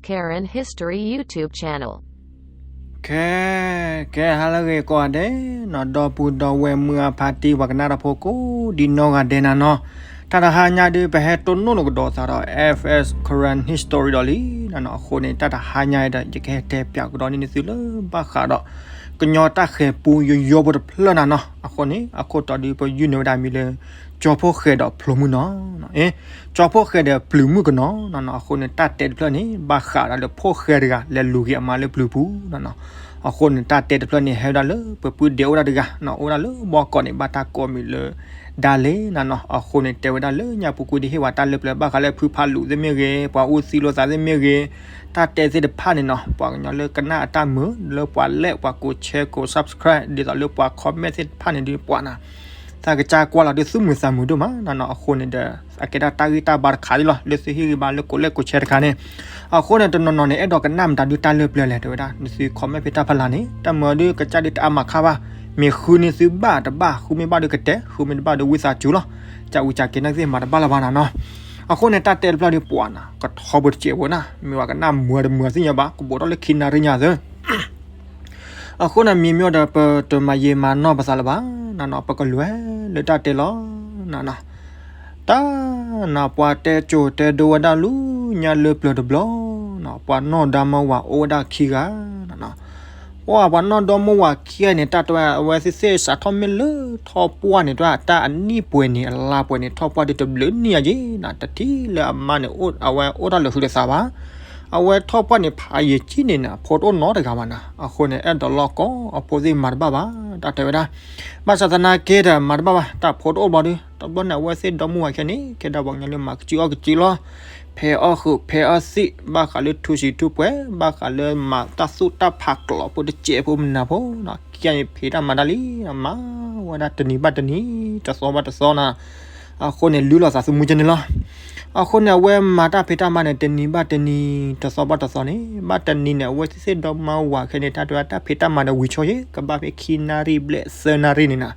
Karen History YouTube channel. ကဲ ကဲ ဟါလၢအဂ့ၤကိးဂၤဒဲးနီၤ, ဒီပုၢ်ဒီဝဲၢ်မုၢ်အဖါတံၢ် ပှၤကနၣ်တၢ်ဖိကိးဒံနီၢ်ဂၤဒဲးနၤနီၤ, တၢ်တဟါညါဒုး ပဟဲတိၢ်နီၣ်ကဒီးသးဒီး F S Karen History ဒီးလံနၤနီၤ. အဃိန့ၣ် တၢ်တဟါညါဒီး ယကဟဲတဲပၠးကဒီးန့ၢ်သုလၢဘၣ်ဃးဒီး ကညီတၢ်ဃဲၤပူယိယိဖိတဖျၢၣ်နၤနီၤ. အဃိန့ၣ် အခိၣ်တီဒုး ပယုၢ်န့ၢ်ဝဲဒၣ်မံၤလၢ ကၠီဖီၣ်ဃဲၤဒီးဖျိမုၣ်နီၤ, အ့ ကၠီဖီၣ်ဃဲၤဒီးပျုၤမုၣ်ကနီၤနၤနီၤ. အဃိန့ၣ် တၢ်တဲတဖျၢၣ်န့ၣ် ဘၣ်ဃးဒၣ်လၢဖီၣ်ဃဲၤတဂၤ လဲၤလူၤက့ၤအမါလၢပျုၤပူၤနၤနီၤ. အဃိန့ၣ် တၢ်တဲတဖျၢၣ်န့ၣ် ဟဲဝဲဒၣ်လၢပပုၢ်ဒဲးအိၣ်ဒၣ်တဂၤနီၤ, အိၣ်ဝဲဒၣ်လၢဘီကီးန့ၣ် ဘၣ်တၢ်ကိးမံၤလၢ ဒၣ်လဲၣ်နၤနီၤ. အဃိန့ၣ် တဲဝဲဒၣ်လၢညါပူၤကွံာ်ဒုး ဟ့ၣ်ဝဲတၢ်လၢပျၢၤ ဘၣ်ဃးလၢဖုဖးလူၤသ့ၣ်မ့ၢ်ဂ့ၤ, ပှၤအိၣ်သံလိာ်သးသ့ၣ်မ့ၢ်ဂ့ၤ, တၢ်တဲသ့ၣ်တဖၣ်န့ၣ်နီၤ, ပှၤကညီလၢကနၣ်အတၢ်မုာ် လၢပှၤလဲၣ် ပှၤကိး share ကိး subscribe ဒ်သိးလၢပှၤ comment သ့ၣ်တဖၣ်န့ၣ်ဒုး ပှၤနၤ သးကစၢ်ကွၢ်လီၤဒုး သူၣ်မုာ်သးမုာ်ဒိၣ်မးနၤနီၤ. အဃိန့ၣ်ဒီး အကဲဒၣ်တၢ်ဂံၢ်တၢ်ဘါတခါဒ်လီၤ လၢသုဟ့ၣ်ဂံၢ်ဘါလၢကိး like ကိး share တခါန့ၣ်. အဃိန့ၣ် တနီၤနီၤန့ၣ် အဲၣ်ဒိးကနၣ်မတၤဒုးတၢ်လၢပျၢၤလဲၣ် တဲဝဲဒၣ်, နသု comment ဖဲတၢ်ဖီလာ်န့ၣ် တၢ်မုာ်ဒုး ကစၢ်ဒုးတအါမးခါဘၣ်, မ့ၢ်ဃုန့ၢ်သုဘၣ်တဘၣ်, ဃုမ့ၢ်ဘၣ်ဒုးကတဲ, ဃုမ့ၢ်တဘၣ်ဒုးဝံသးစူၤလီၤ. ကးအူကးက့ၤန့ၣ်သ့ၣ်မၤတဘၣ်လၢၤဘၣ်နၤနီၤ. အဃိန့ၣ် တၢ်တဲတဖျၢၣ်ဒုး ပှၤနၤ ကထီဘိတစဲးဖိနၤ, မ့ၢ်ဝဲကနၣ်မုာ်တမုာ်သ့ၣ်ညါဘၣ်, ကဘူးထီၣ်လၢခံနၣ်ရံၣ်ညါသၢ အဃိန့ၣ် မ့မ့ၢ်ဒီး ပတမၤယံာ်မၤနီၢ်ပသးလၢၤဘၣ်နၤနီၤ, ပကလဲၤလၢတၢ်တဲလီၤနၤနီၤ. တၢ်နၤ ပှၤတဲကိၤတဲဒိဝဲဒၣ်လၢညါလၢပျၢၤတဘျီနၤ, ပှၤနီၢ်ဒီမါဝၤအိၣ်ဝဲဒၣ်ခံဂၤနၤနီၤ. ပှၤ ပှၤနီၢ်ဒီမါဝၤခံဂၤန့ၣ် တၢ်တဲဝဲ အဝဲသ့ၣ်သ့ၣ်စးထီၣ်မ့ၢ်လၢထီၣ်ပှၢ်န့ၣ် တၢ်အနံၣ်ပှဲၤန့ၣ် အလါပှဲၤန့ၣ် ထီၣ်ပှၢ်ဒုးတဘျုးနံၣ်ညါက့ၤနၤ, တထံၣ်လၢအမါန့ၣ် အဝဲအိၣ်တၢ်လၢာ်ဃုာ်ဒီးသးဘၣ်. အဝဲထီၣ်ပှၢ်န့ၣ် ဖးယံာ်ကံန့ၣ်နၤ ဖိတအိၣ်နီတဂၤဘၣ်နၤ. အဃိန့ၣ် အဲၣ်ဒိးလီၢ်ကီအဖိသ့ၣ်မၤတဘၣ်ဘၣ် တၢ်တဲဝဲဒၣ်. ဘၣ်ဆၣ်သနာ်က့ဒီး မၤတဘၣ်ဘၣ် တၢ်ဖိတအိၣ်ဘျီဒုး တဘျီန့ၣ် အဝဲသ့ၣ်ဒီမါဝၤခံဂၤန့ၣ် ကဲဒၣ်ပှၤကညီလၢမၤကစုအီၣ်ကစုလီၤ, ဖဲးအီၣ်ဃုာ်ဖဲးအီၣ်သံး, ဘၣ်ဃးလၢထူဆံးထူပှဲၤ, ဘၣ်ဃးလၢမၤတၢ်သူၣ်တၢ်ဖးကျိးဖိတစဲးဖိမနၤဖိနၤ, ခံဂၤန့ၣ် ဖံးတၢ်မၤတၢ်လံ, မၤဝဲဒၣ်တနံၤဘၣ်တနံၤ တသီဘၣ်တသီနၤ. အဃိန့ၣ် လုၢ်လီၤသးသမူကဲန့ၣ်လီၤ. အဃိန့ၣ် အဝဲမၤတၢ်ဖံးတၢ်မၤန့ၣ် တနံၤဘၣ်တနံၤ တသီဘၣ်တသီန့ၣ်, ဘၣ်တနံၤန့ၣ် အဝဲသ့ၣ်ဒီမါဝၤခံဂၤန့ၣ် တၢ်တဲဝဲတၢ်ဖံးတၢ်မၤဒီးဝံၤဆိယ့ၣ် ကဘၣ်ဖဲခံနၣ်ရံၣ်ဘျဲၣ်သၢနၣ်ရံၣ်န့ၣ်နၤ.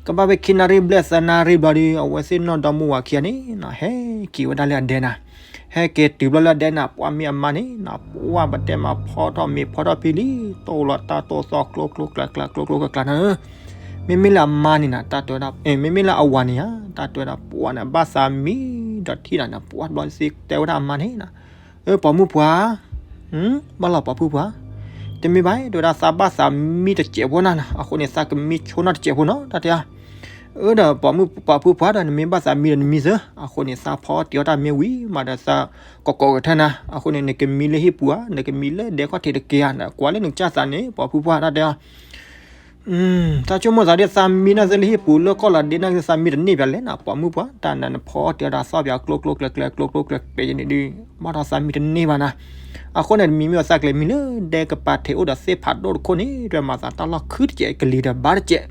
ကဘၣ်ဖဲခံနၣ်ရံၣ်ဘျဲၣ်သၢနၣ်ရံၣ်ဘျီဒုး အဝဲသ့ၣ်နီၢ်ဒီမါဝၤခံဂၤန့ၣ် ဟဲက့ၤဝဲဒၣ်လၢအဒဲနၤ. ဟဲက့ၤတုၤဘျီလၢအဒဲနၤ ပှၢ်မ့ၢ်အမါန့ၣ်နၤ, ပှၢ်ပတဲမၤဖီထီၣ်မ့ၤဖီထီၣ်ဖံလံ, တိၢ်လီၤတၢ်တိၢ်သီကျိကျိကျဲကျဲကျိကျိကျဲကျဲနၤ. မ့မ့ၢ်လၢအမါန့ၣ်နၤ တၢ်တဲဝဲဒၣ်, မ့မ့ၢ်လၢအဝၤန့ၣ်ဧါ တၢ်တဲဝဲဒၣ် ပှၢ်န့ၣ် ဘၣ်သးမံဒီးထံၣ်နၤန့ၣ် ပှၢ်ဘျီသ့ၣ်တဲဝဲဒၣ်အမါန့ၣ်နၤ, အၢ ပိာ်မုၣ်ပှၢ်, ဘၣ်လီၤပိာ်မုၣ်ပှၢ်, တမ့ၢ်ဘၣ် တဲဝဲဒၣ် သးဘၣ်သးမံတစဲးဖိနၤ, အဃိန့ၣ် သးကမံဆိနီၢ်တစဲးဖိနီၤ တၢ်တဲအီၤ. အၢ ဒီးပိာ်မုၣ်ပှၢ် ပိာ်မုၣ်ပှၢ်ဒီး နမ့ၢ်ဘၣ်သးမံဒီးနမံသၢ. အဃိန့ၣ် သးဖီတ့ၢ်အီၣ်တၢ်မ့ၢ်ဝံၤမးဒီး သးကိးကိးဂဲၤထၢၣ်နၤ. အဃိန့ၣ် နကမံလၢဟံၣ်ပူၤဧါ နကမံလၢဒဲခီၣ်ထံးတက့ၢ်ဧါ, ကွၢ်လၢနကစၢ်သးန့ၣ် ပိာ်မုၣ်ပှၢ် တၢ်တဲအီၤ. သးဆိကမိၣ်သးဒ် သးမံန့ၣ်သ့လၢဟံၣ်ပူၤ လၢကီၢ်လီၤဒ့န့ၣ် သးမံတန့ၢ်ဘၣ်လဲၣ်နၤ ပိာ်မုၣ်ပှၢ်, တၢ်နၤနဖီတ့ၢ်အီၣ်တၢ်သီၣ်ပၠးကျိကျိကျဲကျဲ ကျိကျိကျဲကျဲန့ၣ်ဒုး ဘၣ်ဒီးသးမံတန့ၢ်ဘၣ်နၤ. အဃိန့ၣ် မံမ့ၢ်အသးကျဲၤမံလၢဒဲကပၤထံးအိၣ်ဒီးသ့ၣ်ဖးဒိၣ်တခိၣ်န့ၣ် တမၤသးတၢ်လီၢ်ခုတစဲး ကလံၤဒီးဘါတစဲး.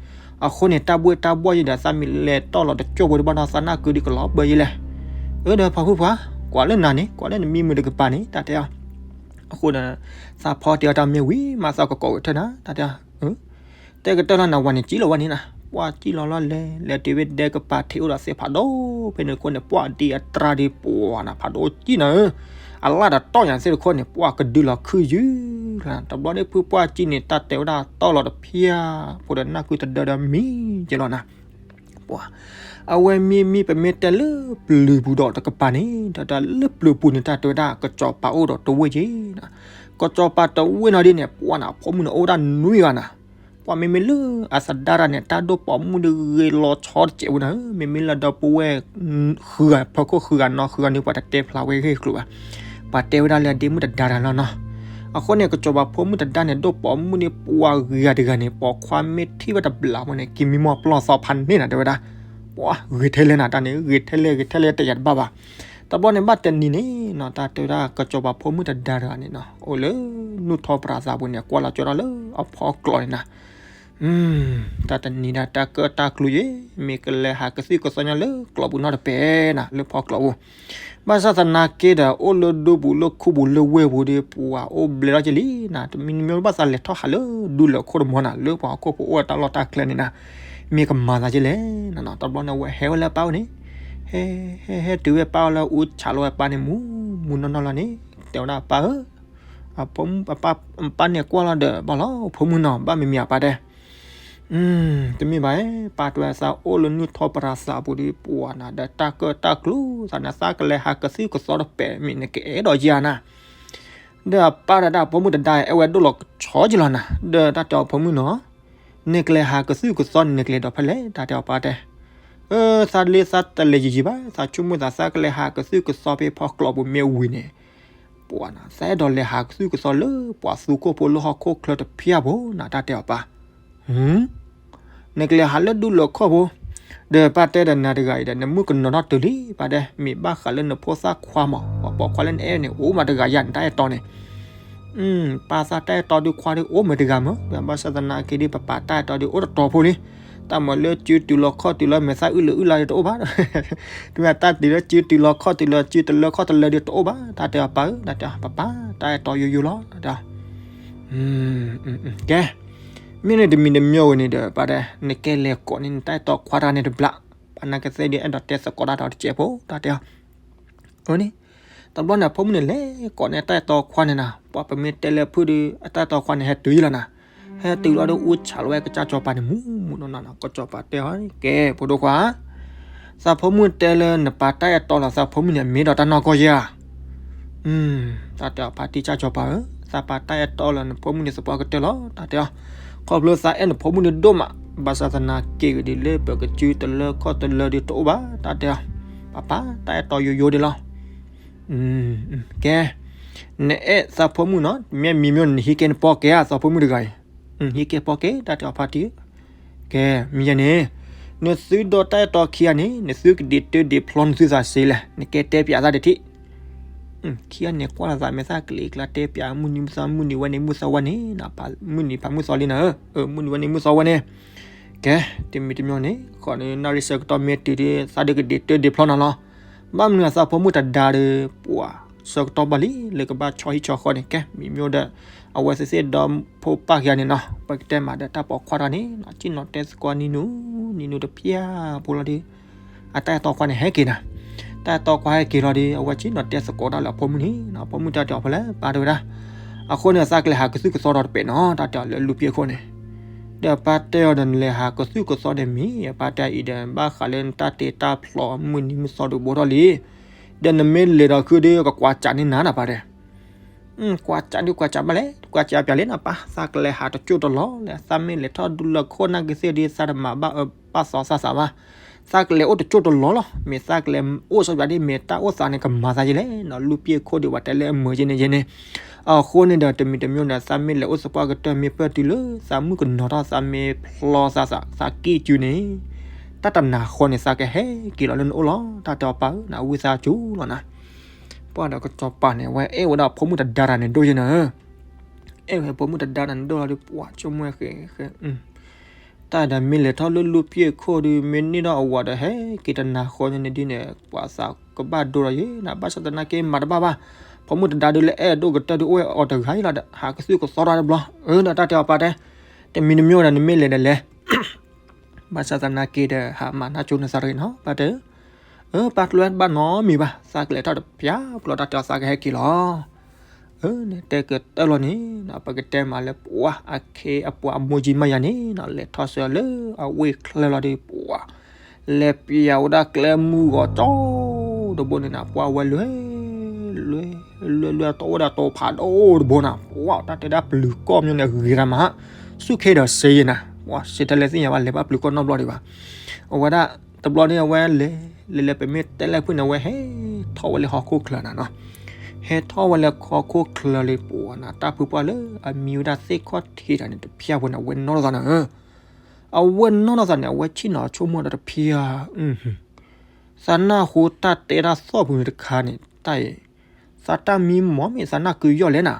အဃိန့ၣ် တၢ်ဘှ့ၣ်တၢ်ဘှီၣ်ယဲဒီး သးမံလဲၤတီၢ်လီၤတကၠိၢ်ဖိဒုး ဘၣ်ဒီးသးနၢ်ကုဒုးကလီၤဘၢယဲလဲၣ်. အၢ ဒီးပိာ်မုၣ်ပှၢ်, ကွၢ်လၢနၤန့ၣ် ကွၢ်လၢနမံမုာ်တကပၤန့ၣ် တၢ်တဲအီၤ. အဃိန့ၣ် သးဖီတ့ၢ်အီၣ်တၢ်မ့ၢ်ဝံၤမး သးကိးကိးဂဲၤထၢၣ်နၤ တၢ်တဲအီၤ. တဲကတၢၢ်လီၤနၤ ဝၤန့ၣ်ကံလီၤဝဲန့ၣ်နၤ, ပှၢ်ကံလီၤလီၤလဲၤ လဲၤတုၤဝဲဒဲကပၤထံးအိၣ်ဒီးသ့ၣ်ဖးဒိၣ်ဖဲန့ၣ်တခိၣ်န့ၣ် ပှၢ်ဒ်အတြၢ်ဒ်ပှၢ်နၤ ဖးဒိၣ်ကံနၤဧၢ. အလၣ်ဒီးတီၢ်ညါသ့ၣ်တခိၣ်န့ၣ် ပှၢ်ကဒုလီၤခုၣ်ယုၢ်လီၤ. တဘျီန့ၣ်ဖုပှၢ်ကံန့ၣ် တၢ်တဲဝဲဒၣ်တီၢ်လီၤတဖျၢၣ်ဖိဒီးနၢ်ကုတဒၢဒီးမံက့ၤလီၤနၤ. ပှၤ အဝဲမံမံ ပမ့ၢ်တဲလၢပျုၤပူၤဒီးတကပၤန့ၣ် ဒီးတၢ်လၢပျုၤပူၤန့ၣ် တၢ်တဲဝဲဒၣ် ကစီၤပၤအိၣ်ဒီးတဝ့ၢ်က့ၤနၤ. ကစီၤပၤတဝ့ၢ်နီၤဒ်န့ၣ် ပှၢ်နၤ အဖိမုၣ်န့ၣ် အိၣ်ဝဲဒၣ်နွံဂၤနၤ. ပှၢ်မ့မ့ၢ်လၢအသဒါတၢ်န့ၣ် တၢ်ဒိၣ်ပိာ်မုၣ်ဒုးဂ့ၤလီၤဆီတစဲးဝဲနၤဧၢ. မ့မ့ၢ်လၢဒီပုၢ်ဝဲၢ် ဃုဂၤ ဖီခိၣ်ဃုဂၤနီၤ ဃုဂၤန့ၣ် ပှၤတတဲဖျါဝဲဂ့ၢ်ကျိၤဘၣ်. ပှၤတဲဝဲဒၣ်လၢအဒ့မုၣ်တဒါတဂၤလီၤနီၤ. အဃိန့ၣ် ကစီၤပၤဖိမုၣ်တဒါန့ၣ် ဒိၣ်ပိာ်မုၣ်န့ၣ် ပှၢ်ဂၤတဂၤန့ၣ် ပိာ်ခွါမ့ၢ်ထံၣ်ဝဲတဘျီဖိန့ၣ် က့ၤမံမီၢ်ပျီၢ်သီဖးန့ၢ်နၤ တဲဝဲဒၣ်. ပှၢ်ဂ့ၤထဲလဲၣ်နၤ တၢ်န့ၣ် ဂ့ၤထဲလဲၣ် ဂ့ၤထဲလဲၣ် တယာ်တဘၣ်ဘၣ်. တဘျီန့ၣ်ဘၣ်တနံၤန့ၣ်နီၤ တၢ်တဲဝဲဒၣ် ကစီၤပၤဖိမုၣ်တဒါတဂၤန့ၣ်နီၤ အိၣ်လၢနူၢ်ထီပြးသးပူၤန့ၣ် ကွၢ်လီၤကၠီထီၣ်လၢအဖီကျိးန့ၣ်နၤ. တၢ်တနံၤဒၣ်တၢ်ကၢၣ်တၢ်ကျူယဲ မ့ၢ်ကလဲၤဟးကသံၣ်ကသီညါလၢကျိးပူၤနီတပဲာ်နၤ လၢဖီကျိးပူၤ. ဘၣ်ဆၣ်သနာ်က့ဒီး အိၣ်လၢဒူပူၤလၢခူပူၤလၢဝ့ၢ်ပူၤဒီး ပှၤအိၣ်ဘျဲးထီၣ်က့ၤလံနၤ. တမံၤမံၤဘၣ်သးလဲၤထီၣ်ဟးလၢဒူလၢၢ်ခိၣ်တမီၤနၤ လၢပှၤဟီၣ်ခိၣ်ဖိအိၣ်ဝဲတၢ်လီၢ်တၢ်ကျဲန့ၣ်နၤ. မ့ၢ်ကမၤသးက့ၤလဲၣ်နၤနီၤ. တဘျီန့ၣ် အဝဲဟဲဝဲလၢအပၢ်အိၣ်န့ၣ် ဟဲ ဟဲ ဟဲတုၤဝဲအပၢ်အိၣ်လၢအူဆးလီၤဝဲအပၢ်န့ၣ် မူမူနီၢ်နီၢ်လီၤန့ၣ် တဲဝဲဒၣ်ပၢ်ဧၢ, အပၢ်န့ၣ်ကွၢ်လီၤဒီး ဘၣ်လီၤဖိမုၣ်နီၤ ဘၣ်မံၤမံၤအပၢ်တဲ, တမ့ၢ်ဘၣ်, ပၢ်တဲသးအိၣ်လၢနုၢ်ထီၣ်ပရၢသးပူၤဒီး ပှၤနၤဒီးတၢ်ကၢၣ်တၢ်ကျူသးန့ၣ် သးကလဲၤဟးကသုၣ်ကသီတပဲာ်မ့ၢ်နကအဲၣ်ဒိးယၤနၤ ဒီးအပၢ်ဒီးတၢ်ဖိမုၣ်တဒါ အဲၣ်ဝဲဒိၣ်လီၤကဆီက့ၤလီၤနၤ, ဒီးတၢ်တဲအီၤဖိမုၣ်နီၤ, နကလဲၤဟးကသုၣ်ကသီန့ၣ် နကလဲၤဒီးဖဲလဲၣ် တၢ်တဲအီၤပၢ်တဲ, အၢ သးလ့သးတလဲၤယံာ်ယံာ်ဘၣ်, သးဆိကမိၣ်သးသးကလဲၤဟးကသုၣ်ကသီဖဲဖီကျိးပူၤမ့ၢ်ဝံၤန့ၣ်, ပှၤနၤ သးအဲၣ်ဒိးလဲၤဟးကသုၣ်ကသီလၢပှၤသူခိၣ်ဖိလၢဟီၣ်ခိၣ်ချၢတဖၠၣ်ဖိနၤ တၢ်တဲအီၤပၢ် နကလဲၤဟးလၢဒူလၢခီၣ်ဖိ, ဒီးပၢ်တဲဒီးနၤတဂၤအံၤဒီး နမုၣ်ကနီၤထီၣ်တုၤလံ ပၢ်တဲ, မ့ၢ်ဘၣ်ဃးလၢနဖိသၣ်ခွါမး ပှၤပိာ်ခွါလၢနအဲၣ်န့ၣ် အိၣ်မးတဂၤယၤ နတၢ်အဲၣ်တီန့ၣ်, ပၢ်သးတၢ်အဲၣ်တီဒုးခွါဒုးအိၣ်မးတဂၤမး, ဘၣ်ဆၣ်သနာ်က့ဒုး ပပၢ်တၢ်အဲၣ်တီဒုးအိၣ်တတီၤဖိလံ, တၢ်မၤလၢစုတုၤလီၤခီၣ်တုၤလီၤ မဲာ်သၣ်အုၣ်လၢအုၣ်လၢဒုးတအိၣ်ဘၣ်, တမ့ၢ်တၢ်တုၤလၢစုတုၤလီၤခီၣ်တုၤလီၤ စုတလၢခီၣ်တလၢဒုးတအိၣ်ဘၣ် တၢ်တဲအီၤပၢ်ဧၢ တၢ်တဲအီၤ ပပၢ်တၢ်အဲၣ်တီယိယိလီၤ တၢ်တဲအီၤ ကဲ, မ့ၢ်န့ၣ်တမံၤတမံၤဝဲန့ၣ်ဒီး ပၢ်တဲ နကဲလဲၤကိးန့ၢ်နတၢ်အဲၣ်တီခွါတဂၤန့ၣ်တဘျီ, ပၢ်သနာ်က့ဒုး အဲၣ်ဒိးတဲသကိးတၢ်ဒီးတစဲးဖိ တၢ်တဲအီၤ, အန့ၣ်, တဘျီန့ၣ် အဖိမုၣ်န့ၣ်လဲၤကိးန့ၢ်အတၢ်အဲၣ်တီခွါန့ၣ်နၤ, ပှၤပမ့ၢ်တဲလၢဖုၣ်ဒီး အတၢ်အဲၣ်တီခွါန့ၣ် ဟဲတုၤယံၤလီၤနၤ, ဟဲတုၤလီၤဒီး အူဆးလီၤဝဲကစၢ်စီၤပၤန့ၣ် မူမူနီၢ်နီၢ်နီၤ, ကစၢ်စီၤပၤတဲအီၤ ကဲ ဖိဒိၣ်ခွါ သးဖိမုၣ်တဲလၢနပၢ်တၢ်အဲၣ်တီလီၤ သးဖိမုၣ်န့ၣ် အမ့ၢ်ဒီးတၢ်နီၢ်ကီၢ်ဧါ, တၢ်တဲအီၤ ပၢ်တံၢ်ကစၢ်စီၤပၤဧၢ, သးပၢ်တၢ်အဲၣ်တီလၢနဖိမုၣ်န့ၣ်သပှၢ်ကတၢၢ်လီၤ တၢ်တဲအီၤ, ခီဖျိသးအဲၣ်နဖိမုၣ်န့ၣ်ဒိၣ်မး, ဘၣ်ဆၣ်သနာ်က့ဂ့ၤဒ်လၢ ပကစုတလၢခီၣ်တလၢဒုးတအိၣ်ဘၣ် တၢ်တဲအီၤ, ပၢ်ပၢ်တၢ်အဲၣ်တီယိယိဒၣ်လီၤ ကဲ, နအဲၣ်သးဖိမုၣ်နီၤ မ့ၢ်မံၤမ့ၢ်နဟံးကဲနပီၢ်ကဲဧါ သးဖိမုၣ်တဂၤအံၤ, ဟံးကဲပီၢ်ကဲ တၢ်တဲအီၤ ဖါတံၢ်ဧၢ, ကဲ မ့ၢ်ယဲန့ၣ်, နသုဒိးတၢ်အဲၣ်တီခံဂၤန့ၣ် နသုကဒုးတၢဒုးဖျီနသုသးစ့လဲၣ် နကဲတဲပၠးသးတထံၣ်, ခံဂၤန့ၣ်ကွၢ်လီၤသးမဲာ်သၣ်ကလံၤကျါတဲပၠး မုၢ်နံၤမုၢ်သီ မုၢ်နံၤဝဲန့ၣ်မုၢ်သီဝဲန့ၣ်, မုၢ်နံၤဖးမုၢ်သီလံနၤဧၢ, မုၢ်နံၤဝဲန့ၣ်မုၢ်သီဝဲန့ၣ် ကဲ, တမံၤတမံၤန့ၣ် ဃိးနံၤ နၣ်ရံၣ်ဆၢကတီၢ်မ့ၢ်တုၤဒီး သးဒုးကဒုးတၢဒုးဖျီနၤလီၤ, ဘၣ်မနုၤအသးဖိမုၣ်တဒါဒီး ပှၤဆၢကတီၢ်ဘၣ်လံ လၢကဘၣ်ဆီဟံၣ်ဆီဃီန့ၣ် ကဲ မံၤမ့ၢ်ဒီး အဝဲသ့ၣ်သ့ၣ်ဒီဖိပၢ်ခံဂၤန့ၣ်နီၤ ပကတဲမးဒီးတၢ်ပိာ်ခွါတဂၤန့ၣ် ဆ့ၣ်နီၤတဲသကိးနံၤနူၤ နံၤနူၤတဖျၢၣ်ဖိလီၤဒီး အတၢ်အဲၣ်တီခွါန့ၣ်ဟဲက့ၤနၤ, တၢ်အဲၣ်တီခွါဟဲက့ၤလီၤဒီး အဝဲဆ့ၣ်နီၤတဲသကိးဒၣ်လၢအဖိမုၣ်န့ၣ် အဖိမုၣ်တၢ်တဲအီၤဖဲလဲၣ် ပၢ်တဲဝဲဒၣ်, အဃိန့ၣ် သးကလဲၤဟးကသုၣ်ကသီဒီးတပဲာ်နီၤ တၢ်တဲအီၤလၢလူပှ့ၤခိၣ်န့ၣ် ဒီးပၢ်တဲအီၤဒီး နလဲၤဟးကသုၣ်ကသီန့ၣ်မ့ၢ် ပၢ်တဲအံၤဒီး ဘၣ်ဃးလၢနတၢ်တ့တၢ်ဖျီမုၢ်နံၤမုၢ်သီဒုးဘိထီၣ်လံ, ဒီးနမ့ၢ်လဲၤဒီးခုဒီး ကကွၢ်စးန့ၢ်နၤနၤ ပၢ်တဲ, ကွၢ်စးဒုးကွၢ်စးဘၣ်လဲၣ် ကွၢ်စးပၠးလဲၣ်နၤပၢ် သးကလဲၤဟးတကၠိၢ်တလီၤလဲၣ် သးမ့ၢ်လဲၤထီၣ်ဒူလၢခိၣ်နာ်က့သ့ၣ်ဒီး သးတမၤဘၣ်အၢဘၣ်သီသးသးဘၣ်, သးကလဲၤအိၣ်တကၠိၢ်တလီၤလီၤ မ့ၢ်သးကလဲၤအိၣ်စီပၠးဒ်မ့ၢ်တၢ်အိၣ်သးန့ၣ် ကမၤသးယဲလဲၣ်နီၤ လူပှ့ၤခိၣ်ဒုး ပှၤတဲလၢအမုာ်ယဲန့ၣ်ယဲန့ၣ်, အဃိန့ၣ်ဒီး တမံၤတမံၤန့ၣ် သးမ့ၢ်လဲၤအိၣ်သပှၢ်ကတၢၢ်မ့ၢ်ပၢၢ်တုၤလၢ သးမုၣ်ကနီၤထီၣ် သးမ့ၢ်ဖျီသးသး သးကံၢ်စုန့ၣ်, တၢ်တနၤဃီန့ၣ် သးကဟဲက့ၤလီၤလၢနအိၣ်လီၤ တၢ်တဲအီၤပၢ်ဧၢ နဝံသးစူၤလီၤနၤ, ပှၢ်ဒီးကစီၤပၤန့ၣ် အဝဲအဲၣ်ဝဲဒၣ်ဖိမုၣ်တဒါတၢ်န့ၣ်ဒိၣ်ယဲနၤဧၢ အဲၣ်ဝဲဖိမုၣ်တဒါတၢ်န့ၣ်ဒိၣ်လီၤဒီး ပှၤဆိကမိၣ်ဃဲ တၢ်ဒီးမ့ၢ်လဲၤထီၣ်လၢလူပှ့ၤခိၣ်ဒီး မ့ၢ်န့ၢ်ဒီးအဝၤဒီး ဟဲက့ၤတနၤဃီညါန့ၣ်ဒ်န့ၣ် ပှၤသးကဘၣ်ဒိဒီးယဲနၤ ဘၣ်ဆၣ်သနာ်က့မၤတဘၣ်ဘၣ်, ဖိမုၣ်တဒါဒုးလၢအဲၣ်ဒိၣ်ကတၢၢ်ဒုးအိၣ်ဝဲအီၤတဂၤအံၤလီၤဒီး ဟးကသုၣ်ကသီတၢ်တဘျီ, အၢ ဒီးတၢ်တဲအီၤပၢ်တဲ, တမံၤတမံၤဒီးနမ့ၢ်လဲၤဒီးလဲၤ ဘၣ်ဆၣ်သနာ်က့ဒီး ဟးမၤနၢ်ကၠိနသးတဂ့ၤနီၤ ပၢ်တဲ, အၢ ပၢ်ကျၢၤဘၣ်နီတမံၤဘၣ် သးကလဲၤထီၣ်တပျၢ်ပျီတၢ်တဲအီၤသးကဟဲက့ၤလီၤ, အၢ န့ၣ်တဲကတၢၢ်လီၤန့ၣ် ပကတဲမးလၢပှၤအခ့အပှၤ အမိၢ်ကၠံမးယၤန့ၣ်နီၤ လဲၤထီၣ်ဆၢလၢအဝ့ၢ်ချၢလီၤဒီး ပှၤ လဲၤပျးဝဲဒၣ်ကျဲမုၢ်ဂီၤကၠီတဘိန့ၣ်နီၤ ပှၤဝဲလွဲ လွဲ လွဲ လွဲ တအိၣ်ဒီးတိၤဖးဒိၣ်တဘိနီၤ ပှၤတၢ်တဲဒၣ်ပျုၤကီၢ်မၠိန့ၣ် ဂ့ၤတၢ်မး ဆူၣ်ခ့ဒီးစ့ယဲနၤ ပှၤစံးတၢ်လဲၣ်သ့ၣ်ညါဘၣ် လဲၤဘၣ်ပျုၤကီၢ်နီတဘျီဒံးဘၣ် အဝဲဒၣ် တဘျီန့ၣ်အဝဲလဲၤ လဲၤလဲၤပမ့ၢ်တဲလဲၣ်ဖုၣ်န့ၣ် အဝဲဟဲထီၣ်ဝဲလၢဟီၣ်ခိၣ်ချၢနၤနီၤ ဟဲထီၣ်ဝဲလၢဟီၣ်ခိၣ်ချၢလံ ပှၤနၤ တၢ်ဖုပှၢ်လၢအမံဝဲဒၣ်သ့ၣ်ခီၣ်ထံးတၢ်န့ၣ် တဖၠၣ်ဖိန့ၣ် အဝဲနီၣ်ထီၣ်သးနၤဧၢ အဝဲနီၣ်ထီၣ်သးန့ၣ် အဝဲဆ့ၣ်နီၤဆိကမိၣ်ဒီးတဖၠၣ် သးနၢ်ဟူတၢ်တဲတၢ်သီၣ်ပူၤန့ၣ်တခါန့ၣ် တၢ်အံၤ သးတၢ်မံမီၢ်မ့ၢ်သးနၢ်ကုယီၢ်လဲၣ်နၤ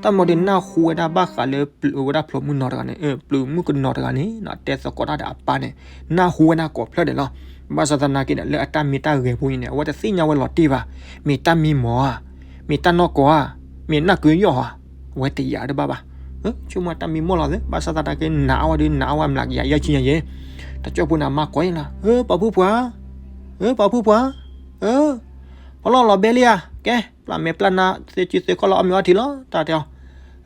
တၢ်မီၢ်ဒုးနၢ်ဟူဝဲဒၣ်ဘၣ်ဃးလၢပျုၤဝဲဒၣ်ဖျိးမုၣ်နီၤတဂၤန့ၣ် ပျုၤမုၣ်ကနီၤတဂၤန့ၣ် တဲသကိးတၢ်ဒီးအပၢ်န့ၣ် နၢ်ဟူဝဲဒၣ်ကိးဖျၢၣ်ဒဲးလီၤ ဘၣ်ဆၣ်သနာ်က့ဒီး လၢအတၢ်မ့ၢ်တၢ်ဂဲၤပူၤန့ၣ် အဝဲတသ့ၣ်ညါဝဲလီၤတံၢ်ဘၣ် မ့ၢ်တၢ်မံမီၢ်ဧါ မ့ၢ်တၢ်နီၢ်ကီၢ်ဧါ မ့ၢ်နၢ်ကုယီၢ်ဧါ အဝဲတယာ်တဘၣ်ဘၣ် ဆိကမိၣ်တၢ်မံမီၢ်လီၤသ့ ဘၣ်ဆၣ်သနာ်က့ နးအဝဲဒုး နးအဝဲအမျးကယၤယဲၢ်ဆံညါယဲၢ် တကၠိၢ်ဖိန့ၣ် မၤကိးယဲၢ်လီၤ ဧၢ ပှၤဖုပှၢ် ဧၢ ပှၤဖုပှၢ် ဧၢ ဖီလီၢ်လီၤဘဲလံဧါ ကဲ ပျၢ်မဲာ်ပျၢ်နါသ့ကၠံသ့ခီၣ်လီၤ အီၣ်မ့ၤအီထံလီၤ တၢ်တဲအီၤ.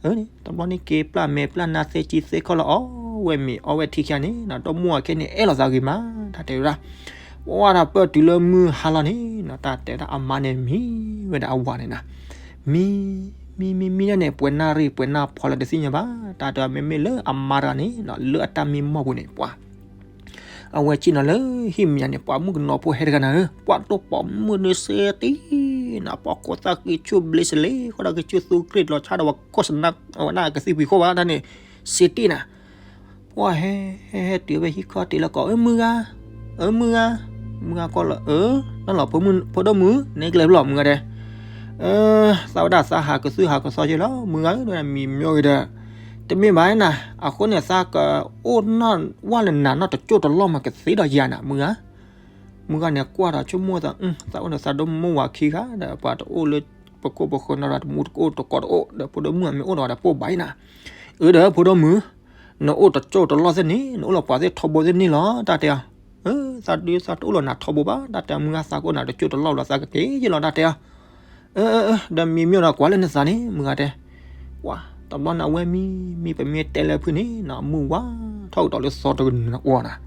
အၢ တဘျီန့ၣ်က့ၤပျၢ်မဲာ်ပျၢ်နါသ့ကၠံသ့ခီၣ်လီၤ အီၣ်ဝဲမ့ၤအီဝဲထံခံဂၤန့ၣ်နီၤ ဒီမါဝၤခံဂၤန့ၣ် အဲၣ်လိာ်သးဂ့ၤမး တၢ်တဲဝဲဒၣ်. ပှၢ်တၢ်ပၢၢ်တုၤလၢမုၢ်ဟါလီၤန့ၣ်နီၤ တၢ်တဲဝဲဒၣ် အမါန့ၣ်မံဝဲဒၣ်အဝၤန့ၣ်နီၤ. မံ မံ မံ မံန့ၣ် ပှဲၤနၣ်ရံၣ်ပှဲၤနၣ်ဖီလၢတသ့ၣ်ညါဘၣ် တၢ်တဲဝဲ မ့မ့ၢ်လၢအမါတဂၤန့ၣ်နီၤ လၢအတၢ်မံမီၢ်ပူၤန့ၣ် ပှၤ အဝဲဆ့ၣ်နီၤလၢဟံၣ်မဲာ်ညါန့ၣ် ပှၤမုၣ်ကနီၤဖိဟဲတဂၤနၤဧၢ ပှၤဒိၣ်ပိာ်မုၣ်ဒုးစ့တံၢ်နီၤ ပိာ်ခိၣ်သၣ်ဃံဆူၣ်ဘျ့စလ့ ဃိဒီးကဆူၣ်သူကြ့ၢ်လီၤဆၣ်ဒီးဝဲခိၣ်စနၢ အဝဲဒၣ်ကသံၣ်ဖှံခိၣ်ဘၣ်တၢ်န့ၣ် စ့တံၢ်နၤ. ပှၤဟဲ ဟဲ ဟဲတုၤဝဲဟံၣ်ခီၣ်ထံးလၢကီး အၢ မုၢ်ဂၤ အၢ မုၢ်ဂၤ မုၢ်ဂၤကီၢ်လီၤ အၢ နီၢ်လီၤ ဖိဒိၣ်မုၣ် နဲကျဲဖျီၣ် မုၢ်ဂၤတဲ သးဝဲဒၣ်သးဟးကသုၣ်ဟးကသီက့လီၤ မုၢ်ဂၤဧၢ မံမီၢ်ဂ့ၤဒီး တမ့ၢ်ဘၣ်နၤ အဃိန့ၣ် သးကအိၣ်နီၢ်ဝဲလၢနၤနီၢ်တကၠိၢ်တလီၢ်မးကသ့ဒီးယၤနၤ မုၢ်ဂၤ. မုၢ်ဂၤန့ၣ်ကွၢ်ဒီးဆိကမိၣ်သး သးအိၣ်ဒီးသးဒိၣ်မိၢ်ဝၤခံဂၤဒီး ပှၤတအိၣ်လၢပခိၣ်ပဃၢၤနီတမူတကိၣ်တကိးတအိၣ် ဒီးဖိဒိၣ်မုၣ်အမ့ၢ်အိၣ်ဒီးဝဲဒီးပိၢ်ဘၣ်အံၤနၤ. အၢ ဒီးဖိဒိၣ်မုၣ် နအိၣ်တကၠိၢ်တလီၢ်သ့ၣ်န့ၣ် နအိၣ်လၢပှၤသ့ၣ်ထီဘိသ့ၣ်န့ၣ်လီၤ တၢ်တဲအီၤ. အၢ သးဒုးသးတအိၣ်လၢနၤထီဘိဘၣ် တၢ်တဲအီၤ မုၢ်ဂၤ သးကအိၣ်နၤတကၠိၢ်တလီၢ်ဘျီ သးကက့ၤယ့ၢ်လီၤ တၢ်တဲအီၤ. အၢ အၢ အၢ ဒီးမံမီၢ်ဒီးကွၢ်လၢနသးန့ၣ် မုၢ်ဂၤတဲ ပှၤ တဘျီန့ၣ် အဝဲမံ မံ ပမ့ၢ်တဲလၢဖုန့ၣ်နီၤ မုၢ်ဝါထီၣ်ကဒီးလၢသီတဂီၤနၤ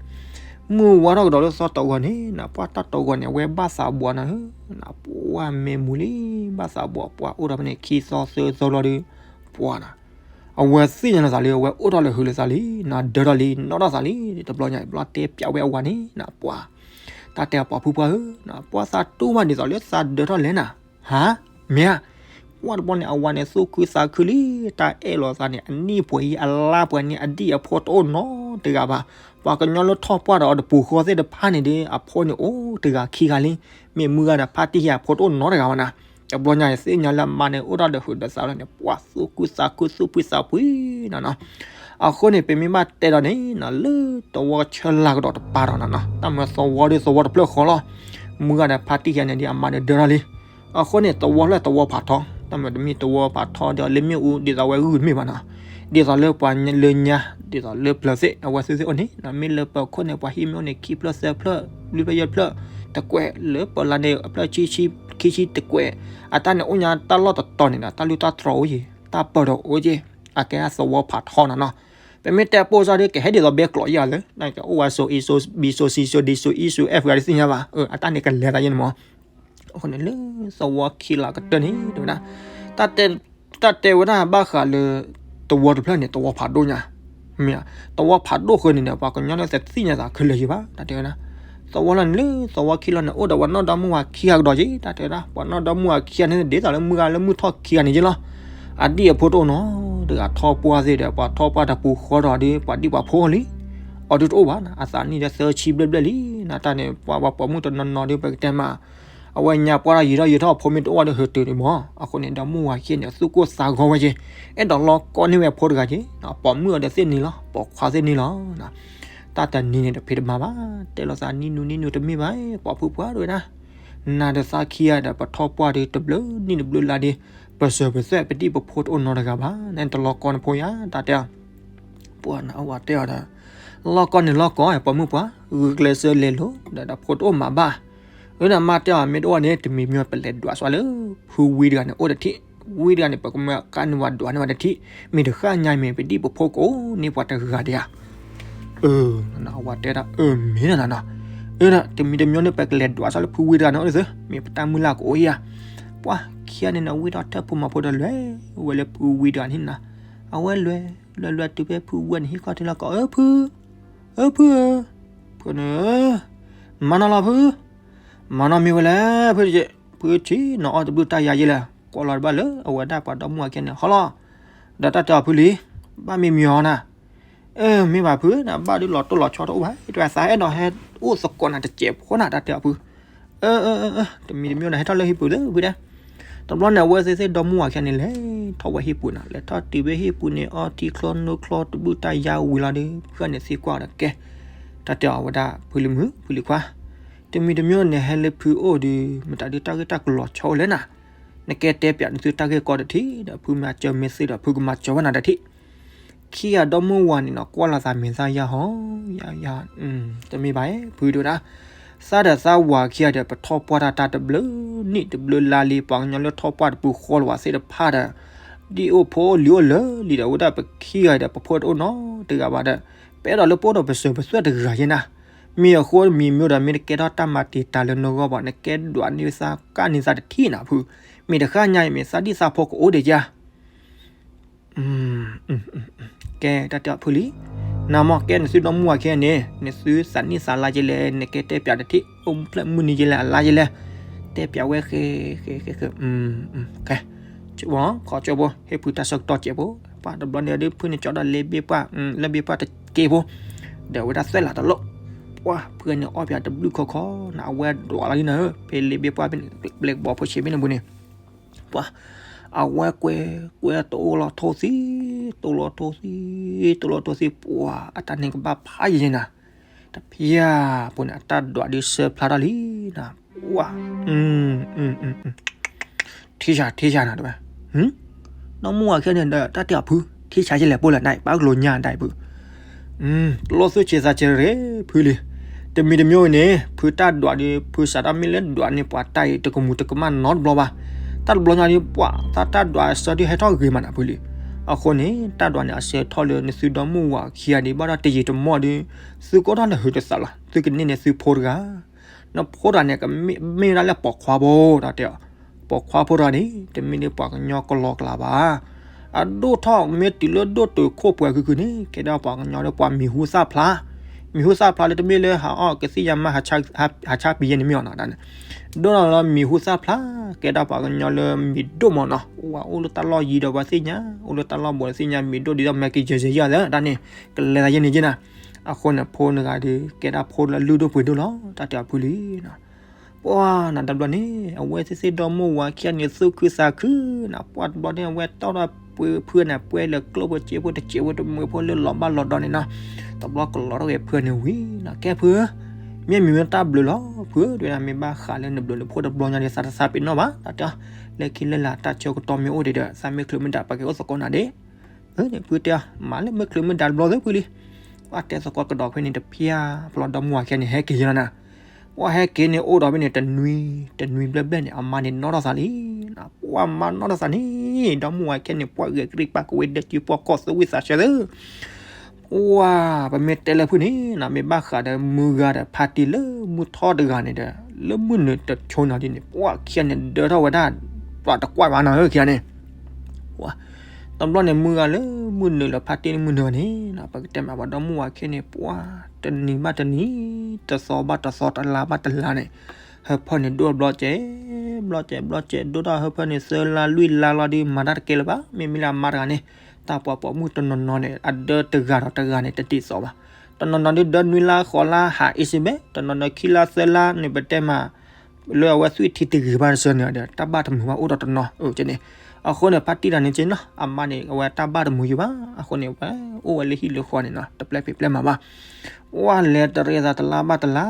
မုၢ်ဝါထီၣ်ကဒီးလၢသီတဂီၤန့ၣ်နီၤ ပှၤတၢ်တဂီၤန့ၣ် အဝဲဘၣ်သးဘှီနၤဧၢ, ပှၤမဲာ်မူလံ ဘၣ်သးဘှီ ပှၤအိၣ်ဒီးဖဲန့ၣ် ခံသီသၢသီဘျီဒီး ပှၤနီၤ အဝဲသ့ၣ်ညါလီၤသးလံ အဝဲအိၣ်ထီၣ်လၢဟုးလၢသးလံနီၤ ဒၢထီၣ်လံ နီၣ်ထီၣ်သးလံ တဘျီညါ ဘျီတဲပျးဝဲအဝၤန့ၣ်နီၤ ပှၤ တၢ်တဲပှၤဖုပှၢ်ဧၢ, ပှၤသးတူၢ်ဘၣ်ဒ်သိးလၢသးဒၢထီၣ်လဲၣ်နၤ, ဟါ, မ့ၢ်ဧါ, ပှၤတဘျီန့ၣ် အဝၤန့ၣ်သူၣ်ခုသးခုလံ, တၢ်အဲၣ်လိာ်သးန့ၣ် အနံၣ်ပှဲၤအံၤ အလါပှဲၤန့ၣ် အဒံၣ်အဖိတအိၣ်နီတဂၤဘၣ်, ပှၤကညီလၢထီၣ်ပှၢ်ဒီးအီၤတပူၤဃီသ့ၣ်တဖၣ်န့ၣ်ဒီး အဖိန့ၣ်အိၣ်တဂၤခံဂၤလံ, မ့ၢ်မုၢ်ဂၤဒီးဖါတံၢ်ဟံၣ်အဖိတအိၣ်နီတဂၤဘၣ်နၤ, တဘျီညါန့ၣ် သ့ၣ်ညါလၢအမါန့ၣ် အိၣ်ထီၣ်ဒီးဟုးဒီးသးလီၤန့ၣ် ပှၤသူၣ်ခုသးခုသူၣ်ဖှံသးဖှံနီၤနီၤ, အဃိန့ၣ် ပမ့ၢ်ဘၣ်တဲဒီးန့ၣ်နီၤ လၢသဝီဆၢလၢကဒီးတပၤဒီးနီၤနီၤ တၢ်မၤသဝီဒီးသဝီတဖျၢၣ်ဃီလီၤ, မုၢ်ဂၤဒီးဖါတံၢ်ဟံၣ်န့ၣ်ဒီးအမါန့ၣ်ဒၢထီၣ်လံ, အဃိန့ၣ် သဝီဖျၢၣ်သဝီဖးထီ, တၢ်မၤတမ့ၢ်သဝီဖးထီဒီးလၢမ့ၣ်အူ ဒ်သိးဝဲဂုၢ်မ့ၢ်ဘၣ်နီၤ, ဒ်သိးလၢပှၤလၢညါ ဒ်သိးလၢပျၢၤသ့ၣ် အဝဲသ့ၣ်သ့ၣ်အိၣ်န့ၣ်နီၤ မ့ၢ်လၢပခိၣ်န့ၣ် ပှၤဟံၣ်မ့ၢ်အိၣ်န့ၣ် ခံဖျၢၣ်သၢဖျၢၣ် လွံၢ်ဖျၢၣ်ယဲၢ်ဖျၢၣ် တကွဲး လၢပလါန့ၣ် အဖျၢၣ်ဆံဆံ ခံဆံတကွဲး, အတၢ်န့ၣ်အိၣ်ညါတၢ်လီၢ်တတီၤန့ၣ်ဒီး တၢ်လုၢ်တၢ်တြီၤအိၣ်က့ၤ တၢ်ပၢၢ်ဒီးအိၣ်က့ၤ, အကဲသဝီဖးထီနီၤနီၤ, ပမ့ၢ်တဲပိၢ်စၢ်ဒီး ကဟဲဒ်သိးဘဲကျိးယၤလၢ နကအိၣ်ဝဲ စိၤအံၤစိၤဘံၤစိၤစံၤစိၤဒံၤစိၤအံၤစိၤအဲၣ်ဖုဂၤဒ်သ့ၣ်ညါဘၣ်, အတၢ်န့ၣ်ကလဲၤသးယဲန့ၣ်မး, အဃိန့ၣ်လၢသဝီခံလီၤကတၢၢ်န့ၣ် တဲဝဲဒၣ် တၢ်တဲဝဲဒၣ်ဘၣ်ဃးလၢ သဝီတဖျၢၣ်န့ၣ် သဝီဖးဒိၣ်ညါ, မ့ၢ် သဝီဖးဒိၣ်ဃီန့ၣ်ဒီး ပှၤကညီလၢသ့ၣ်ညါသးခဲလၢာ်ယံၤဘၣ် တၢ်တဲဝဲဒၣ်, သဝီလီၤန့ၣ်လၢသဝီခံလီၤန့ၣ် အိၣ်ဒီးပှၤနီၢ်ဒီမါဝၤခံဂၤကဒီးက့ၤ တၢ်တဲဝဲဒၣ် ပှၤနီၢ်ဒီမါဝၤခံဂၤန့ၣ် ဒ်သိးလၢမုၢ်ဂၤလၢမုၢ်ထီၣ်ခံဂၤန့ၣ်က့ၤလီၤ, အဒံၣ်အဖိတအိၣ်နီတဂၤ ထီၣ်ပှၢ်သ့ၣ်ဒီး ပှၤထီၣ်ပှၢ်တပူၤဃီဒီးဒီး ပှၤဒံၣ်ပှၤဖိလံ, အီၤဒုးတအိၣ်ဘၣ်နၤ အသးနံၣ်ဒီးသၢဆံဘျဲၣ်ဘျဲၣ်လံ, နတၢ်န့ၣ် ပှၤပှၤပိာ်မုၣ်တနီၤနီၤဒီး ပကတဲမး အဝဲညါပှၢ်တၢ်ယံာ်ထီၣ်ယံာ်ထီၣ် အဖိမ့ၢ်တအိၣ်ဒီး ဟုးတုၤန့ၣ်မး, အဃိန့ၣ် ဒီမါဝၤခံဂၤန့ၣ် သူၣ်ကိၢ်သးဂီၤဝဲက့ၤ, အဲၣ်ဒိးလီၤကီန့ၢ်ဝဲဖိတဂၤက့ၤ, ပိာ်မုၣ်အီၤဒီးသ့ၣ်န့ၣ်လီၤ ပိာ်ခွါသ့ၣ်န့ၣ်လီၤ, တၢ်တနံၤန့ၣ်တဖံးတမၤဘၣ်, တဲလိာ်သးနံၣ်နူနံၣ်နူတမ့ၢ်ဘၣ်, ပှၤဖုပှၢ်တဲဝဲဒၣ်, နၤဒီးသးခံဂၤဒီး ပထီၣ်ပှၢ်ဒီးတဘျုးနံၣ်တဘျုးလါဒီး ပစၢၤပသွဲၣ်ပဒံၣ်ပဖိတအိၣ်နီတဂၤဘၣ်, နတလီၤကီနဖိယၤ တၢ်တဲအီၤ ပှၤနအဝၤတဲအီၤဒီး, လီၤကီန့ၣ်လီၤကီ ပိာ်မုၣ်ပှၢ်, ဂုာ်ကျဲးစၢးလဲၤလိၤ ဒီးတၢ်ဖိတအိၣ်မးဘၣ်, အၢ နမါတဲအီၤ မ့ၢ်တအိၣ်န့ၣ် တမံၤမံၤပလဲၤဒွးသွဲၣ်လၢ ဖုဝံတဂၤန့ၣ်အိၣ်တထံၣ်, ဝံတဂၤန့ၣ် ပကမၢကါန့ၢ်ဝဲဒွးန့ၢ်ဝဲတထံၣ်, မ့ၢ်တဃၣ်ညါမ့ၢ်ပဒံၣ်ပဖိကအိၣ်န့ၢ်ပှၤတဂၤဒံးဧါ အၢ အဝၤတဲဒၣ် အၢ မ့ၢ်နၤနီၤ, အၢ တမံၤတမံၤန့ၣ် ပကလဲၤဒွးသွဲၣ်လၢဖုဝံတဂၤန့ၣ်အိၣ်သု, မ့ၢ်ပတၢ်မုၢ်လၢ်ကအိၣ်ဧါ, ပှၤခံဂၤန့ၣ်နီၤ ဝံထီၣ်ထၢၣ်ဖိမၤဖိဒီးလဲၤဝဲလၢဖုဝံတဂၤန့ၣ်နီၤ, အဝဲလဲၤ လဲၤလဲၤတုၤဖဲဖုဝံန့ၣ်ဟံၣ်ခီၣ်ထံးလီၤကီး အၢ ဖု, အၢ ဖုဧၢ, ဖုန့ၣ် မၤနီၤလီၤဖု, မၤနီၤမ့ၢ်ဝဲလဲၣ်, ဖုတက့ၢ် ဖုထံၣ်နီၤအီၣ်တဘျုးတၢ်ယါယဲလဲၣ်, ကွၢ်လီၤတဘၣ်လၢအဝဲဒၣ်ပှၤဒီမါဝၤခံဂၤန့ၣ် ဟီလီၤ, ဒီးတၢ်တဲအီၤဖုလံ, ဘၣ်မံမံၤအီၤနၤ, အၢ မ့ၢ်ဘၣ်ဖု နဘၣ်ဒုးလီၤတိၢ်လီၤဆီတအိၣ်ဘၣ်, တဝဲသးအဲၣ်ဒိးဟဲအိၣ်သကိးနၤတစဲးဖိနၤ တၢ်တဲအီၤဖု, အၢ အၢ အၢ တမံၤတမံၤန့ၣ် ဟဲထီၣ်လၢဟံၣ်ပူၤလၢဖုဒၣ်, တဘျီန့ၣ် အဝဲသ့ၣ်သ့ၣ်ဒီမါဝၤခံဂၤန့ၣ် လဲၤထီၣ်ဝဲဟံၣ်ပူၤနီၤ, လဲၤထီၣ်တုၤဖဲဟံၣ်ပူၤန့ၣ် အီထံချီနိချီတဘျုးတၢ်ယါဝံၤလီၤဒီး ဖုန့ၣ်သံကွၢ်ဒီးကဲ, တၢ်တဲအီၤဝဲဒၣ် ဖုလံၤမုၣ် ဖုလံၤခွါ, တမံၤတမံၤန့ၣ် ဟဲလၢဖုအိၣ်ဒီး မတၤဒုးတၢ်ဂ့ၢ်တၢ်ကလီၤဆီအိၣ်လဲၣ်နၤ, နကဲတဲပျးနသုတၢ်ဂ့ၢ်ကီတထံၣ်ဒီး ဖုမၤစၢၤမ့ၢ်သ့ဒီး ဖုကမၤစၢၤဝဲနၤတထံၣ် ခံဂၤဒီမါဝၤန့ၣ်နီၤ ကွၢ်လီၤသးမဲာ်သၣ်ယါဟီ, ယါယါ, တမ့ၢ်ဘၣ် ဖုတဲဝဲဒၣ်, သးဒီးသးဝၤခံဂၤဒီး ပထီၣ်ပှၢ်တၢ်တၢ်တဘျုးနံၣ်တဘျုးလါလံ, ပှၤကညီလၢထီၣ်ပှၢ်တပူၤဃီလၢၤဘၣ်သ့ၣ်တဖၣ်ဒီး ဒ်အိၣ်ဖိအိၣ်လံၤအိၣ်လၢာ်လံဒီး အဝဲဒၣ်ပခံဂၤဒီး ပဖိတအိၣ်နီတဂၤဘၣ်ဒီး ပအဲၣ်ဒိးလၢပအိၣ်ဒီးပစၢၤပသွဲၣ်တဂၤယဲနၤ. မ့ၢ်အဃိမံၤမ့ၢ်ဒီး မ့ၢ်တကဲထီၣ်တၢ်မၤတံာ်တာ်လၢနဂီၢ်ဘၣ်, နကဲဒွးန့ၢ်သးကၣ်န့ၢ်သးတထံၣ်နၤဖု, မ့ၢ်တဃၣ်ညါအံၤ မ့ၢ်သးဒံၣ်သးဖိကအိၣ်ဒံးဧါ. ကဲတၢ်တဲအီၤဖုလံ, နမ့ၢ်ကဲနသုဒီမါဝၤခံဂၤန့ၣ် နသုသးနံၣ်သးလါကဲလဲၣ်, နကဲတဲပၠးတထံၣ် အိၣ်ဖျဲၣ်မုၢ်နံၤကဲလဲၣ် အလါကဲလဲၣ်, တဲပၠးဝဲဃဲဃဲဃဲဃဲ, ကဲ, ခီကၠိဖိ ဟ့ၣ်ဖုတၢ်ဆၢကတီၢ်ကဲးဖိ, ပှၤတဘျီန့ၣ်ဒုး ဖုန့ၣ်ကၠီဒီးလ့ဘ့ၣ်ပှၢ် လ့ဘ့ၣ်ပှၢ်တကဲးဖိ, ဒီးအဝဲဒၣ်သွဲၣ်လးတလိၣ်, ပှၤဖုန့ၣ်အီၣ်ပၠးတဘျုးခီခီနၤ အဝဲဒွးလီၤလံနၤဧၢ, ဖဲလ့ဘ့ၣ်ပှၢ်ဖဲန့ၣ် ပျဲကဘီဖိဆံးဖဲန့ၣ်ပူၤန့ၣ် ပှၤ, အဝဲကွဲ, ကွဲတအိၣ်လီၤထိၣ်သံ, တအိၣ်လီၤထိၣ်သံ, တအိၣ်လီၤထိၣ်သံ ပှၤအတၢ်န့ၣ်ကဘၣ်ဖးယဲၢ်နၤ, တဖၣ်ဖိန့ၣ် အတၢ်ဒွးဒုးဆၢဖျါထီၣ်လံနၤ, ပှၤ, ထံဆးထံဆးနၤတဲဝဲ, ဒီမါဝၤခံဂၤန့ၣ်ဒီး တၢ်တဲအီၤဖု, ထံဆးယဲၢ်လဲၣ်ပိၢ်လဲၣ်နၤ ပာ်ကလိာ်ညါဒၣ်အံၤဖု တလိၣ်သူၣ်ဆံးသးဆံးရ့ၣ်ဖုလံ, တမံၤတမံၤအံၤန့ၣ် ဖုတၢ်ဒွးဒီး ဖုစးထီၣ်မ့ၢ်လၢဒွးန့ၢ်ပှၤတၢ်အံၤ တကမူၤတကမၣ်နီတဘျီဘၣ်, တၢ်တဘျီညါဒီး ပှၤသးတၢ်ဒွးအဆၢဒုးဟဲထီၣ်ဂ့ၤမးနၤဖုလံ, အဃိန့ၣ် တၢ်ဒွးန့ၣ်အဆၢထီၣ်လၢနသုဒီမါဝၤခံဂၤဒံး ဘၣ်ဒီးတယံာ်တမီၢ်ဒီး သုကအိၣ်ထီၣ်လၢဟုးတသးလီၤ, သုကန့ၢ်န့ၢ်သုဖိတဂၤ နဖိတဂၤန့ၣ် ကမ့ၢ်ဝဲဒၣ်လၢပိာ်ခွါဖိဒီးတဲအီၤ, ပိာ်ခွါဖိတဂၤန့ၣ် တမ့ၢ်လၢပှၤကညီကလီကလီဘၣ်, အဒိၣ်ထီၣ်မ့ၢ်တုၤလၢဒိၣ်တုာ်ခိၣ်ပှဲၤခုခုန့ၣ် ကဲဒၣ်ပှၤကညီလၢပှၤမံၤဟူသၣ်ဖျါ, မံၤဟူသၣ်ဖျါလၢတမ့ၢ်လၢဟးအီၣ်ကသ့ၣ်ညါမး ဟးဆါပံၤယဲန့ၣ်မ့ၢ်အီၤနီၤ, ဒိၣ်ထီၣ်လၢမံၤဟူသၣ်ဖျါ ကဲဒၣ်ပှၤကညီလၢမံၤဒိၣ်မးနီၤ, အိၣ်လၢတၢ်လီၢ်ယံၤဒီးပှၤသ့ၣ်ညါ, အိၣ်လၢတၢ်လီၢ်ဘူးဒီးသ့ၣ်ညါ မံၤဒိၣ်ဒ်သိး မဲကယဲယဲယဲလၢတၢ်န့ၣ် ကလဲၤသးယဲန့ၣ်ယဲနၤ, အဃိန့ၣ် ဖိတဂၤဒီး ကဲဒၣ်ဖိလၢလုၢ်ဒိၣ်ပှ့ၤဒိၣ်လီၤ, တၢ်တဲအီၤဖုလံ ပှၤနၤတဘျီန့ၣ် အဝဲသ့ၣ်သ့ၣ်ဒီမါဝၤခံဂၤန့ၣ် သူၣ်ခုသးခုနၤ, ပှၤတဘျီန့ၣ် အဝဲတီၢ်ထီၣ်ပှဲၤဖုန့ၣ် ပှဲၤလၢကျိၣ်ဖိစ့ဖိ တစဲးဖိတမှဲၤဖိလၢလီၤဘၣ်လီၤဒီးန့ၣ်နီၤ, တဘျီကလီထီၣ်က့ၤဖုန့ၣ်ဝံၤနၤ, ကဲဖုဧၢ, မ့ၢ်မံၤမ့ၢ်တၢ်ဘျုးလီၤဖုဧၢ, ဒ်ဝဲဒၣ်မ့ၢ်ဘၣ်ဃးလၢနဘျုးနဖှိၣ်တဘျီညါဒီး သးတသးပ့ၤနီၣ်ဘၣ်, တၢ်တဲအီၤ လၢခံလၢလာ်တၢ်ဆၢကတီၢ်မ့ၢ်အိၣ်ဒံးဒီး သးမ့ၢ်ချုးမ့ၢ်ဒါပှၤက့ၤအိၣ်သကိးနၤဒံး ဖုန့ၣ် ဖုတဲအီၤ မၤလၢမ့ၢ်ချုးမ့ၢ်ဒါတဘျီသ့ဖုလံ, ပှၤတဲသကိးကဒီးဖဲန့ၣ်တဖၣ် ပျီဒီမါဝၤခံဂၤန့ၣ် ဟဲက့ၤယဲလီၤနၤ, ပှၤဟဲက့ၤန့ၣ်အိၣ်ဒီးဖဲန့ၣ် တနွံ, တနွံဘျဲၣ်ဘျဲၣ်န့ၣ် အမါန့ၣ်နီၣ်ထီၣ်သးလံ, ပှၤမါနီၣ်ထီၣ်သးန့ၣ် ဒီမါဝၤခံဂၤန့ၣ် ပှၤဂဲၤကရံၣ်ပာ်ကဝဲဒဲကၠူပှၤကီၢ်သူဝံသးစူၤသ့ ပှၤ ပမ့ၢ်တဲလၢဖုန့ၣ်နီၤ မ့ၢ်ဘၣ်ဃးဒီးမုၢ်ဂၤဒီးဖါတံၢ်လၢမုၢ်ထီၣ်တဂၤန့ၣ်ဒီး လၢမုၢ်နုာ်တဆိနီၤဒ်န့ၣ် ပှၤခံဂၤန့ၣ်ဒၢထီၣ်ဝဲဒၣ် ပှၤတကွၢ်ဘၣ်နီၤဧၢခံဂၤန့ၣ် ပှၤ တဘျီန့ၣ် မုၢ်ဂၤလၢမုၢ်နုာ်လၢဖါတံၢ်လၢမုၢ်နုာ်န့ၣ်နီၤ ပကတဲမးပှၤဒီမါဝၤခံဂၤန့ၣ် ပှၤ တနံၤဘၣ်တနံၤ တသီဘၣ်တသီ တလါဘၣ်တလါန့ၣ် ဟၢဖၢန့ၣ်ဒိၣ်ဘျီကဲ ဘျီကဲ ဘျီကဲ ဒိၣ်ထီၣ်ဟၢဖၢန့ၣ် သၢလါလွံၢ်လါလီၤဒီး မၤတၢ်တကဲလၢၤဘၣ်. မ့မ့ၢ်လၢအမါတဂၤန့ၣ် တၢ်ပှၤပိာ်မုၣ်တနီၤနီၤန့ၣ် အဒၢတဂၤဒီးတဂၤန့ၣ် တဒ်သိးဘၣ်. တနီၤနီၤဒုးဒၢနွံလါဃိးလါ ဟးအ့စ့ဘဲ တနီၤနီၤခံလါသၢလါန့ၣ် ပတဲမး လၢအဝဲသွံၣ်ထံတဂ့ၤဘၣ်တစၢန့ၣ်ဒီး တၢ်ဘၣ်တမုာ်ဘၣ်အိၣ်ဒီးတနီၤ အန့ၣ် အဃိန့ၣ် ဖါတံၢ်တဂၤန့ၣ်က့နီၤ အမါန့ၣ် အဝဲတၢ်ဘၣ်တမုာ်ယံၤဘၣ်. အဃိန့ၣ် ဝဲအိၣ်ဝဲလၢဟံၣ်လၢဃီန့ၣ်နီၤ တပျဲဖံးပျဲမၤဘၣ်. ပှၤလဲၤတရံးသးတလါဘၣ်တလါ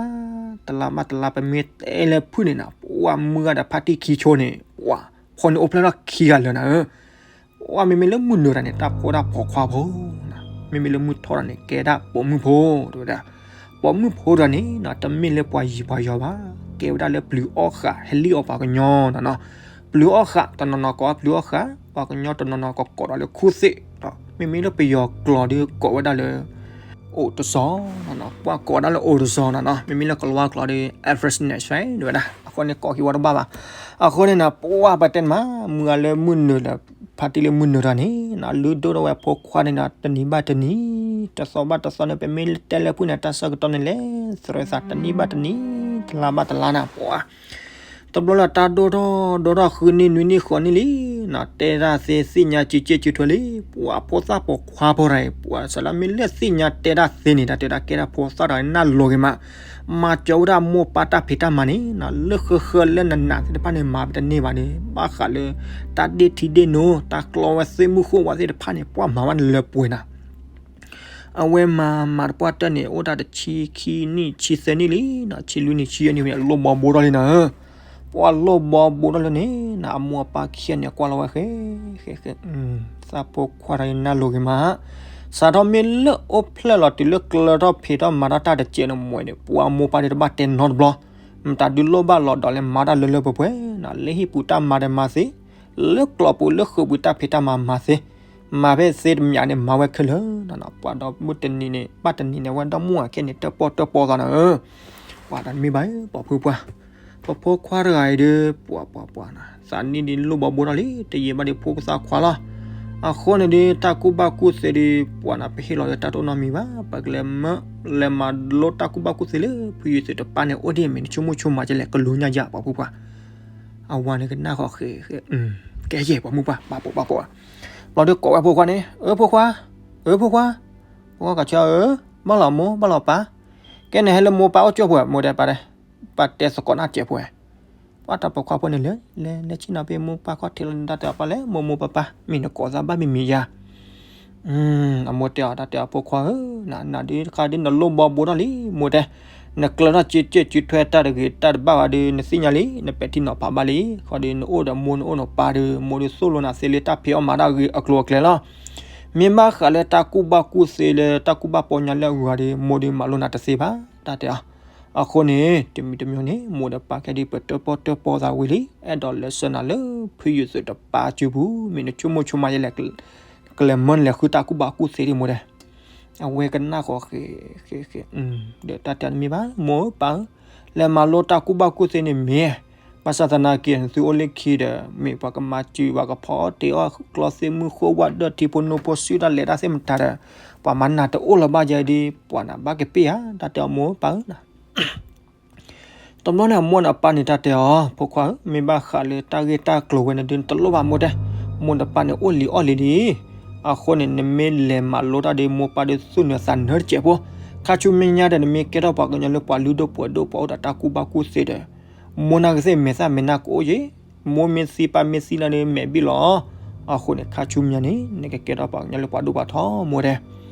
တလါဘၣ်တလါ ပမ့ၢ်တဲလၢဖုၣ်န့ၣ်နီၤ ပှၤမုၢ်ဂၤဒီးဖါတံၢ်ခံဆိန့ၣ် ပှၤ ဖိန့ၣ်အိၣ်ဖျဲၣ်ထီၣ်ခံဂၤလၢာ်နၤဧၢ ပှၤမ့မ့ၢ်လၢမုၢ်နုာ်တၢ်န့ၣ် တၢ်ဖိဒၣ်ပိာ်ခွါဖိနီၤ မ့မ့ၢ်လၢမုၢ်ထီၣ်တၢ်န့ၣ် ကဲဒၣ်ပိာ်မုၣ်ဖိ တဲဝဲဒၣ်. ပိာ်မုၣ်ဖိတဂၤန့ၣ်နီၤ တမ့ၢ်လၢပှၤယံၤပှၤယီၤဘၣ် ကဲဝဲဒၣ်လၢပျုၤအီၣ်ဃာ် ဟဲလံၣ်အီၣ်ပှၤကညီနီၤနီၤ ပျုၤအီၣ်ဃာ် တနီၤနီၤကိးပျုၤအီၣ်ဃာ် ပှၤကညီတနီၤနီၤကကိးဒီးလၢခူၣ်သ့ၣ် မ့မ့ၢ်လၢပယီၤကျိာ်ဒီးကိးဝဲဒၣ်လၢ အိၣ်တစီၤနီၤနီၤ ပှၤကိးဝဲဒၣ်လၢအိၣ်တစီၤနီၤနီၤ မ့မ့ၢ်လၢကလၤဝါကျိာ်ဒီး Average Nature ဝဲဒၣ် အဃိန့ၣ်ကိးက့ၤဝဲတဘၣ်ဘၣ်. အဃိန့ၣ်နီၤ ပှၤပတဲန့ၣ်မး မုၢ်ဂၤလၢမုၢ်နုာ်ဒီး ဖါတံၢ်လၢမုၢ်နုာ်တၢ်န့ၣ်နီၤ လုၢ်ဒိၣ်ထီၣ်ဝဲဖိခွါန့ၣ်နီၤ တနံၤဘၣ်တနံၤ တသီဘၣ်တသီန့ၣ် ပမ့ၢ်တဲလၢဖုၣ်န့ၣ် တၢ်ဆၢကတီၢ်န့ၣ်လဲၤသရၢသး တနံၤဘၣ်တနံၤ တလါဘၣ်တလါနီၤ ပှၤ တဘျီလၢတၢ်ဒိၣ်ထီၣ်ဒိၣ်ထီၣ် ဃုနံၣ်နွံနံၣ်ဃိးနံၣ်လံနီၤ တဲတၢ်သ့သ့ၣ်ညါစံးကဲစံးထွဲလံ ပှၤဖိသၣ်ပိာ်ခွါဖိတဂၤအံၤ ပှၤစးလၢမ့ၢ်လၢသ့ၣ်ညါတဲတၢ်သ့န့ၣ် တၢ်တဲဒၣ်ကဲဒၣ်ဖိသၣ်တဂၤန့ၣ် နၢ်လိၤဂ့ၤမး မၤစၢၤဝဲဒၣ်မိၢ်ပၢ်တၢ်ဖံးတၢ်မၤန့ၣ်နီၤ လၢဃၢဃၢလၢနးနးသ့ၣ်တဖၣ်န့ၣ် မၤပတန့ၢ်ဘၣ်န့ၣ် ဘၣ်ဃးလၢ တၢ်ဒ့ၣ်ထံဒ့ၣ်နိ တၢ်ကျီဝဲသ့ၣ်မုၢ်ဃိဝဲသ့ၣ်တဖၣ်န့ၣ် ပှၤမၤဝဲန့ၣ်လၢပှဲၤနီၤ အဝဲမၤမၤတပှၢ်တၢၢ်န့ၣ် အိၣ်ဒၣ်တဆံခံနံၣ်ဆံသၢနံၣ်လံနီၤ ဆံလွံၢ်နံၣ်ဆံယဲၢ်နံၣ်ဝဲန့ၣ် လိၣ်ဘီဘိထီၣ်လံနီၤဧၢ ပှၤလိၣ်ဘီဘိထီၣ်လၢန့ၣ်နီၤ အမိၢ်အပၢ်ခံဂၤန့ၣ် ကွၢ်လီၤဝဲဃဲ ဃဲ ဃဲ သးဖိခွါတဂၤအံၤနၢ်လိၤဂ့ၤမး စးထီၣ်မ့ၢ်လၢအိၣ်ဖျဲၣ်လီၤတုၤလၢကျၢၤထီၣ်ဖံးထီၣ်မၤထီၣ်တၢ်တစဲးန့ၣ်မ့ၢ်န့ၣ် ပှၤမိၢ်ပၢ်ဒုးတဘၣ်တဲနီတဘျီ မတၤဒုးလိၣ်ဘၣ်လီၤဒီးလဲၤမၤတၢ်လၢလၢပှဲၤပှဲၤနီၤ, လၢဟံၣ်ပူၤတၢ်မၤဒီးမၤသ့, လၢကျိးပူၤလၢဃုာ်ပူၤတၢ်ဖံးတၢ်မၤမၤသ့, မၤဖဲသ့တမံၤန့ၣ် မၤဝဲခဲလၢာ်နီၤနီၤ, ပှၤဒီးမုၢ်တနံၤန့ၣ် ဘၣ်တနံၤန့ၣ် ဝဲဒီမါဝၤခဲန့ၣ် တၢၣ်ပီၣ်တၢၣ်ပီသးနီၤဧၢ, ပှၤတမ့ၢ်ဘၣ်ဧၢ ပိာ်ဖုပှၢ်, ပဖိခွါတဂၤအံၤဒီး ပှၤပှၤပှၤနီၤ, သးနံၣ်ဒ်လိၣ်ဘီဘိထီၣ်လံ တယံာ်ဘၣ်ဒီးဖိကသးခွါလီၤ. အဃိန့ၣ်ဒီး တၢ်ကူၣ်ဘၣ်ကူၣ်သ့ဒီး ပှၤနီၤ ပဟ့ၣ်လီၤလၢတၢ်တအိၣ်နီတမံၤဘၣ်, ပကလဲၤမၤ လဲၤမၤလိတၢ်ကူၣ်ဘၣ်ကူၣ်သ့လၢ ဖုယုၢ်သုးတပၢ်န့ၣ် အိၣ်ဒ်အမ့ၢ်နဆိကမိၣ်ဆိကမးကလဲၣ် ကလူၤညါယၤ ပိာ်ဖုပှၢ်, အဝၤန့ၣ်ကနၣ်ဃီၤဃဲၤဃဲၤ, ကဲယဲၢ် ပိာ်မုၣ်ပှၢ် ပာ်ပိာ်ပာ်ပိာ်, ဘျီဒီးကိးဝဲဖိခွါန့ၣ် အၢဖိခွါ, အၢဖိခွါ, ဖိခွါကဆၢဧၢ, ဘၣ်လီၤမိၢ် ဘၣ်လီၤပၢ်, ကဲနဟဲလၢမိၢ်ပၢ်အိၣ်ကၠိပှဲၤ မိၢ်တဲပၢ်တဲ, ပၢ်တဲသကိးနၢ်စဲးပှဲၤ ပှၤတၢ်ပိာ်ခွါဖိန့ၣ်လဲၤ လဲၤ လဲၤဆ့ၣ်နီၤဖဲမိၢ်ပၢ်ခီၣ်ထံးလီၤန့ၣ် တၢ်တဲအီၤပၢ်လဲၣ် မိၢ်မိၢ်ပၢ်ပၢ် မ့ၢ်နကိးသးဘၣ်မံၤမံၤယၤ, အမိၢ်တဲအီၤ တၢ်တဲအီၤဖိခွါဧၢ, နၤဒုးတခါဒုးနလိၣ်ဘီဘိထီၣ်လံ မိၢ်တဲ, နကျၢၤထီၣ်က့ကဲစုထွဲတၢ်တဂ့ၤတၢ်တဘၣ်ဘၣ်ဒီး နသ့ၣ်ညါလံ နပဲာ်ထံနီၤဖးဘၣ်လံ, ခီဒီးနအိၣ်ဒီးမိၢ်နအိၣ်နပၢ်ဒီး မိၢ်ဒီးသိၣ်လိနၤသ့လၢတၢ်ဖံးအီၣ်မၤတၢ်ဂ့ၤအကျိၤအကျဲလီၤ. မ့ၢ်ဘၣ်ဃးလၢတၢ်ကူၣ်ဘၣ်ကူၣ်သ့လၢတၢ်ကူၣ်ဘၣ်ပီညါလၢအဂုၤအဂၤဒီး မိၢ်ဒီးမၤလိနၤတသ့ဘၣ် တၢ်တဲအီၤ. အဃိန့ၣ် တမံၤတမံၤန့ၣ် မိၢ်ဒီးပၢ်ခဲဒီး ပတၢၣ်ပီၣ်တၢၣ်ပီသးဝံၤလံ အဲၣ်ဒိးလဲၤဆှၢနၤလၢဖုယုၢ်သုးတပၢ်စုပူၤ မ့ၢ်နဆိကမိၣ်ဆိကမးယဲလဲၣ် ကလဲၤမၢနလဲၤဃုတၢ်ကူၣ်ဘၣ်ကူၣ်သ့ဒံး မိၢ်တဲ. အဝဲကနၣ်ဃီၤဃဲၤဃဲၤဃဲၤ, ဒီးတၢ်တဲတမ့ၢ်ဘၣ် မိၢ်ပၢ်ဧၢ, လဲၤမၤလိတၢ်ကူၣ်ဘၣ်ကူၣ်သ့န့ၣ်မ့ၢ်, ဘၣ်ဆၣ်သနာ်က့ နသုအိၣ်လၢခံဒီး မ့ၢ်ပှၤကမၤစၢၤပှၤကဖီတ့ၢ်အီၣ်ကျီသ့ၣ်မုၢ်ဃိဝၣ်ဒီးထံဖိနိဖိစုတၢ်လဲၤတၢ်သ့ၣ်မတၤဒီး ပှၤမၤနၤတအိၣ်လၢၤဘၣ်ယဲဒ် ပှၤနၤဘၣ်ကပ့ၢ်ဧါ တၢ်တဲအီၤမိၢ်ပၢ်ဧၢနီၤ တဘျီန့ၣ် အမိၢ်န့ၣ်အပၢ်န့ၣ် တၢ်တဲအီၤ ဖိခွါဧၢ, မ့ၢ်ဘၣ်ဃးလၢတၢ်ဂ့ၢ်တၢ်ကျိၤဝဲန့ၣ်ဒုး နတလိၣ်ဘၣ်မိၢ်တဲ, မိၢ်နပၢ်န့ၣ်အိၣ်လံၤအီၣ်လံၤလံ. အဃိန့ၣ် နမ့ၢ်လဲၤမၤလိတၢ်ဒီး မိၢ်ပၢ်ဒီးသူၣ်နုာ်သးနုာ်တစဲးဖိ, ခါဆူမဲာ်ညါဒီး နမ့ၢ်ကဲထီၣ်ပှၤကညီလၢပှၤလုၢ်ဒိၣ်ပှ့ၤဒိၣ် ပှၤအိၣ်ဒီးတၢ်ကူၣ်ဘၣ်ကူၣ်သ့ဒီး မိၢ်နၤကသ့ၣ်မဲာ်သၣ်မဲာ်နါကအိၣ်ယ့ၣ်, မိၢ်မ့ၢ်သံပၢ်မ့ၢ်သံနၤဒီး မဲာ်ဘံၣ်လီၤ. အဃိန့ၣ် ခါဆူမဲာ်ညါန့ၣ် နကကဲထီၣ်ပှၤကညီလၢပှၤဒိၣ်ပှၤထီ မိၢ်တဲ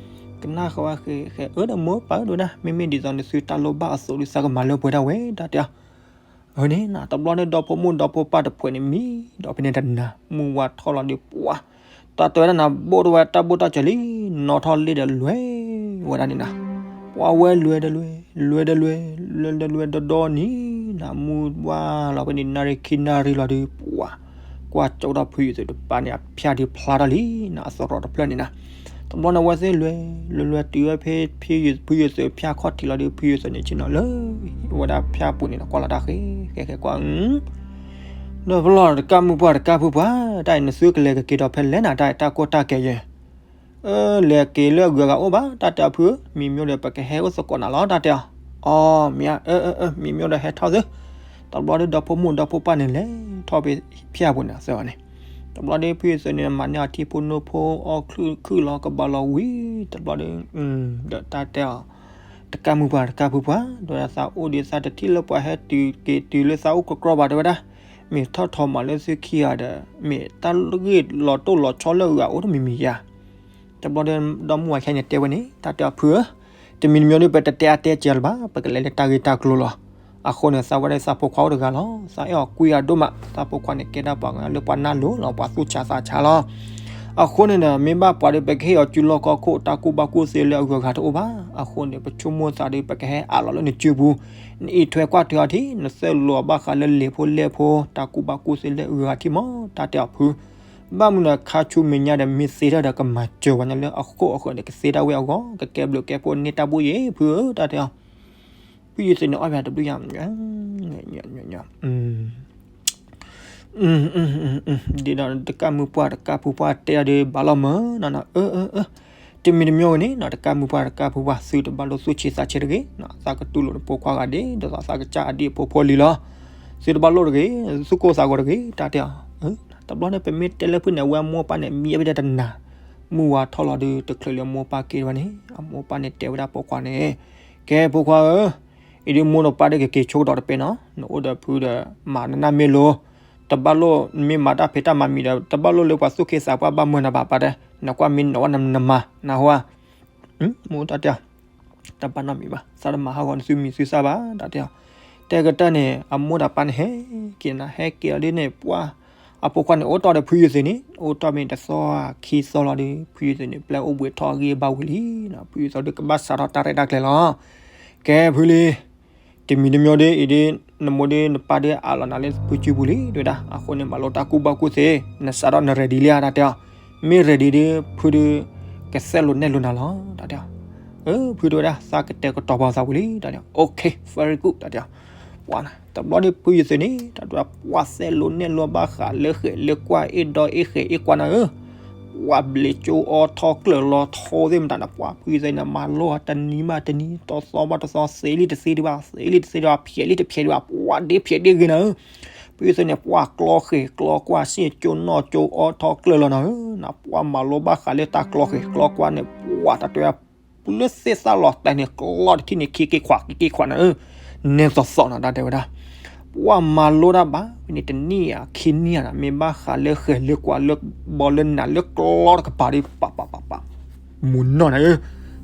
ကနၣ်ဃီၤဝဲဃဲၤဃဲၤ အၢ ဒီးမိၢ်ပၢ်ဧၢ ဒိၣ်ဒၣ် မ့မ့ၢ်ဒ်သိးနသုတၢ်လိၣ်ဘၣ်အသိးဒီး သးကမၤလၢပှဲၤဒၣ်ဝဲ တၢ်တဲအီၤ. အန့ၣ် တဘျီန့ၣ် ဒီဖိမိၢ်ဒီဖိပၢ်တဖုန့ၣ် မံဒီးဖဲန့ၣ်တနၤ မုၢ်ဝါထီၣ်လီၤဒီး ပှၤ တၢ်တဲဝဲဒၣ်နၤ ဘိၣ်ထီၣ်ဝဲတၢ်ဘိၣ်တၢ်စၢၤလံ နီၣ်ထီၣ်လ့ၣ်ဒီးလွဲၢ်ဝဲဒၣ်န့ၣ်နၤ ပှၤဝဲလွဲၢ်ဒီးလွဲၢ် လွဲၢ်ဒီးလွဲၢ် လွဲၢ်ဒီးလွဲၢ်ဒီဒီနံၤ နၤမုၢ်ဝါလီၤဖဲန့ၣ် နၣ်ရံၣ်ခံနၣ်ရံၣ်လီၤဒီး ပှၤ ကွၢ်ကၠီဒီးဖုယုၢ်သုးတပၤန့ၣ် အဖၠၣ်ဒုးဖျါထီၣ်လံ နၤအသရိာ်တဖျၢၣ်န့ၣ်နၤ. တဘျီန့ၣ် အဝဲသ့ၣ်လွဲၢ် လွဲၢ်လွဲၢ်တုၤဝဲဖဲ ဖုယုၢ်သုးဖၠၣ်ခီၣ်ထံးလီၤဒီး ဖုယုၢ်သုးန့ၣ်ဆ့ၣ်နီၤလၢ ဝဲဒၣ်ဖၠၣ်ပူၤန့ၣ် ကွၢ်လီၤတၢ်ဃဲၤဃဲၤဃဲၤကွၢ် ဒီးပလီၢ်တကၢ်မုၢ်ပှၢ်တကၢ်ဖုပှၢ် တၢ်အံၤနသုကလဲၤကက့ၤဒီးဖဲလဲၣ်နၤ တၢ်အံၤတၢ်ကိၢ်တၢ်ကဲယဲၢ် အၢ လဲၤက့ၤလၢအဂုၤအဂၤအိၣ်ဘၣ် တၢ်တဲအီၤဖုဧၢ မံၤမျိဒီးပကဟဲအိၣ်သကိးနၤလီၤ တၢ်တဲအီၤ. အီ မံၤဧါ အၢ အၢ အၢ မံၤမျိဒီးဟဲထီၣ်သု တဘျီဒီးဒီဖိမိၢ်ဒီဖိပၢ်န့ၣ်လဲၤထီၣ်ဖဲဖၠၣ်ပူၤန့ၣ်သၢဂၤန့ၣ် တဘျီဒီးဖုယုၢ်သုးန့ၣ် မၤန့ၢ်အီၤထံဖိနိဖိအီၣ်ခုၣ်လီၤကဘၣ်လီၤဝံၤ တဘျီဒီး ဒီးတၢ်တဲအီၤ တကၢ်မုၢ်ပှၢ်တကၢ်ဖုပှၢ် တဲဝဲဒၣ်သးအိၣ်ဒီးသးတထံၣ်လၢပှၤဟဲတုၤက့ၤတုၤလၢသးအိၣ်ကြီကြီဘၣ်တဲဝဲဒၣ် မ့ၢ်ထီၣ်ထီၣ်မၤလၢသုခံဂၤဒီး မ့ၢ်တၢ်ဂ့ၢ်လီၤတိၢ်လီၤဆီလၢအဂၤအိၣ်တမံၤမံၤယၤ တဘျီဒီး ဒီမါဝၤခဲန့ၣ်တဲဝဲန့ၣ် တၢ်တဲအီၤဖုဧၢ, တမံၤတမံၤဒီး ပတတဲအါတဲစှၤလၢၤဘၣ်, ပကလဲၤလၢတၢ်ဂ့ၢ်တၢ်ကျိၤလီၤ. အဃိန့ၣ် သးဝဲဒၣ်သးဖိခွါအိၣ်တဂၤလီၤ. သးအဲၣ်အီၤကွံအဒိၣ်မး, သးဖိခွါန့ၣ်ကဲဒၣ်ပှၤကညီလၢပှၤနၢ်လိၤလီၤ, ပှၤသူၣ်ဆါသးဆါလီၤ. အဃိန့ၣ်ဒီး မ့ၢ်ဘၣ်ပှၤဒီး ပကဟ့ၣ်အီၤစုလီၢ်ခီၣ်ခိၣ် တၢ်ကူၣ်ဘၣ်ကူၣ်သ့လၢအဂုၤအဂၤတအိၣ်ဘၣ်. အဃိန့ၣ် ပဆိကမိၣ်သးဒီး ပကဟဲအးလီၤလၢနစုပူၤ, နအံးထွဲကွၢ်ထွဲအီၤထံ, နသိၣ်လိဘၣ်ဃးလၢလံာ်ဖိလဲၢ်ဖိ တၢ်ကူၣ်ဘၣ်ကူၣ်သ့လၢအဂုၤအဂၤထံမး, တၢ်တဲအီၤဖု ဘၣ်မနုၤခါဆူမဲာ်ညါဒီး မ့ၢ်သ့ထီၣ်ဒီး ကမၤစၢၤပှၤကညီလၢအဃိာ်အဃၢၤဒီး ကသ့ဒၣ်ဝဲအဂီၢ်, ကကဲဘျုးကဲဖှိၣ်န့ၢ်တၢ်ဘူၣ်ယဲၢ်ဖုဧၢ, တၢ်တဲအီၤ. ဖုယုၢ်သုးန့ၣ်အီၣ်ဘၣ်တဘျုးယၤ, ဒ်ဒီးတကၢ်မုၢ်ပှၢ်တကၢ်ဖုပှၢ်တဲအီၤဒီး ဘၣ်လီၤမၢ်နီၤနီၤ, အၢ အၢ အၢ တမံၤတမံၤဝဲန့ၣ်နီၤ တကၢ်မုၢ်ပှၢ်တကၢ်ဖုပှၢ် သုတဘၣ်လိၣ်သူၣ်ဆံးသးဆံးတဂ့ၤ, သးကတူၢ်လိာ်နဖိခွါဂၤဒ်သိးသးကစၢ်အဒံၣ်အဖိအဖိလံလီၤ. သုတဘၣ်လိၣ်တဂ့ၤ, သုကိးသးဂီၤတဂ့ၤ, တၢ်တဲအီၤ. တဘျီန့ၣ် ပမ့ၢ်တဲလၢဖုၣ်န့ၣ် အဝဲအမိၢ်အပၢ်န့ၣ် မံဝဲဒၣ်တနၤ, မုၢ်ဝါထီၣ်လီၤဒီး တချုးလၢအမိၢ်အပၢ်က့ၤဝဲန့ၣ် အမိၢ်အပၢ်န့ၣ်တဲဝဲဒၣ်ပိာ်ခွါန့ၣ်, ကဲဖိခွါဧၢ, အံၤဒ်မိၢ်ဒီးပၢ်ဒီး ကက့ၤဆိကတီၢ်တပဲနီၤ, နအိၣ်ဒီးဖုဒီး မၤနနၢ်မ့ၢ်လိၤ, တဘၣ်လိၣ် နမ့ၢ်မၤတၢ်ဖံးတၢ်မၤမံၤဒီး တဘၣ်လိၣ်လၢပှၤသူၣ်က့သးပှၢ်ဘၣ်မၢနၤဘၣ်ပၢ်တဲ, နကွၢ်မ့ၢ်နီၢ်ဝဲနမၤ နဟါ, မိၢ်တၢ်တဲအီၤ, တဘၣ်နီတမံၤဘၣ်, သးတမၤဟးဂီၤနသုမံၤသုသၣ်ဘၣ် တၢ်တဲအီၤ. တဲကတၢၢ်န့ၣ် အမိၢ်ဒီးပၢ်န့ၣ်ဟဲက့ၤနၤ ဟဲက့ၤအီၤဒ်န့ၣ် ပှၢ် အဖိခွါန့ၣ် အိၣ်တီၢ်ဒီးဖုယုၢ်သုးန့ၣ် အိၣ်တီၢ်မ့ၢ်တသီခံသီလီၤဒီး ဖုယုၢ်သုးန့ၣ် ပျဲအိၣ်ဘှံးထီၣ်အဂံၢ်အဘါဝံၤလံ, ဖုယုၢ်သုးဒီးကဘၣ်စးထီၣ်တၢ်ရဲၣ်တၢ်ကျဲၤလီၤ. ကဲဖုလံ, တဲ မံၤတမံၤဒီး အံၤဒ် နမိၢ်ဒ်နပၢ်ဒ်အးလီၤနၤလၢဖုစုပူၤလံ တဲဝဲဒၣ်. အဃိန့ၣ် မၤလိတၢ်ကူၣ်ဘၣ်ကူၣ်သ့, နစးထီၣ်န ready လံဧါ တၢ်တဲအီၤ. မ့ၢ် ready ဒ် ဖုဒ် ကသဲလိာ်နဲၣ်လိာ်နၤလီၤ တၢ်တဲအီၤ. ဖုတဲဝဲဒၣ် သးကတဲာ်ကတီၤပာ်သးဝံၤလံ တၢ်တဲအီၤ. Okay, very good တၢ်တဲအီၤ. ပှၤ တဘျီဒ်ဖုယသ့ၣ်န့ၣ် တၢ်တဲဝဲဒၣ် ပှၤသဲလိာ်နဲၣ်လိာ်ဘၣ်ဃးလၢဃဲၤလၢကွၢ် အ့ၣ်ဒီးအ့ၣ်ဃဲၤအ့ၣ်ကွၢ်နၤဧၢ ပှၤဘျံးကၠိအီထီၣ်ကျၢၢ်လီၤထီသ့ၣ်မတၤန့ၣ် ပှၤဖုယသ့ၣ်န့ၣ် မၤလိတနံၤဘၣ်တနံၤ တသီဘၣ်တသီ သ့လံတသ့ဒံးဘၣ် သ့လံတသ့ဒံးဘၣ် ဖျဲးလံတဖျဲးဒံးဘၣ် ပှၤဒ့ဖျဲးဒ့ဂ့ၤနၤဧၢ. ဖုယသ့ၣ်န့ၣ် ပှၤကျီဃဲၤကျီကွၢ် စ့ၣ်ကၠိနီၣ်ကၠိအီထီၣ်ကျၢၢ်လီၤနၤဧၢ န ပှၤမၤလိဘၣ်ဃးလၢတၢ်ကျီဃဲၤကျီကွၢ်န့ၣ် ပှၤတၢ်တဲဝဲဒၣ် လၢသ့ၣ်သၣ်လီၤတဲာ်န့ၣ် ကျီတထံၣ်န့ၣ် ခံက့ခွး ခံက့ခွးနၤဧၢ နဲသိးသိးနၤ တၢ်တဲဝဲဒၣ်. ပှၤမၤလိတၢ်ဘၣ်ဖဲန့ၣ် တနံၣ်ဧါခံနံၣ်ဧါနၤ မ့ၢ်ဘၣ်ဃးလၢဃဲၤလၢကွၢ်လၢဘီလၢနးလၢကျီတကပၤဒီး ပပပပ မူနီၢ်နၤဧၢ.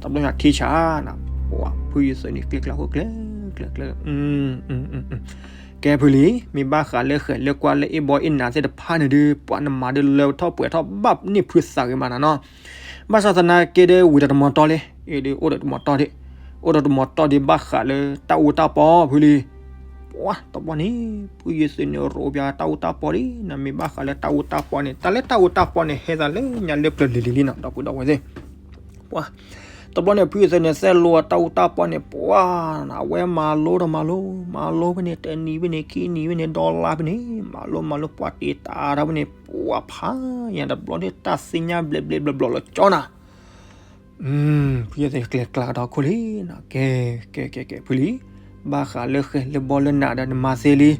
တဘျီညါထံဆးနၤ ပှၤဖုယသ့ၣ်န့ၣ် ကျဲကျါဃိကျဲ ကျဲကျဲ ကဲဖုလံ မ့ၢ်ဘၣ်ဃးလၢဃဲၤလၢကွၢ်လၢအ့ၣ်ဘီအ့ၣ်နးသ့ၣ်တဖၣ်န့ၣ်ဒီး ပှၤနမၤဒီးလၢထီၣ်ပှဲၤထီၣ်ဘၣ်န့ၢ်ဖုသးဂ့ၤမးနၤနီၤ. ဘၣ်ဆၣ်သနာ်က့ဒီး ဝံၤဒီးတမီၤတီလံ, အ့ၣ်ဒီးအိၣ်ဒီးတမီၤတီဒံး, အိၣ်ဒီးတမီၤတီဒံး ဘၣ်ဃးလၢတၢ်အူတၢ်ပီဖုလံ. ပှၤတဘျီန့ၣ် ဖုယသ့ၣ်န့ၣ် ရိပၠးတၢ်အူတၢ်ပီလံ, နမ့ၢ်ဘၣ်ဃးလၢတၢ်အူတၢ်ပီန့ၣ် တၢ်လၢတၢ်အူတၢ်ပီန့ၣ် ဟဲသးလၢညါလၢပျၢၤလံၤလံၤလံနီၤ ဒီပုၢ်ဒီဝဲၢ်သ့ၣ်. ပှၤ တဘျီန့ၣ် ဖုယသ့ၣ်န့ၣ် သဲလိာ်တၢ်အူတၢ်ပီန့ၣ် ပှၤ အဝဲမၤလိဒီးမၤလိ, မၤလိဖဲန့ၣ် တနံၤဖဲန့ၣ် ခံနံၤဖဲန့ၣ် ဒီလါဖဲန့ၣ် မၤလိမၤလိ ပှၤတ့တၢ်တၢ်ဖဲန့ၣ် ပှၤဖးယံၤတဘျီန့ၣ် တၢ်သ့ၣ်ညါဘျဲးဘျဲးဘျီဘျီလီၤကၠီနၤ ဖုယသ့ၣ်ကျဲကျါကဒီးခိၣ်လံ, ကဲ ကဲ ကဲ ကဲ ဖုလံ, ဘၣ်ဃးလၢဃဲၤလၢဘီလၢနးဒီးနမၤသ့လံ,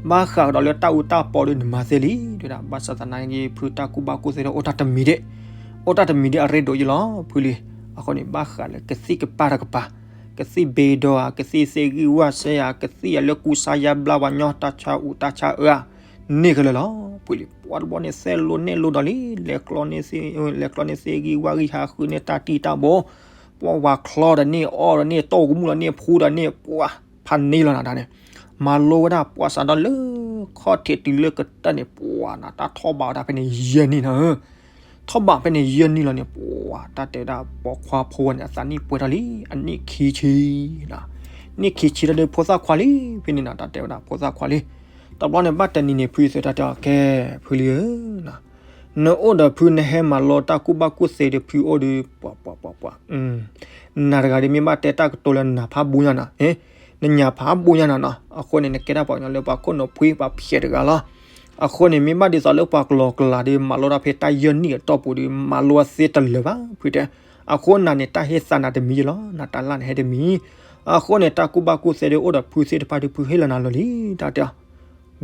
ဘၣ်ဃးကဒီးလၢတၢ်အူတၢ်ပီဒီးနမၤသ့လံ, တဲဒၣ် ဘၣ်ဆၣ်သနာ်က့ ဖုတၢ်ကူၣ်ဘၣ်ကူၣ်သ့ဒီး အိၣ်တၢ်တမံၤဒံး, အိၣ်တၢ်တမံၤဒံးအရ့ဒိၣ်ယလီၤ ဖုလံ. အဃိန့ၣ် ဘၣ်ဃးလၢကသံၣ်ကပၤတကပၤ, ကသံၣ်ဘ့ဒီဧါ, ကသံၣ်သ့ဂံၢ်ဝၣ်စဲဧါ, ကသံၣ်အလၢကူစါယါဘျါပှၤညီတၢ်ဆါအူတၢ်ဆါအၢဧါ, န့ၢ်ခဲလၢာ်လီၤ ဖုလံ. ပှၤတဘျီန့ၣ် သဲလိာ်နဲၣ်လိာ်ဒီးလံ, လဲၤကျီန့ၢ်သ့, လဲၤကျီန့ၢ်သ့ဂံၢ်ဝၣ်ဂံၢ်ဟါဃုန့ၢ်တၢ်တံၢ်တၢ်ဘိ, ပှၤဝၤချီဒီးန့ၢ်အီၣ်ဒီးန့ၢ် တီၢ်ကမူၣ်ဒီးန့ၢ် ဖှူဒီးန့ၢ် ပှၤဖးန့ၢ်လီၤနၤတၢ်န့ၣ်, မၤလိဝဲဒၣ် ပှၤစးထီၣ်လၢ ခီၣ်ထံးတုၤလၢကတၢၢ်န့ၣ် ပှၤနၤ တၢ်ထီၣ်ဘးဝဲဒၣ်ဖဲန့ၣ်ယဲၢ်နံၣ်နၤဧၢ ထီၣ်ဘးဖဲန့ၣ်ယဲၢ်နံၣ်လီၤန့ၣ် ပှၤတၢ်တဲဝဲဒၣ် ပိာ်ခွါဖိဝဲန့ၣ် အသးနံၣ်ပှဲၤထီၣ်လံ, အနံၣ်ခံဆံ, နံၣ်ခံဆံတၢ်ဒီးဖိသၣ်ခွါလံ, ဖဲန့ၣ်နၤ တၢ်တဲဝဲဒၣ် ဖိသၣ်ခွါလံ. တဘျီန့ၣ် ဘၣ်တနံၤန့ၣ် ဖုယသ့ၣ်တၢ်တဲအီၤ ကဲ ဖုလံဧၢ, နအိၣ်ဒီးဖု နဟဲမၤလိတၢ်ကူၣ်ဘၣ်ကူၣ်သ့ဒီးဖုအိၣ်ဒီး ပှၤ ပှၤ ပှၤ ပှၤ နၤတဂၤဒီး မ့ၢ်ဘၣ်တဲတၢ်ကတိၤလၢနၤဖးဘူညါနၤ, နညါဖးဘူညါနၤနီၤ, အဃိန့ၣ် နကဲတၢ်ပှၤကညီလၢပှၤခိၣ်နူာ်ဖှံ ပှၤဖျဲးတဂၤလီၤ. အဃိန့ၣ် မ့ၢ်ဘၣ်ဒ်သိးလၢပှၤကလီကလီဒီး မၤလိတၢ်ဖဲတၢ်ယဲၢ်နံၣ်အတီၢ်ပူၤဒီး မၤလိအသ့တလၢာ်ဘၣ် ဖုတဲ. အဃိနၤန့ၣ် တၢ်ဟ့ၣ်သးနၤတမံၤယလီၤ, နတၢ်လၢ်န့ၣ်ဟဲတမံၤ. အဃိန့ၣ် တၢ်ကူၣ်ဘၣ်ကူၣ်သ့ဒီး အိၣ်ဒီးဖုသ့ၣ်တဖၣ်ဒီး ဖုဟ့ၣ်လီၤနၤလီၤလံ တၢ်တဲအီၤ.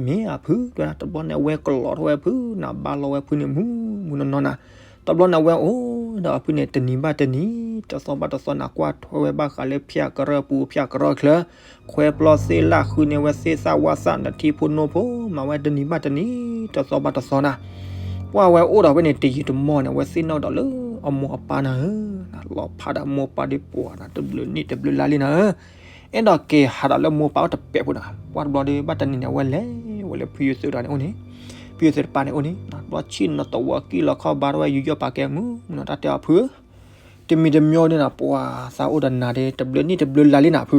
မ့ၢ်ဧါဖု, တဘျီန့ၣ် အဝဲကလီထီၣ်ဝဲဖု, နဘါလီဝဲဖုန့ၣ် မုၢ်မုၢ်နီၢ်နီၢ်နၤ. တဘျီန့ၣ် အဝဲအိၣ်ဒီးဖုန့ၣ် တနံၤဘၣ်တနံၤ, တသီဘၣ်တသီ နကွၢ်ထွဲဝဲဘၣ်ဃးလၢဖၠၣ်ကရၢၢ်ပူၤ ဖၠၣ်ကရၢၢ်ချၢ, ခွဲပျီသ့ၣ်လၢ် ဃုန့ၢ်ဝဲသ့ၣ်သၣ်ဝၣ်သၣ် နထံဖိနိဖိ, မၤဝဲတနံၤဘၣ်တနံၤ, တသီဘၣ်တသီနၤ. ပှၤဝဲအိၣ်ဒီးဖဲန့ၣ် တယံာ်တမီၢ်န့ၣ် အဝဲသ့ၣ်နီၣ်ဒီးလၢအမိၢ်အပၢ်နၤဧၢ, လီၤဖးဒီးမိၢ်ပၢ်ဒီးပှၤနၤ တဘျုးနံၣ်တဘျုးလါလံနၤဧၢ. အဲၣ်ဒိးက့ၤဟးဒီးလၢမိၢ်ပၢ်အိၣ်တပဲာ်ဖိနၤ, ပှၤတဘျီဒီး ဘၣ်တနံၤန့ၣ် အဝဲလဲၤဝဲလၢဖုယသ့ၣ်တဖၣ်န့ၣ်အိၣ်န့ၣ်, ဖုယသ့ၣ်တဖၣ်န့ၣ်အိၣ်န့ၣ်, တဘျီဆံၣ်နီၤတဝီကံၣ်လီၤခီၣ်ဘါထီၣ်ဝဲ ယူးယီၣ်ပာ်ကဲမုၢ်မုၢ်နီၤ တၢ်တဲအီၤဖုဧၢ, တမံၤတမံၤဒီးနၤ ပှၤသးအိၣ်ဒီးနၤဒီး တဘျုးနံၣ်တဘျုးလါလံနၤဖု,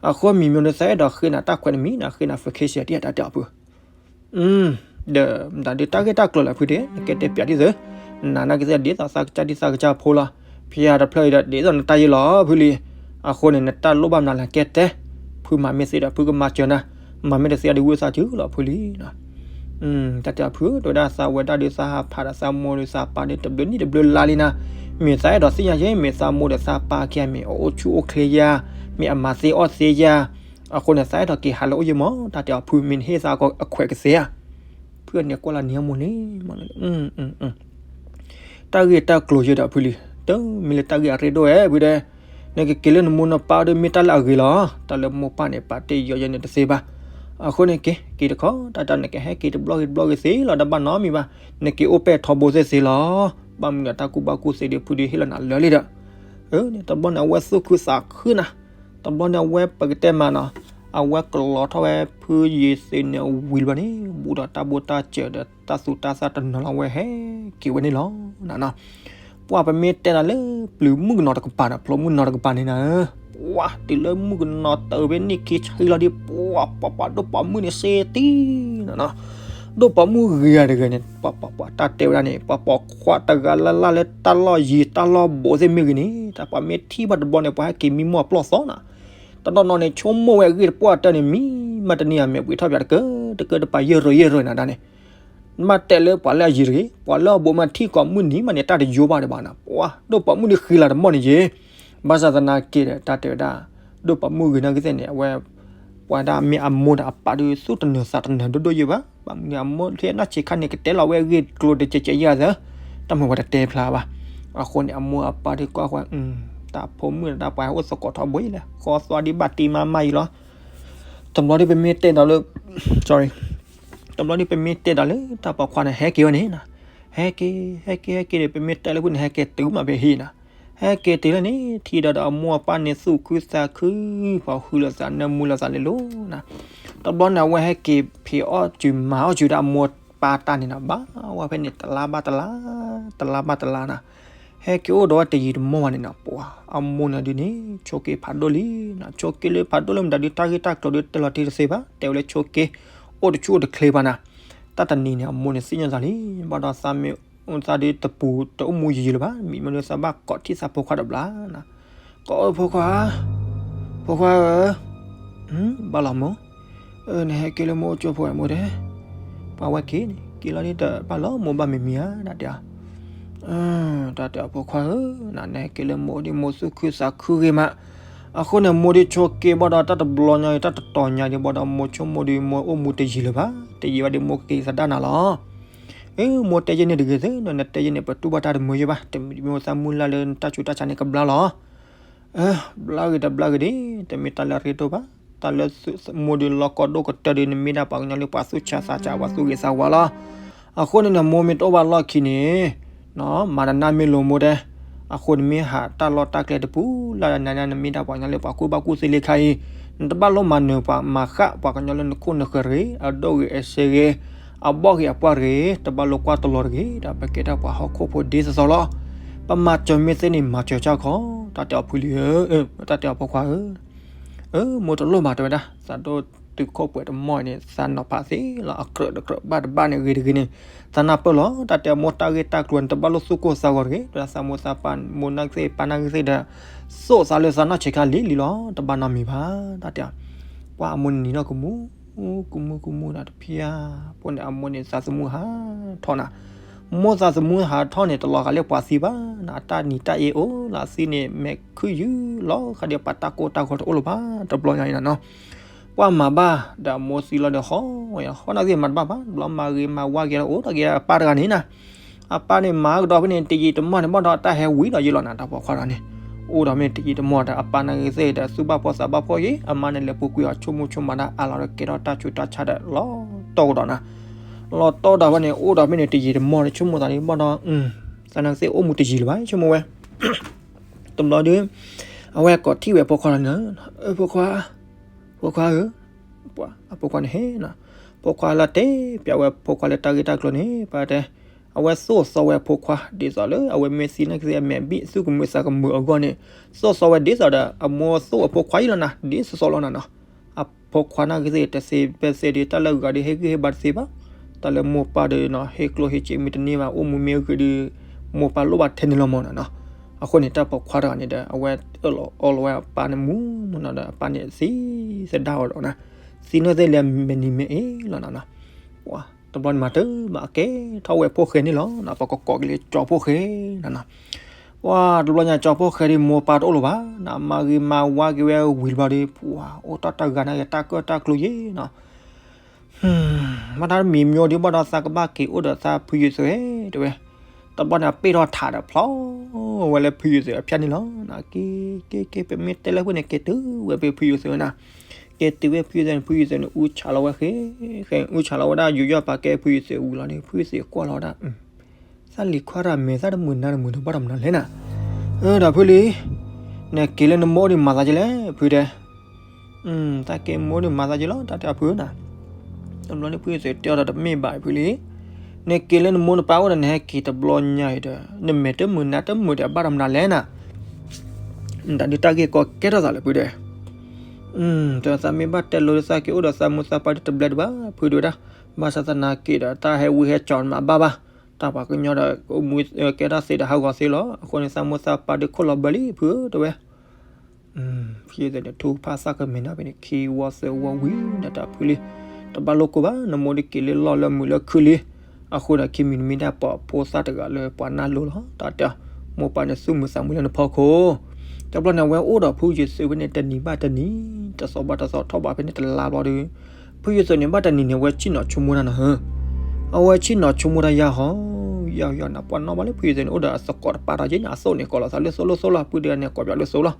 အဃိမံၤမံၤဒီးသးအဲၣ်ဒိးဃ့နၤတၢ်ခွဲးတမံၤနၤ ဃ့နၤ vacation တံၢ် တၢ်တဲအီၤဖု ဒီးမတၤဒုးတၢ်ဂ့ၢ်တၢ်ကျိၤလၢဖုဒ့ၣ် နကဲတဲပၠးဒ်သိး, နနာ်က့သ့ၣ်ဒ်သိးသးကစၢ်ဒ်သးကစၢ်ဖိလီၤ, ဖဲတဖျၢၣ်အံၤဒီးဒ်သိးနတၢ်ယ့လီၤဖုလံ, အဃိန့ၣ် နတၢ်လိၣ်ဘၣ်မနုၤလဲၣ်ကဲတဲ, ဖုမၤမ့ၢ်သ့ဒီးဖုကမၤစၢၤနၤ, မၤမ့ၢ်တသ့ဒီးဝံသးစူၤလီၤဖုလံ တၢ်တဲအီၤဖု တဲဝဲဒၣ်သးဝဲဒၣ်ဒီးသးဟးဖးဒီးသးမိၢ်ဒီးသးပၢ်ဒီးတဘျုးနံၣ်တဘျုးလါလံနၤ, မ့ၢ်သးအဲၣ်ဒိးသ့ၣ်ညါယဲ မ့ၢ်သးမိၢ်ဒီးသးပၢ်ခံဂၤမ့ၢ်အအိၣ်ဆူၣ်အိၣ်ချ့ယၤ, မ့ၢ်အမၤသ့အီၣ်သ့ယၤ, အဃိန့ၣ် သးအဲၣ်ဒိးက့ၤဟးလၢအအိၣ်ယဲမး တၢ်တဲအီၤဖု မ့ၢ်နဟ့ၣ်သးအခွဲးကသ့ဧါ, ဖုန့ၣ်ကွၢ်လီၤနံၤဟဲမိၢ်န့ၣ် တၢ်ဂ့ၢ်တၢ်ကျိၤယဲဒီးဖုလံ, တမ့ၢ်လၢတၢ်ဂ့ၢ်အရ့ဒိၣ်ဝဲဖုဒဲး, နကက့ၤလၢနမိၢ်နပၢ်ဒီးမ့ၢ်တၢ်လၢအဂ့ၤလီၤ, တၢ်လၢမိၢ်ပၢ်န့ၣ် ပာ်တ့ၢ်ယီၤယဲန့ၣ်တသ့ဘၣ်, အဃိန့ၣ်က့ၤ က့ၤတခီ တၢ်တၢ်နကဟဲက့ၤတဘျီဂ့ၤတဘျီဂ့ၤသ့လီၤ တဘၣ်နီတမံၤဘၣ်, နက့ၤအိၣ်ပဲာ်ထီဘိသ့ၣ်သ့လီၤ, ဘၣ်မနုၤတၢ်ကူၣ်ဘၣ်ကူၣ်သ့ဒီးဖုဒုးဟ့ၣ်လီၤနၤလၢာ်လံဒီး တဘျီန့ၣ် အဝဲသူၣ်ခုသးခုနၤ, တဘျီန့ၣ် အဝဲပကတဲမးနီၤ, အဝဲကလီထီၣ်ဝဲဖုယ့ၤသ့ၣ်န့ၣ်ဝံၤတဘျီန့ၣ် ဘူးဒီးတၢ်ဘိၣ်တၢ်စၢၤဒီးတၢ်သူတၢ်သၣ်တနီၤလီၤ အဝဲဟဲက့ၤဝဲန့ၣ်လီၤနၤနီၤ, ပှၤပမ့ၢ်တဲနၤလၢပျုၤမုၣ်ကနီၤတကပၤန့ၣ် ဖျိမုၣ်နီၤတကပၤန့ၣ်နၤဧၢ ပှၤတုၤလၢမုၣ်ကနီၤတၢ်အၢဖဲန့ၣ်ခံဆံလီၤဒီး ပှၤပှၤပှၤဒိၣ်ပိာ်မုၣ်န့ၣ်စ့တံၢ်နီၤနီၤ, ဒိၣ်ပိာ်မုၣ်ဂ့ၤဂၤတဂၤန့ၣ် ပှၤပှၤပှၤတၢ်တဲဝဲဒၣ်န့ၣ် ပှၤပိာ်ခွါတဂၤလၢ်လၢ်လၢတၢ်လီၢ်ယံၤတၢ်လီၢ်ဘူးသ့ၣ်မ့ၢ်ဂ့ၤန့ၣ် တၢ်ပှၤမ့ၢ်ထံၣ်ဘၣ်တဘျီန့ၣ် ပှၤဟဲက့ၤမံမီၢ်အပျီၢ်သီနီၤ, တနီၤနီၤန့ၣ် ဆိကမိၣ်ဝဲအဂ့ၢ်တပှၢ်တၢၢ်န့ၣ် မံမးတန့ၢ်ဧါ မဲာ်ဘှံးထီၣ်ပၠးတကၢတကၢတပၤယဲၢ်ရၢယဲၢ်ရၢနၤဒၣ်န့ၣ် မ့ၢ်တဲလၢပှၤလၢအယံၤတဂ့ၤ ပှၤလၢအဘူးမ့ၢ်ထံၣ်ကိးမုၢ်နံၤမးန့ၣ် တၢ်တယိဘၣ်ဒံးဘၣ်နီၤ, ပှၤဒိၣ်ပိာ်မုၣ်ဒုးဃံလၤတမီၢ်န့ၣ်ယ့ၢ်, ဘၣ်ဆၣ်သနာ်က့ဒီး တၢ်တဲဝဲဒၣ် ဒိၣ်ပိာ်မုၣ်ဂ့ၤနာ်က့သ့ၣ်န့ၣ် အဝဲ ပှၤဒၣ်မ့ၢ်အမိၢ်ဒီးအပၢ်ဒုးသူၣ်တနၢၤသးတနၢၤဒိၣ်ဒိၣ်ယ့ၢ်ဘၣ်, ဘၣ်မနုၤအမိၢ်လၢအနီၢ်ဆံးခါန့ၣ် ကတဲလီၤဝဲအဂ့ၢ်ကျိၤတကဲးကဲးယဲၢ်သၢ, တၢ်မုာ်ဝဲတတဲဖျါဘၣ်, အဃိန့ၣ် အမိၢ်အပၢ်ဒုးကွၢ်ဃီ တၢ်ဖိမုၣ်ဒီးတၢ်ပှၤဟဲအိၣ်သကိးထီဘိအံၤလဲၣ် ဃီသွါဒံးဘၣ်တံၢ်မးမးအံၤလီၤ, တဘျီဒုးပမ့ၢ်တဲဒီးလၢ sorry တဘျီဒုးပမ့ၢ်တဲဒီးလၢတၢ်ပိာ်ခွါန့ၣ် ဟဲက့ၤဝဲန့ၣ်နီၤ, ဟဲက့ၤ ဟဲက့ၤ ဟဲက့ၤဒီး ပမ့ၢ်တဲလၢဖုန့ၣ် ဟဲက့ၤတုၤမးဖဲဟံၣ်နီၤ, ဟဲက့ၤတုၤလၢန့ၣ် ထံၣ်ဒီးဒီးအမိၢ်အပၢ်န့ၣ် သူၣ်ခုသးခု ပှၤဟုလိာ်သးနၢမူလိာ်သးလၢလိၤနီၤ, တဘျီန့ၣ် အဝဲဟဲက့ၤဖံးအီၣ်စုၤမၤအီၣ်စုၤဒီးအမိၢ်ပၢ်တၢ်န့ၣ်နီၤ, ဘၣ်ဝဲဖဲန့ၣ် တလါဘၣ်တလါ တလါဘၣ်တလါနီၤ, ဟဲက့ၤအိၣ်ဒီးဝဲတယံာ်တမီၢ်ဘၣ်န့ၣ်နီၤ, ပှၤအမိၢ်န့ၣ်ဒုးန့ၣ် ဆိးက့ဖးဒိၣ်လံနီၤ, ဆိးက့လၢဖးဒိၣ်လၢမတၤဒုး တၢ်ဂ့ၢ်တၢ်ကျိၤဒုးတဲလီၤတံၢ်တသ့ဘၣ်, တဲဝဲလၢဆိးက့ အိၣ်တဆူၣ်အိၣ်တချ့ဘၣ်နီၤ, တၢ်တနံၤန့ၣ် အမိၢ်န့ၣ်သ့ၣ်ညါသးလံ, ဘၣ်ဒီးသးမ့ၢ် သးဒုးတပူၤတအိၣ်မူယံာ်ယံာ်လၢၤဘၣ်, မံၤမ့ၢ်ဒုးသးဘၣ်ကိးထံၣ်သးဖိခွါတဘျီနီၤ, ကိးအၢဖိခွါ ဖိခွါဧၢ, ဘၣ်လီၤမိၢ်, နဟဲက့ၤလၢမိၢ်အိၣ်ကၠိဖိဝဲမိၢ်တဲ, ပှၤဝဲက့ၤန့ၣ် က့ၤလီၤဒ်တဘၣ်လီၤမိၢ်ဘၣ်မံၤမံၤဧါ ဒၣ်တဲအီၤ, တၢ်တဲအီၤဖိခွါဧၢ, နဟဲက့ၤလၢမိၢ်အိၣ်ဒ်မိၢ်သူၣ်ခုသးခုဂ့ၤမး, အဃိန့ၣ် မိၢ်ဒုးဆိးက့ဘၣ်ဒီးတၢ်တဘျီညါအံၤ တၢ်တတီၤညါဒံးဘၣ်ဒီး မိၢ်ဆိကမိၣ်ဒုးမိၢ်အိၣ်မူတယံာ်လၢၤဘၣ်, တယံာ်ဘၣ်ဒုးမိၢ်ကက့ၤသဒါနၤလီၤ, အၢ မိၢ်တဲယဲန့ၣ်တဂ့ၤသ့နီၤ, နတဲယဲန့ၣ် ပတူၢ်ဘၣ်တၢ်တမုာ်ယဲဘၣ်, တမံၤတမံၤသးမုၢ်လၢ်လၢနတၢ်ဆူးတၢ်ဆါန့ၣ်ကဘျါလီၤ ဘျါဂ့ၤတဘျါဂ့ၤဒၣ်, တမ့ၢ်တၢ်လၢအရ့ဒိၣ်ဘၣ်, တၢ်လၢမိၢ်ဒုးလီၤကီဒိၣ်ကတၢၢ်ဒုး နမ့ၢ်ဒၣ်ပှၤကညီလၢပှၤသူၣ်ဆါသးဆါ ပှၤသူၣ်ဂ့ၤသးဝါလီၤ, အဃိန့ၣ်နီၤ မိၢ်မ့ၢ်တအိၣ်ဘၣ်လီၢ်ခံန့ၣ်, မၤတနၢ်မ့ၢ်လိာ်မိၢ်တဲ, အဃိနမ့ၢ်ဟးတၢ်လီၢ်တၢ်ကျဲတပူၤလၢ်လၢ်နၤနၤ နမ့ၢ်ဒၣ်ပှၤကညီလၢပှၤကူၣ်ဘၣ်ကူၣ်သ့လံခါအံၤ, နတဘၣ်လိၣ်မၤနၢၤပှၤမၤဃၣ်ပှၤကညီလၢနခိၣ်နဃၢၤတဂ့ၤ, အဒိၣ်ဂ့ၤအစ့ဂ့ၤ, အဘီၣ်ဂ့ၤအပှၢ်တဂ့ၤ, တဘၣ်လိၣ်ကွၢ်တလီၤတဂ့ၤ, ဒီးပကဲထီၣ်ပှၤဟီၣ်ခိၣ်ဖိဒ်သိးသိးလီၤ ပမၤစၢၤမ့ၢ်သ့န့ၣ် မၤစၢၤကၢ်ခီ, တၢ်တဲအီၤဖုလံဧၢ, တၢ်တဲအီၤဖိခွါဧၢ, အၢ မိၢ်တလိၣ်ဘၣ်တဲဝဲဒၣ်, သးဒိၣ်တုာ်ခိၣ်ပှဲၤတမီၢ်န့ၣ် သးနီၤဖးသ့လီၤ, အကြၢးတကြၢးဘၣ်တဘၣ်န့ၣ် ဂ့ၤတဂ့ၤန့ၣ်, သးနၢ်ပၢၢ်လီၤ, တၢ်တဲအမိၢ်တၢ်ဂ့ၢ်တၢ်ကျိၤန့ၣ် တဘၣ်လိၣ်သူၣ်ကိၢ်သးဂီၤတဂ့ၤ, ဒီးသးမိၢ်သးပၢ်မိၢ်နာ်က့သ့ၣ်ပၢ်နာ်က့သ့ၣ်ဒီး, သိၣ်သးလၢသးနီၢ်ဆံးခါလံလံလီၤ, တဘၣ်နီတမံၤဘၣ်, တၢ်တဲအီၤ, ပှၤအမိၢ်န့ၣ်နံၤနီၢ်ကမူ ကမူကမူနီၤ တဖျၢၣ်, ပှၤန့ၣ်အမိၢ်န့ၣ်သးသမူဟးထီၣ်နၤ, မိၢ်သးသမူဟးထီၣ်န့ၣ် တလီၤဂာ်လၢပှၤသံဘၣ်နၤ, တၢ်နံၤတၢ်အ့အိၣ်လၢအသံန့ၣ် မဲာ်ခုၣ်ယုၢ်လီၤဃာ်ဒီးပှၤတၢ်ကိၢ်တၢ်ဂီၤတအိၣ်လၢၤဘၣ်, တဘျီညါအံၤနၤနီၤ, ပှၤမၤဘၣ်ဒီးအမိၢ်သံလီၤဒီး ဟီဝဲ ဟီၣ်နာ်က့မၤတဘၣ်ဘၣ်, တဘျီမၤဂ့ၤမၤဝါက့ၤလီၤ အိၣ်ဒီးက့ၤအပၢ်တဂၤန့ၣ်နၤ အပၢ်န့ၣ်မၤကဒီးဖဲန့ၣ် တယံာ်တမီၢ်န့ၣ်ဘၣ်ဒီး တၢ်ဟဲဝံၤဒီးယ့လီၤနၤ တၢ်ပိာ်ခွါဒီးန့ၣ်, အိၣ်ဒီးမ့ၢ်တယံာ်တမီၢ်ဒီး အပၢ်နာ်က့သ့ၣ်ဒီး သူၣ်ဘၣ်ဖှီၣ်သးဘၣ်ဖှီၣ်ယ့ၢ်, အမါန့ၣ်လဲၤပူၤကွံာ်အီၤ ဆိကမိၣ်ဆိကမးဒၣ်အါလီၤဒီး ကဲထီၣ်တၢ်ဆူးတၢ်ဆါဒီး လီၤတီၢ်ကဒီးနၤ, လီၤတီၢ်ဒီးဖဲန့ၣ် အိၣ်ဒီးဖဲန့ၣ် တယံာ်တမီၢ်န့ၣ် ဆိကမိၣ်သးန့ၣ်ဘၣ်ဒီး, သးနာ်က့သ့ၣ်အိၣ်မူတယံာ်လၢၤဘၣ် ဆိကမိၣ်ဝဲ တဘျီဒီး အဝဲကိးထံၣ်ဝဲဖိခွါလီၤန့ၣ်, အၢ ဖိခွါ, ဖိခွါဧၢ, ပှၤအဖိခွါန့ၣ်ဟဲနီၤ, ဖိခွါလၢတဲပျးဝဲဖိခွါလၢတၢ်ဂ့ၢ်တၢ်ကျိၤန့ၣ် ပှၤတဲ, အဝဲသိၣ်သီဝဲအဖိခွါ ဒ်သိးလၢအဝဲမ့ၢ်သံနာ်က့သ့ၣ် အမဲာ်ဘံၣ်သူၣ်ကမုာ်သးကမုာ်အဂီၢ်န့ၣ်, သိၣ်သီဝဲဒ်သိးဒီး အမိၢ်သိၣ်အဖိခွါအံၤလီၤနၤ ဒ်သိးသိးလီၤနၤနီၤ အဖိခွါနာ်က့သ့ၣ် တသ့ဘၣ်သ့ၣ်ဒီး တၢ်လၢအဂၤဒီး ဟ့ၣ်ဂံၢ်ဟ့ၣ်ဘါတသ့ဘၣ်, တၢ်လၢမိၢ်ပၢ်ဒီးနီၤ ဟ့ၣ်ကျိၣ်ဟ့ၣ်စ့မ့ၢ်တန့ၢ်ဘၣ် အိၣ်မူမ့ၢ်အဂ့ၤဒီး မိၢ်ပၢ်လိၣ်ဘၣ်ထဲန့ၣ်လီၤမးနီၤနီၤ, အဃိန့ၣ် တၢ်ပိာ်ခွါတဂၤန့ၣ်ဒီး အဝဲအၢၣ်လီၤအီလီၤဝဲအပၢ်န့ၣ်မူမူနီၤဒီး အပၢ်န့ၣ်သံသဒၣ်ဝဲဒီးနီၤ, သံနာ်က့သ့ၣ်လၢမဲာ်နံၤမဲာ်အ့လီၤနီၤနီၤ, ပှၤတဘျီန့ၣ်မၤတၢ်မၤအကဲထီၣ်ဝဲဖိၣ်ဃဲန့ၣ်လီၤနီၤ, ပှၤကိးကိးက့ၤလၢကၠီဖိၣ်ဃဲနီၤနီၤ ပှၤတဘျီညါကၠီဖိၣ်ဃဲဒီး မိၢ်ပၢ်တအိၣ်လၢၤဘၣ်နီၤ, မၤဂ့ၤမၤဝါက့ၤဝဲဝံၤတဘျီဒီး ပှၤအိၣ်တၢ်တဂၤနာ်က့ တၢ်ကၢၣ်တၢ်ကျူယ့ၢ်နီၤ, မ့ၢ်တၢ်တမံၤမ့ၢ်အိၣ်ဒံးဘၣ်ဒီး သးကဘၣ်က့ၤအိၣ်ဒီးသးဖုယုာ်သုးဧၢ တဲဝဲ, တဘျီန့ၣ် ပ့ၢ်ထီၣ်ထးဒီးဖျီဝဲလၢဖုယုာ်သုးအဖၠၣ်န့ၣ်လီၤ, က့ၤက့ၤက့ၤ ပမ့ၢ်တဲလၢဖုန့ၣ် က့ၤတုၤဝဲဖဲဖုယုာ်သုးဝဲနီၤ, က့ၤတုၤဝဲဖုယုာ်သုးန့ၣ် ဖုယုာ်သုးန့ၣ် အူဆးလီၤဝဲဃဲ ဃဲအူဆးလီၤဝဲဒၣ် ယူးယီၣ်ပာ်ကဲဖုယုာ်သုးဝံၤလီၤန့ၣ် ဖုယုာ်သုးကွၢ်လီၤဝဲဒၣ် သးလံၤခွါတၢ်မဲာ်သၣ်တမုာ်နါတမုာ်ဒီးဘၣ်တမနုၤလဲၣ်နၤ, ဒီးဖုလံ, နက့ၤလၢနမိၢ်အိၣ်န့ၣ်မၤသးက့လဲၣ် ဖုတဲ, တၢ်က့ၤမိၢ်အိၣ်န့ၣ်မၤသးက့လီၤ တၢ်တဲအဖုနၤ, တဘျီန့ၣ်ဖုယုာ်သုးတဲအီၤဒီးတမ့ၢ်ဘၣ်ဖုလံ, နက့ၤလၢနမိၢ်နပၢ်အိၣ်ဒီး နဟဲက့ၤတဘျီညါအံၤဒီး နမဲာ်တမုာ်နါတမုာ်ဒီးဘၣ်တမနုၤလဲၣ်နၤ တၢ်ဒုးတၢ်ဂ့ၢ်ကီကဲထီၣ်သးလၢဖုဒဲး, ဒီးသးမ့ၢ်ဘၣ်တဲလိၤဒီးသးက့ၤအိၣ်ဒီးသးမိၢ်သးပၢ်ဒုးတဘျဲဒံးဘၣ် ဖုဒုးဝဲဒၣ်, ဘၣ်ဆၣ်သနာ်က့ဒီး တၢ်ဟဲဝံဟဲကၠီၤမးဘၣ်ဘၣ်, တၢ်ပှၤကညီဒီး ကဲထီၣ်သ့ဒီးဟးဂီၤသ့လီၤ. အဃိန့ၣ် သးမိၢ်သးပၢ်ဒုးခိၣ်လီၤဘၢလံ ဖုဧၢ တဲဝဲ ဖုယသးန့ၣ် ထူဖးစၢ်ကမ့ၢ်နၢ်ဖဲန့ၣ် ခံဝီသၢဝီဝံၤဒီးတၢ်ဖုလံ, တဘၣ်လိၣ်ကိၢ်ဘၣ် နမိၢ်ဒုးက့ၤလၢလီၢ်လၢမုာ်လၢခုလံ. အဃိဒီးခံမံၤတမံၤဒၣ်ပိာ်ဖိသၣ်တဂၤလၢပှၤနၢ်လိၤလီၤ တၢ်တဲအီၤ, မိၢ်ပၢ်န့ၣ်သူၣ်မုာ်သးမုာ်လၢနဖီခိၣ်. တဘျီန့ၣ် အဝဲအိၣ်ဒီးဖုယသးဖဲန့ၣ် တနံၤဘၣ်တနံၤ, တသီဘၣ်တသီ ထီၣ်ဘးဖဲန့ၣ်တလါဘျီဒီး, ဖုယသးန့ၣ် ဘၣ်တနံၤန့ၣ် အဝဲဆ့ၣ်နီၤဆိကမိၣ်တၢ်နီၤဧၢ, အဝဲဆ့ၣ်နီၤဆိကမိၣ်တၢ်ယၢ်ဟီ ယၢ်ယၢ်န့ၣ် ပှၤနီၣ်ဘၣ်လၢဖုယသးန့ၣ် အိၣ်ဒီးအသကိးတပၤဒီးက့န့ၣ် အသိးန့ၣ် ကိးလီၤသးလၢသိလီၤသိလီၤ ဖုဒုးန့ၣ် ကိးပၠးလၢသိလီၤ.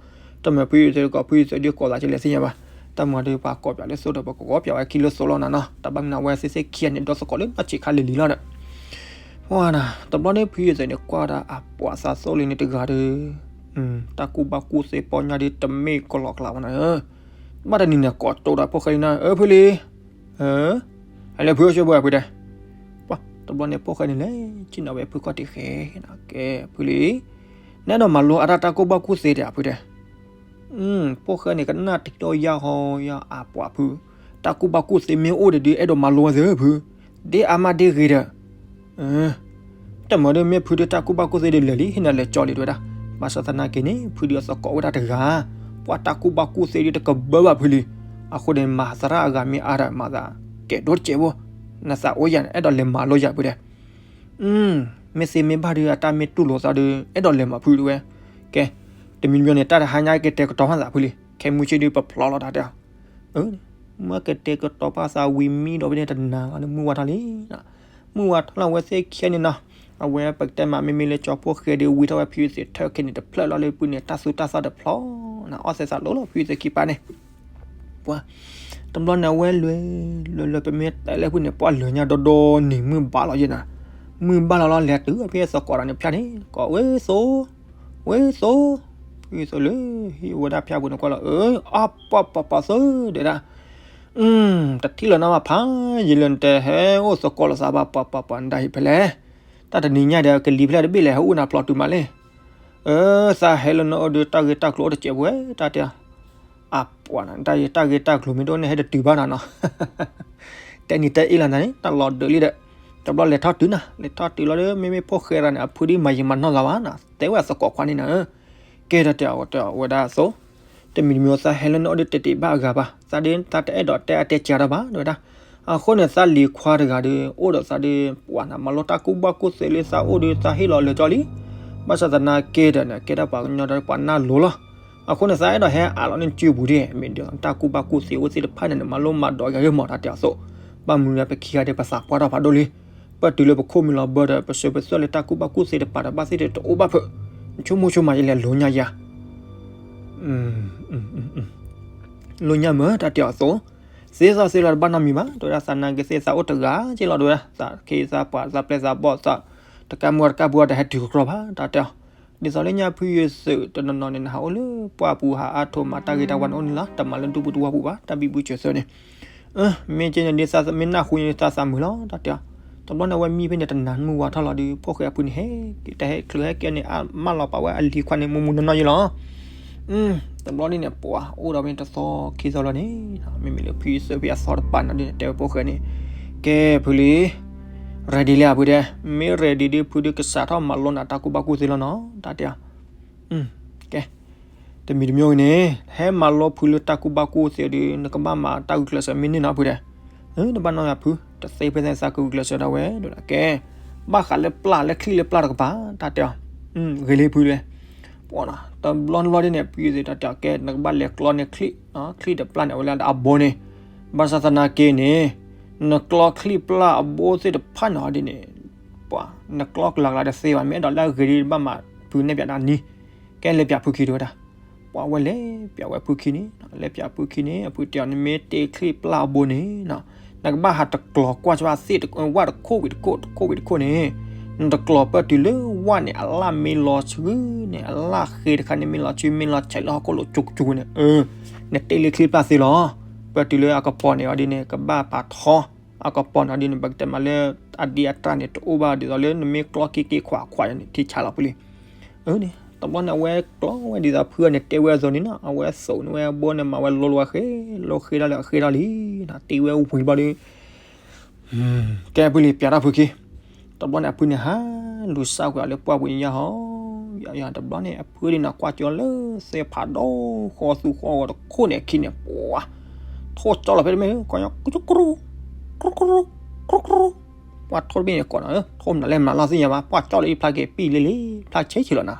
တမ့ၢ်ဖုယသးကိး ဖုယသးဒုးကိးသးကလဲၤသ့ၣ်ညါဘၣ်. တၢ်မၤဒီးပှၤကိးပၠးလၢသိဒီး ပကကိးပၠးဝဲခံလၢသိလီၤနၤနီၤ. တၢ်ဘၣ်မနုၤအဝဲသ့ၣ်သ့ၣ်ခံဂၤန့ၣ် ဒီသကိးလၢနီၢ်ဆံးခါလံၤလံၤလီၤဒီး, ပှၤနီၤ တဘျီန့ၣ် ဖုယသးန့ၣ် ကွၢ်ဒၣ်အပှၤသးသိလံန့ၣ်တဂၤဒီး, တၢ်ကူၣ်ဘၣ်ကူၣ်သ့ပီညါဒီးတမ့ၢ်ကလီကလးဘၣ်နီၤဧၢ. ဘၣ်တနံၤန့ၣ် ကိးတိၤဒီးဖိၣ်ဃဲန့ၣ်နီၤ အၢ ဖုလံ ဟဲလၢဖုအိၣ်ဆူၣ်ဘၣ်ဖုတဲ, ပှၤ တဘျီန့ၣ် ဖိၣ်ဃဲန့ၣ်လဲၤဆ့ၣ်နီၤဝဲဖုခီၣ်ထံးဃဲ, ကဲဖုလံ, နအဲၣ်ဒိးမၤလိအတၢ်တၢ်ကူၣ်ဘၣ်ကူၣ်သ့တဲဖုတဲ. ဖိၣ်ဃဲန့ၣ် ကနၣ်တံၤတီယၢ်ဟီယၢ်အပှၤဖု, တၢ်ကူၣ်ဘၣ်ကူၣ်သ့မ့ၢ်အိၣ်ဒီးဒုး အဲၣ်ဒိးမၤလိဝဲသ့ဖု, ဒ်အါမးဒ်ဂ့ၤဒီး တမ့ၢ်ဒီးမ့ၢ်ဖုဒုးတၢ်ကူၣ်ဘၣ်ကူၣ်သ့ဒုးလဲၤလံ ဟ့ၣ်နၤလဲၤကၠီလံတဲဝဲဒၣ်. ဘၣ်ဆၣ်သနာ်က့န့ၣ် ဖုဒုးအသကိးဝဲဒၣ်တဂၤ, ပှၤတၢ်ကူၣ်ဘၣ်ကူၣ်သ့ဒုးတကဘၢဘၣ်ဖုလံ. အဃိန့ၣ် မၤသရၣ်အဂၤမ့ၢ်အါဒီးမၤသးကဲဒိၣ်တစဲးဖိ, နသးအိၣ်ယၤန့ၣ် အဲၣ်ဒိးလဲၤမၤလိယၤဖုတဲ. မ့ၢ်သ့မ့ၢ်ဘၣ်ဒုး အတၢ်မ့ၢ်တူၢ်လိာ်သးဒုး အဲၣ်ဒိးလဲၤမၤဖုတဲဝဲ. ကဲ တမံၤတမံၤန့ၣ် တၢ်တဟါညါကတဲာ်ကတီၤမးသးဖုလံ, ခဲမုၢ်ဆ့ၣ်ဒုးပဖျီလီၤတၢ်တဲအီၤ မ့ၢ်ကတဲာ်ကတီၤပာ်သးဝံၤမံဒီးဖဲန့ၣ်တနၤလီၤန့ၣ် မုၢ်ဝါထီၣ်လံ. မုၢ်ဝါထီၣ်လီၤဝဲသ့ၣ်ခံဂၤန့ၣ်နီၤ, အဝဲပကတဲမးမ့မ့ၢ်လၢကၠီဖိၣ်ဃဲဒုးဝံထီၣ်ဝဲဖုယသးထဲခဲန့ၣ်တဖျၢၣ်လီၤလၢဖုန့ၣ် တၢ်သူတၢ်သၣ်တဖျီ, အီၣ်သဲးသးလိၤလီၤဖုယသးခံပၢ်န့ၣ်. ပှၤ တဘျီန့ၣ် အဝဲလဲၤ လဲၤ လဲၤ ပမ့ၢ်တဲလၢဖုန့ၣ် ပှၤလၢညါဒီဒီနံၤမုၢ်ဘၣ်လီၤယဲနီၤ, မုၢ်ဘၣ်လီၤလီၤ လဲၤတုၤဖဲသကိးဒီးန့ၣ်ဖၠၣ်န့ၣ် ကိးဝဲသိ ဝဲသိ, ဖုသိလၢ ဟံၣ်ဝဲဒၣ်ဖၠၣ်ပူၤန့ၣ်ကွၢ်လီၤ အၢ အပှၤပှၤပှၤသိဒဲဒၣ်, တထံၣ်လီၤနၤဘၣ်ဖးယံာ်လၢနတဲဟဲအိၣ်သကိးလိာ်သးဘၣ် ပှၤပှၤပှၤ နတၢ်ဟံၣ်ဖဲလဲၣ်, တၢ်တနံၤညါဒီးကလံၤဖဲလဲၣ်တဘ့ၣ်လဲၣ် ဟဲအိၣ်နၤဖျီတုၤမးလဲၣ်. အၢ သးဟဲလၢနအိၣ်ဒီး တၢ်ဂ့ၢ်တၢ်ကျိၤအိၣ်တစဲးဖိဝဲ တၢ်တဲအီၤ, အပှၤနီၤ တၢ်ဂ့ၢ်တၢ်ဂ့ၢ်တၢ်ကျိၤမ့ၢ်တအိၣ်န့ၣ် ဟဲတတုၤဘၣ်နၤနီၤ တဲနံၤတဲအ့ၣ်လီၤနၤန့ၣ် တၢ်လီၤဒုးလံဒီး, တဘျီလဲၤထီၣ်တုၤနၤ လဲၤထီၣ်တုၤလီၤဒီး မ့မ့ၢ်ဖိၣ်ဃဲတဂၤန့ၣ် အဖုဒ်မၤယံာ်မၤနီၢ်သးဘၣ်နီၤ တဲဝဲအသကိးခွါန့ၣ်နၤဧၢ, ကဲဒီးတဲအီၤ တဲအီၤဝဲဒၣ်အသိး, တမံၤတမံၤသးဟဲလၢနအိၣ်ဒီးတဲတ့ၢ်ဘၣ်အဂၤဘၣ် သးဒ်သးတအဲၣ်ဒိးတဲအတဲကၤတၢ်ဘၣ် တဲဝဲဒၣ်. အဃိန့ၣ် သးလံၤခွါတဂၤဒီး အိၣ်ဒီးသးဒီး ပှၤနၤမၤလိတၢ်ကူၣ်ဘၣ်ကူၣ်သ့လၢသးအိၣ်ဒီး သးဟ့ၣ်လီၤလၢာ်ကၠီလံ. ဘၣ်ဆၣ်သနာ်က့ဒီးန့ၣ် ကဲဒၣ်ပှၤကညီဒီးပှၤနၢ်လိၤလီၤ. အဃိန့ၣ် သးအဲၣ်ဒိးဟဲအးလီၤန့ၢ်စုပူၤဒ် မ့ၢ်ဒ်သိးတၢ်ကူၣ်ဘၣ်ကူၣ်သ့အိၣ်သ့ၣ်တဖၣ်န့ၣ် နမၤလိမၤဒိးယၤဂ့ၢ်မး တၢ်တဲအီၤအသိး, ဘၣ်မနုၤလၢပခံဂၤဒီးပသးပှၢ်ထီၣ်ဖးဒိၣ်လံ. ပတုၤလၢပခိၣ်မံလီၤဘၢဒီး ပစၢၤပသွဲၣ်လၢတၢ်ကူၣ်ဘၣ်ကူၣ်သ့တပၤဒီး ဘၣ်သ့ၣ်တအိၣ်ဘၣ်ဖုး, နဆိကမိၣ်ဆိကမးယလဲၤလိညါယၤ လိညါမ့ၢ် တၢ်တဲအီၤအသိး, သ့သးသ့လီၤတဘၣ်နီတမံၤဘၣ် တဲဝဲဒၣ် သးနာ်က့သ့သးအိၣ်တဂၤက့လီၤ တဲဝဲဒၣ် သးခ့သးပှၤသးပျဲသးဘီၣ်သး တကါမုၢ်တကါပှၤတဟဲတုၤကကျီဘၣ် တၢ်တဲအီၤ, ဒ်သိးလၢညါဖုယသးတနီၤနီၤန့ၣ် နဟးအိၣ်လၢပှၢ်ပူၤဟးအါထိးမၤတၢ်ဂ့ၤတၢ်ဝါန့ၣ်အိၣ်န့ၣ်လီၤ တမၤလၢဒူပူၤတဝၢ်ပူၤဘၣ် တၢ်ဘံဘူစၢၤသၢန့ၣ် မ့ၢ်ကဲန့ၣ်ဒ်သးမ့ၢ်နၢ်ဟူန့ၣ်သးသးမုာ်လီၤ တၢ်တဲအီၤ, တဘျီန့ၣ်အဝဲမံဖဲန့ၣ် တနၤမုၢ်ဝါထီၣ်လီၤဒီး ဖိၣ်ဃဲအဖုန့ၣ်ဟဲက့ၤ တၢ်ဟဲချုးဟဲက့ၤန့ၣ် အမၢလီၤပာ်ဝဲအလံၤခွါန့ၣ် မူမူနီၢ်နီၢ်ယဲလီၤ. တဘျီန့ၣ်န့ၣ် ပှၤအိၣ်ဒီးဖဲန့ၣ်တသီခံသီလီၤန့ၣ် မ့မ့ၢ်လၢဖုယသးဖဲအသီတပၤန့ၣ်ဒ်န့ၣ် တဲဝဲဖိၣ်ဃဲန့ၣ်, ကဲဖုလံ ready လံအဖုတဲ, မ့ၢ် ready ဒ်ဖုဒ်ကစးထီၣ်မၤလိနၤတၢ်ကူၣ်ဘၣ်ကူၣ်သ့လီၤနီၤ တၢ်တဲအီၤ, ကဲ တမံၤတမံၤဂ့ၤန့ၣ် ဟဲမၤလိဖုလၢတၢ်ကူၣ်ဘၣ်ကူၣ်သ့ဒီး နကဘၣ်မၤတၢ်ဂုာ်ကျဲးစၢးမ့ၢ်န့ၢ်နီၤဖုတဲ, တဘၣ်နီတမံၤဖု, တသ့ဖဲသ့သးကဂုာ်ကျဲးစၢးဒၣ်ဝဲဒၣ်ကဲ, ဘၣ်ဃးလၢပျၢ်လၢချံၣ်လၢပျၢ်တကပၤ တၢ်တဲအီၤ, ဂ့ၤလံဖုတဲ, ပှၤနီၤ တဘျီတဘျီဒ်န့ၣ် ဖုယသးတၢ်တဲအီၤကဲ နကဘၣ်လဲၤကျီန့ၢ်ချံၣ်, ချံၣ်တပျၢ်န့ၣ် အဝဲလၢအဘိန့ၣ်, ဘၣ်ဆၣ်သနာ်က့န့ၣ်, နကျီချံၣ်ပျၢ်အဘိသ့ၣ်တဖၣ်န့ၣ်ဒ်န့ၣ် ပှၤ နကျီကလၤကလၤတသ့ဘၣ် မ့ၢ်အဲၣ်ဒိးလၢအဂ့ၤဒ်ဘၣ်မး ဖုနဲၣ်ပၠးနၤနံၤ, ကဲလဲၤပၠးဖုခံတဲဝဲဒၣ်, ပှၤဝဲလဲၤပၠးဝဲဖုခံန့ၣ်, လဲၤပၠးဖုခံန့ၣ် အဖုတဲအီၤ နမ့ၢ်တ့ချံၣ်ပျၢ်အဘိန့ၣ်, နကဘၣ်ဟးတကျီၤကွၢ်ကၠီသ့ၣ်ဝၣ်တခိၣ်ဝံၤတခိၣ် တခိၣ်ဝံၤတခိၣ်န့ၣ်, နတကျီၤပၢၢ်တုၤလၢဝၣ်န့ၣ် အလၣ်မ့ၢ်လီၤဆှုန့ၣ် အလၣ်ဃ့တခါန့ၣ်မ့ၢ်လီၤဆှု မ့ၢ်လီၤဆဲးလၢဟီၣ်ခိၣ်လိၤကၠူကၠူန့ၣ်, နတ့လံချံၣ်ပျၢ်သ့လီၤ, ပၢၢ်တုၤလၢအကပီၤန့ၣ်အီၤဒ်န့ၣ် ကဘၣ်ပာ်ထီ, အကပီၤန့ၣ်အီၤဒ်န့ၣ် ပကတဲမးလၢ အဒံအတၢ်န့ၣ် တအိၣ်ဘၣ်ဒ်သိးလၢနမ့ၢ်ကျီက့ၤက့ၤခွးခွးန့ၣ် ထံဆါလီၤဖုလံ, အၢန့ၣ် တဘျီန့ၣ် အဝဲကျီဝဲဒ်သိးဖုန့ၣ်တဲဝဲအသိးန့ၣ်နီၤ, အဝဲသိးန့ၢ်ဝဲအဘိန့ၣ် မၤဝဲလိလိဝဲဃ့, လိဃ့ဒၣ်လၢအဃ့ဒၣ်လံနီၤ, တ့ဝဲဝံၤတဘျီဒီး ကဲဖုလံ ပျးထီၣ်ဖုခံ, တဘျီန့ၣ် အဖုန့ၣ်ဟးလူၤစၢ်ကွံာ်အီၤလၢပှၢ်ပူၤညါဟီ, ယၤတဘျီန့ၣ် အဖုဒၣ်န့ၣ် ကွၢ်ကၠီလၢသ့ၣ်ဖးဒိၣ်ဃီသူဃီဂီၤတခိၣ်န့ၣ်အခံန့ၣ် ပှၤ ထိၣ်ကၠီလီၤဖဲတမ့ၢ် ကီၢ်ညီ ကရူၢ်ကရူၢ် ကရူၢ်ကရူၢ်, ပှၤထိၣ်တဘ့ၣ်န့ၣ်ကိးနီၤ, ထိၣ်မနုၤလဲၣ်မနုၤလီၤသ့ၣ်ညါဘၣ်, ပှၤကၠီလီၤအံၤဖျါက့ၤပံၣ်လံလံ, ဖျါဆံးဆံးလီၤနီၤ.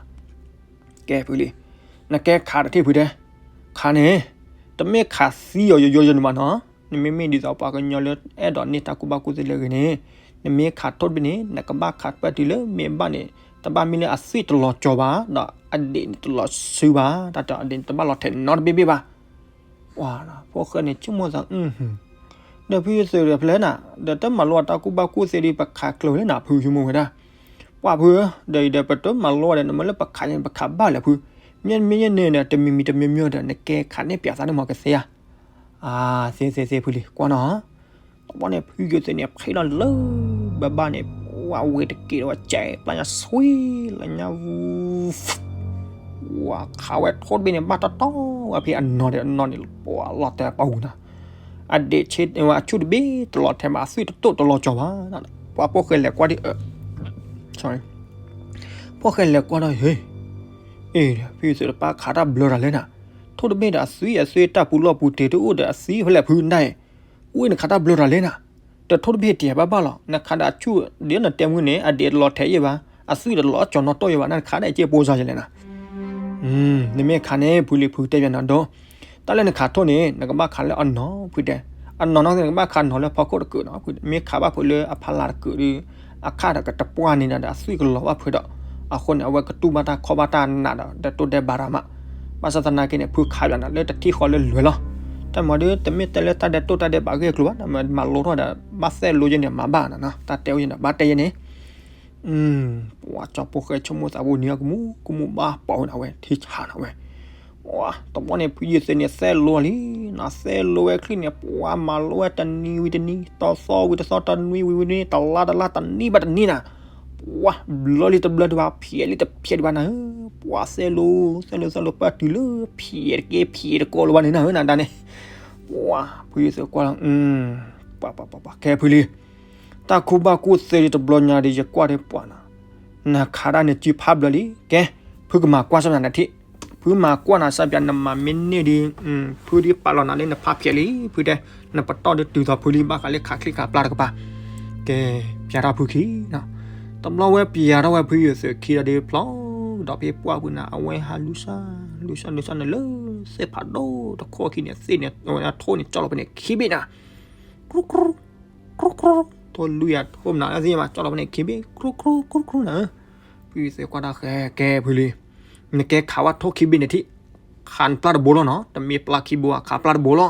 ကဲဖုလံ, နကဲခးတထံၣ်ဖုတဲ, ခးန့ၣ် တမ့ၢ်ခးသံအီၤယိယိယိန့ၣ်ဘၣ်နီၤ, နမ့မ့ၢ်ဒ်သိးပှၤကညီလၢအဲၣ်ဒိးန့ၢ်တၢ်ကူၣ်ဘၣ်ကူၣ်သ့လၢအဂ့ၤန့ၣ်, နမ့ၢ်ခးထိၣ်တဘ့ၣ်န့ၣ် နကဘၣ်ခးပၢၢ်တုၤလၢမ့ၢ်ဘၣ်န့ၣ် တဘၣ်မ့ၢ်လၢအသွံၣ်တလီၤကၠီၤဘၣ်, ဒီးအဒံးန့ၣ်တလီၤစုဘၣ်, တၢ်တအဒံးန့ၣ် တဘၣ်လီၤထဲးနီတဘ့ၣ်ဘ့ၣ်ဘၣ်. ပှၤဖိၣ်ဃဲန့ၣ်ဆိကမိၣ်သး, ဒီးဖုယသုးဒီးဖဲလဲၣ်နၤ, ဒီးတမၤလိတၢ်ကူၣ်ဘၣ်ကူၣ်သ့ဒီး ပခးကျိၤလဲၣ်နၤ ဖုဆိကမိၣ်ဝဲဒၣ်. ပှၤဖုဧၢ, ဒီးအံၤဒီးပတမၤလိဒီး နမ့ၢ်လၢပခးန့ၣ် ပခးဘၣ်လၢဖု, မ့ၢ်မ့ၢ်ယဲန့ၣ်ဒီး တမံၤမံၤတမံၤမံၤဒီး နကဲခးန့ၢ်ပျးသးန့ၣ်မ့ၢ်ကသ့ဧါ. သ့သ့သ့ဖုလံ ကွၢ်နီၤ. တဘျီန့ၣ် ဖုယသုးန့ၣ် ဖှ့လီၤလၢဘၣ်ဘၣ်န့ၣ် ပှၤဝဲတက့ၢ်ဒီးဝဲကဲ ပျၢ်ညါဆွံလၢညါဝူ ဝၤခးဝဲထိၣ်တဘ့ၣ်န့ၣ် ဘၣ်တီတီဝဲဖဲအနီၢ်ဒီးအနီၢ်န့ၣ် ပှၤလီၤတဲာ်ပှၤဝူနီၤ, အဒံးဆ့ဝဲအဆူၣ်တဘ့ၣ်တလီၤထဲးဘၣ် အသွံၣ်တတိၣ်တလီၤကၠီၤဘၣ်. ပှၤဖိၣ်ဃဲလဲၤကွၢ်ဒီး ဖိၣ်ဃဲလဲၤကွၢ်ဒီး ဟ့, အ့ ဖုယသုးတပၢ်ခးတၢ်ဘျၢတၢ်လဲၣ်နၤ, ထိၣ်တဘ့ၣ်ဒီးအသွံၣ်အသွံၣ်တၢ်ပူၤလီၢ်ပူၤတ့ၢ်တအိၣ်ဒီးအသွံၣ်ဖဲလဲၣ်ဖုဒၣ်အံၤ, အူၣ်နခးတၢ်ဘျၢတၢ်လဲၣ်နၤ, တထိၣ်တဘ့ၣ်တ့ၢ်ဘၣ်ဘၣ်လီၤ, နခးဒီးအဆူၣ်ဒ်နတဲမုၢ်န့ၣ် အဒံးတလီၤထဲးယဲၢ်ဘၣ်, အသွံၣ်တလီၤကၠီၤနီတီၢ်ယဲၢ်ဘၣ် နခးဒီးအက့ၢ်ပိစါယဲၢ်လဲၣ်နၤ. နမ့ၢ်ခးန့ၣ် ဖုလံဖုတဲယၤနၤဒီး တၢ်လၢနခးထိၣ်န့ၣ် နကဘၣ်ခးလၢအနီၢ်ဖုတဲ, အနီၢ်နီၢ်န့ၣ် နကဘၣ်ခးနီၢ်လၢဖီခိၣ်တကုာ်နီၤ, မ့ၢ်ခးဘၣ်ဖုလၢအဖီလာ်တကုာ်ဒီး အခၣ်ဒီးကတပှၢ်န့ၣ်ဒီး အသွံၣ်ကလီၤဘၣ်ဖုဒီး အဃိန့ၣ် အဝဲကတူၢ်ဘၣ်တၢ်ခီၣ်ဘၣ်တၢ်နးဒီး ဒီးတိၢ်ဒဲးဘးရၤမး, ဘၣ်ဆၣ်သနာ်က့န့ၣ် ဖုခးယၤနၤလၢတထံၣ်ဃီလၢလွဲၤလီၤ. တၢ်မၤဒီး တမ့ၢ်တဲလၢတၢ်ဒဲးတိၢ်တၢ်ဒဲးဘးဂ့ၢ်ကျိၤဘၣ်, တၢ်မၤလိထီၣ်ဒီး ဘၣ်သဲလိယဲန့ၣ်မၤဘၣ်နၤနီၤ, တၢ်တဲဝဲယဲန့ၣ် ဘၣ်တဲယဲန့ၣ် ပှၤကၠီဖိၣ်ဃဲဆိကမိၣ်သးဘိနံၤကမူကမူဘၣ်ပိာ်ဝဲနၤဝဲ ထံဆးနၤဝဲ, တဘျီန့ၣ် ဖုယသုးန့ၣ်သဲလိလံ, နသဲလိဝဲချံၣ်န့ၣ် ပှၤမၤလိဝဲတနံၤဝံၤတနံၤ, တသီဝံၤတသီ, တနွံဝံၤဝံၤနွံ, တလါတလါ, တနံၣ်ဘၣ်တနံၣ်နၤ, ပှၤဘျၢလံတဘျၢဒံးဘၣ်, ဖျဲးလံတဖျဲးဒံးဘၣ်နၤဧၢ, ပှၤသဲလိ သဲလိသဲလိပၢ်တုၤလၢဖျဲးတက့ၢ် ဖျဲးတကိးလၢၤဘၣ်န့ၣ်နၤဧၢ နၤဒၣ်န့ၣ်, ပှၤဖုယသုးကွၢ်လီၤ ပှၤပှၤပှၤပှၤ ကဲဖုလံ တၢ်ကူၣ်ဘၣ်ကူၣ်သ့ဒ်တဘျီညါဒီး ယကွၢ်ဒ်ပှၤနီၤ, နခးဒၣ်နစုဖးဘျၢလံ, ကဲ, ဖုကမၤကွၢ်စၢ်ပၠးနၤထံၣ်, ဖုမၤကွၢ်နၤစၢ်ပၠး နမၤမ့ၢ်န့ၢ်ဒ်, ဖုဒ်ပာ်လီၤနၤလၢနဖးဖျဲးလံ, ဖုတဲ, နပတီၢ်ဒ်တုၤသိးဖုလံ ဘၣ်ဃးလၢခးချံခးပျၢ်တကပၤ, ကဲ, ပျးထီၣ်ဖုခံနီၤ, တဘျီဝဲပျးထီၣ်ဝဲဖုယသုးခံဒီး ဖျီဒီးဖဲပှၢ်ပူၤန့ၣ် အဝဲဟးလူၤစၢ်, လူၤစၢ်လူၤစၢ်န့ၣ်လၢ သ့ၣ်ဖးဒိၣ်တခိၣ်ခံန့ၣ် သ့ၣ်န့ၣ် အဝဲထိၣ်န့ၣ်ကၠီလီၤဖဲန့ၣ်ခံဘ့ၣ်နၤ, ကြူကြူ ကြူကြူ, ထိၣ်လူၤယၤထိၣ်မနုၤသ့ၣ်ညါဘၣ် ကၠီလီၤဖဲန့ၣ်ခံဘ့ၣ် ကြူကြူ ကြူကြူနၤ, ဖုယသုးကွၢ်တၢ်ဃဲကဲဖုလံ, နကဲခးဝဲထိၣ်ခံဘ့ၣ်န့ၣ်ထံၣ်, ခးပျၢ်တဘိလီၤနီၤ, တမ့ၢ်ပျၢ်ခံဘိဘၣ် ခးပျၢ်တဘိလီၤ,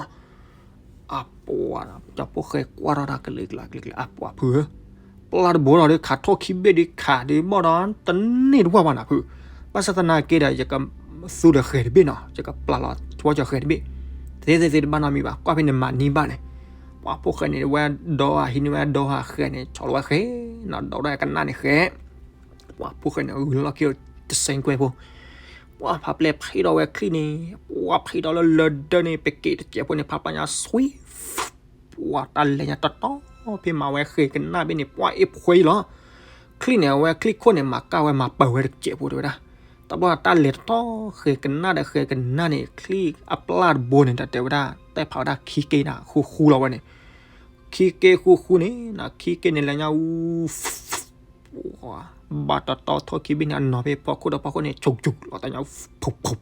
အပှၤ, ကၠီဖိၣ်ဃဲကွၢ်ထီၣ်တၢ်ကလုာ်ကလုာ်ကလုာ်ကလုာ် အပှၤဖုဧၢ, ပျၢ်တဘိလီၤဒီး ခးထိၣ်ခံဘ့ၣ်ဒီးခးဒီးဘၣ်ဒီး တန့ၢ်တပှၢ်ဘၣ်နၤဖု, ဘၣ်ဆၣ်သနာ်က့ဒီး ယကသူဒီးဃဲၤတဘ့ၣ်နီၤ, ယကပျၢ်လီၤဆိကီၢ်ဃဲၤတဘ့ၣ်, သ့သ့သ့တဘၣ်နီတမံၤဘၣ်, ကွၢ်ဖဲန့ၣ်မၤနံၢ်ဘၣ်န့ၣ်, ပှၤဖိၣ်ဃဲန့ၣ် ဝဲဒီးဟံးန့ၢ်ဝဲဒီးဃဲၤန့ၣ် ဆီၣ်လီၤဝဲဃဲၤ, နီၢ်ဒီးဒီးကနၣ်န့ၣ်ဃဲၤ ပှၤဖိၣ်ဃဲန့ၣ် ဂုာ်လီၢ်ခံတစဲးကွဲးဖိ, ပှၤဖးပျဲၢ်ဖံးဒီးဝဲချံၣ်န့ၣ်, ပှၤဖံးဒီးလၢလၢဒၢန့ၣ် ပက့ၤတစဲးဖိန့ၣ် ဖးပျဲၢ်ညါဆွံ, ပှၤတၢ်လဲၤညါတီတီ, ဖဲမၤဝဲဃဲၤကနၣ်ဘ့ၣ်န့ၣ် ပှၤအ့ၣ်ဖှဲအံၤလီၤ, ချံၣ်န့ၣ် အဝဲချံၣ်ခိၣ်န့ၣ် မၤကၢ်ဝဲမၤပၢၤဝဲတစဲးဖိတဲဝဲဒၣ်, တဘျီတၢ်လဲၤတီတီ ဃဲၤကနၣ်ဒီးဃဲၤကနၣ်န့ၣ် ချံၣ်အပျၢ်တဘိန့ၣ် တၢ်တဲဝဲဒၣ် တဲဖးဝဲဒၣ်ခံက့နၤ ဃူဃူလီၤဝဲန့ၣ် ခံက့ဃူဃူန့ၣ် ခံက့န့ၣ်လဲၤညါအူ, ဘၣ်တီတီထိၣ်ခံဘ့ၣ်န့ၣ် အနီၢ်ဖဲဖီခိၣ်ဒီးဖီခိၣ်န့ၣ် ဆိးဆိးလီၤတၢ်ညါ, ဖုးဖုး,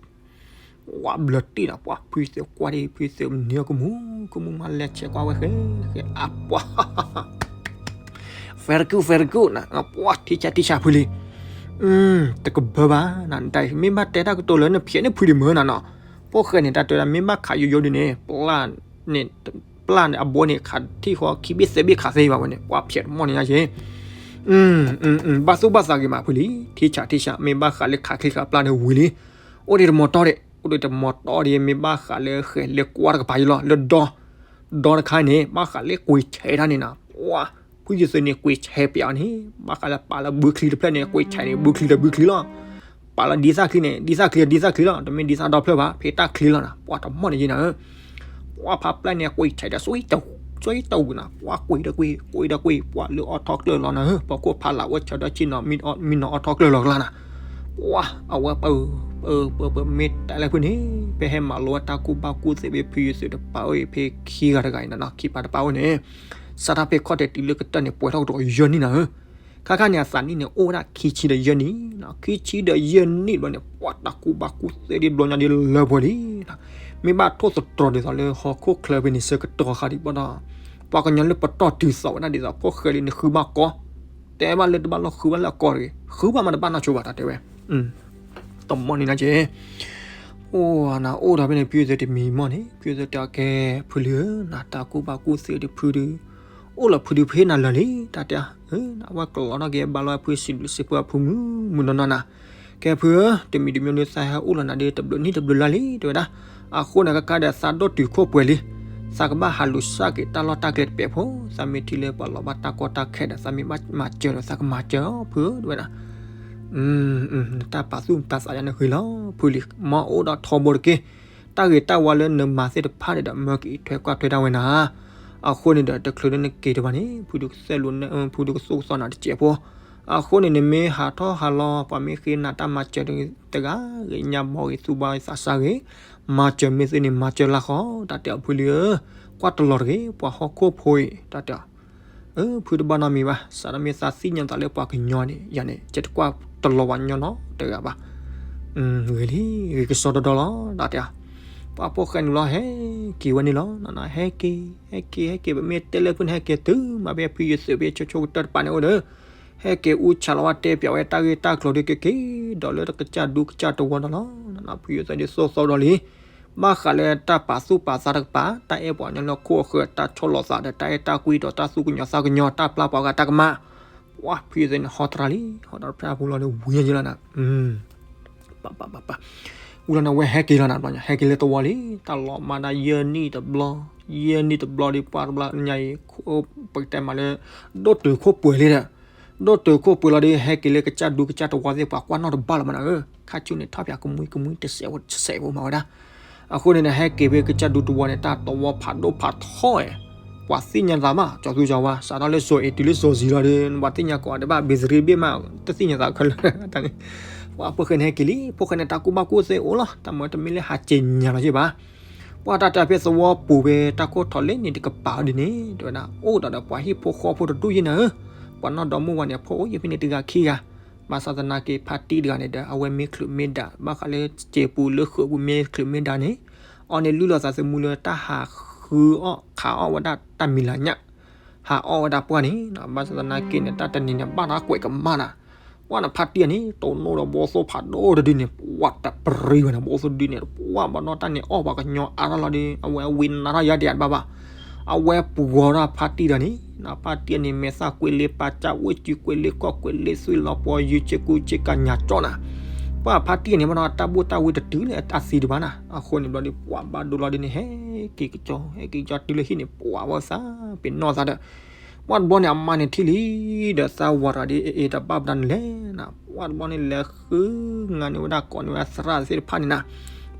ဝါဘျၢတံၢ်နီၤ ပှၤဖုသ့ၣ်ကွၢ်ဒ် ဖုသ့ၣ်မနုၤကမူၤ ကမူၤမးလဲၤဆဲးကွၢ်ဝဲဃဲ ဃဲအပှၤ very good very good နၤ ပှၤထံဆးထံဆးဖုလံ တကဘၢဘၣ်နၤ ဒ်မ့ၢ်ဘၣ်တဲတၢ်ကတိၤလၢနဖျဲးန့ၢ်ဖုဒံးမၢနၤနီၤ ဖိၣ်ဃဲန့ၣ် တၢ်တဲဒၣ်မ့ၢ်ဘၣ်ခးယိယိဒ်န့ၣ် ပျၢ်န့ၣ် ပျၢ်န့ၣ် အဘိန့ၣ် ခးထံၣ်ဃီခံဘ့ၣ်သၢဘ့ၣ်ခးသ့ဘၣ်ဝဲန့ၣ် ပှၤဖျဲးတမီၢ်န့ၣ်ညါယ့ၣ် ဘၣ်သူၣ်ဘၣ်သးဂ့ၤမးဖုလံ ထံဆးထံဆး မ့ၢ်ဘၣ်ဃးလၢခးချံခးပျၢ်န့ၣ်ဝံၤလံ အိၣ်ဒံးတမီၤတီၢ်ဒံး အိၣ်ဒံးတမီၤတီၢ်ဒံး မ့ၢ်ဘၣ်ဃးလၢဃဲၤလၢကွၢ်တကပၤယလီၤ လၢဒီ ဒီတခါန့ၣ် ဘၣ်ဃးလၢကွံာ်ဆဲးတၢ်န့ၣ်နီၤ ပှၤ ဖုယသုးန့ၣ် ကွံာ်ဆဲးပျးအီၤန့ၣ် ဘၣ်ဃးလၢပာ်လၢဘုချံတဖျၢၣ်န့ၣ် ကွံာ်ဆဲးန့ၣ် ဘုချံဒီးဘုချံလီၤ ပာ်လီၤဒ်သၣ်ချံန့ၣ် ဒ်သၣ်ချံ ဒ်သၣ်ချံလီၤ, တမ့ၢ်ဒ်သၣ်ဒီဖျၢၣ်ဘၣ်, ဖဲတၢ်ချံလီၤနၤ, ပှၤတမီၢ်န့ၣ်ယဲနၤဧၢ, ပှၤဖးပျဲၢ်န့ၣ် ကွံာ်ထဲးဒီး စွံတဝံၤနၤ, ကွံာ်ဒီးကွံာ် ကွံာ်ဒီးကွံာ် ပှၤလၢအီၣ်ထီၣ်ကျၢၢ်လီၤနၤဧၢ, ပှၤခိၣ်ဖးလၢ်ဝဲဆၢဒီးဆ့ၣ်နီၤ မ့ၢ်နီၤအီၣ်ထီၣ်ကျၢၢ်လီၤကျါနၤ, ပှၤအဝဲပၢ ပၢ ပၢ ပၢ မ့ၢ်တဲလၢဖုန့ၣ် ဖဲဟဲမၤလိဝဲတၢ်ကူၣ်ဘၣ်ကူၣ်သ့ဖဲဖုယသးတပၤအိၣ်အံၤ ဖဲခံဂၤတဂၤအံၤနၤနီၤ, ခံပၤတပၤအိၣ်န့ၣ် စးထီၣ်ဖဲခီၣ်ထံးတုၤလၢကတၢၢ်န့ၣ် ပှဲၤထီၣ်ကတၢၢ်ယဲၢ်နံၣ်နၤဧၢ ခါခါန့ၣ် အသးနံၣ်န့ၣ် အိၣ်ဝဲဒၣ်ခံဆံဒီးယဲၢ်နံၣ်, ခံဆံဒီးယဲၢ်နံၣ်ဘျီန့ၣ် ပှၤတၢ်ကူၣ်ဘၣ်ကူၣ်သ့ဒ်ဘျီညါဒ်လၢပှဲၤလံ, မ့ၢ်ဘၣ်ထိၣ်သတြီၤဒ်သိးလၢဟီၣ်ခိၣ်ချၢဖဲန့ၣ်ဆၢကတီၢ်ခါဒံးဘၣ်ဒီး ပှၤကညီလၢပတီၢ်တုၤသိးဝဲဒၣ်ဒ်သိးဖိၣ်ဃဲလံန့ၣ် ဃုဘၣ်ကီ, တဲဘၣ်လၢတဘၣ်လီၢ်ဃုဘၣ်လၢအကီတဂ့ၤ, ဃုဘၣ်မးတဘၣ်နီၢ်ဆိဘၣ်တၢ်တဲဝဲ တမီၢ်န့ၣ်နၤက့ အိၣ်နၤ အိၣ်ဒီးဖဲန့ၣ် ဖုယသးတမံၤမီၢ်န့ၣ် ဖုယသးတဲအီၤ ကဲဖုလံဧၢ, နတၢ်ကူၣ်ဘၣ်ကူၣ်သ့ဒ်ဖုဒုး အိၣ်လီၤဖုဒုးဖဲနၤလၢာ်လံ တၢ်တဲ, အဝဲကလီၤထီၣ်က့ၤဘၣ်လီၤဖုစံးဘျုးစံးဖှိၣ်အဖုမုၢ်မုၢ်နီၢ်နီၢ်နၤ, ကဲဖုဧၢ, တမံၤတမံၤဒုးသးဟဲအိၣ်လီၤနၤဒ်တဘျုးနံၣ်တဘျုးလါလံ တဲဝဲဒၣ်, အဃိန့ၣ် ကကါဒီးသးဒိၣ်တုာ်ခိၣ်ပှဲၤလံ, သးကဘၣ်ဟးလူၤစၢ်က့ၤတၢ်လီၢ်တၢ်ကျဲတပဲာ်ဖိ, သးမ့ၢ်ထံၣ်လၢပှၤလီၤဘၣ်တၢ်ကီတၢ်ခဲဒီး သးမ့ၢ်ဘၣ်မၤစၢၤဒီး သးကမၤစၢၤအီၤဖုဧၢ တဲဝဲဒၣ် နတၢ်ပာ်သူၣ်ပာ်သးယါန့ၣ်ဂ့ၤလီၤ ဖုလံၤ မ်အအိၣ်ဒီးထီဘိတက့ၢ်, တၢ်ဂ့ၤတၢ်ဝါလၢနမၤသ့ၣ်တဖၣ်န့ၣ်ဒီး မၢက့ၤထွဲကွၢ်ထွဲဒၣ်ဝဲနၤ, အဃိန့ၣ်ဒီး တချုးလၢနက့ၤတဘၣ်န့ၣ် ဖုဒုးကသဲၣ်လိာ်န ဖုဒုးကသိၣ်ကသီနၤတစဲးဖိ, အဃိန့ၣ် နမ့ၢ်ဟးထီၣ်ဟးလီၤ ပှၤမ့ၢ်ဃ့နၤတၢ်မၤစၢၤတဂၤဂ့ၤ ညါဘီဂ့ၤ သူဘီဂ့ၤ သးစၢ်ဂ့ၤ, မၤစၢၤမ့ၢ်သ့န့ၣ် မၤစၢၤလၢဃီ တၢ်တဲအီၤဖုလံၤဧၢ, ကွၢ်တလီၤတဂ့ၤ ပှၤဟီၣ်ခိၣ်ဖိအံၤ တၢ်တဲအီၤ ဖုတဘၣ်နီတမံၤဘၣ်, စးထီၣ်မ့ၢ်သးသ့ၣ်ညါသးလၢပှၤကညီန့ၣ် ယၤန့ၣ် ယတကွၢ်တလီၤပှၤကညီနီတဂၤဘၣ်, ဂ့ၤလံ ဂ့ၤကစီဒီဒီလီၤ တၢ်တဲအီၤ, ပှၤဖိၣ်ဃဲနုာ်လီၤဟဲက့ၤဝဲန့ၣ်လီၤ, ဟဲက့ၤ ဟဲက့ၤ ဟဲက့ၤ ပမ့ၢ်တဲလၢဖုန့ၣ် ဟဲက့ၤတုၤမးဖဲဖုယသးဖဲဆိဆိကတၢၢ်တပၤန့ၣ်အိၣ်ဒီး ဟဲက့ၤအူဆးလီၤဝဲတဲပၠးဝဲတၢ်ဂ့ၢ်တၢ်ကျိၤဒ်က့ၤက့ၤ ဒီးလၢကစၢ်ဒူကစၢ်တဝီဒီးလီၤ, ဖုယသးဒ်သိၣ်သီဒီးလံ ဘၣ်ဃးလၢတၢ်ပာ်သူၣ်ပာ်သးတကပၤ တၢ်အဲၣ်ပှၤကညီလၢခိၣ်အဃၢၤ တၢ်ဆီၣ်လီၤသးဒီး တၢ်အဲၣ်တၢ်ကွံဒီးတၢ်သူၣ်ကညီၤသးကညီၤ တၢ်ပျၢ်ပှၤဂၤတၢ်ကမၣ်, ပှၤဖုယသးန့ၣ် ဟီတရါလံ ဟီတရါဖဲအပူၤလီၤဒီး ဝံၤယဲလီၤနၤ ပပပပ ဝံၤလီၤန့ၣ် အဝဲဟဲက့ၤလီၤနၤဘျီညါ ဟဲက့ၤလၢသဝီလံ တၢ်လီၤမၤဒၣ်ယဲၢ်နံၣ်တဘျီ, ယဲၢ်နံၣ်တဘျီဒီး ပှၤတဘျီညါအံၤ ပကတဲမးလၢ ဒိၣ်တုာ်ခိၣ်ပှဲၤလံဒီး ဒိၣ်တုာ်ခိၣ်ပှဲၤလီၤဒီး ဟဲက့ၤလၢကစၢ်ဒူကစၢ်တဝီသ့ၣ် ပှၤကွၢ်နီၣ်တဘၣ်လၢၤဘၣ်နၤဧၢ, ခါဆူန့ၣ် ထီၣ်ပၠးကမှံကမှံတစဲးဖိတစဲးဖိမၤဝဲဒၣ်, အဃိန့ၣ် ဟဲက့ၤဖဲကစၢ်ဒူတဝီန့ၣ် တၢ်တဝီဖးဒိၣ်ဖးထီဧါ, ပှၤသ့ၣ်ညါသးမး ကၠီသူကၠီဝါ စးထီၣ်လၢစီၤအ့ၤတုၤလၢစီၤစံၤလီၤဒီး ပှၤသ့ၣ်ညါကိးဂၤဒဲးဘၣ် ဘ့ၣ်သရံဘ့ၣ်မး တသ့ၣ်ညါသးခဲလၢာ်, ပှၤဖိၣ်ဃဲန့ၣ်ဟဲက့ၤလံ ဖိၣ်ဃဲန့ၣ် တၢ်ကူၣ်ဘၣ်ကူၣ်သ့အိၣ်လီၤ တၢ်မၤတမ့ၢ်လၢဟးက့ၤညါလီၤယ့ၢ်ဘၣ် ပှၤတၢ်တၢ်ဖဲသဝီပူၤဖဲတၢ်ခိၣ်ထီၣ်လဲၣ်န့ၣ်တကပၤဒ်န့ၣ် တဲဝဲဒၣ် အိၣ်ဒီးဒီးပှၤဟံၣ်ဖိဃီဖိတဒူၣ်ယ့ၢ်နၤဧၢ, ပှၤနီၢ်ဒီမုၢ်ဝဲန့ၣ် အဖိအိၣ်ယ့ၢ်ဖဲန့ၣ်တဂၤခံဂၤ, ဘၣ်ဆၣ်သနာ်က့ဖါတံၢ်တဂၤန့ၣ်ဒီး အဝဲမ့ၢ်ချုးမ့ၢ်ဒၣ် ဘၣ်ဃးလၢစဲးပူၤလၢဃုာ်ပူၤမ့ၢ်ချုးမ့ၢ်ဒၣ်န့ၣ်, အီၤန့ၣ်လုၢ်လီၤသးသမူလၢတၢ်ဟးဃုအီၣ်ခးအီၣ်ဝဲဒၣ်တၢ်မံၤလၤညၣ် ဟးအီၣ်ဝဲဒၣ်ပှၢ်န့ၣ်, ဘၣ်ဆၣ်သနာ်က့န့ၣ် တၢ်တနံၤန့ၣ် ဘၣ်တၢ်ကွဲးကမၣ်နၤ, ပှၢ်န့ၣ်ဖါတံၢ်န့ၣ် တိၢ်နီၣ်ဒီးဘီသိၣ်ဖးဒိၣ်တဒုန့ၣ် ပှၢ်တပရံဝဲန့ၣ် ဘီသိၣ်တဒုန့ၣ် ပှၢ်ဘၣ်ဒီးတၢ်န့ၣ်အီၣ်ပှၤကညီအါထီၣ်လီၤဒီး အဝဲဝံနါထီၣ်ယါဒံးအါတဘၣ်ဘၣ်, အဝဲပှီၤထီၣ်ဖါတံၢ်ဒီးန့ၣ် ဖါတံၢ်န့ၣ် မဲာ်သၣ်ကွံလ့ပာ်စၢ် ဝ့ၢ်စုကွံလ့ကီၢ်ကွံလ့သွံၣ်လီၤပှီၤယုၢ်ဆ့ကူဆ့ကၤညါကၠီနၤ ပှၢ်ဖါတံၢ်န့ၣ် ဘၣ်ဒီးတၢ်ဘူၣ်တၢ်ဝံတတုၤလၢအသံတဘၣ်နၤ, အဃိန့ၣ်ဘျီဒီး ပှၢ်ဘၣ်ဒိလီၤဒ်န့ၣ် ဟဲက့ၤကၠီ ဟဲက့ၤကၠီတုၤလၢဟံၣ်န့ၣ် ပှၢ်ဝဲသး ပ့ၤနီၣ်သးဒီး ပှၢ်တဘျီန့ၣ် အမါန့ၣ်ထံၣ်လံ ဒီးသးဝးတဂၤဒီး အ့ၣ်တၢ်ဘၣ်ပဒၣ်န့ၣ်လဲၣ်နၤ, ပှၢ်တဘျီန့ၣ် လဲၤဃုငါန့ၢ်ဝဲဒၣ်ကိးန့ၢ်ဝဲဒၣ်သရၣ်သ့ၣ်တဖၣ်န့ၣ်နၤ,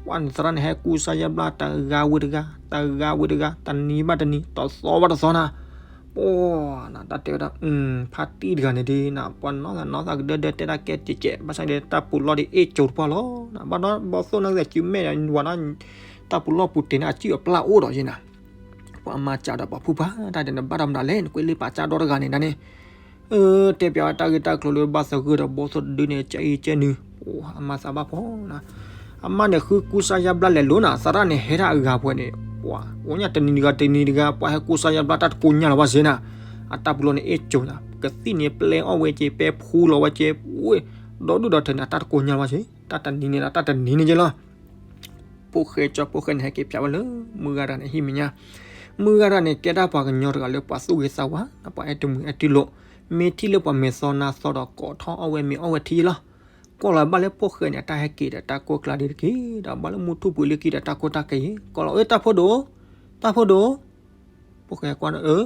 ပှၢ်န့ၣ်သရၣ်န့ၣ် ဟဲကူစါယါဘျါတဂၤဝံၤတဂၤ တဂၤဝံၤတဂၤ တနံၤဘၣ်တနံၤ တသီဘၣ်တသီနၤ ပှၢ်နၤ တၢ်တဲဝဲဒၣ် ဖါတံၢ်တဂၤန့ၣ်ဒ်နၤ ပှၤနီၢ်သးနီၢ်သးကဒၢဒၢတဲတၢ်ကဲကဲးကဲး ဘၣ်ဆၣ်ဒီး တၢ်ပူၤလီၢ်ဒီးအ့ၣ်ကၠိတပှၢ်လီၤ, ဘၣ်ဒီးဘီသိၣ်နၢ်ကသဲးစုမဲာ်ဒီး ဝၤဒီး တၢ်ပူၤလီၢ်ပူၤတ့ၢ်န့ၣ် အစုအပျၢ်အိၣ်ဒီးယ့ၢ်နၤ, ပှၤမၤစၢၤဒီးပှၤဖုပှၢ် တၢ်ဒဲးနဘၣ်ဒီးမတၤလဲၣ် နကွဲးလ့ပာ်စၢ်ဒီတဂၤန့ၣ်ဒၣ်န့ၣ် တဲပၠးဝဲတၢ်ဂ့ၢ်တၢ်ကျိၤလၢဘၣ်သဂၢၢ်ဒီးဘီသိၣ်တဒုန့ၣ် ကၢအံၤကၢနုၤ, အမါသးဘၣ်ဖီနၤ, အမါန့ၣ်ဃုကူစါယါဘျါလဲၤလိၤနၤ သရၣ်န့ၣ်ဟဲဒၣ်အဂၤပှဲၤန့ၣ် ပှၤအိၣ်ညါတနံၤတဂၤတနံၤတဂၤ ပှၤဟဲကူစါယါဘျါတၢ်တကိညါလီၤဘၣ်စ့နၤ, အတၢ်ပူၤလီၢ်န့ၣ်အ့ၣ်ကၠိနၤ ကသံၣ်န့ၣ်ပျဲအီၣ်ဝဲက့ၤ ပဲဖူလီၤဝဲက့ၤ ဝ့ၢ် ဒီဒူၣ်ဒီထၢန့ၣ် အတၢ်တကိညါလီၤဘၣ်စ့ တၢ်တနံၤန့ၣ်ဒီးတၢ်တနံၤန့ၣ်က့လီၤ ဖိၣ်ဃဲကၠီဖိၣ်ဃဲန့ၣ် ဟဲက့ၤဖၠးဝဲလၢ မုၢ်ဂၤတဂၤန့ၣ် ဟံၣ်မဲာ်ညါ, မုၢ်ဂၤတဂၤန့ၣ် ကဲဒၣ်ပှၤကညီတဂၤလၢပှၤသူၣ်ဂ့ၤသးဝါ, ပှၤအဲၣ်တမုာ်အဲၣ်တံလိာ်, မ့ၢ်ထံၣ်လၢပှၤမဲာ်သီနါသီဒီး ကိးထီၣ်အီၣ်ဝဲမ့ၤအီၣ်ဝဲထံလီၤ. ကိးလီၤဘၣ်လၢဖိၣ်ဃဲန့ၣ် အတၢ်ဟဲက့ၤဒီးတၢ်ကိၢ်ကျါဒ်တက့ၢ်, ဒီးဘၣ်လၢမူထူၣ်ပှ့ၤလၢက့ၤဒီးတၢ်ကိၢ်တၢ်က့ၤ, ကိးလီၤ အၢ တၢ်ဖိဒိၣ်, တၢ်ဖိဒိၣ် ဖိၣ်ဃဲကွၢ်ဒီး အၢ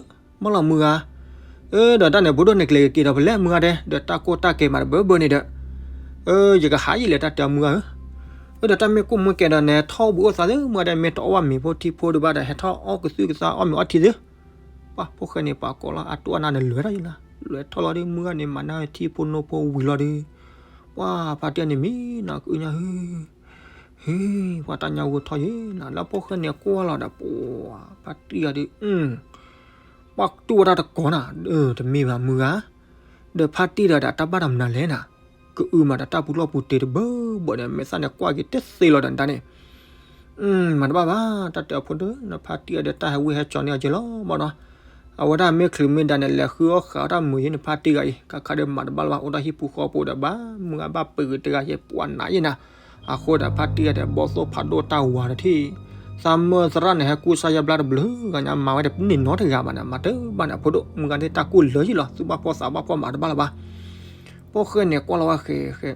မ့ၢ်လီၤမုၢ်ဂၤ, အၢ ဒီးတၢ်န့ၣ် ဖိဒိၣ်န့ၣ်ကျဲၤက့ၤဒီးဖဲလဲၣ်မုၢ်ဂၤဒဲး, ဒီးတၢ်ကိၢ်တၢ်က့ၤမးတဘၢဘၢန့ၣ်ဒီး, အၢ ယကဟးယံာ်လဲၣ် တၢ်တဲအီၤ မုၢ်ဂၤဧၢ, အၢ ဒီးတၢ်မ့ၢ်ကိၢ်မ့ၢ်ကဲဒီး နဟဲထီၣ်အိၣ်ဘှံးအိၣ်သါသ့ မုၢ်ဂၤဒီး မ့ၢ်တအီၣ်ဘၣ်မ့ၤဖိထံဖိဒံးဘၣ်ဒီး ဟဲထီၣ်အီၣ်ကသုၣ်ကသါအီၣ်မ့ၤအီထံသ့. ပှၤဖိၣ်ဃဲန့ၣ် ပှၤကိးလီၤ အတိၢ်အနၢ်န့ၣ် လဲၤထီၣ်ယံာ်လီၤ, လဲၤထီၣ်လီၤဒီး မုၢ်ဂၤန့ၣ် မၤနၢ်ထံဖိနိဖိဝံၤလီၤဒီး ပှၤဖါတံၢ်အီၤန့ၣ်မံနီၤ ကအုညါဟု ဟ့ ပှၤတၢ်ညါဂိၢ်ထီၣ်ယံာ်နၤ လၢဖိၣ်ဃဲန့ၣ်ကွၢ်လီၤဒီး ပှၤဖါတံၢ်အီၤဒီး ပှၤတူၢ်ဝဲဒၣ်တကိးနၤ, တမ့ၢ်ဘၣ်မုၢ်ဂၤ, ဒီးဖါတံၢ်ဒီး ဒီးတၢ်ဘၣ်တၢ်မနုၤလဲၣ်နၤ, ကအုမးဒီးတၢ်ပူၤလီၢ်ပူၤတ့ၤတဘၢဘၢဒီး မဲာ်သၣ်န့ၣ်ကွၢ်က့ၤတသ့လီၤဒီးနတၢ်န့ၣ် မၤတဘၣ်ဘၣ် တၢ်တဲအီၤဖိဒိၣ် နဖါတံၢ်အီၤဒီး တၢ်ဟဲဝံဟဲကၠီၤန့ၢ်အီၤက့ၤလီၤဘၣ်နီၤ, အဝဲဒၣ်မ့ၢ်ချုးမ့ၢ်ဒါန့ၣ် လဲၤဃုအီၣ်ဃာ်အီၣ်တၢ်မုာ်ယံၤ နဖါတံၢ်ဂၤအံၤ ခါခါဒီးမၤတဘၣ်လၢၤဘၣ် အိၣ်ဒီးဟံၣ်ပူၤဃီပူၤဒီး ဘၣ်မုၢ်ဂၤဘၣ်ပဂ့ၤတဂၤယဲၢ် ပှၤနးယံၤနၤ, အဃိဒီးဖါတံၢ်အီၤဒီး ဘီၣ်သိၣ်ဖးဒိၣ်တၢ်ဝၤတထံၣ် သးမၢသရၣ်န့ၣ် ဟဲကူစါယါဘျါတဘျုးဂၤညါ မၤဝဲတန့ၢ်နီတဂၤဘၣ်န့ၣ် မၤတဘၣ်န့ၣ် အဖိဒိၣ် မုၢ်ဂၤန့ၣ် တၢ်ကူၣ်လၢာ်ယံၤလီၤ သူၣ်ဘၣ်ဖှီၣ်သးဘၣ်ဖှီၣ်မၤတဘၣ်လၢၤဘၣ် ဖိၣ်ဃဲန့ၣ်ကွၢ်လီၤဝဲဃဲဃဲ,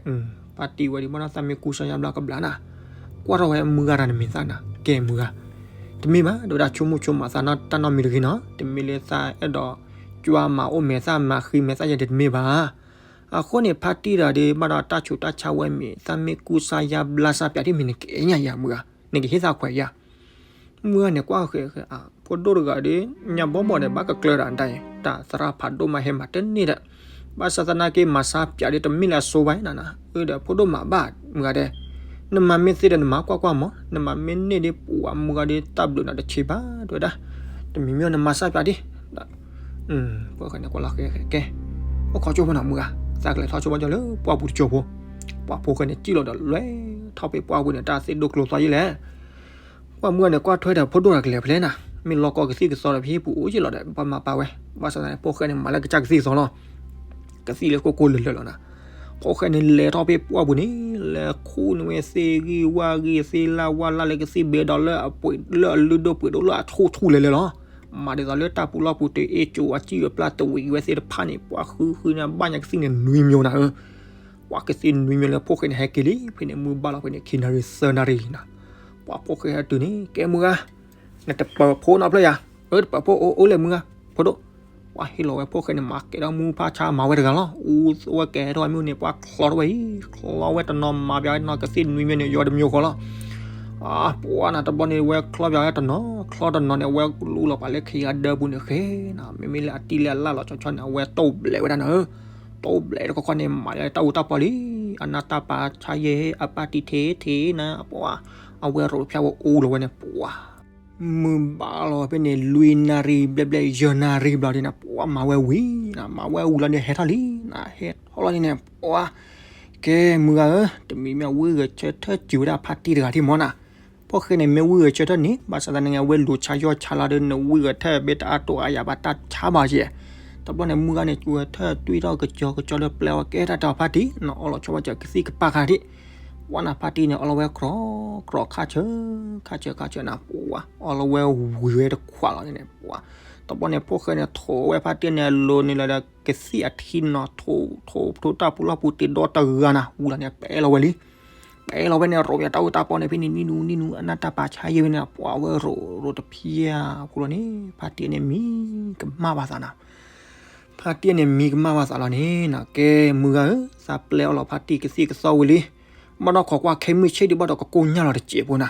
ဖါတံၢ်ဝဲဒၣ်ဘၣ်ဒီး သးမ့ၢ်ကူစါယါဘျါကဘျါနၤ, ကွၢ်ထီၣ်ဝဲမုၢ်ဂၤတၢ်နမံၤသၣ်နၤ ကဲမုၢ်ဂၤ, တမ့ၢ်ဘၣ် ဒိၣ်ဝဲဒၣ်ဆိကမိၣ်ဆိကမးသးနီတၢ်နီတမံၤတဂ့ၤနီၤ, တမ့ၢ်လၢသးအဲၣ်ဒိးကွၢ်မၤအိၣ်မဲာ်သၣ်မၤဃံမဲာ်သၣ်ယဲၢ်တမ့ၢ်ဘၣ် အဃိန့ၣ် ဖါတံၢ်တဂၤဒီး ဘၣ်ဒီးတၢ်ဆူးတၢ်ဆါဝဲမ့ၢ် သးမ့ၢ်ကူစါယါဘျါစါပၠးဒ်မ့ၢ် နကအဲၣ်ညါယၤမုၢ်ဂၤ, နကဟ့ၣ်သးခွဲးယၤ မုၢ်ဂၤန့ၣ်ကွၢ်ဃဲဃဲ အဖိဒိၣ်တဂၤဒီး ညါဘီဘီဒီး ဘၣ်ကကျၢၤဒၣ်တၢ်အံၤ တၢ်သရၣ်ဖးဒိၣ်မးဟဲမၤတန့ၢ်ဒီး ဘၣ်ဆၣ်သနာ်က့ မၤစါပၠးဒီးတမ့ၢ်လၢအစိဘၣ်နၤနၤ, အၢ ဒီးဖိဒိၣ်မၤဘၣ်မုၢ်ဂၤဒဲး, နမၤမ့ၢ်သ့ဒီးနမၤကွၢ်ကွၢ်မး, နမၤမ့ၢ်န့ၢ်ဒီး ပှၤမုၢ်ဂၤဒီး တၢ်ဘျုးနၤတဆံးဘၣ် တဲဝဲဒၣ်, တမံၤမ့ၢ်နမၤစါပၠးဒံး ဖိၣ်ဃဲန့ၣ်ကွၢ်လီၤဃဲဃဲကဲ, အိၣ်ခိးကၠိဖိနီၤမုၢ်ဂၤ, သးကလဲၤထီၣ်ဆိဘၣ်ကၠီလၢပှၢ်ပူၤတကၠိဖိ, ပှၤဖိၣ်ဃဲန့ၣ်စံၣ်လီၤဒီးလဲၤထီၣ်ဖဲပှၢ်ပူၤန့ၣ် တၢ်သ့ၣ်ဒိၣ်ကျိၤသွါယံၤလဲၣ် ပှၢ်မုၢ်ဂၤန့ၣ် ကွၢ်ထွဲဒီးဖိဒိၣ်တဂၤကလဲၤဖဲလဲၣ်နၤ, မ့ၢ်လီၤကီကသံၣ်ကသီဒီး ဖဲဟံၣ်ပူၤအိၣ်ယံၤလီၤဒီး ပှၤမၤပာ်ဝဲ, ဘၣ်ဆၣ်သနာ်က့ ဖိၣ်ဃဲန့ၣ် မၤလၢကစၢ်ကသံၣ်ကသီလီၤ, ကသံၣ်လၢကိၢ်ကိၢ်လၢၤလၢၤလီၤနၤ, ဖိၣ်ဃဲန့ၣ်လဲၤထီၣ်ဖဲပှၢ်ပူၤန့ၣ် လဲၤခူၣ်န့ၢ်ဝဲသ့ၣ်ဂံၢ်ဝၣ်ဂံၢ်သ့ၣ်လၢ်ဝၣ်လၢ်လၢကသံၣ်ဘ့ဒီးလၢအပှ့ၤလၢအလုၢ်ဒိၣ်ပှ့ၤဒိၣ်လၢအထူၣ်ထူၣ်လဲၤလဲၤလီၤ, မၤဒ်သိးလၢတၢ်ပူၤလီၢ်ပူၤတ့ၤအ့ၣ်ကၠိ အစံၣ်အပျၢ်တဝံၤဝဲသ့ၣ်တဖၣ်န့ၣ် ပှၤဃုဃုန့ၣ် ဘၣ်ညါကသံၣ်န့ၣ်နွံမျိုးနၤဧၢ ပှၤကသံၣ်နွံမျိုးလၢဖိၣ်ဃဲန့ၣ် ဟဲက့ၤလံ ဖဲန့ၣ် မုၢ်ဘၣ်လီၤဖဲန့ၣ် ခံနၣ်ရံၣ်သၢနၣ်ရံၣ်နၤ, ပှၤဖိၣ်ဃဲဟဲတုၤန့ၣ် ကဲမုၢ်ဂၤ, နတပၢၤဖိနီတဖျၢၣ်ယၤ, အၢ တပၢၤဖိအိၣ်အိၣ်လဲၣ်မုၢ်ဂၤ, ဖိဒိၣ်, ပှၤဟ့ၣ်လီၤဝဲဖိၣ်ဃဲန့ၣ် မၤကဲၤထီၣ်မူဖးဆါမၤဝဲတဂၤလီၤ, အူဝဲကဲထီၣ်မ့ၢ်န့ၣ် ပှၤချီထီၣ်ဝဲအံၤ ချီဝဲတနီၤမၤပၠးဝဲတနီၤ ကသံၣ်နွံမျိုးန့ၣ် ယွၤတမျိုးဃီလီၤ အပှၤနၤတဘျီန့ၣ် ဝဲချီပၠးဝဲတနီၤ ချီတနီၤန့ၣ် ဝဲလူလီၤပာ်လၢခံဂၤဒၢပူၤန့ၣ်ဃဲနၤ မ့မ့ၢ်လၢအတံၢ်လၢအလၢ်လီၤဆီဆီန့ၣ် အဝဲတိၢ်ဘျဲးဝဲဒၣ်နၤဧၢ, တိၢ်ဘျဲးတခီခီန့ၣ် မၤလၢတၢ်အူတၢ်ပီလံ, အနၢ်တၢ်ပာ်ဆါယဲၢ် အပၢ်တံာ်ထဲထဲနၤ ပှၤ, အဝဲရိးဖျါဝဲအူလီၤဝဲန့ၣ် ပှၤ မုၢ်ဘၣ်လီၤဖဲန့ၣ် လွံၢ်နၣ်ရံၣ်ဘျဲၣ်ဘျဲၣ် ယဲၢ်နၣ်ရံၣ်ဘျီဒ်န့ၣ် ပှၤမၤဝဲဝံၤနၤ မၤဝဲဝံၤလီၤန့ၣ် ဟဲထီၣ်လံနၤ ဟဲထီၣ်လီၤန့ၣ်န့ၣ် ပှၤ, ကဲမုၢ်ဂၤဧၢ, တမံၤမ့ၢ်ဝံၢ်ဂဲၤဆၢထၢၣ်စံးဝဲဒၣ်ဖါတံၢ်တဂၤထံၣ်မီၤနၤ, ဖိၣ်ဃဲန့ၣ် မ့ၢ်ဝံၢ်ဂဲၤဆၢထၢၣ်န့ၣ် ဘၣ်ဆၣ်သနာ်က့ အဝဲလူၤဆါယီၢ်ဆါလီၤဒီး နဝံၢ်ဂဲၤထၢၣ်ဘၣ်တၢ်အါတိာ်အါယၤဘၣ်တၢ်ဆါဘၣ်ကဲ, တဘျီန့ၣ် မုၢ်ဂၤန့ၣ် ဝဲထၢၣ်တွံၢ်ထီၣ်ကစီကစီလၢပျဲအီၤကဲတၢ်တဲအီၤဖါတံၢ် နအီလီၤဆီဘၣ်စၢၤကသံၣ်ကပၣ်ခါထံၣ်, ပှၤနၤဖါတံၢ်န့ၣ် အီလီၤဝဲကြီကြီခါဆၢ, ခါဆၢခါဆၢနၤ ပှၤ, အီလီၤဝဲဝံၤဝဲတခွးလီၤန့ၣ်န့ၣ် ပှၤ, တဘျီန့ၣ် ဖိၣ်ဃဲန့ၣ် ထိးဝဲဖါတံၢ်န့ၣ် အလိၤန့ၣ်လီၤဒီး ကသံၣ်အထံနီၤ ထိးထိးထိး တၢ်ပူၤလီၢ်ပူၤတ့ၤဒီတဂၤနၤ ဝံၤလီၤန့ၣ် ပဲလီၤဝဲလံ, ပဲလီၤဝဲန့ၣ် ရိးပၠးတၢ်အူတၢ်ပီန့ၣ် ဖဲန့ၣ် နံၣ်နူနံၣ်နူ အနၢ်တၢ်ပာ်ဆါယဲၢ်ဝဲန့ၣ် ပှၤဝဲရိးရိးတဖျၢၣ်အဃိလီၤန့ၣ် ဖါတံၢ်န့ၣ်မံကမၣ်ဘၣ်သးနၤ, ဖါတံၢ်န့ၣ်မံကမၣ်ဘၣ်သးလီၤန့ၣ်နၤ ကဲမုၢ်ဂၤဧၢ, သးပျဲအီလီၤဖါတံၢ်ကသံၣ်ကသီဝံၤလံ, ဘၣ်နီၢ်ခိးကွၢ်ခဲမုၢ်ဆ့ၣ်ဒံးဘၣ်ဒီး ကကိၢ်ညၢ်လီၤတစဲးဖိနၤ,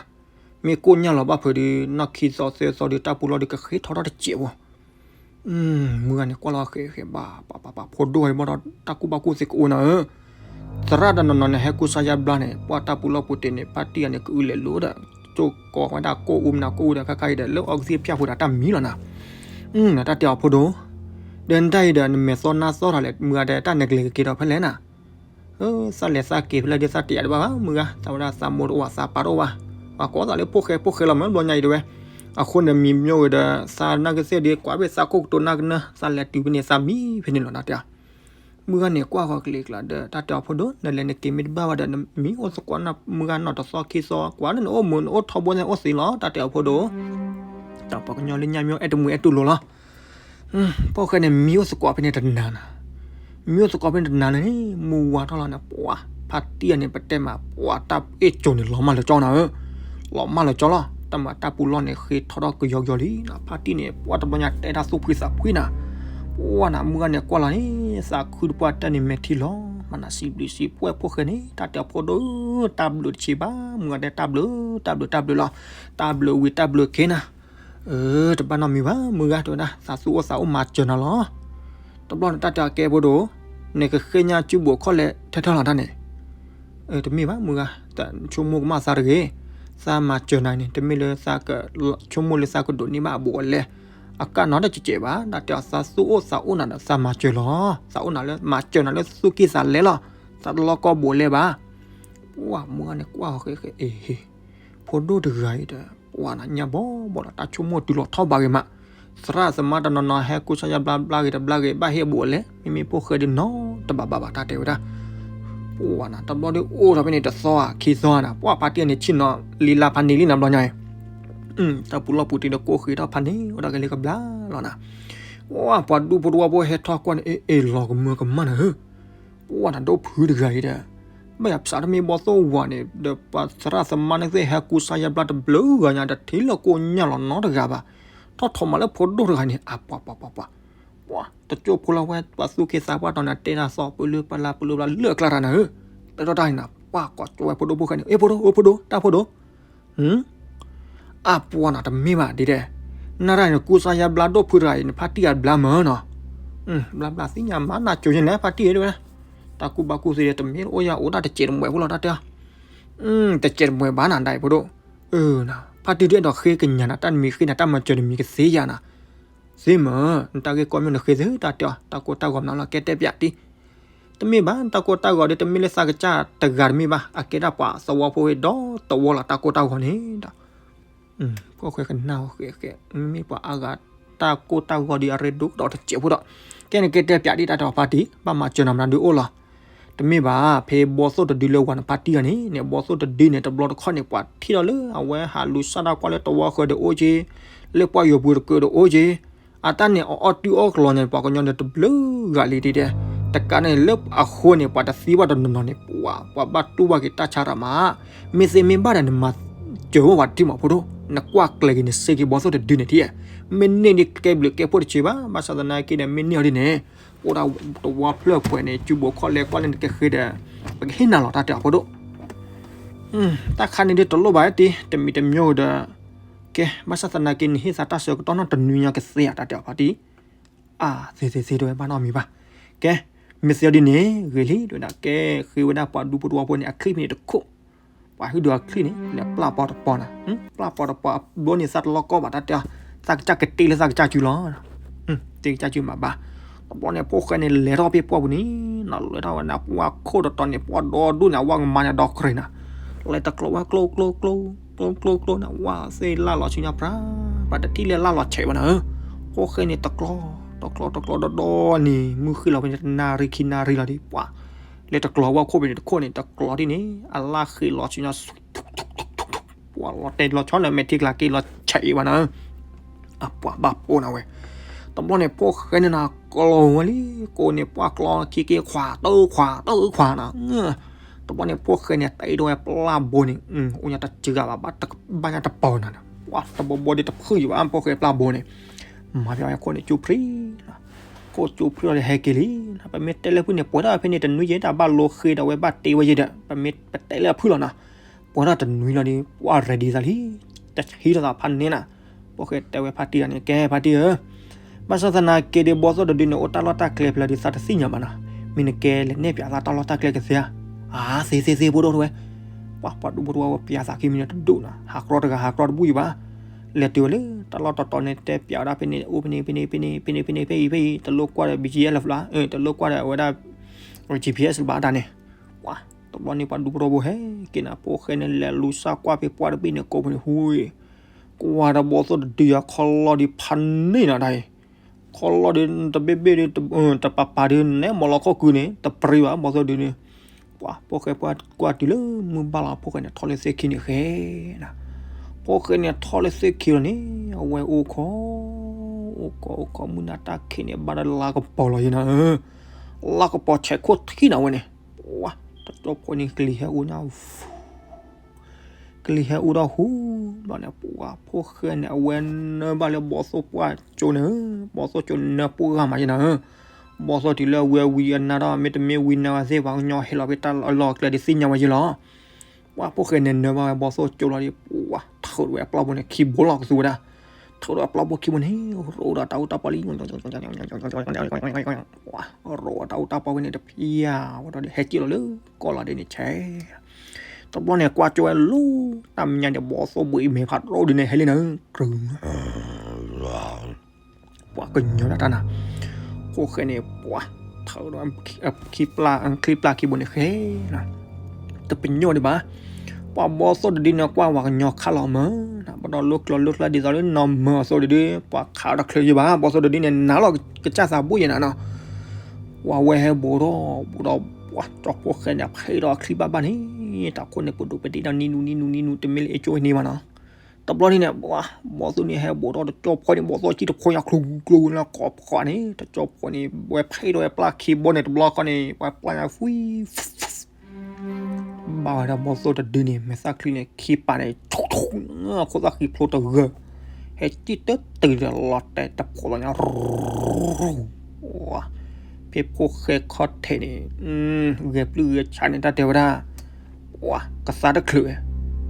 မ့ၢ်ကိၢ်ညၢ်လီၤဘၣ်ဖုးဒီး နီၢ်ခံသီသၢသီဒီး တၢ်ပူၤလီၢ်ဒီးကဃ့ထီထီၣ်တစဲးဖိ မုၢ်ဂၤန့ၣ်ကွၢ်လီၤဃဲးဃဲးဘၣ် ပှၤပှၤပှၤဖိဒိၣ်ဝဲဘၣ်ဒီး တၢ်ကူၣ်ဘၣ်ကူၣ်သ့ကအိၣ်နၤဧၢ, သရၣ်တနီၤနီၤန့ၣ် ဟဲကူစါယါဘျါန့ၣ် ပှၤတၢ်ပူၤလီၢ်ပူၤတ့ၤန့ၣ် ဖါတံၢ်ဂၤန့ၣ် ကအုလဲၤလိာ်ဒီး ကၠိကိးဝဲဒၣ်ကိၢ်အူမနၤကိၢ်အူဒီး ခါခါအံၤဒီး လၢအီကသံၣ်ဖၠၣ်ဖိဒီးတၢ်မံလီၤနၤ, တၢ်တဲအီၤဖိဒိၣ်, ဒီးနတၢ်အံၤဒီး နမဲာ်သီနါသီတၢ်လဲၣ် မုၢ်ဂၤဒီး တၢ်နကလဲၤကက့ၤဒီးဖဲလဲၣ်နၤ သးလဲၤသးက့ၤဖဲလဲၣ်ဒီး သးတယာ်တဘၣ်ဘၣ် မုၢ်ဂၤ သးဝဲဒၣ်သးမိၢ်တအိၣ်ဘၣ် သးပၢ်တအိၣ်ဘၣ်, ပှၤကိးသးလၢဖိၣ်ဃဲဖိၣ်ဃဲလီၤမ့ၢ်ဘျီညါအံၤတဲဝဲ, အဃိန့ၣ်မံမ့ၢ်ဝဲဒီး သးနာ်က့သ့ၣ်ဒီး ကွၢ်ဘၣ်သးခိၣ်ကတိၤနာ်က့နၢ် သးလဲၤတုၤဖဲန့ၣ် သးမံဖဲန့ၣ်လီၤနၤတဲ, မုၢ်ဂၤန့ၣ်ကွၢ်ဃီၤကလံၤကျါဒီး တၢ်တဲအီၤဖိဒိၣ် နလဲၤနက့ၤမ့ၢ်တဘၣ်ဘၣ်ဒီး နမံအိၣ်သကိးနၤ မုၢ်ဂၤနီၢ်တသီခံသီ ကွၢ်လၢနအိၣ်မုာ်နအိၣ်ထီဘိန့ၣ်အိၣ်သ့လီၤ တၢ်တဲအီၤဖိဒိၣ်, တၢ်ပှၤကညီလၢညါမ့ၢ်အဲၣ်တမုာ်အဲၣ်တူၢ်လိာ်လီၤ ဖိၣ်ဃဲန့ၣ် မံအိၣ်သကိးဖဲန့ၣ်တနၤနၤ, မံအိၣ်သကိးဖဲန့ၣ်တနၤန့ၣ် မုၢ်ဝါထီၣ်လီၤန့ၣ် ပှၤဖါတံၢ်အန့ၣ် ပတဲမး ပှၤတၢ်အ့ၣ်ကၠိန့ၣ် လီၤမၢ်လၢာ်ကၠီနၤဧၢ, လီၤမၢ်လၢာ်ကၠီလီၤ တၢ်မၤတၢ်ပူၤလီၢ်န့ၣ် ဃ့ထီထီၣ်ကယီကယီလံနၤ ဖါတံၢ်န့ၣ် ပှၤတဘျီညါတဲတၢ်သူၣ်ဖှံသးဖှံနၤ, ပှၤနၤ မုၢ်ဂၤန့ၣ်ကွၢ်လီၤန့ၣ် သးခုတပှၢ်တၢၢ်န့ၣ်မဲာ်ထံလီၤ မၤနၤစံးဘျုးစံးဖှိၣ်ဖိၣ်ဃဲန့ၣ် တၢ်တဲအီၤဖိဒိၣ်ဧၢ တၢ်ဘျုးတဆံးဘၣ် မုၢ်ဂၤတဲတၢ်ဘျုး တၢ်ဘျုးတၢ်ဘျုးလီၤ တၢ်ဘျုးဝံၤတၢ်ဘျုးခ့နၤ အၢ တဘၣ်နီတမံၤဘၣ် မုၢ်ဂၤတဲဝဲဒၣ် သးသူၣ်အိၣ်သးအိၣ်မၤစၢၤနၤလီၤ တဘျီန့ၣ် တၢ်တဲအီၤကဲဖိဒိၣ် နကဃ့ညါစုဘူးအခီၣ်လဲၣ်ထဲထဲလီၤတၢ်န့ၣ် တမ့ၢ်ဘၣ် မုၢ်ဂၤ ဆိကမိၣ်ကမၣ်သးတဂ့ၤ သးမၤစၢၤနၤန့ၣ် တမ့ၢ်လၢသးက ဆိကမိၣ်လၢသးကဒိးန့ၢ်ဘၣ်အဘူးအလဲ အကၢ်နီတစဲးဘၣ် တၢ်တဲအီၤ သးသူၣ်အိၣ်သးအိၣ်နၤဒီးသးမၤစၢၤလီၤ သးအိၣ်နၤလၢ မၤစၢၤနၤလၢသူၣ်က့ၢ်သးလဲလီၤ သးတလီၢ်ကီၢ်ဘူးအလဲဘၣ် ပှၤမုၢ်ဂၤန့ၣ် ကွၢ်ဃဲဃဲ အ့ဟ့ ဖိဒိၣ်တဂၤအံၤဒီး ပှၤနၤညါဘီဘီဒီး တၢ်ဆိကမိၣ်တုၤလီၤထီၣ်ဘးဂ့ၤမး သရၣ်သမါတနီၤနီၤ ဟဲကူစါယါဘျါဘျါဂ့ၤတဘျါဂ့ၤ ဘၣ်ဟ့ၣ်အဘူးအလဲ မ့မ့ၢ်ဖိၣ်ဃဲဒုးနီတဘၣ်ဘၣ်ဘၣ် တၢ်တဲဝဲဒၣ် ပှၤနၤ တဘျီဒုးအိၣ်ထီၣ်ဖဲန့ၣ် တသီဧါခံသီဧါနၤ ပှၤဖါတံၢ်န့ၣ် ဆ့ၣ်နီၤလံလါဖးန့ၢ်လံနၤ ဘျီညါအံၤ တၢ်ပူၤလီၢ်ပူၤတံၤဒီး ကိၣ်ဃ့ထီၣ်ဖးန့ၢ် အိၣ်ဒၣ်ကလဲၤကဘျါလီၤနၤ ပှၤဒူဖိတဝီဖိဟဲထီၣ်ကွၢ်န့ၣ် အ့ၣ် လီၤကမၢကမၣ်နၤဧၢ ပှၤနၤ ဒိၣ်ဖုတဂၤအံၤဒီး ဘၣ်ယၤဖးတမ့ၢ်ဘီၣ်သိၣ်ဝၤန့ၣ် ဒီးပှၤသရၣ်သမါန့ၣ်သ့ၣ် ဟဲကူစါယါဘျါတဘျုးဂၤညါ တထံၣ်လၢကိးညါလီၤနီတဂၤဘၣ် ထီၣ်ထီၣ်မးလၢဖိဒိၣ်တဂၤန့ၣ် အပှၤပှၤပှၤပှၤ ပှၤတကၠိဖိလီၤဝဲ ပှၤသူၣ်က့သးပှၢ်တီၤန့ၣ် တဲတၢ်သီပလူပလၢပလူဘျၣ်လၢအကျါတၢ်နၤဧၢ တဲထီၣ်တၢ်န့ၣ်နၤ ပှၤကိးကၠိဝဲဖိဒိၣ်ဖိၣ်ဃဲန့ၣ် အ့ၣ် ဖိဒိၣ် အ့ၣ် ဖိဒိၣ် တၢ်ဖိဒိၣ် အပှၤနၤ တမ့ၢ်ဘၣ်ဒ်တဲ နတၢ်န့ၣ် ကူစါယါဘျါဒိၣ်ဖုတဂၤအံၤ နဖါတံၢ်အဘျါမၢ်နီၤ ဘျါဘျါသ့ၣ်ညါမး နၤကိၤယဲၢ်လဲၣ် ဖါတံၢ်တဲဝဲ တၢ်ကူၣ်ဘၣ်ကူၣ်သ့ဒီး တမ့ၢ်အိၣ်ယၤအိၣ်ဒၣ်တစဲးတမှဲးဖိလီၤ တၢ်တဲ တစဲးတမှဲးဘၣ်နၤ ဒ်အံၤဖိဒိၣ် ဖါတံၢ်ဒ်အဲၣ်ဒိးဃ့ကညးနၤ တၢ်နမံၤဃ့နၤ တၢ်မၤစၢၤနမံၤကသ့ယၤနၤ သ့မၢ် နတၢ်ဂ့ၢ်ကီမ့ၢ်နဃ့သ့ တၢ်တဲအီၤ တၢ်ကိၢ်တၢ်ဂီၤမနုၤလီၤ ကဲတဲပၠးတံၢ် တမ့ၢ်ဘၣ် တၢ်ကိၢ်တၢ်ဂီၤဒီး တမ့ၢ်လၢသးကစၢ်တဂၤတမ့ၢ်ဘၣ် အကဲဒၣ်ပှၤသဝီဖိဒီတဝီလီၤ တၢ်ကိၢ်တၢ်ဂီၤန့ၣ်ဒီး ဖိၣ်ဃဲကနၣ်ဃဲဃဲ မ့မ့ၢ်ပှၤအါဂၤ တၢ်ကိၢ်တၢ်ဂီၤဒီး အရ့ဒိၣ်ကဒီးတစဲးဖိဒီး ကဲန့ၣ်ကဲတဲပၠးဒ်တၢ်တဲအီၤဖါတံၢ် ဘၣ်မၤစၢၤနၤမနုၤဒုးအိၣ်လီၤ တမ့ၢ်ဘၣ် ဖဲဘီၣ်သိၣ်တဒုလၢဝၤနဖါတံၢ်ဂၤန့ၣ်န့ၣ် ဘီၣ်သိၣ်တဒုန့ၣ် တဘျီတခီၣ်န့ၣ် ပှၤထံၣ်ဒီးလၢအဝဲဟးလူၤစၢ်တၢ်ကွၢ်လၢတဝီဃၢၤဒီးအိၣ်က့ လၢပှၢ်ယိၤပူၤတကၢးဒီးအိၣ်က့ အတၢ်န့ၣ်အအီၣ်တုၤအီၣ်ကလီၤန့ၣ် ပှၤကညီန့ၣ်တဘျုးဂၤလံဒ်တဲ တကးန့ၣ်လၢအဃိန့ၣ် ပှၤတသံဘၣ်တနီၤနီၤန့ၣ် ပှၤ ပှၤဘၣ်တူၢ်ဘၣ်က့ၤတၢ်ဆါတၢ်မး မ့ၢ်သ့မ့ၢ်ဘၣ်ဒီး နမၤစၢၤဝဲပှၤတထံၣ်မးဖိဒိၣ် နကွၢ်ကျဲၤက့ၤနစ့က့ၤဘီၣ်သိၣ်တဒုန့ၣ်ထံၣ် မ့ၢ်န့ၢ်ဒ်ကဲဘျုးကဲဖှိၣ်တစဲးဘၣ် ဘၣ်ဆၣ်သနာ်က့ဒီး မ့ၢ်န့ၢ်အီၤဒ်န့ၣ် အိၣ်ဒၣ်တဝီဖျၢၣ်ပှဲၤန့ၣ် စုဘိးခီၣ်လဲၤကွၢ်လၢနကဃ့ဒီး ပကဟ့ၣ်နၤလီၤ တၢ်တဲအီၤဖိဒိၣ် တၢ်ခါန့ၣ်ဒ်တလိၣ်ဘၣ်တံၢ် တမံၤတမံၤဒီး ကဲ ဘၣ်ဆၣ်သနာ်က့ နဟ့ၣ်သးတၢ်ဆၢကတီၢ်နီတနွံညါကသ့ဧါ တၢ်တဲအီၤဖါတံၢ် အါ သ့သ့သ့တဝဲဘၣ်နီတမံၤဘၣ် ကဲ မ့ၢ်သ့အီၤဒ်န့ၣ် ဂ့ၤလံ တဝဲဒၣ် ကဲ ဃ့ဝဲဒၣ်ပှၤဒူဖိတဝီဖိန့ၣ် အချံၣ်ဖဲန့ၣ်တခိၣ် ပှၤဟုၣ်ဒုးအချံၣ်န့ၣ် လဲၤပျၢ်ပီတပီနၤ ပျၢ်ပီတပီအဘျီန့ၣ် သးတလီၢ်ကီၢ်ဘၣ် တၢ်တဲအီၤ သးကစၢ်ကတ့လၢသးကစၢ်စုလီၤ တ့ကစၢ်စုမးဘၣ် တဘျီန့ၣ် ဖိၣ်ဃဲန့ၣ် လဲၤထီၣ်ဖဲပှၢ်ပူၤန့ၣ် နလဲၤထီၣ်ဝဲန့ၣ် ပှၢ်ခိၣ်တတီၤန့ၣ် ပှၢ်ဒီဒူၣ်န့ၣ် အဝဲကမၤန့ၣ်ဒီးကြ့းနၤ လဲၤတကျိၤဝဲကျိကျိကျိ ကျိကျိကျိန့ၣ် ဝဲသ့ၣ်လၢ်လီၤဆူညါဖြါ ပှၤတထံၣ်လၢလၢ်လီၤဆဲးဝဲနၤဧၢ ဖိၣ်ဃဲန့ၣ် တကျိၤ တကျိၤ တကျိၤဒီဒီန့ၣ် မုၢ်ဃ့ၢ်လီၤဖဲန့ၣ် တနၣ်ရံၣ်ခံနၣ်ရံၣ်လီၤဒံး ပှၤ လဲၤတကျိၤဝဲခိၣ်ဖဲန့ၣ်တခိၣ်န့ၣ် တကျိၤဒ်န့ၣ် အလၢ်ဃ့လီၤဆူညါ ပှၤလီၤတဲာ်လီၤဆီလၢမဲာ်ထံကျါက့ၤလီၤဆဲးအံၤဘၣ်နၤဧၢ အပှၤဘၣ်ပိာ်နၤဝဲ တဘျီန့ၣ် ဖိၣ်ဃဲန့ၣ်နၤ ကျိၤဝဲလံ ကိးန့ၣ် ပှၢ်ကျိၤခံက့ၤခွး တခွး တခွးနၤ တဘျီန့ၣ် ဖိၣ်ဃဲန့ၣ် တ့ထီၣ်ဝဲပျၢ်ဘိန့ၣ် အိၣ်ညါတစှၤဘၣ် ဘၣ်ညါတပီၤနၤ ပှၤတဘီဘီဒ်တဖုယံၤဘၣ် ဖိၣ်ဃဲပျၢ်ဘိန့ၣ် မၤဖဲအဝဲခိၣ်န့ၣ် ကၠိဖှံ ခိၣ်ကၠိဖှံလီၤဒီးဟဲက့ၤလံ ပမ့ၢ်တဲလၢဖုန့ၣ် ပှဲၤထီၣ်ဖဲန့ၣ်တနွံယဲၢ် တၢ်ဘၣ်လိဃ့ဒီးဝဲဘၣ်တ့ဝဲယဲၢ်ဒီး ပမ့ၢ်ပတဲလၢအဖုလီၤနၤ ပှဲၤထီၣ်တနွံလီၤဒီး ပှၢ် ready သးလံ တဟံးထီၣ်သးဖးန့ၢ်နၤ ဖိၣ်ဃဲတဲဝဲဖါတံၢ်ဂၤန့ၣ် ကဲဖါတံၢ်ဧၢ ဘၣ်ဆၣ်သနာ်က့ဒီး ဘီၣ်သိၣ်တဒုန့ၣ် အိၣ်တၢ်လီၢ်တၢ်ကျဲဖဲလဲၣ်ဒီး သးတသ့ၣ်ညါဘၣ်နၤ မ့ၢ်နကဲလဲၤနဲၣ်ပၠးသးတၢ်လီၢ်တၢ်ကျဲကသ့ဧါ အါ သ့သ့သ့ဖိဒိၣ်တဝဲ ပှၤ ပှၤဒူဖိတဝီဖိပျးသးခံမံၤန့ၣ်တဒိၣ်နၤ ဟးကြီတဂၤဟးကြီတဘူၣ်ယံၤဘၣ် လဲၤတုၤဝဲလၢတၢ်လီၢ်တတီၤန့ၣ် တဲပၠးဝဲဒၣ်ဖဲန့ၣ် အိၣ်ဖဲန့ၣ် ဖဲန့ၣ် ဖဲန့ၣ် ဖဲအံၤ ဖဲအံၤ တလိၣ်ကွၢ်ဒီး ဘီကၠံအ့လၢၣ် ဘၣ် တလိၣ်ကွၢ်ဒီးအဝဲဒၣ် GPS ဘၣ်တၢ်န့ၣ် ပှၤ တဘျီန့ၣ် ပှၤဒူဖိတဝီဖိဟဲက့ၤနၤ ဖိၣ်ဃဲန့ၣ် လဲၤလူၤစၢ်ကွၢ်ဖဲပှၢ်တဘ့ၣ်န့ၣ် ကိးဖဲန့ၣ် ဟူ ကွၢ်ဒီးဘီၣ်သိၣ်တဒုယၤ ခီလီၤဒံးဖးန့ၢ်နၤတၢ်အံၤ ခီလီၤဒံးတဘ့ၣ်ဘ့ၣ်ဒီး တပၤပၤဒုး နဲမီၢ်လီၤခီၣ်ကုန့ၣ် တပြံဘၣ် ဘီၣ်သိၣ်တဒုန့ၣ် ပှၤ ဖိၣ်ဃဲပှၢ်ကွၢ်တုၤလၢမုၢ်ဘၣ်လီၤ ဖိၣ်ဃဲန့ၣ်ထီၣ်လၢသ့ၣ်ခံန့ၣ်ဃဲနၤ ဖိၣ်ဃဲန့ၣ်ထီၣ်လၢသ့ၣ်ခံလီၤန့ၣ် အဝဲအိၣ်ခိး အိၣ်ခိး အိၣ်ခိး မုၢ်နၤတၢ်ခံးန့ၣ် ဘၣ်ဒီးလါကပီၤလီၤယဲနၤဧၢ လါကပီၤဆဲးခိၣ်ထံၣ်နၤဝဲန့ၣ် ပှၤ တကၠိဖိန့ၣ် ကလံၤဟဲအူညါ ကလံၤဟဲအူထီၣ်ဟူ ဘျီန့ၣ် ပှၤ ဖိၣ်ဃဲန့ၣ် အဝဲနၢဘၣ်လၢဘီၣ်သိၣ်ပှၢ်ကၠိန့ၣ်ဧၢ ဘီၣ်သိၣ်ကၠိနၢပှၢ်ဂၤမးယဲနၤဧၢ ဘီသိၣ်တုၤလၢဝံၤဝံၤအနါဒီး မ့တမ့ၢ်ဝံၤနါဝဲသ့ၣ် ပှၤကညီဟဲလီၤဖဲတၢ်လီၢ်ကျဲဒ်သ့ၣ်ညါဝဲယဲလီၤ. ပှၤဖိၣ်ဃဲန့ၣ်နၢၤဘၣ်ဝဲဘီသိၣ်ကၠိလီၤဒီး ပှၤထၢးဒီးဝဲအပျၢ်ဖိန့ၣ် ခံဘိလီၤကသူဝဲဒၣ်, ထၢးဒီးအပျၢ်ဖိခံဘိန့ၣ် ရိးဒီးတၢ်အူတၢ်ပီလံ ရိးတၢ်အူတၢ်ပီဝဲန့ၣ်တဖျါဝဲဒီး ဟဲက့ၤလီၤလၢကီၢ်လီၤဒ်န့ၣ်ဆဲး တဘျီန့ၣ်ကွၢ်ကၠိဝဲလီၤ တၢ်မဲာ်ညါန့ၣ် ဘီသိၣ်ဘှံးမဲာ်ဖးဒိၣ်ဒ်န့ၣ် ဟဲလံနၤ, ကြု ပှၤကညီဒၣ်တၢ်နၤ, ဖိၣ်ဃဲန့ၣ် ပှၤထၢးဒီး ခံပျၢ်ခံဘိန့ၣ်ဃဲ တပညိၣ်ဒံးဘၣ်, ပှၤဘီသိၣ်တဒုန့ၣ်ကွၢ်ပှၤကညီခးလီၤမၢ်, ဘၣ်ဒီးလိကျိၤလိကျါဒ်သိးလၢနီၢ်မၢအသိးတဒု ပှၤခးဒီးချၢယံဘၣ်, ဘီသိၣ်တဒုန့ၣ် နၤလီၤကစၢ်သးဘိယဲနၤနီၤ, ပှၤဝဲဟဲဘူးထီၣ်ဘူးဒီး ပှၤကၠီဖိၣ်ဃဲန့ၣ်ဖံးဒီးအချံဘၣ်ဘၣ်န့ၣ် တၢ်ခိၣ်န့ၣ်ပဒိးပဒ့ဒီးနံနူနံနူနံနူ တမ့ၢ်လၢအကၠိန့ၣ်ဘၣ်နီၤ, တဘျီန့ၣ်န့ၣ် ပှၤဘီသိၣ်န့ၣ်ဟဲဘူးထီၣ်တကၠီဖိန့ၣ် ဘီသိၣ်ကံၣ်တဖိညါကျိၤကျိၤလၢကိးဖီန့ၣ် တကၠီဖိန့ၣ် ဝဲဖံးဒီးဝဲပျၢ်ခံဘိန့ၣ်တဘျီဃီန့ၣ် ပှၤပျၢ်ညါဃံ ဘၣ်ဝဲဒၣ်ဘီသိၣ်တဒုန့ၣ် မဲာ်သၣ်ချံန့ၣ် ခံပာ်န့ၣ် ခိၣ်သၣ်ဃံဖျိတဂၢၢ်, ဟဲကံၣ်တတုၤဒီးလီၤတဲာ်တဖိးလီၤညါ ဖဲဖိၣ်ဃဲခီၣ်ထံးန့ၣ် ဂဲၤပျုၢ်ဂဲၤဆးန့ၣ် တၢ်တဲဝဲဒၣ် ပှၤကသါတချုးဝဲ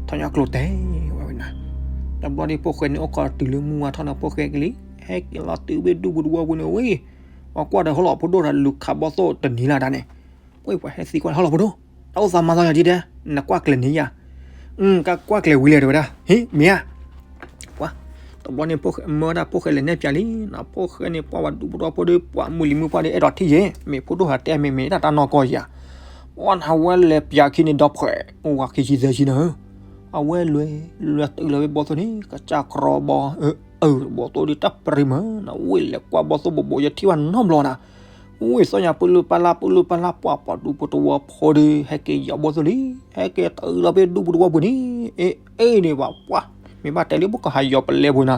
ထီၣ်ညါကျိၤတဲာ်ဝဲဝဲနၤ, တဘျီဒ်ဖိၣ်ဃဲန့ၣ် အိၣ်ခိးတုၤလၢမုၢ်ဝါထီၣ်န့ၣ် ဖိၣ်ဃဲကလံ ဟဲက့ၤလီၤတုၤဝဲဒူၣ်ပူၤတဝီပူၤန့ၣ်ဝဲ, ပှၤကွၢ်ဒီးဟီၣ်လီၤဖိဒိၣ်ဒီးလူၤခးဘီသိၣ်တနံၤလၢ်ဒၣ်န့ၣ်, ဝဲပှၤဟဲသံကွၢ်ဟီၣ်လီၤဖိဒိၣ်, တၢ်အိၣ်သးမၤသီယၤဒ်ဒဲး, နကွၢ်ကျဲၤန့ၣ်ယၤ, ကကွၢ်ကျဲၤဝံၤလဲၣ်တဲဝဲဒၣ်, ဟ့ မ့ၢ်ဧါ ပှၤ, တဘျီန့ၣ် မၢဝဲဒၣ်ဖိၣ်ဃဲလဲၤနဲၣ်ပၠးလံ, နဖိၣ်ဃဲန့ၣ် ပှၤဝဲဒူၣ်ပူၤတဝီဖိဒီး ပှၤမုၢ်လံၤမုၢ်ပှၢ်ဒီး အဲၣ်ဒိးထံၣ်ယဲ, မ့ၢ်ဖိဒိၣ်ဟးတဲမ့ၢ်မ့ၢ်တၢ်တၢ်နီၢ်ကီၢ်ယၤ, ပှၤနဝဲလဲၤပၠးခံန့ၣ်ဒီးဖှဲး, အိၣ်ဝဲခံဆံသၢဆံနၤဧၢ, အဝဲလဲၤလဲၤတုၤလီၤဝဲဘီသိၣ်န့ၣ် ကစၢ်ကြီဘီ, ဘီသိၣ်ဒီးတၢ်ပရံးမၢ်နၤ, ဝဲလဲၤကွၢ်ဘီသိၣ်ဘိးဘိး ယထံၣ်ဘၣ်နီတဘျီနၤ ဝဲသီၣ်ညါပလုၢ်ပလၢ်ပလုၢ်ပလၢ် ပှၤပှၤဒူၣ်ပူၤတဝီဖိဒီး ဟဲက့ၤယီၤဘီသိၣ်လံ, ဟဲက့ၤတုၤလီၤဖဲဒူၣ်ပူၤတဝီပူၤန့ၣ်, အ့ၣ်အ့ၣ်န့ၣ်ဘၣ်ပှၤ, မ့ၢ်ဘၣ်တဲလၢပကဟးယီၤပလဲပူၤနၤ,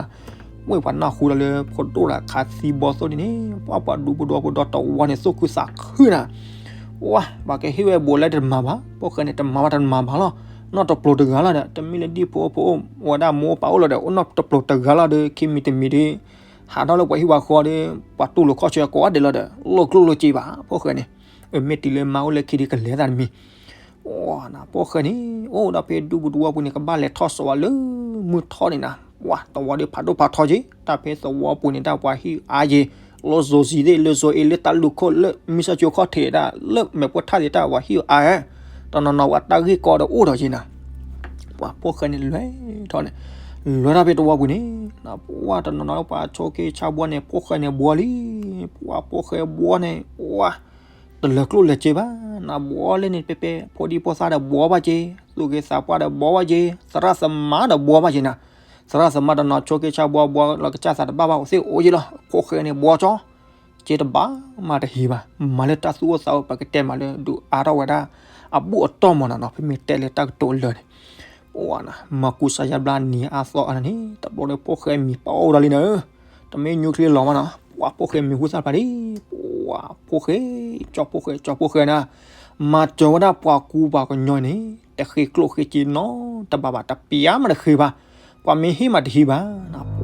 ဝဲပှၤနၢ်ဟူဒီးလၢဖိဒိၣ်ဒီးခးသံဘီသိၣ်ဒ်န့ၣ်, ပှၤပှၤဒူၣ်ပူၤတဝီဖိဒီးတဝီန့ၣ် သူၣ်ခုသးခုနၤ, ဝဲ, ပှၤကဟ့ၣ်ဝဲဘူးလဲတမၤဘၣ်, ဖိၣ်ဃဲန့ၣ် တမၤဘၣ်တမၤဘၣ်လီၤ, နီၢ်တပျိၤတဂၤလီၤဒီး တမ့ၢ်လၢဒ်ဖိအိၣ်ဖိအိၣ် ဝဲဒၣ်မိၢ်ပၢ်အိၣ်လီၤဒီး အိၣ်နီၢ်တပျိၤတဂၤလီၤဒီး ခံမံၤတမံၤဒီး ဟးထီၣ်လၢပှၤဟံၣ်ပှၤဃီဒီး ပှၤတူၢ်လိာ်ခီၣ်ဆၢကိးဂၤဒဲးလီၤဒီး လိၣ်ကျိၣ်လိာ်စ့ဘၣ် ဖိၣ်ဃဲန့ၣ်, မ့ၢ်တုၤလၢမါအိၣ်လၢခံဒီးကလဲၤသးတမံၤ, ဝဲနၤ ဖိၣ်ဃဲန့ၣ် အိၣ်ဒီးဖဲဒူၣ်ပူၤတဝီပူၤန့ၣ် ကဘၣ်လဲၤထီၣ်စိးဝဲလၢမုၢ်ထီၣ်န့ၣ်နၤ, ပှၤသဝီဒီးဖးဒိၣ်ဖးထီက့ၤ တၢ်ဖဲသဝီပူၤန့ၣ် တၢ်ပှၤဟံၣ်အါက့ၤ, လၢစိၤစံၤသ့ၣ် လၢစိၤအ့ လၢတၢ်လူၢ်ခိၣ် လၢမုၢ်ဆၣ်ကၠိခီၣ်ထံးဒၣ် လၢမဲာ်ပှၢ်ထၣ်သ့ၣ်တၢ်ပှၤဟံၣ်အါ, တနီၤနီၤပှၤတၢ်ဂ့ၢ်ကီဒီးအိၣ်ဒီးက့ၤနၤ ပှၤဖိၣ်ဃဲန့ၣ်လဲၤထီၣ်န့ၣ်, လဲၤထီၣ်ဖဲတဝီပူၤန့ၣ်, ပှၤတနီၤနီၤပှၤဆိးက့ဆါဘှီန့ၣ် ဖိၣ်ဃဲန့ၣ်ဘှီလံ, ပှၤဖိၣ်ဃဲဘှီန့ၣ် ပှၤ, တလဲၤကျိၣ်လဲၤစ့ဘၣ်, နဘှီလၢန့ၣ် ပဲပဲ ဖိဒံဖိသၣ်ဒီးဘှီဘၣ်က့ၤ, သူၣ်က့သးပှၢ်ဒီးဘှီဘၣ်က့ၤ, သရၣ်သမါဒီးဘှီဘၣ်က့ၤနၤ, သရၣ်သမါတနီၤဆိးက့ဆါဘှီဘှီလီၤကစၢ်သးတဘၣ်ဘၣ် အိၣ်သ့ၣ်အိၣ်ယ့ၣ်လီၤ, ဖိၣ်ဃဲန့ၣ်ဘှီကၠီ က့တဘၣ်မးတဟံးဘၣ်, မၤလၢတၢ်သူၣ်အိၣ်သးအိၣ် ပကတဲမးလၢ ဒုးအါထီၣ်ဝဲဒၣ် အဘူၣ်အတီၢ်မးနၤနီၤ ပမ့ၢ်တဲလၢတၢ်ကတိၤအလၢာ်န့ၣ်, အိၣ်နၤ မၤကူစါယါဘျါနံၤအါသီအါန့ၣ် တဘျီလၢဖိၣ်ဃဲမံၤပာ်အိၣ်ဒီးလံနၤဧၢ, တမ့ၢ်ညူချ့လီၤမးနီၤ, ပှၤဖိၣ်ဃဲမံၤဟူသၣ်ဖျါလံ, ပှၤဖိၣ်ဃဲ, ကၠီဖိၣ်ဃဲ ကၠီဖိၣ်ဃဲနၤ, မၤစၢၤဝဲဒၣ်ပှၤကူပှၤကညီန့ၣ် တဃ့ကျိၣ်ဃ့စ့နီတဘၣ်ဘၣ် တပျၢ်မးတဃ့ဘၣ် ပှၤမ့ၢ်ဟ့ၣ်မးတဟံးဘၣ်,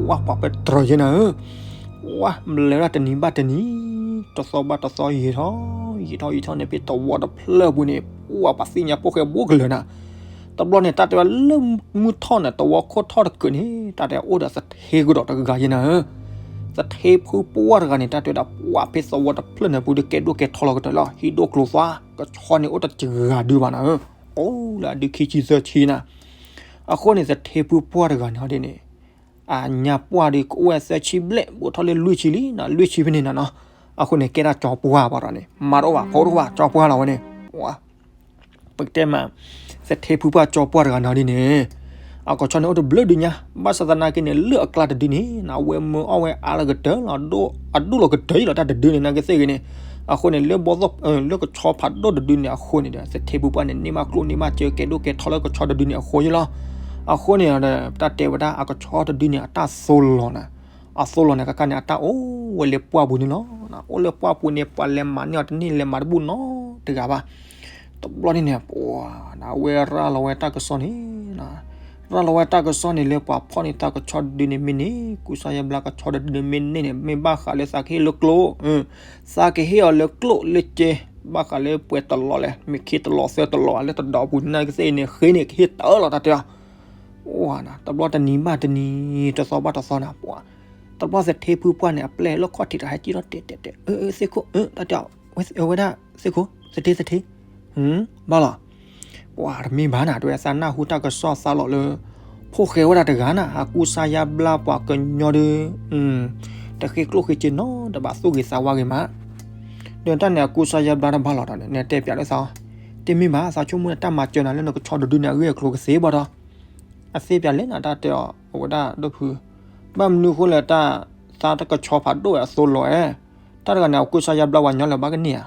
ပှၤပတြၢၤယဲနၤဧၢ, ပှၤလဲၤဒၣ်တနံၤဘၣ်တနံၤ, တသီဘၣ်တသီယံာ်ထီၣ်, ယံာ်ထီၣ်ယံာ်ထီၣ်န့ၣ် ဖဲသဝီတဖျၢၣ်ပူၤန့ၣ် ပှၤပှၤသ့ၣ်ညါဖိၣ်ဃဲဘူးကလၢာ်နၤ, တဘျီန့ၣ် တၢ်တဲဝဲလၢမုၢ်ထီၣ်န့ၣ် သဝီခိၣ်ထီၣ်တကုာ်န့ၣ် တၢ်တဲအိၣ်ဒီးသထ့ကဒီးတဂၤယဲနၤဧၢ, သထ့ဖုပှၢ်တဂၤန့ၣ် တၢ်တဲဝဲဒၣ်ပှၤဖဲသဝီတဖျၢၣ်န့ၣ်ပူၤဒီး ကဲဒိၣ်ကဲထီလီၤကတၢၢ်လီၤ, ဟံၣ်ဒိၣ်ကျိၤသွါ, ကဆီန့ၣ်အိၣ်တဂၤဒုဘၣ်နၤဧၢ, အိၣ်လၢအဒုခံဆံသၢဆံနၤ, အဃိန့ၣ် သထ့ဖုပှၢ်တဂၤန့ၣ်ဟီဒ်န့ၣ် အညါပှၢ်ဒီးကအိၣ်ဝဲသၢဆံဘျဲၣ် ဘူးထီၣ်လၢလွံၢ်ဆံလံ, လွံၢ်ဆံဖဲန့ၣ်နၤနီၤ, အဃိန့ၣ် ကဲဒၣ်ကၠီပှၢ်ဘၣ်ဒီးန့ၣ် မၤတအိၣ်ဘၣ် ဖိတအိၣ်ဘၣ် ကၠီပှၢ်လီၤဝဲန့ၣ်, ပကတဲမး, သထ့ဖုပှၢ်ကၠီပှၢ်တဂၤန့ၣ်ဒ်န့ၣ်, အကဆီန့ၣ်အိၣ်တဘျုးဒုညါ, ဘၣ်ဆၣ်သနာ်က့န့ၣ် လၢအကျါတဒုန့ၣ် အဝဲမၢအီၣ်ဝဲအါလီၤကတၢၢ်လီၤ, အဒိၣ်လီၤကတၢၢ်အံၤလီၤ တၢ်တဒုန့ၣ်နာ်က့သ့ၣ်ဂ့ၤန့ၣ်, အဃိန့ၣ် လၢဘီသိၣ် လၢကဆီဖးဒိၣ်တဒုန့ၣ်အဃိန့ၣ်ဒီး သထ့ဖုပှၢ်န့ၣ် န့ၢ်မးကျိၣ်န့ၢ်မးစ့ ကဲဒိၣ်ကဲထီလၢကဆီတဒုန့ၣ်အဃိယ့လီၤ, အဃိန့ၣ်ဒီး တၢ်တဲဝဲဒၣ်အကဆီတဒုန့ၣ် အတၢ်သိၣ်လီၤနၤ, အသိၣ်လီၤန့ၣ် ကကန့ၣ် အတၢ်အိၣ်ဝဲလၢပှၢ်ပူၤန့ၣ်လီၤ, အိၣ်လၢပှၢ်ပူၤန့ၣ် ပှၤလဲၤမၤန့ၢ်အီၤတန့ၢ် လဲၤမၤတဘူၣ်နီတဂၤဘၣ်, တဘျီန့ၣ်န့ၣ် ပှၤနၤ အဝဲရၤလီၤဝဲတၢ်ကစီၣ်န့ၣ်, ရၤလီၤဝဲတၢ်ကစီၣ်န့ၣ်လၢပှၤဖီၣ်န့ၢ်သးကဆီတဒုန့ၣ်မ့ၢ်န့ၢ်, ကူစါယါဘျါကဆီတဒုန့ၣ်မ့ၢ်န့ၢ်န့ၣ် မ့ၢ်ဘၣ်ဃးလၢသးကဟ့ၣ်လၢကျိ, သးကဟ့ၣ်အီၤလၢကျိလၢစ့, ဘၣ်ဃးလၢပှဲၤတလီၤလဲၣ်, မ့ၢ်ခံတလီၤသၢတလီၤ လၢတဒီးပူၤန့ၣ်ကသ့ၣ်န့ၣ် ဃ့န့ၣ်ကဟ့ၣ်တၢ်လီၤတၢ်တဲအီၤ. အိၣ်နၤ တဘျီတနံၤဘၣ်တနံၤ တသီဘၣ်တသီနၤ, ပှၤ တဘျီသထ့ဖုပှၢ်န့ၣ် အပျဲၢ်လၢခီၣ်ထံးတဟဲကံၣ်ထီၣ်တဲာ်တဲာ်တဲာ်, အၢ သ့ၣ်ခိၣ် တၢ်တဲအီၤ, ဝဲဒၣ် သ့ၣ်ခိၣ် သထ့သထ့, ဘၣ်လီၤ. ပှၤတမ့ၢ်ဘၣ်နၤ တဝဲသးနၢ်ဟူတၢ်ကစီၣ်သးလီၤလၢ ဖိၣ်ဃဲဝဲဒၣ်တဂၤနၤ အကူစါယါဘျါပှၤကညီဒီး တဃ့ကျိၣ်ဃ့စ့နီတဘၣ် သူၣ်ဂ့ၤသးဝါဂ့ၤမး, ဒီးတၢ်န့ၣ် အကူစါယါဘျါတဘၣ်လီၤဒီး နဲတဲပၠးလၢသး, တမ့ၢ်ဘၣ် သးဆိကမိၣ်န့ၣ် တၢ်မၤစၢၤနၤလၢနကဆီတဒုန့ၣ် အဂ့ၢ်အကျိၤကသ့ဘၣ်ဒီး အသ့ၣ်ပၠးလဲၣ်နၤ တၢ်တဲအီၤ အဝဲဒၣ်ဒိၣ်ဖု, ဘၣ်မနုၤအဃိလဲၣ် တၢ် သးတကဆီဖးဒိၣ်ဝဲအသိလီၤဧဲ, တၢ်တဂၤန့ၣ် အကူစါယါဘျါပှၤကညီလၢၤဘၣ်ကန့ၢ်ဧါ,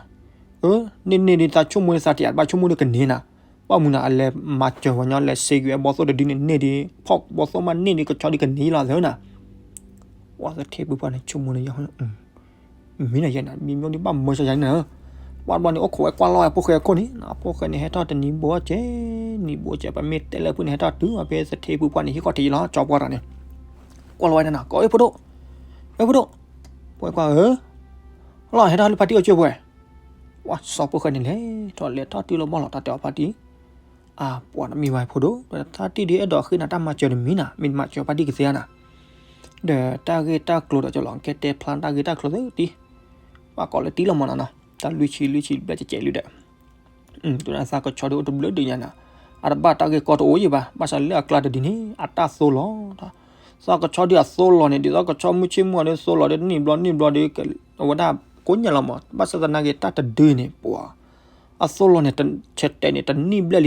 အၢ န့ၢ်န့ၢ်ဒ်သးဆိကမိၣ်န့ၣ် သးတယးတဘၣ်ဆိကမိၣ်ဒ်ကန့ၢ်နၤ, ဘၣ်မနုၤနၤ အလဲၤမၤစၢၤပှၤကညီ လဲၤစ့ကွံာ်အဘီသိၣ်တဒုန့ၣ်န့ၢ်ဒ် ဖီၣ်ဘီသိၣ်မးန့ၢ်ဒ်ကဆီဒ်ကန့ၢ်လီၤသၢနၤ, ပှၤသထ့ဖုပှၢ်န့ၣ် ဆိကမိၣ်န့ၣ် မ့ၢ်နၤယဲနၤ မံၤမီၣ်ဒ်ဘၣ်မၢစၢၤယၤန့ၣ်နၤ, ပှၤတဘျီန့ၣ် အိၣ်ခိးဝဲကွၢ်လီၤဝဲဖိၣ်ဃဲအခိၣ်န့ၣ်, ဖိၣ်ဃဲန့ၣ် ဟဲထီၣ်တနံၤဘိကဲ နံၤဘိကဲ ပမ့ၢ်တဲလၢဖုန့ၣ် ဟဲထီၣ်တုၤအဖဲသထ့ဖုပှၢ်န့ၣ် ဟံၣ်ခီၣ်ထံးလီၤ ကၠီပှၢ်တဂၤန့ၣ်, ကွၢ်လီၤဝဲနၤ ကိးဝဲဖိဒိၣ်, ဝဲဖိဒိၣ်, ပှဲၤကွၢ်ဧၢ, လီၤဟဲထီၣ်လၢဖါတံၢ်အိၣ်ကၠိပှဲၤ, ပှၤစီၤဖိၣ်ဃဲန့ၣ်လဲၤထီၣ်လဲၤထီၣ်တုၤလီၤဘီၣ်လီၤ တၢ်တဲအီၤဖါတံၢ် အပှၤနမံၤဝဲဖိဒိၣ် တၢ်တံၢ်ဒ်အဲၣ်ဒိးဃ့နၤတၢ်မၤစၢၤတမံၤနၤ မ့ၢ်မၤစၢၤဖါတံၢ်ကသ့ဧါနၤ, ဒီးတၢ်ဂ့ၢ်တၢ်ကျိၤဒီးကလီၤ ကဲတဲဖျါတၢ်ဂ့ၢ်တၢ်ကျိၤသ့တံၢ်, ပှၤကိးလၢတံၢ်လီၤမးနီၤနီၤ တၢ်လွံၢ်ဆံလွံၢ်ဆံဘျဲၣ်ကဲကဲးလံဒီး တုၤနၤသးကဆီဒုအိၣ်တဘျုးဒုညါနၤ, အတဘၣ်တၢ်ဂ့ၢ်ကီတအိၣ်ယံၤဘၣ် ဘၣ်ဆၣ်လၢအကျါတဒုန့ၣ် အတၢ်သိလီၤ, သးကဆီဒုအသိလီၤန့ၣ် ဒ်သိးကဆီမုၢ်ဆ့ၣ်မုၢ်ဂီၤဒ်သိလီၤဒီးနံၣ်ဘျီနံၣ်ဘျီဒီး အဝဲဒၣ်ကိးညါလီၤမး ဘၣ်ဆၣ်သနာ်က့တၢ်တဒုန့ၣ် ပှၤ အသိလီၤန့ၣ် ဆဲးတဲာ်န့ၣ် တနံၣ်ဘျဲၣ်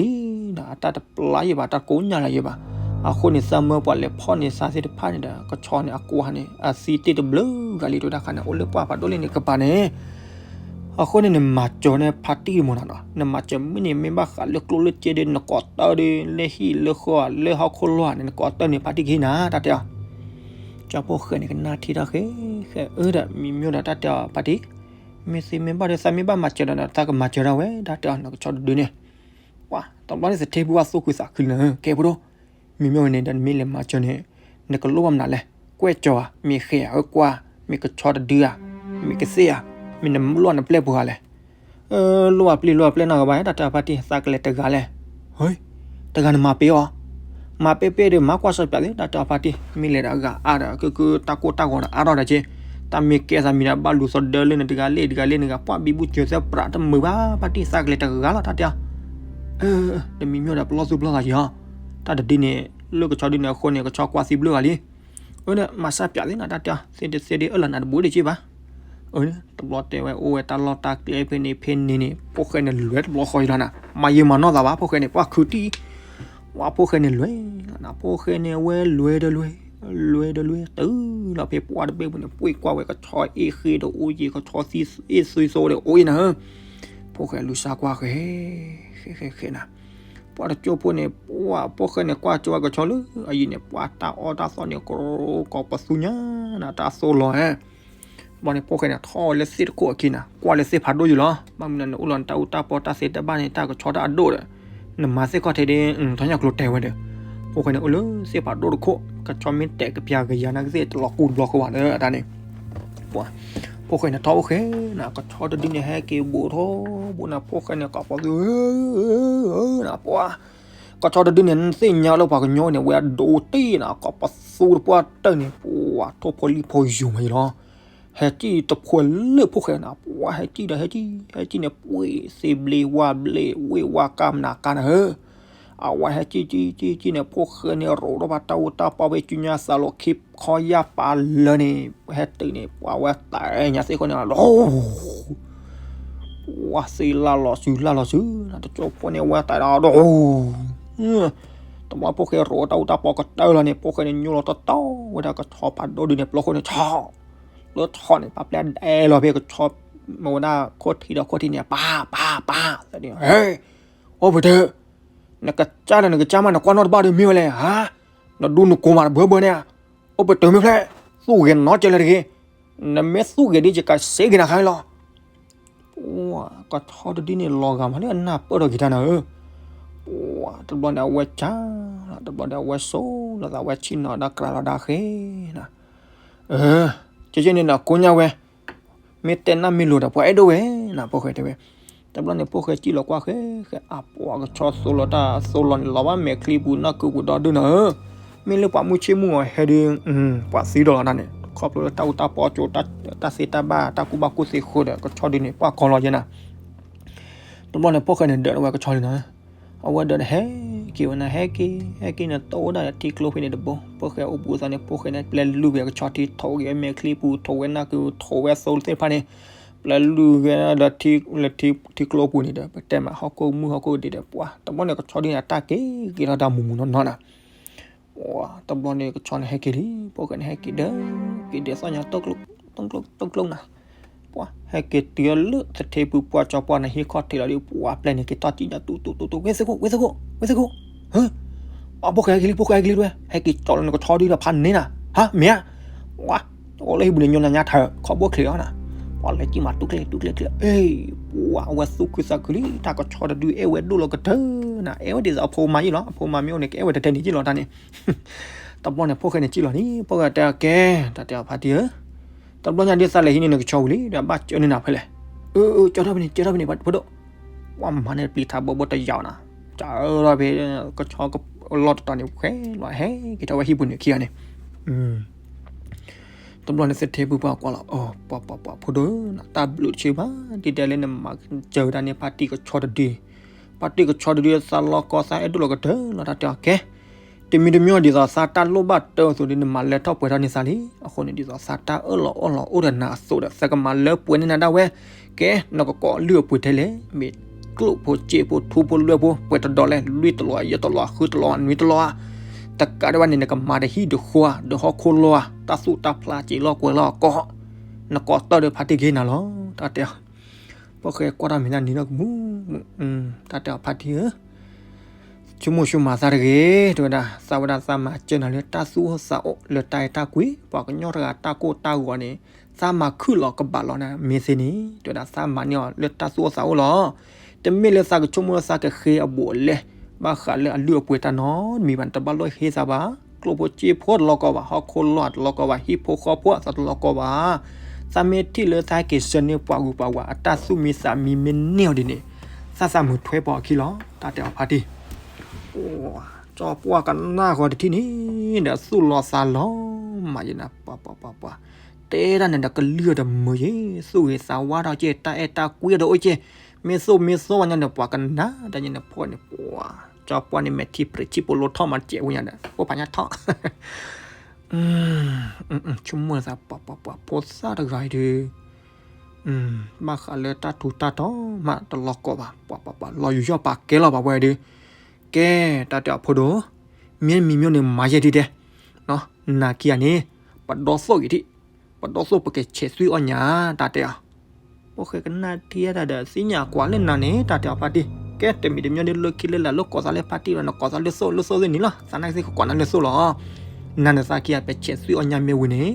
လံ, အတၢ်တပျါယံၤဘၣ် တၢ်ကိးညါလီၤယံၤဘၣ်, အဃိန့ၣ် သးမၢပှၤလဲၤဖီၣ်န့ၢ်သးသ့ၣ်တဖၣ်န့ၣ်ဒီး ကဆီန့ၣ် အကွၢ်န့ၣ် အသံတ့ၢ်တဘျုးဂၤလံ တဝဲဒၣ်ခါန့ၣ် အိၣ်လၢပှၢ်ဖးဒိၣ်လံန့ၣ်ကပၤန့ၣ်, အဃိန့ၣ် နမၤစၢၤန့ၣ်ဖါတံၢ်မးနီၤနီၤ နမၤစၢၤမ့ၢ်န့ၣ် မ့ၢ်ဘၣ်ဃးလၢကျိၣ်လၢစ့ဒီး နကိးတၢ်ဒီး လၢဟံၣ်လၢဃီလၢဟီၣ်ခိၣ်လီၢ်န့ၣ် နကိးတၢ်န့ၣ် ဖါတံၢ်ကဟံးနၤ တၢ်တဲအီၤ ကၠီဖိၣ်ဃဲန့ၣ် ကနၣ်ထံတၢ်ဃဲ, ဃဲအၢဒီး မံၤမ့ၢ်ဒီးတၢ်တဲအီၤဖါတံၢ်, မ့ၢ်သ့မ့ၢ်ဘၣ်ဒီး သးမ့ၢ်ဘၣ်မၤစၢၤဒီး သးကမၤစၢၤဒၣ်ဝဲ တၢ်တဲအီၤ နကဆီတဒုန့ၣ်, ပှၤတဘျီန့ၣ် သထ့ဖုပှၢ်သူၣ်ခုသးခုလံနၤ ကဲဖိဒိၣ်, မံၤမ့ၢ်ဝဲန့ၣ်ဒီး နမ့ၢ်လဲၤမၤစၢၤန့ၣ် နကလိၣ်ဘၣ်မနုၤလဲၣ်, ကွဲးကၠီၤဧါ, မ့ၢ်ဃဲဧါ, အၢကွၢ်, မ့ၢ်ကဆီတဒုဧါ, မ့ၢ်ကသ့ၣ်ဧါ, မ့ၢ်နလိၣ်နပျဲၢ်ပှၤဂၤလဲၣ် လိၣ်အပျံၤလိၣ်အပျဲၢ်နီၢ်ဂၤဘၣ် တၢ်တဲအီၤဖါတံၢ် သးကလဲၤတဂၤလဲၣ်, ဟဲ, တဂၤနမၤပ့ၤအီၤ, မၤပ့ၤပ့ၤဒီး မၤကွၢ်စီၤပၠးသ့ တၢ်တဲအီၤဖါတံၢ် မ့ၢ်လဲၤဒီးအဂၤအါဒီး ကကတၢ်ကိၢ်တၢ်ဂီၤဒီးအါထီၣ်ဒီးက့, တၢ်မ့ၢ်ကဲသးမံၤဒီး ဘၣ်လူၤသီဒၢလၢနတဂၤလ့ၣ်တဂၤလ့ၣ် နဂၤပှၢ်ဘံဘူစၢၤသၢပြးတမုာ်ဘၣ် ဖါတံၢ် သးကလဲၤတဂၤလီၤ တၢ်တဲအီၤ, အၢ, တမံၤမ့ၢ်ဒီးပလီၢ်သူၣ်ပလီၢ်သးက့ၤအီၤ, တၢ်တဒုန့ၣ် လၢကဆီဒုန့ၣ်အဃိန့ၣ် ကဆီကွၢ်သံဘျုးဂၤလံ အၢ မၤစၢ်ပၠးသ့နီၤ တၢ်တဲအီၤ သ့တသ့ဒ်အၢၣ်လီၤနၤတဘူးဒံးက့ဘၣ်. အၢ တဘျီတဲဝဲအိၣ်ဝဲတၢ်လီၢ်တၢ်ကျဲဖဲန့ၣ်ဖဲန့ၣ်န့ၣ် ဖိၣ်ဃဲန့ၣ်လဲၤတဘျီဃီလီၤနၤ မၤယံာ်မၤနီၢ်သးဘၣ် ဖိၣ်ဃဲန့ၣ် ပှၢ်ခုးတံၢ် ဝဲဖိၣ်ဃဲန့ၣ်လဲၤလီၤနၤ ဖိၣ်ဃဲန့ၣ်အဝဲလဲၤဒီးလဲၤ လဲၤဒီးလဲၤ တုၤလီၤဖဲပှၢ်တဘ့ၣ်ပူၤန့ၣ် ပှ့ၤကွၢ်ဝဲကဆီအ့ၣ်ဃ့ဒီးအိၣ်ယံၤ ကဆီသံအ့ၣ်သွံသိဒီးအိၣ်အံၤနၤ ဖိၣ်ဃဲလူၤစၢ်ကွၢ်ဃဲ ဃဲဃဲဃဲနၤ ပှၤတကၠိဖိန့ၣ် ပှၢ်ဖိၣ်ဃဲန့ၣ် ကွၢ်ကၠိဝဲကဆီလၢအယံၤန့ၣ် ပှၢ်တၢ်အီၣ်တၢ်သီန့ၣ် ကရိကိးပသူညါနၤ တၢ်သိၣ်လီၤဧဲ ဘၣ်န့ၣ် ဖိၣ်ဃဲန့ၣ် ထီၣ်ဝဲလၢသ့ၣ်တခိၣ်အခံနၤ ကွၢ်လၢသ့ၣ်ဖးဒိၣ်ယံၤလီၤ ဘၣ်မနုၤနအိၣ်လီၤနတၢ်အူတၢ်ပီတၢ်သ့တၢ်ဘၣ်န့ၣ် တၢ်ကဆီတၢ်အဒိၣ်ဒီး နမၤသ့ၣ်ခီၣ်ထံးဒ် ထီၣ်ညၣ်ကျိၤတဲဝဲဒီး ဖိၣ်ဃဲန့ၣ် အိၣ်လၢသ့ၣ်ဖးဒိၣ်တခိၣ် ကဆီမ့ၢ်တဲာ်ကပျၢ်ကယၤနာ်ကသ့ၣ် တလီၤကူတဘျီဃီဘၣ်ဒီး အတၢ်န့ၣ် ပှၤ ဖိၣ်ဃဲန့ၣ်ထီၣ်အိၣ်ဃဲနၤ ကဆီတဒုန့ၣ် ဟဲက့ၤဘူးထီၣ်ဘူးနၤ ဖိၣ်ဃဲန့ၣ် ကိးပသူ နၤ ပှၤ ကဆီတဒုန့ၣ် နသ့ၣ်ညါလၢပှၤကညီန့ၣ် ဝဲအဒိတ့ၢ်နၤ ကိးပသူတပှၢ်တၢၢ်န့ၣ် ပှၤထိၣ်ဖိလံၣ်ဖိယိာ်မးယံၤလီၤ ဟဲကံၣ်တဖှဲလၢဖိၣ်ဃဲနၤ ပှၤဟဲကံၣ်ဒီးဟဲကံၣ် ဟဲကံၣ်န့ၣ် ပှ့ၤသ့ဘျ့ဝါဘျ့ ဝ့ၢ်ဝါကါမနၤကါနၤဧၢ အဝဲဟဲကံၣ်ကံၣ်ကံၣ်ကံၣ်န့ၣ် ဖိၣ်ဃဲန့ၣ် ရိးထီၣ်ဘၣ်တၢ်အိၣ်တၢ်ပီဖဲ ကၠူညါသးလီၤခံခီယၢ်ပာ်လၢာ်န့ၣ် ဟဲတုၤန့ၣ် ပှၤဝဲတဲညါသ့ၣ်ဃီန့ၣ် ပှၤသ့လၢလီၤစုလၢလီၤစု တကၠိဖိန့ၣ် အဝဲတဲဒီး တဘျီဖိၣ်ဃဲရိးတၢ်အိၣ်တၢ်ပီကတၢၢ်လီၤန့ၣ် ဖိၣ်ဃဲန့ၣ် ညိလီၤတီတီဝဲဒၣ်ကဆီဖးဒိၣ်ဒုန့ၣ် ပျီခိၣ်န့ၣ် ဆီ လၢဆီန့ၣ် ပှၤပျဲဒဲလီၤဖဲကဆီ မ့ၢ်ဝဲဒၣ်ခိၣ်ထံးဒီးခိၣ်ထံးန့ၣ် ပၢ် ပၢ် ပၢ် ဟဲ အိၣ်ပတၢၢ် နကစၢ်ဒီးနကစၢ်မး နကွၢ်နီၣ်တဘၣ်ဒီးမ့ၢ်ဝဲလဲၣ် ဟါ နဒူနကိၤမးတဘၢဘၢန့ၣ် အိၣ်ပတၢၢ်မ့ၢ်ဖျဲၣ် သူၣ်ဂဲၤနီကဲလဲၣ်တဂ့ၤ နမ့ၢ်သူၣ်ဂဲၤဒ်ယကစ့ဂ့ၤနၤခါလီၤ ပှၤ ကဆီတဒုန့ၣ် လီၤဂာ်မးလၢအနၢ်ပၢၢ်ထီၣ်က့ၤတၢ်နၤဧၢ, ပှၤ တဘျီန့ၣ်အဝဲကၢ်လီၤ, တဘျီန့ၣ်အဝဲစိာ်လီၤသးဝဲဆ့ၣ်နီၤဒီးကြၤလီၤဒၣ်ဃ့နၤ, ကဲကဲန့ၣ်ဒီးကိးညါဝဲ, မ့ၢ်တဲနၢ်မ့ၢ်လိၤဒီး ပှၤအဲၣ်ဒိးဝဲနၤ ဖိၣ်ဃဲတဲဝဲ, တဘျီန့ၣ်ဖိၣ်ဃဲစံၣ်လီၤကွၢ်ဃဲဃဲ အပှၤကဆီသိလီၤတၢ်သိလီၤန့ၣ် လီၤဘၣ်မဲာ်ချံပူၤ နီၢ်ကုပူၤဒီဒုၣ်နၤဧၢ, မ့ၢ်လၢပှၤမုၢ်ဆ့ၣ်မုၢ်ဂီၤဟဲဒုး ပှၤသံဒီးလီၤတၢ်န့ၣ် ခီဖျိလၢတၢ်အူတၢ်ပီကၠိ တၢ်သ့တၢ်ဘၣ် တၢ်ကူၣ်ဘၣ်ကူၣ်သ့ဃိဒီး ကဆီဒုးန့ၣ် ပှၤကီလီၤယဲနၤ တဘျီန့ၣ်ဖိၣ်ဃဲန့ၣ်ဒၢးဝဲကဆီန့ၣ်နၤ, အဝဲဒၢးန့ၣ်ဟဲက့ၤဝဲနၤ ဟဲက့ၤ ဟဲက့ၤန့ၣ် တိၢ်ဝဲဒၣ်ဒီးထံကျိဖဲန့ၣ်တဘိ ဖိၣ်ဃဲအိၣ်ဘူးအသးန့ၣ် ဖိၣ်ဃဲန့ၣ် ပျဲလုၢ်က့ၤကဆီထံ ထိးက့ၤဝဲမဲာ်ချံပူၤ ထိးဝဲနၢ်ကု ထိးဝဲသိသ့ၣ်တဖၣ်န့ၣ်, ပျဲလုၢ်က့ၤလၢထံကျိပူၤန့ၣ်ဒီး ပတဲမးဟီၣ်ခိၣ်မုၢ်ဟီၣ်ခိၣ်ဒံးဒီး ပှၤတဘျီန့ၣ်ကဆီဒုးန့ၣ် အတၢ်က့ၤက့ၤထီၣ်တၢ်မူးမူးနီၢ်နီၢ်နၤ တဘျီန့ၣ်ကဆီန့ၣ်ဟဲက့ၤလံ, ဖိၣ်ဃဲန့ၣ်ဟဲက့ၤဒၢး, က့ၤဒၢးသီၣ်ညါ တိၢ်ကျိၣ်တိၢ်ကျိၣ်နၤ, ပှၤဟဲက့ၤတုၤလၢသထ့ပူၤ ပှၤကၠီပှၢ်န့ၣ် ဟံးခီၣ်ထံးလီၤဒီး ပှၤပျဲန့ၣ် က့ၤထီၣ်ကံၣ်ညါ တူတူတူတူ ဝ့ၢ်သ့ၣ်ခိၣ် ဝ့ၢ်သ့ၣ်ခိၣ် ဝ့ၢ်သ့ၣ်ခိၣ်, ဟၢ, အဖိၣ်ဃဲဟဲက့ၤလံ ဖိၣ်ဃဲဟဲက့ၤလံ ဝဲ ဟဲက့ၤကၠီလီၤနကဆီဒုးဒီးဖးန့ၢ်နၤ, ဟါ မ့ၢ်ဧါ, ဝါ, အိၣ်လၢဟံၣ်ပူၤန့ၣ် ညီနၤညါထၢၣ် ခီဘိချံးအီၤနၤ, ပှၤလဲၤကံၣ်မးတူၢ်ကျဲတူၢ်ကျဲကျဲ, အ့, ပှၤအဝဲသူၣ်ခုသးခုလံ တၢ်ကဆီတဒု အဲၣ်ဝဲဒိၣ်လီၤကတၢၢ်နၤ, အဲၣ်ဝဲဒ်သိးအဖိမါယ့ၣ်လီၤ အဖိမါမ့ၢ်အိၣ်န့ၣ် ကအဲၣ်ဝဲတတဲန့ၣ်ယ့ၣ်လီၤတၢ်န့ၣ် တဘျီန့ၣ်ဖိၣ်ဃဲန့ၣ်ကံၣ်လီၤလံ, ဖိၣ်ဃဲတဲအီၤကဲ, တၢ်တဲအီၤဖါတံၢ်ဧၢ, တဘျီညါဒ်သးလဲၤဟံးန့ၢ်နကဆီဝံၤလံ ဒီးဘၣ်ကၢန့ၢ်နၤဖဲလဲၣ်, အၢ ကၢထီၣ်ဖဲန့ၣ် ကၢထီၣ်ဖဲန့ၣ် ဖိဒိၣ်, ပှၤမၤန့ၢ်ပျံၤထးဘိဘိတယၤနၤ, ကၢထီၣ်ဖဲ ကဆီကလီၢ်တတီၤန့ၣ် ဖဲလီၤဟဲက့ၤထီၣ်ဝဲဟံၣ်ပူၤန့ၣ်ခံဂၤန့ၣ် တဘျီန့ၣ်သထ့ပူၤပှၤကွၢ်လီၤ အီၤ ပှၤပှၤပှၤဖိဒိၣ်နၤ တၢ်ဘျုးတဆၢဘၣ် ဒ်တဲလၢနမၤစၢၤတၢ်န့ၣ် ဖါတံၢ်ကဆီတဒု, ဖါတံၢ်ကဆီတဒု သးလီၤကီသးအဲၣ်ဒိၣ်လီၤကတၢၢ်လီၤ တၢ်တဲအီၤကဲ, တမံၤတမံၤဒ်သိးသးတၢ်လိၣ်ဘၣ်တၢ်အသိးဒီး နမၤလၢထီၣ်ပှဲၤထီၣ်န့ၢ်သးလံ, အဃိန့ၣ်ဒ်သိးသးတၢ်အၢၣ်လီၤအီလီၤအိၣ်ဒီးနၤအသိးဒီး သးကမၤလၢပှဲၤန့ၢ်နၤဒၣ်ဝဲ, ကဲ နကကိးလုၢ်အပှ့ၤထဲလဲၣ်, မ့ၢ်ကျိၣ်ဖိစ့ဖိထူဖိလွဲၢ်ဖိ ပှဲၤတဒီးလဲၣ် လွံၢ်တလီၤ ယဲၢ်တလီၤ ဃုတလီၤ နွံတလီၤဧါ, တကးဒံးဘၣ်န့ၣ် နကမၤတဟံၣ်တဃီ ဒီးဟီၣ်ခိၣ်လီၢ်ဧါ တၢ်သူၣ်တၢ်ဖျးစ့လီၤကွဲၤလီၤအကီၢ်, နကိးတၢၢ်ဒီးဖါတံၢ်ကဟ့ၣ်နၤလီၤ တၢ်တဲအီၤ, ဖိၣ်ဃဲကွၢ်တၢ်မ့ၢ်တၢ်နံၤနီၢ်ကမူး, တၢ်တဲအီၤဖါတံၢ်ဧၢ ဆိကမိၣ်ဆိကမးသးတဂ့ၤ, တဲဝဲဒၣ် သးဝဲဒၣ်သးမၤစၢၤနၤလၢတၢ်သူၣ်အိၣ်သးအိၣ် လၢတၢ်အဲၣ်တၢ်ကွံ ပှၤကညီတဂၤတၢ်ကိၢ်တၢ်ဂီၤန့ၣ် သးမၤခုၣ်လီၤကဘၣ်လီၤနၤ မ့ၢ်သ့န့ၣ် တဲဝဲဒၣ်သးမၤန့ၢ်အီၤလၢတၢ်သူၣ်အိၣ်သးအိၣ်လီၤ. တမ့ၢ်လၢသးကဆိကမိၣ်လၢသးကဃ့အဘူးအလဲ ဘၣ်ဃးလၢအလုၢ်အပှ့ၤတၢ်နီတမံၤဘၣ်န့ၣ် တဘၣ်လိၣ်ဟ့ၣ်သးဘၣ်. ကျိၣ်ဖိစ့ဖိတလီၤကီဘၣ်, ဟီၣ်ခိၣ်လီၢ်တလီၤကီဘၣ်, ဟံၣ်ဖိဃီဖိသးတလီၤကီဘၣ်. သးမ့ၢ်ထံၣ်လၢသးဟဲက့ၤဆှၢန့ၢ်ပှၤဂုၤပှၤဂၤအတၢ်သူၣ်မံသးမံမ့ၢ်န့ၢ်အီၤဒ်န့ၣ် သးသးမုာ်ထွဲပီၤအခံလီၤ. တၢ်တဲအီၤဖါတံၢ် ကၠီပှၢ်ကနၣ်ဃီၤတထံၣ်န့ၣ်ဒီး သူၣ်လီၤသးလီၤမးယဲနၤ ပှၤပှၤပှၤပှၤ တဲဒၣ်န့ၣ်ဒီးကလုၢ်အီၤတမုာ်ယဲ သူၣ်ဂ့ၤသးဝါထီၣ်ကဲ တၢ်အဲၣ်တၢ်ကွံအီၤတအိၣ်ကဲ မ့ၢ်သိၣ်မ့ၢ်သီဝဲညါန့ၣ် ပှၤကနၣ်တၢ်ညါန့ၣ် ဖီၣ်န့ၣ် ပှၤ ကၠီပှၢ်န့ၣ် မဲာ်ထံပြံးထံပိလိထီၣ်မး စဲးဝဲညါဒီး အိၣ်ဖးညါထီၣ် ဆိကမိၣ်သး ပှၤပှၤပှၤ ဖိသၣ်တဂၤအံၤဒီး ဘၣ်ဃးလၢတၢ်ထူးတၢ်တီၤမးတလီၤကီဘၣ် ပှၤပှၤပှၤ လီၤယူးယီၣ်ပာ်ကဲလီၤဘၣ်ဝဲဒီး ကဲ တၢ်တဲအီၤဖိဒိၣ် မ့ၢ်မံၤမ့ၢ်န့ၣ် မၤယဲဒ်ဒဲး နၤခံဂၤန့ၣ် ပဒီသိၣ်ဂ့ၤထံၣ် ပဒီသိၣ်ပကဆဲးသွံၣ်အီၣ်ညါ တၢ်တဲအီၤ ဖိၣ်ဃဲကနၣ်ထံၣ်တၢ်ဒီး သ့ၣ်ညါကွၢ်လၢနၤန့ၣ် တၢ်တဲအီၤဖါတံၢ် ကဲ တမံၤတမံၤဒ်လၢခံလၢလာ် လၢကိးသးလၢဖါတံၢ်လီၤ နကိးသးလၢသိၣ် လၢသိၣ်သ့ၣ်န့ၣ်လီၤ သးနာ်က့သ့ၣ်ကကိးနၤလၢသိၣ်လီၤ နၤန့ၣ်သးခံဂၤ ပဆဲးသွံၣ်အီၣ်ညါမ့ၢ်ဝံၤန့ၣ်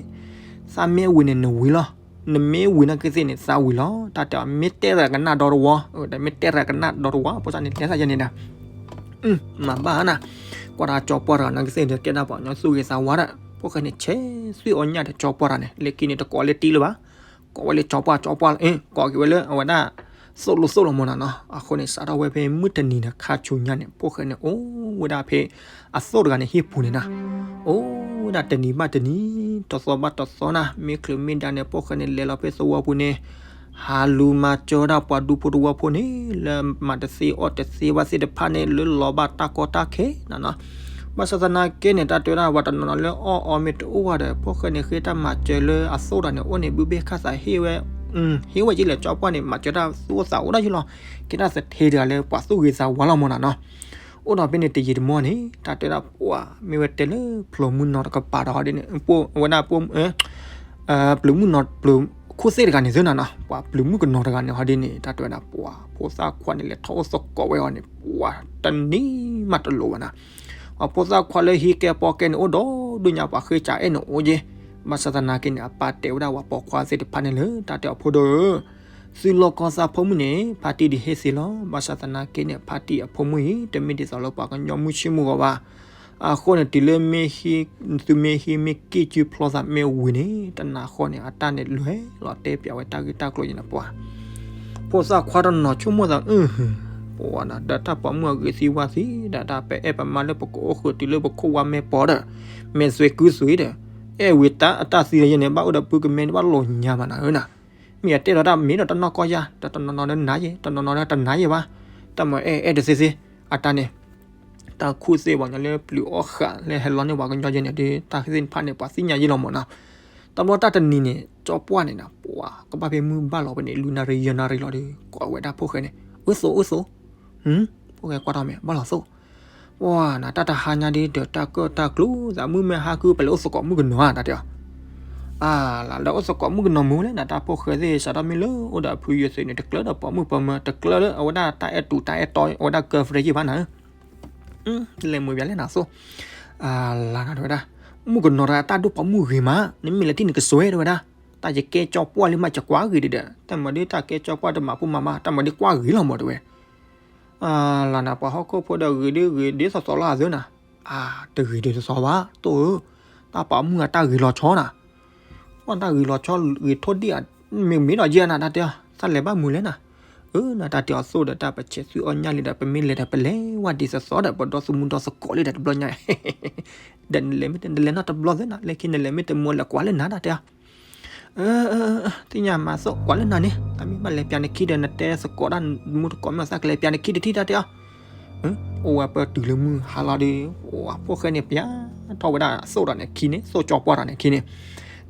သးမ့ၢ်ဝံၤန့ၣ် နဝံၤလီၤ နမ့ၢ်ဝံၤနာ်က့သ့ၣ်န့ၣ် သးဝံၤလီၤ တၢ်တဲအီၤ မ့ၢ်တဲတၢ်ကနၣ်ဒီတဝီ မ့ၢ်တဲတၢ်ကနၣ်ဒီတဝီ ဖိသၣ်န့ၣ်တဲသးယဲန့ၣ်ဒီး မၤဘၣ်နၤ ကွၢ်တၢ်ကၠီပှၢ်တဂၤနာ်က့သ့ၣ်ဒီး ကဲဒၣ်ပှၤကညီသူၣ်ဂ့ၤသးဝါဒၣ် ဖိၣ်ဃဲန့ၣ် ဆဲးသွံၣ်အီၣ်ညါဒီးကၠီပှၢ်တဂၤန့ၣ် လၢခံန့ၣ် တကိးလၢတံၢ်လၢၤဘၣ် ကိးဝဲလၢကၠီပှၢ် ကၠီပှၢ်လၢ ကိးက့ၤဝဲလၢအဝဲဒၣ် သိၣ်လိသိၣ်လီၤမၢ်နၤနီၤ အဃိန့ၣ် စးထီၣ်ဝဲဖဲမုၢ်တနံၤဒီးခါဆူညါန့ၣ် ဖိၣ်ဃဲန့ၣ် အိၣ်ဝဲဒၣ်ဖဲ အသိၣ်တဂၤန့ၣ်ဟံၣ်ပူၤန့ၣ်နၤ အိၣ်ဝဲဒၣ်တနံၤဘၣ်တနံၤ တသီဘၣ်တသီနၤ မ့ၢ်ချုးမ့ၢ်ဒါန့ၣ် ဖိၣ်ဃဲန့ၣ် လဲၤလီၤဖဲသဝီပူၤန့ၣ် ဟးလူၤမၤစၢၤဝဲဒၣ်ပှၤဒူဖိတဝီဖိန့ၣ် လၢမၤတသ့အီၣ်တသ့ဘၣ်သ့ၣ်တဖၣ်န့ၣ် လၢလီၤဘၣ်တၢ်ကီတၢ်ခဲနၤနီၤ ဘၣ်ဆၣ်သနာ်က့န့ၣ် တၢ်တဲဝဲဒၣ်ပှၤတနီၤနီၤလၢအီၣ်အီမ့ၢ်တအိၣ်ဘၣ်ဒီး ဖိၣ်ဃဲန့ၣ် ဃ့တၢ်မၤစၢၤလၢအသိၣ်တဂၤန့ၣ် အိၣ်န့ၣ် ဘုဘ့ၣ်ခၣ်သးဟ့ၣ်ဝဲ ဟ့ၣ်ဝဲက့ၤလဲၣ် ကၠီပှၢ်န့ၣ် မၤစၢၤတၢ်သူၣ်အိၣ်သးအိၣ်ဒၣ်ယုၢ်လီၤ ကဲဒၣ်သထ့တဂၤလၢပှၤသူၣ်ဂ့ၤသးဝါလီၤမၢ်နၤနီၤ အိၣ်ဒီးဖဲန့ၣ်တယံာ်တမီၢ်န့ၣ် တၢ်တဲဒၣ်ပှၤ မ့ၢ်ဝဲတဲလၢဖျိးမုၢ်နီၤတကပၤဒီးဟီဒ်န့ၣ် ပဝဲဒၣ် ပျုၤမုၣ်နီၤ ပျုၤခိၣ်သ့ၣ်တဂၤန့ၣ်သ့နၤနီၤ ပှၤပျုၤမုၣ်ကနီၤတဂၤန့ၣ်ဟီဒ်န့ၣ် တၢ်တဲဝဲဒၣ်ပှၤ ဖိသၣ်ခွါန့ၣ် လဲၤထီၣ်အိၣ်သကိးဝဲအီၤန့ၣ် ပှၤတနံၤမးတလိၤဘၣ်နၤ ပှၤဖိသၣ်ခွါလၢဟံးကဲပီၣ်ကဲန့ၣ် အိၣ်ဒီဒူၣ်ညါ ပှၤဃ့စးအဲၣ်န့ၣ်အိၣ်က့ ဘၣ်ဆၣ်သနာ်က့န့ၣ် အပၢ်တဲဝဲဒၣ်ပှၤပိာ်ခွါသ့ၣ်တဖၣ်န့ၣ်လၢ တၢ်တဲအီၤဖိဒိၣ်ဧၢ သုလီၢ်ကီၢ်သးဖိမုၣ်န့ၣ် ဖါတံၢ်ဒုးဟ့ၣ်သ့လီၤ. ဘၣ်ဆၣ်သနာ်က့န့ၣ် ဖါတံၢ်အဖိမုၣ်အံၤ တမ့ၢ်ဒ်သိးလၢပှၤကညီမုၢ်ဆ့ၣ်မုၢ်ဂီၤဘၣ်. အဃိန့ၣ် တုၤလၢမ့ၢ်ဟံး, သုမ့ၢ်ဟံးမ့ၢ်က့ၢ်စုဖျီသးမ့ၢ်ဝံၤန့ၣ် တနၤဃီန့ၣ် အတၢ်န့ၣ်လဲၤလီၤတဲပၠးဝဲတၢ်ဂ့ၢ်တၢ်ကျိၤယဲန့ၣ်ပှၤ ဖိသၣ်ခွါတနီၤဆိကမိၣ်သး အၢ ပှၤနၤ ဒီးတၢ်ပိာ်မုၣ်အဂ့ၤသံဝါသံ ဒီးတၢ်ပအဲၣ်ပမါလၢပကအိၣ်ဃုာ်တုၤလၢပခိၣ်ဝါမဲပီၤဒီး မဲာ်သွဲးကုသွံဒီး အဲၣ်ဝံၤတၢ်အတၢ်သံလၢယဲန့ၣ် ဘၣ်အိၣ်ဒီးပုၢ်ကမဲန့ၣ် ဘၣ်လိာ်ညါမးနၤဧၢနၤ. မ့ၢ်အတဲလီၤတၢ်မ့ၢ်ဒီးတနီၢ်ကီၢ်ယါ ဒီးတနီၤနီၤဒီးနၤယဲ တနီၤနီၤဒီးတနၤယဲဘၣ်. တၢ်မၤအဲၣ်အဲၣ်တသ့သ့ အတၢ်န့ၣ် တၢ်ခူၣ်သ့ၣ်ပှၤညီလၢပျုၤအီၣ်ဃာ်လၢဟဲလီၤန့ၢ်ပှၤကညီယဲန့ၣ်ဒီး တၢ်သ့ၣ်တဖၣ်န့ၣ် ပှၤသ့ၣ်ညါယဲလီၤမးနၤ. တဘျီတၢ်တနံၤန့ၣ် ကၠီပှၢ်န့ၣ်နၤ ပှၤကဘၣ်ဖဲမုၢ်ဘၣ်လီၤဝဲန့ၣ် လွံၢ်နၣ်ရံၣ်ယဲၢ်နၣ်ရံၣ်လီၤဒီး ကိးဝဲဒၣ်ဖိၣ်ဃဲန့ၣ် အၢသိးအၢသိး ဖိၣ်ဃဲကွၢ်ထီၣ်မဲာ် ဘၣ်လီၤသိး ပှၤနၤ တၢ်တဟါညါဒ်ဒီးတၢ်ကၢၣ်တၢ်ကျူသး မုၢ်မ့ၢ်ဟါကုပလဲၤအိၣ်သကိးမုၣ်ကနီၤဧါ တၢ်တဲအီၤ. အါ လၢအိၣ်သကိးမုၣ်ကနီၤမူလဲၣ်နၤ တၢ်ဖိၣ်ဃဲသ့ၣ် စးထီၣ်မ့ၢ်လၢအိၣ်ဒီးအဖုယဲၢ်သ့ၣ်န့ၣ် တကျၢၤဒီးပိာ်မုၣ်ပိာ်မၢၤ တကျၢၤလၢအဝဲဒၣ်တၢ်အဲၣ်တူးတၢ်အဲၣ်တီ အဝဲဒၣ်ကၢၢ်ဖရဲယ့ၢ်ဘၣ်နၤဧၢ လဲၤမုာ်ပၠးလဲၣ်နၤသိး အါ လၢနၤတဲဝဲဒၣ် မုၣ်ကနီၤတဂၤတၢ်ဒိၣ်ပိာ်မုၣ်ဂ့ၤမး နမ့ၢ်လဲၤထံၣ်န့ၣ်ကစိၤတဲဝဲဒၣ် တၢ်ယကဲကၠီပှၢ်လံမး ယကွၢ်ဂ့ၤဒံးဒီး တၢ်မၤဒ်တၢ်ကဲကၠီပှၢ်တမၤပူၤမၤမး တၢ်မၤဒ်ကွၢ်ဂ့ၤလီၤမးတဲဝဲ အါ လၢနၤ ပှၤဟီၣ်ခိၣ်ဖိဒီးဂ့ၤဒ်ဂ့ၤဒ်သိးသိးလီၤအသၢနၤ အါ တဂ့ၤဒ်သိးသိးဘၣ် တိၢ်ဧၢ တၢ်ပိာ်မုၣ်အတၢ်ဂ့ၤလီၤဆီနၤ ပှၤတၢ်ဂ့ၤလီၤဆီဂ့ၤထိၣ်ဒံၣ်ဧါ မ့ၢ်မ့ၢ်ဒီးယဲနၤ တၢ်တဲအီၤ သးလဲၤဘၣ်မုာ်လဲၣ်နၤ အၢ နတၢ်တဲအီၤသိးဒီးတၢ်ပဆဲးသုအီၣ်ညၣ်လံဒီး ပမ့ၢ်လဲၤဒီးပလဲၤဝဲဒ်သိးသိးဒီး ပဒီသူၣ်မူဒီသကိးလံဒီးတဘျီညါ ဒီးနလဲၤမ့ၢ်တလဲၤနီတဘျီသ့နၤ လၢခံနလဲၤမ့ၢ်တမူလၢကွၢ်လၢနၤ တၢ်တဲအီၤ အၢ သ့ၣ်ညါမးသိး ကွၢ်လၢနၤန့ၣ် တၢ်မ့ၢ်ဘၣ်လဲၤပၠးနခံဒီး နတဲသကိးတၢ်မူတကိးမ့ၢ်သးကလဲၤပၠးနခံတထံၣ် တၢ်တဲအီၤ အိၣ်ဝဲပတုၤလၢမုၢ်ဟါလီၤဒီး ဖိၣ်ဃဲန့ၣ် ပၠးထီၣ်ဝဲဒၣ်သိးဒီးန့ၣ်ခံန့ၣ် သိးကၠီပှၢ်ဒီးန့ၣ်ခံန့ၣ်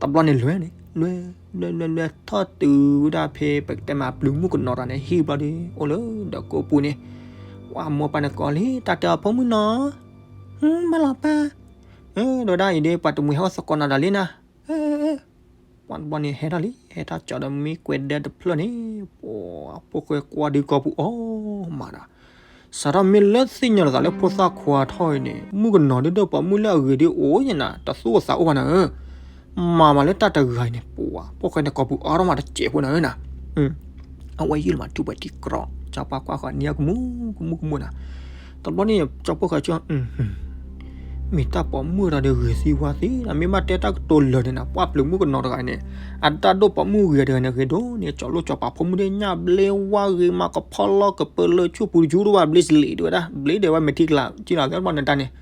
တဘျီန့ၣ်လဲၤန့ၣ် လဲၤ လဲၤ လဲၤ လဲၤထီၣ်တုၤဝဲဒၣ်ဖဲ ပကတဲမးပျုၤမုၣ်ကနီၤဒီးန့ၣ် ဟံၣ်ဘျီဒီး အိၣ်လၢဒီးကိးပူၤန့ၣ် ပှၤမိၢ်ပၢ်န့ၣ်ကိးလံ တၢ်တဲအီၤဖိမုၣ်နီၤ ဘၣ်လီၤပၢ် ဒီးဝဲဒၣ်အံၤဒီး ပှၤတမှံၤဟဲအိၣ်သကိးနၤဒီးလံနၤ ပှၤတဘျီန့ၣ်ဟဲထီၣ်လံ ဟဲထီၣ်ကၠီဒီးမ့ၢ်ကွဲးဒၢတဖျၢၣ်န့ၣ် ပှၤဖိၣ်ဃဲကွၢ်ဒုးကိးပူၤအီၤမးဒီး စးထီၣ်မ့ၢ်လၢသ့ၣ်ညါလီၤသးလၢဖိသၣ်ခွါထီၣ်အံၤန့ၣ် မုၣ်ကနီၤဒ်ဒီးပိာ်မုၣ်လၢအဂ့ၤဒ်အိၣ်ယဲနၤ တသူၣ်အိၣ်သးအိၣ်ဘၣ်နၤဧၢ မၤမးလၢတၢ်တဂၤအံၤန့ၣ် ပှၤဖိၣ်ဃဲန့ၣ်ကိးပူၤအီၤထီၣ်မးတစဲးဖိနၤဧၢနၤ အဝဲယုၢ်လီၤမးထူးပှဲၤထံကြီ ကၠီပှၢ်ကွၢ်ဃီၤနံၤကမူကမူကမူနၤ တဘျီန့ၣ် ကၠီဖိၣ်ဃဲဆိ မ့ၢ်တၢ်ပိာ်မုၣ်ဒီးဂ့ၤသံဝါသံဒီး မ့ၢ်ဘၣ်တဲတၢ်ကတိၤလၢာ်န့ၣ်နၤ ပှၤပျုၤမုၣ်ကနီၤတဂၤန့ၣ် အတၢ်ဒိၣ်ပိာ်မုၣ်ဂ့ၤတဂၤန့ၣ် ဂ့ၤဒိၣ်န့ၣ် ကၠီလိၣ်ကၠီပာ်ဖိမုၣ်ဒ်ညၣ်ဘျ့ဝါဂ့ၤမး ကဖီလီၢ်ကပၢလၢဆူၣ်ပူၤတယူဒိၣ်ဘၣ် ဘျ့စလံးတဲဝဲဒၣ် ဘျ့ဒဲးဝဲမဲာ်ထံကလၤ ကံလၤသၢဘၣ်နတၢ်န့ၣ်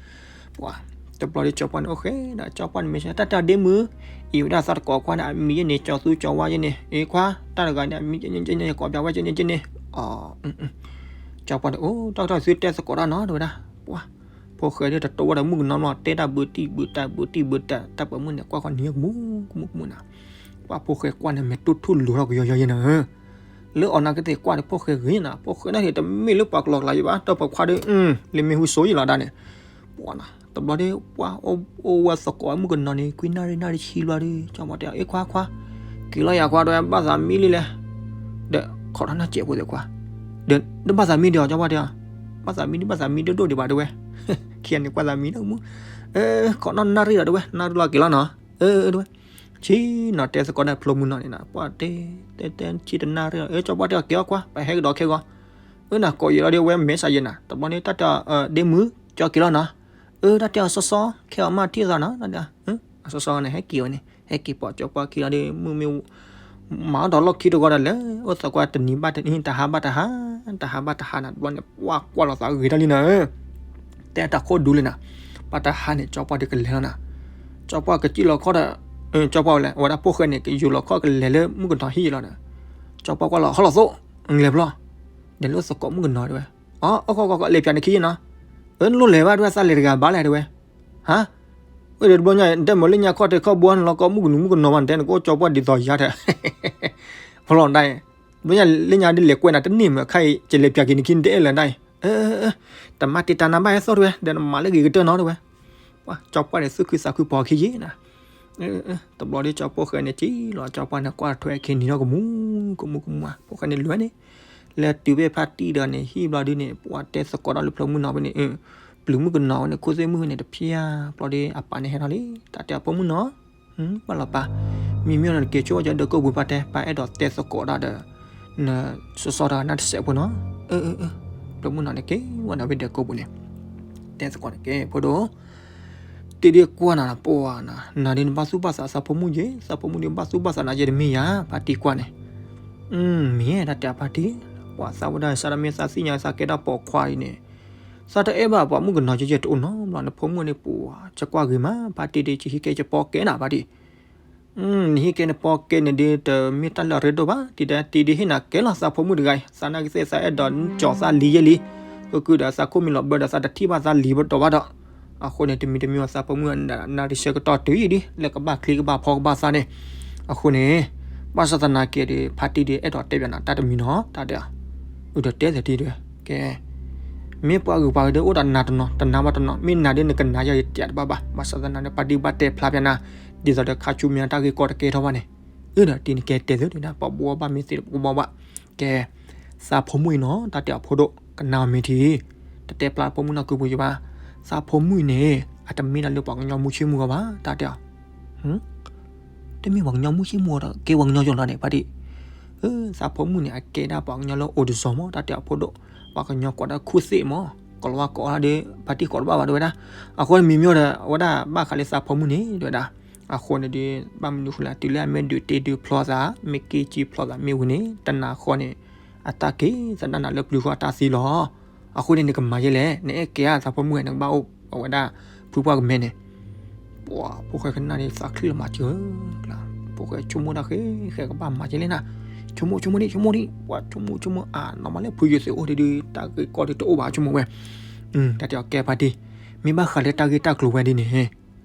ပှၤ တဘျီဒီးကၠီပှၢ်န့ၣ် အိၣ်ဃဲဒီး ကၠီပှၢ်န့ၣ်မ့ၢ်ဆၢ တၢ်တဲအီၤဒ့မုၣ် အံၤဝဲဒၣ်သးတကိးခွါန့ၣ် အမံၤယဲန့ၣ် ကၠီသူကၠီဝါယဲန့ၣ် အ့ခွါ တၢ်တဂၤန့ၣ် အမံၤယဲန့ၣ် ယကိးပၠးဝဲယဲန့ၣ် ယဲန့ၣ် အ ကၠီပှၢ်န့ၣ် အိၣ် တၢ်ကတီၢ်သုတဲသကိးတၢ်နီၤ တဲဝဲဒၣ် ပှၤ ဖိၣ်ဃဲဒ်တတိၢ်ဝဲဒီးမုၣ်ကနီၤလီၤ တဲတၢ်ဘုးတံၢ်ဘုးတၢ်ဘုးတံၢ်ဘုးတၢ် တၢ်ပိာ်မုၣ်န့ၣ် ကွၢ်ဃီၤနံၤကမူကမူကမူနၤ ပှၤဖိၣ်ဃဲကွၢ်န့ၣ် မဲာ်တိၢ်ထူၣ်လိၤထီၣ်ကယီယီယဲနၤဧၢ လၢအီၤနာ်က့သ့ၣ်ကွၢ်န့ၣ် ဖိၣ်ဃဲဂ့ၤနၤ ဖိၣ်ဃဲန့ၣ်တမ့ၢ်လၢပှၤကလီၤကလးယံၤဘၣ် တၢ်ပိာ်ခွါဒီး လၢမ့ၢ်ဟူစိၤယံၤလီၤဒၣ်န့ၣ် ပှၤနၤ တဘျီဒီး ပှၤအိၣ်ဝဲသကိးမုၣ်ကနီၤန့ၣ် ကွံနၣ်ရံၣ်နၣ်ရံၣ်ဆံဘျီဒီး ကၠီပှၢ်တဲအီၤ အ့ခွါခွါ က့ၤလီၤယၤခွါ တဲဝဲ ဘၣ်သးမံလံလဲၣ် ဒီးခိးထီၣ်နၢ်စဲးဖိသ့ၣ်ခွါ ဒီး ဒီးဘၣ်သးမံဒံးအီၤ ကၠီပှၢ်တဲအီၤ ဘၣ်သးမံဒံး ဘၣ်သးမံဒိၣ်ဒိၣ်ဒံးဘၣ်တဲဝဲ ခံဂၤန့ၣ်ကွၢ်သးမံဒီးမူ ခိးနီၣ်နၣ်ရံၣ်လီၤတဲဝဲ နၣ်ရံၣ်လီၤက့ၤလီၤနီၤ အၢ တဲဝဲ ဆံနီၤ တဲသကိးဒၣ်ဖျိမုၢ်နီၤန့ၣ်နၤ ပှၤတဲ တဲတဲဆံတနၣ်ရံၣ်လီၤ အၢ ကၠီပှၢ်တဲအီၤ က့ၤအီၣ်ခွါ ပဟဲကဒီးခဲဂီၤ အၢ နၤကိးယံာ်လီၤဒီး အဝဲမဲာ်ဆှးယဲနၤ တဘျီန့ၣ် တၢ်တဲအီၤ ဒ့မုၣ် ကၠီက့ၤလီၤနီၤ အၢ တၢ်တဲအီၤစီစီ ခဲအီၤမ့ၢ်ထံၣ်သးနီၤ အစီစီန့ၣ် ဟဲက့ၤဝဲန့ၣ် ဟဲက့ၤပိာ်ကၠီပှၢ်ခံလီၤဒီး မုၢ်မ့ၢ် မၤအီၣ်ဒီးလီၢ်ခံတဂီၤဒီးလဲၤ အိၣ်သကိးတနံၤဘၣ်တနံၤ တဟါဘၣ်တဟါ တဟါဘၣ်တဟါနၤ တဘျီန့ၣ် ပှၤကွၢ်လီၤသးဂ့ၤတၢ်လံနၤ တဲတၢ်ခိၣ်ဒူလံနၤ ပှၤတဟါန့ၣ် ကၠီပှၢ်ဒုးကလဲၤလီၤနၤ ကၠီပှၢ်ကစံၣ်လီၤခီၣ်ဒီး ကၠီပှၢ်ဝဲလဲၣ် အဝဲဒၣ်ဖိၣ်ဃဲန့ၣ် ကယူၤလီၤခီၣ်ကလဲၤလၢမုၣ်ကနီၤဟံၣ်လီၤဒီး ကၠီပှၢ်ကွၢ်လီၤ ဟီၣ်လီၤသိး လဲၤဖျီ ဒီးလၢသကိးမုၣ်ကနီၤတဲဝဲ အီ အိၣ်ခိးခိးခိး လဲၤပၠးနခံယဲနီၤ အၢ နလိၣ်လဲၤဘၣ်တဲဝဲ သးလဲၤတဂၤဘၣ်လဲၣ်တဲဝဲ ဟါ အၢ ဒီးတဘျီညါ နတဲမ့ၢ်လၢညါခီၣ်တဲာ်ခီၣ်ဘိ နလီၤကီမုၣ်ကနူမုၣ်ကနီၤဘၣ် နတဲနကအိၣ်ကၠီပှၢ်ဒ်သိးယါထဲ ဖျီလီၤဒၣ် တဘျီညါလၢညါဒ်လဲၤကွဲးနၤတန့ၢ်မး ခါအံၤ ကလဲၤပၠးက့ၤနခံနတအဲၣ်လၢၤဒၣ်အံၤ တမၤတံာ်တာ်နၤဘၣ်ဟဲသိးတဲဝဲ ဒီးနမၤလၢဂ့ၤကတၢၢ်နီၤတဲဝဲ ပှၤကၠီပှၢ်န့ၣ် သူၣ်ခုသးခုပိာ်ခံယဲနၤ တဘျီဒီးကၠီဖိၣ်ဃဲန့ၣ် ကံၣ်လီၤကၠီပှၢ်န့ၣ် ကွၢ်ထွဲအခံနံၤထီၣ်ကမူ ကမူကမူ ဖိၣ်ဃဲန့ၣ်လဲၤန့ၣ် လဲၤတုၤဖဲဖါတံၢ်ဒီးန့ၣ် ဟံၣ်ဘျီဒုန့ၣ် ပှၤတဲသကိးတၢ်လၢဖျိမုၢ်နီၤဖဲန့ၣ် ပျုၤမုၣ်ကနီၤဝဲန့ၣ် ခိၣ်သ့ၣ်မုၣ်ဝဲန့ၣ်တဖျၢၣ် ဘျီဒီးအပၢ်န့ၣ်ဟဲထီၣ်လံ တၢ်တဲအဖိမုၣ်နီၤ ဘၣ်လီၤပၢ် မံမံအီၤန့ၣ် နက့ၤဆိကဒီးကိးပူၤ ပၢ်တဲ ပၢ်အဲၣ်ဒိးတဲသကိးတၢ်ဒီး နစီစီတဂၤနၢ်တစဲးဖိနီၤ, ဖျိမုၣ်နီၤန့ၣ်က့ၤဝဲနၤဝ့ၢ်ဒဲးကိးပူၤန့ၣ်, တဲသကိးန့ၣ်က့ၤ ဖိဒိၣ်, တ့ဒ့ကွၢ်နၤ ပှၤနၤ နၤဒ်နဘၣ်သူၣ်ဘၣ်သးသးဖိမုၣ်ယဲ, သးဖိမုၣ်ဒ်ဘၣ်သူၣ်ဘၣ်သးနၤယဲတမ့ၢ်ယၤ ဖါတံၢ်ကွၢ်န့ၣ်, မ့ၢ်တၢ်တဲဖါတံၢ်, ပှၤသးဝဲဒၣ်စးတမ့ၢ်သးသ့ၣ်ညါသးကဲဒၣ်ပိာ်ခွါအံၤန့ၣ်, သးတအဲၣ်ဘၣ်ပှၤမုၣ်ကနီၤယဲယဲတအိၣ်နီတဘျီ နဖိမုၣ်န့ၣ်ပှၤ ယကွၢ်ဂ့ၤမး ဖါတံၢ်ဒ် ယဟံးကဲယပီကဲနၤ ဖါတံၢ် နဟံးကဲနပီကဲန့ၣ်ဒ်တမ့ၢ်တၢ်လၢအရ့ဒိၣ်ဘၣ် ဒ်တၢ်တ့ဒ်ဟ့ၣ်နၤကဲလီၤ သးဖိမုၣ်တဂၤအံၤ သးနာ်က့သ့ၣ်သးအဲၣ်ဒိးကၠီၤသးလံယဲလံ, ကကုၢ်ဒီးသးခိၣ်မံၤလီၤဘၢဒီးသးတထံၣ်ဘၣ်သးလံဘၣ်ဒီးဘၣ်ဒီး, အဃိန့ၣ် တမံၤတမံၤအီၤသးဖိမုၣ်နၢ်ရံၣ်ဆၢကတီၢ်တုၤအံၤဒ် လၢကဘၣ်ချံကဘၣ်ဖီကဘၣ်သးန့ၣ်, အဃိန့ၣ် ဘၣ်ဆၣ်သနာ်က့ဒီး ဖါတံၢ်ဒ်အဲၣ်ဒိးတဲဘၣ်နၤတၢ်တမံၤနီၤ တၢ်တဲအီၤ, အုးဒီးတဲသ့ဒ်ဒီး ကဲ မ့ၢ်ပှၤဂုၤပှၤဂၤဒီးအိၣ်ဒီးနၤတနီၤ တနာ်ဘၣ်တနီၤ မ့ၢ်နၤဒ်နကနၤယဲယတဲတဘၣ်ဘၣ် ဘၣ်ဆၣ်သနာ်က့ ဖါတံၢ်ဘၣ်တဲဖျါပျါနၤ, ဒ်သိးဒီးခါဆူမဲာ်ညါတၢ်ဂ့ၢ်ကီတကဲထီၣ်ဘၣ်န့ၣ်, အုးဒီးတံၤနကဲတဲသ့ဒ်နၤ ပှၤဘိးဘၣ်မ့ၢ်သ့တဘိးဘၣ်ဘၣ်, ကဲ သးဖိမုၣ်အံၤနီၤ တၢ်တဲအီၤဖိဒိၣ် ကနၣ်အီၤမ့ၢ်ထံ တတဲဖျါဖိမုၣ်နီၢ်ကုပူၤယဘၣ်, သးဖိမုၣ်အံၤန့ၣ် အတမ့ၢ်ဒၣ်လၢပှၤကညီမူဆ့ၣ်မူဂီၤဘၣ် တၢ်တဲအီၤ တမ့ၢ်ပှၤကညီမူဆ့ၣ်မူဂီၤဒီး ကဲပှၤကညီယီၤလီၤန့ၣ် ဖါတံၢ်, သးဖိမုၣ်န့ၣ် အကဲဒၣ်ပှၤကညီလၢအိၣ်တစီၤမး တၢ်တဲအီၤဖိဒိၣ်, ပှၤကညီကိးဒၣ်ခူၣ်သ့ၣ်မး, ကိးလီၤဝါကိးအီၤဒီး ဖါတံၢ်ကိးတဘၣ်ဘၣ် တဲဝဲဒၣ်, အဃိန့ၣ်မ့မ့ၢ်ဒီး အဝဲဒၣ်ဘၣ်ဃးလၢသးဖိမုၣ်န့ၣ် တဲဝဲဒၣ်, အဃိန့ၣ်ဒီး ဘၣ်မနုၤဃိလဲၣ် တုၤလၢအမ့ၢ်ဒုးတ့ဒုးဖျီသး မ့ၢ်က့ၤကံဖျီသးမ့ၢ်ဝံၤန့ၣ် တနာ်ဃီန့ၣ် အတၢ်က့ၤသဒၣ်နၤလၢပျုၤဃီအတၢ်သံလီၤ. အဃိန့ၣ် နကမၤယဲလဲၣ် နအဲၣ်ကဲအသးဖိမုၣ် နကဘၣ်အိၣ်အဝဲဒၣ် ဖုပှၢ်ကမဲန့ၣ်, ပှၤဖိၣ်ဃဲကနၣ်ဒ်သးချံလီၤမၤစၢၤ, ဖိၣ်ဃဲဆိကမိၣ်တၢ်ဃဲ ဃဲကဘၣ်မၤယဲလဲၣ်နၤ, ဆိကမိၣ်ဆိကမိၣ်ဒံး ဆိကမိၣ်ဒံး ပှၤဆိကမိၣ်ဆိကမိၣ် အါ နီၢ်မးလၢဖုယိၤသုးအိၣ်ဒံးဒုး တၢ်ဂ့ၢ်ကီဒုးတအိၣ်ဘၣ်ဆိကမိၣ်ဝဲ, တၢ်တဲအီၤကဲဖါတံၢ်, မ့ၢ်ဘၣ်ဃးလၢတၢ်ဂ့ၢ်တၢ်ကျိၤဝဲဒ်န့ၣ်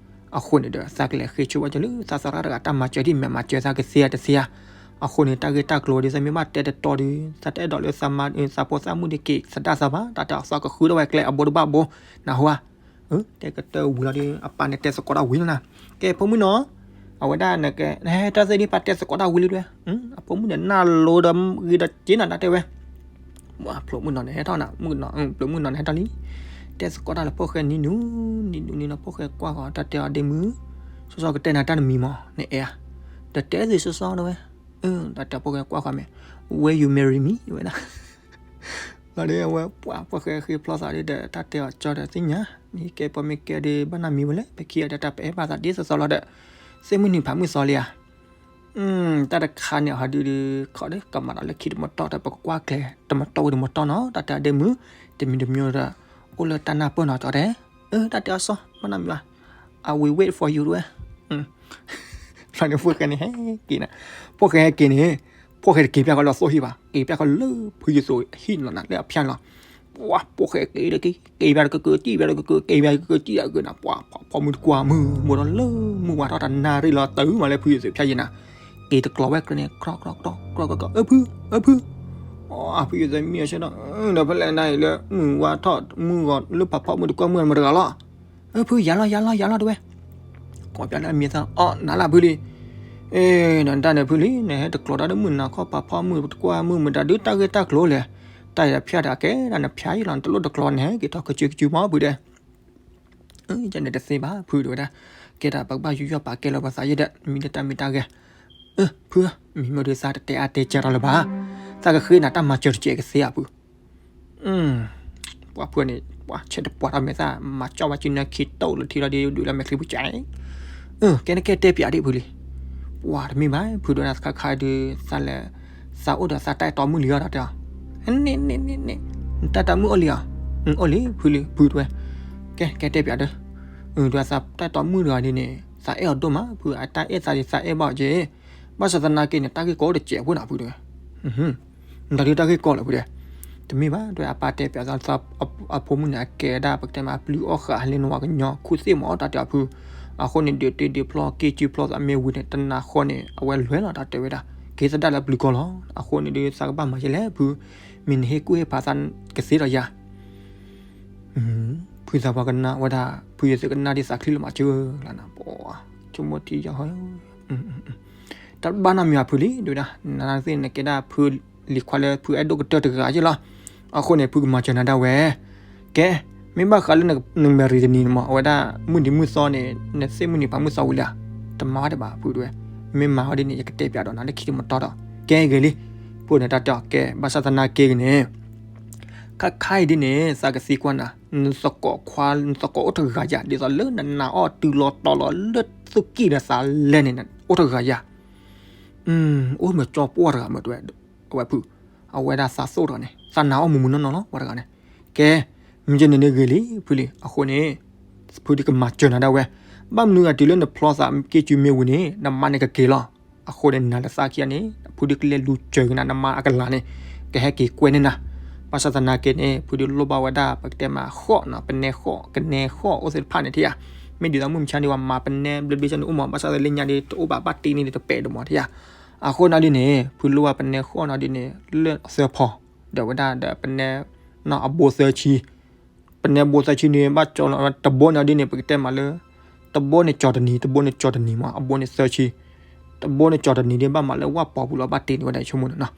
အဃိန့ၣ်ဒီး သးကလဲၤဃ့ဆိဝဲကလၢ သးသရၣ်တဂၤတၢ်မၤစၢၤဒ်မ့ၢ်မၤစၢၤသးကသ့တသ့ဧါ, အဃိန့ၣ် တၢ်ဂ့ၢ်တၢ်ကျိၤဝဲဒ် သးမ့ၢ်ဘၣ်တဲတတီဒီး သးတအဲၣ်ဒိးလၢ သးဖိသးမုၣ်ဒ်က့ၤသဒၣ်သးဘၣ် တၢ်တဲအီၤသးကဃုထီၣ်ဝဲကျဲအဘိတဘၣ်ဘိ, နၢ်ဟူဧါ, တဲကတၢၢ်ဝံၤလီၤဒီး အပၢ်န့ၣ်တဲသကိးတၢ်ဝံၤလီၤနၤ, ကဲဖိမုၣ်နီၤ, အဝဲဒၣ်နက နဟဲတၢ်သ့ၣ်ဒ် ပၢ်တဲသကိးတၢ်ဝံၤလံတဲဝဲ, အဖိမုၣ်န့ၣ် နၢ်လိဒီးဂ့ၤဒီးက့နၤတၢ်တဲဝဲ ဖျိမုၣ်နီၤန့ၣ်ဟဲထီၣ်နၤ မုၣ်ကနီၤ ဖျိမုၣ်နီၤန့ၣ်ဟဲထီၣ်လံ, တဲသကိးတၢ်လၢဖိၣ်ဃဲနံၤနူၤ, နံၤနူၤနံၤနီၤ ဖိၣ်ဃဲကွၢ်ဃီ တၢ်တဲအီၤဒ့မုၣ်, စီစီကတဲနၤတၢ်တမံၤမး နအဲၣ်ဧါ, တတဲသ့စီစီတဲဝဲ, တၢ်တဲဖိၣ်ဃဲကွၢ်ဃီမ့ၢ်, Will you marry me ဝဲဒၣ် လီၤဒီးအဝဲပှၤဖိၣ်ဃဲဃ့ဖျီသးဒီး တၢ်တဲအီၤကၠီဒီးသ့ၣ်ညါ, မ့ၢ်ကဲပှၤမ့ၢ်ကဲဒီး ဘၣ်နၢ်မံၤဝဲလဲၣ် ပခံဂၤဒီးတၢ်ပအဲၣ်ဘၣ်သးဒ်သိးသိးလီၤဒီး, သ့ၣ်မုၢ်နံၤဖးမုၢ်သီလံဧါ တၢ်တခါန့ၣ် ဟးဒုးဒုး ခီဒီး ကမၤဒီးလၢခံတမတီၢ်ဒီး ပကကွၢ်ကျဲၤ တမတီၢ်ဝံၤတမတီၢ်နီၤ တၢ်တဲဒ့မုၣ်, တမံၤတမံၤဒီး အိၣ်လၢတၢ်နၢ်ပၢၢ်နီၤကၠီတဲ, တၢ်တဲအီၤစီ ဘၣ်နၢ်မံၤဘၣ်, I will wait for you တဲဝဲ, ဖျါန့ၣ်ဖိၣ်ဃဲန့ၣ် ဟဲက့ၤနၤ, ဖိၣ်ဃဲဟဲက့ၤန့ၣ်, ဖိၣ်ဃဲတက့ၤပျၢ်ဃီလၢအသိဟံၣ်ဘၣ် က့ၤပျၢ်ဃီလၢဖုယိၤသိးဟံၣ်လီၤနၤ လၢအဖၠါလီၤ ပှၤဖိၣ်ဃဲက့ၤဒီးက့ၤ က့ၤဘၣ်ဒီးကကၢၤ တံၢ်ဘၣ်ဒီးကကၢၤ က့ၤဘၣ်ဒီးကကၢၤ တံၢ်ဘၣ်ကကၢၤနၤ ပှၤဖီမုၢ်တကွၢ်မုၢ် မိၢ်ဒီးလၢမုၢ်ဝါထီၣ်တနၣ်ရံၣ်လီၤတၢ်မးလၢဖုယိၤသိးဖၠါယဲနၤ, က့ၤတကျီၤဝဲကျဲန့ၣ် ကြီကြီကြီကြီ အၢဖု အၢဖု, အဖုယိၤသိးမံအဆၢဒီး ဒီးဖဲလဲၣ်နၤအံၤလၢမုၢ်ဝါထီၣ် မုၢ်ဂီၤလၢပှၤဖီမုၢ်တကွၢ်မုၢ်မတဂၤလီၤ အဖု ယၤလီၤ ယၤလီၤ ယၤလီၤ တဲဝဲ, ကိးပျၢ်လၢအမံၤသး အီၣ် နၤလၢဖုလံ, အ့ နတၢ်န့ၣ်ဖုလံ နဟဲတကျိၤတၢ်လၢမုၢ်နၤခီ ပှၤဖီမုၢ်တကွၢ်မုၢ် မတၤဒုးတၢ်ဂ့ၢ်တၢ်ကျိၤလဲၣ်, တၢ်ယဖၠါတၢ်ကဲဒၣ်နဖၠါယံလီၤ နတလိၣ်တကျိၤန့ၣ် က့ၤထီၣ်ကစုကစုမီၤဖုတဲ, ယန့ၣ်တသ့ဘၣ်ဖုတဲဝဲဒၣ်, ကဲဒၣ်ပကဘၣ်ယူးယီၣ် ပာ်ကဲလီၤပသးယံဒီး မံၤလၢတၢ်မံၤတၢ်ဂဲၤ, အၢ ဖု မံၤမ့ၢ်ဒုးသးတတဲအါတဲကၢထီၣ်လၢၤဘၣ်, သးကဃ့နၤတၢ်မၤစၢၤတကဲးကသ့ဧါဖု ပှၤဖုန့ၣ် ပှၤဆဲးတပှၢ်ထီၣ်မဲာ်သၣ် မၤကၠီၣ်ဝဲကၠံနၢခံတိၢ်လၢထံလီၤဒ်ဒုးလၢမဲာ်ချံပူၤကၠဲး, ကဲနကဲတဲပျးဒံးဖုလံ, ပှၤတမ့ၢ်ဘၣ် ဖုဒိၣ်နၤတခါခါဒုး သးလဲၤ သးအိၣ်ဒီးသးတၢ်အဲၣ်တီမုၣ်လံအီၤတၢ်တဲအီၤ, န့ၣ်န့ၣ်န့ၣ်န့ၣ် နတၢ်အဲၣ်တီမုၣ်အိၣ်လံဧါ, အိၣ်လံဖုလံ ဖုတဲဝဲ, ကဲ ကဲတဲပျးဒီး ဒုးသးတၢ်အဲၣ်တီမုၣ်တဂၤဒ်န့ၣ် သးအဲၣ်အီၤဒိၣ်မး ဖုအတၢ်အဲၣ်သးဒ်သးအဲၣ်ဘၣ်အီၤက့ၤ, ဘၣ်ဆၣ်သနာ်က့န့ၣ် တၢ်ဂ့ၢ်ကီအိၣ်တစဲးဖိနၤဖုတဲဝဲ တၢ်ဒုးတၢ်ဂ့ၢ်ကီလၢၤဖုတဲ, တမ့ၢ်ဘၣ် တဲအပၢ်တဲပျးသး အဖိမုၣ်န့ၣ် အကဲဒၣ်ပကတဲမး အပျုၤအီၣ်ဃာ်လၢနဝၤကညီခူၣ်သ့ၣ်မးတၢ်တဲအီၤဖု, အဃိန့ၣ် ဒုးတ့ဒုးဖျီက့ၤစုဖျီသးမ့ၢ်ဝံၤန့ၣ် တနၤဃီန့ၣ် အဝဲလဲၤလီၤတၢ်တဲဝဲဒၣ်, က့ၤသဒၣ်လၢပျုၤကီၢ်လီၤ, အဃိန့ၣ်ဒုးသးကဘၣ်မၤယဲလဲၣ်ဖု, မ့ၢ်နဟ့ၣ်ကူၣ်ဟ့ၣ်ဖးသးကသ့ဒီးယၤ ဖုသးပှၢ်ကနၣ်ဝဲဒၣ် ဖုယသ့ၣ်ကနၣ်ဒ်သးချံလီၤမၤစၢၤလီၤနၤ, ဆိကမိၣ်ထံယီၤဟီ, တၢ်ဘၣ်နီတမံၤဘၣ်ဖုလံ ဒုးဒၣ် နသ့ၣ်နကဲဒၣ်ဖုလံၤခွါလၢဖုအဲၣ်ဒိၣ်ကတၢၢ်တဂၤက့ၤလီၤ, အဃိန့ၣ် ဖုကမၤစၢၤနၤဒၣ်ဝဲ, ကဲ မ့ၢ်ဘၣ်ဃးလၢနမဲာ်ရံတနံၤန့ၣ်မး အဝဲဒၣ် မုၢ်နံၤမုၢ်သီန့ၣ် နသ့ၣ်မုၢ်နံၤဖးမုၢ်သီဝံၤလံဧါ, တမၤဘၣ်ဒံးဘၣ်ဖုတဲဝဲ, မ့ၢ်မၤဝဲဒ်န့ၣ် ယကတဲပျးဒီးနၤလၢခံတမတီၢ်ဒီး, ကဲဂ့ၤလံ, ဖိန့ၣ်တၢ်တဲအီၤ ကဲ ဘၣ်ဆၣ်သနာ်က့ဂ့ၤန့ၣ် ခါခါအံၤဒ်န့ၣ် သးကသံကွၢ်နၤ, နသကိးခွါ နသကိးအိၣ်တဂၤယၤ ဒ်သိးလၢနနာ်အီၤတုၤလီၤတီၤလီၤလၢသူၣ်ကံၢ်ဒီးသးလဲန့ၣ် အိၣ်တဂၤယၤ. အိၣ်မ့ၢ်ကၠီပှၢ်တဂၤမ့ၢ်တဲဝဲ, အဝဲဖု, အဝဲဒၣ်သးသိၣ်တဂၤန့ၣ် သးနာ်အီၤမုၢ်မုၢ်နီၢ်နီၢ်လီၤ ပှၤတဂၤန့ၣ်. ကဲ, မ့ၢ်ကဲန့ၣ်န့ၣ်ဂ့ၤလံ ဖုလံ, အဃိန့ၣ် ဖုဒုးကမၤစၢၤနၤဒၣ်ဝဲ, ဘၣ်မနုၤအတုၤလၢနဖျီသးက့ၤစုမ့ၢ်ဝံၤန့ၣ် နမါန့ၣ်ကက့ၤလီၤ. အဃိန့ၣ် နၤလၢသးခံဂၤန့ၣ် ဖုဒုးကလဲၤလူၤစၢၤက့ၤနၤ နမါအကလၤန့ၣ် ကဟဲက့ၤကွဲန့ၢ်နၤ. ဘၣ်ဆၣ်သနာ်က့န့ၣ် ဖုဒုးလိၣ်ဘၣ်ဝဲဒၣ် ပကတဲမးဃိးနီၤ, ပနဲဃိး, ကနဲဃိးအိၣ်သ့ၣ်တဖၣ်န့ၣ်ထံၣ်ဧါ. မ့ၢ်ဒ်သိးမုၢ်မဆါန့ၣ် ပှၤမၤပနဲဘျ့ဘျ့ဆၣ်န့ၣ်အိၣ်မး, ဘၣ်ဆၣ်သနာ်က့လၢညါဒ်တအိၣ်ဘၣ်, ဘၣ်တ့န့ၢ်ဒ်တပဲာ်ဒိၣ်မးထံၣ်ဧါ. အဃိန့ၣ်ဒ်န့ၣ် ဖုလိၣ်ဘၣ်ပနဲဃိးနီၤဒ်န့ၣ် လၢသၢဖီ, ဒီးဝဲဒၣ်ဒီးပနဲ နီၤ အဘိသၢဆံ ပနဲဘိသၢဆံန့ၣ် ဘၣ်ကၠီလီၤ, တဘိန့ၣ်ဒ်န့ၣ် ပကတဲမးလၢ တဘိန့ၣ်ကၠီတနံၤ, တဘိန့ၣ်ကၠီတနံၤမး, အဘိန့ၣ်သၢဆံ, တဘိန့ၣ်ကၠီတနံၤဒ် ဘၣ်မးလၢဝၣ်ပီၤပူၤလီၤ ဘၣ်တ့န့ၢ်ဝဲဒၣ်ဆိကမိၣ်န့ၣ်နီၤ.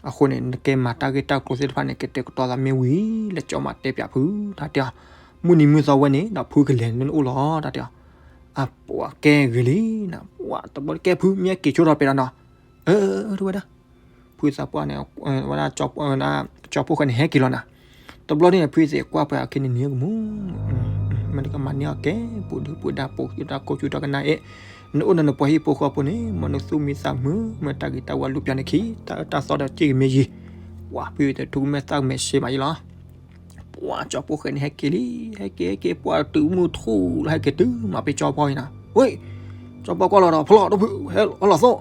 အဃိန့ၣ် နကဲမၤတၢ်ဂ့ၢ်တၢ်ကျိၤသ့ၣ်တဖၣ်န့ၣ် ကတဲာ်ကတီၤသးမ့ၢ်ဝံၤ လဲၤကၠီမးတဲပၠးဖု တၢ်တဲအီၤ, မုၢ်နံၤမုၢ်သီဝဲန့ၣ် ဒီးဖုကလဲၤနအိၣ်လီၤ တၢ်တဲအီၤ. အပှၤကဲဂ့ၤလံနၤ, ပှၤတဘျီကဲဖုမ့ၢ်က့ၤဆိထီၣ်ပဲာ်ဒီးနီၤ, အၢ တဝဲဒၣ် ဖုသးပှၢ်န့ၣ် ဝဲဒၣ် ကၠီဖိဃဲန့ၣ် ဟဲက့ၤလီၤနၤ. တဘျီန့ၣ် ဖုသ့ၣ်ကွၢ်ပှၤအီၤခဲန့ၣ်န့ၣ်ကမူ မ့ၢ်နကမၤန့ၢ်အီၤကဲ ပူၤဒုပူၤဒါ ပူၤကၠူတၢ်ကိးကၠူတၢ်ကနၣ်အ့ၣ်, နအိၣ်ဒီးနပှၤဟံၣ်ဖိဃီဖိန့ၣ် မ်နသူၣ်မံသးမုာ် မ့ၢ်တၢ်ဂ့ၤတၢ်ဝါလူၤပၠးနခံ တၢ်အၢတၢ်သီဒီးစ့ၢ်ကီးမ့ၢ်ယံၤ, ပှၤဖုသ့ၣ်ထူကမဲာ်သၣ်ကမဲာ်ဆ့မးယံၤလီၤ. ပှၤကၠီဖိဃဲန့ၣ် ဟဲက့ၤလံ ဟဲက့ၤဟဲက့ၤ ပှၤတုၤမုၢ်ထူၣ်လီၤ ဟဲက့ၤတုၤမးဖဲကၠီပှၢ်အံၤနၤ, ဝ့ၢ် ကၠီပှၢ်ကွၢ်လီၤဒီး ဖျီၣ်ဒီးဖု ဟဲလီၤသီၣ်,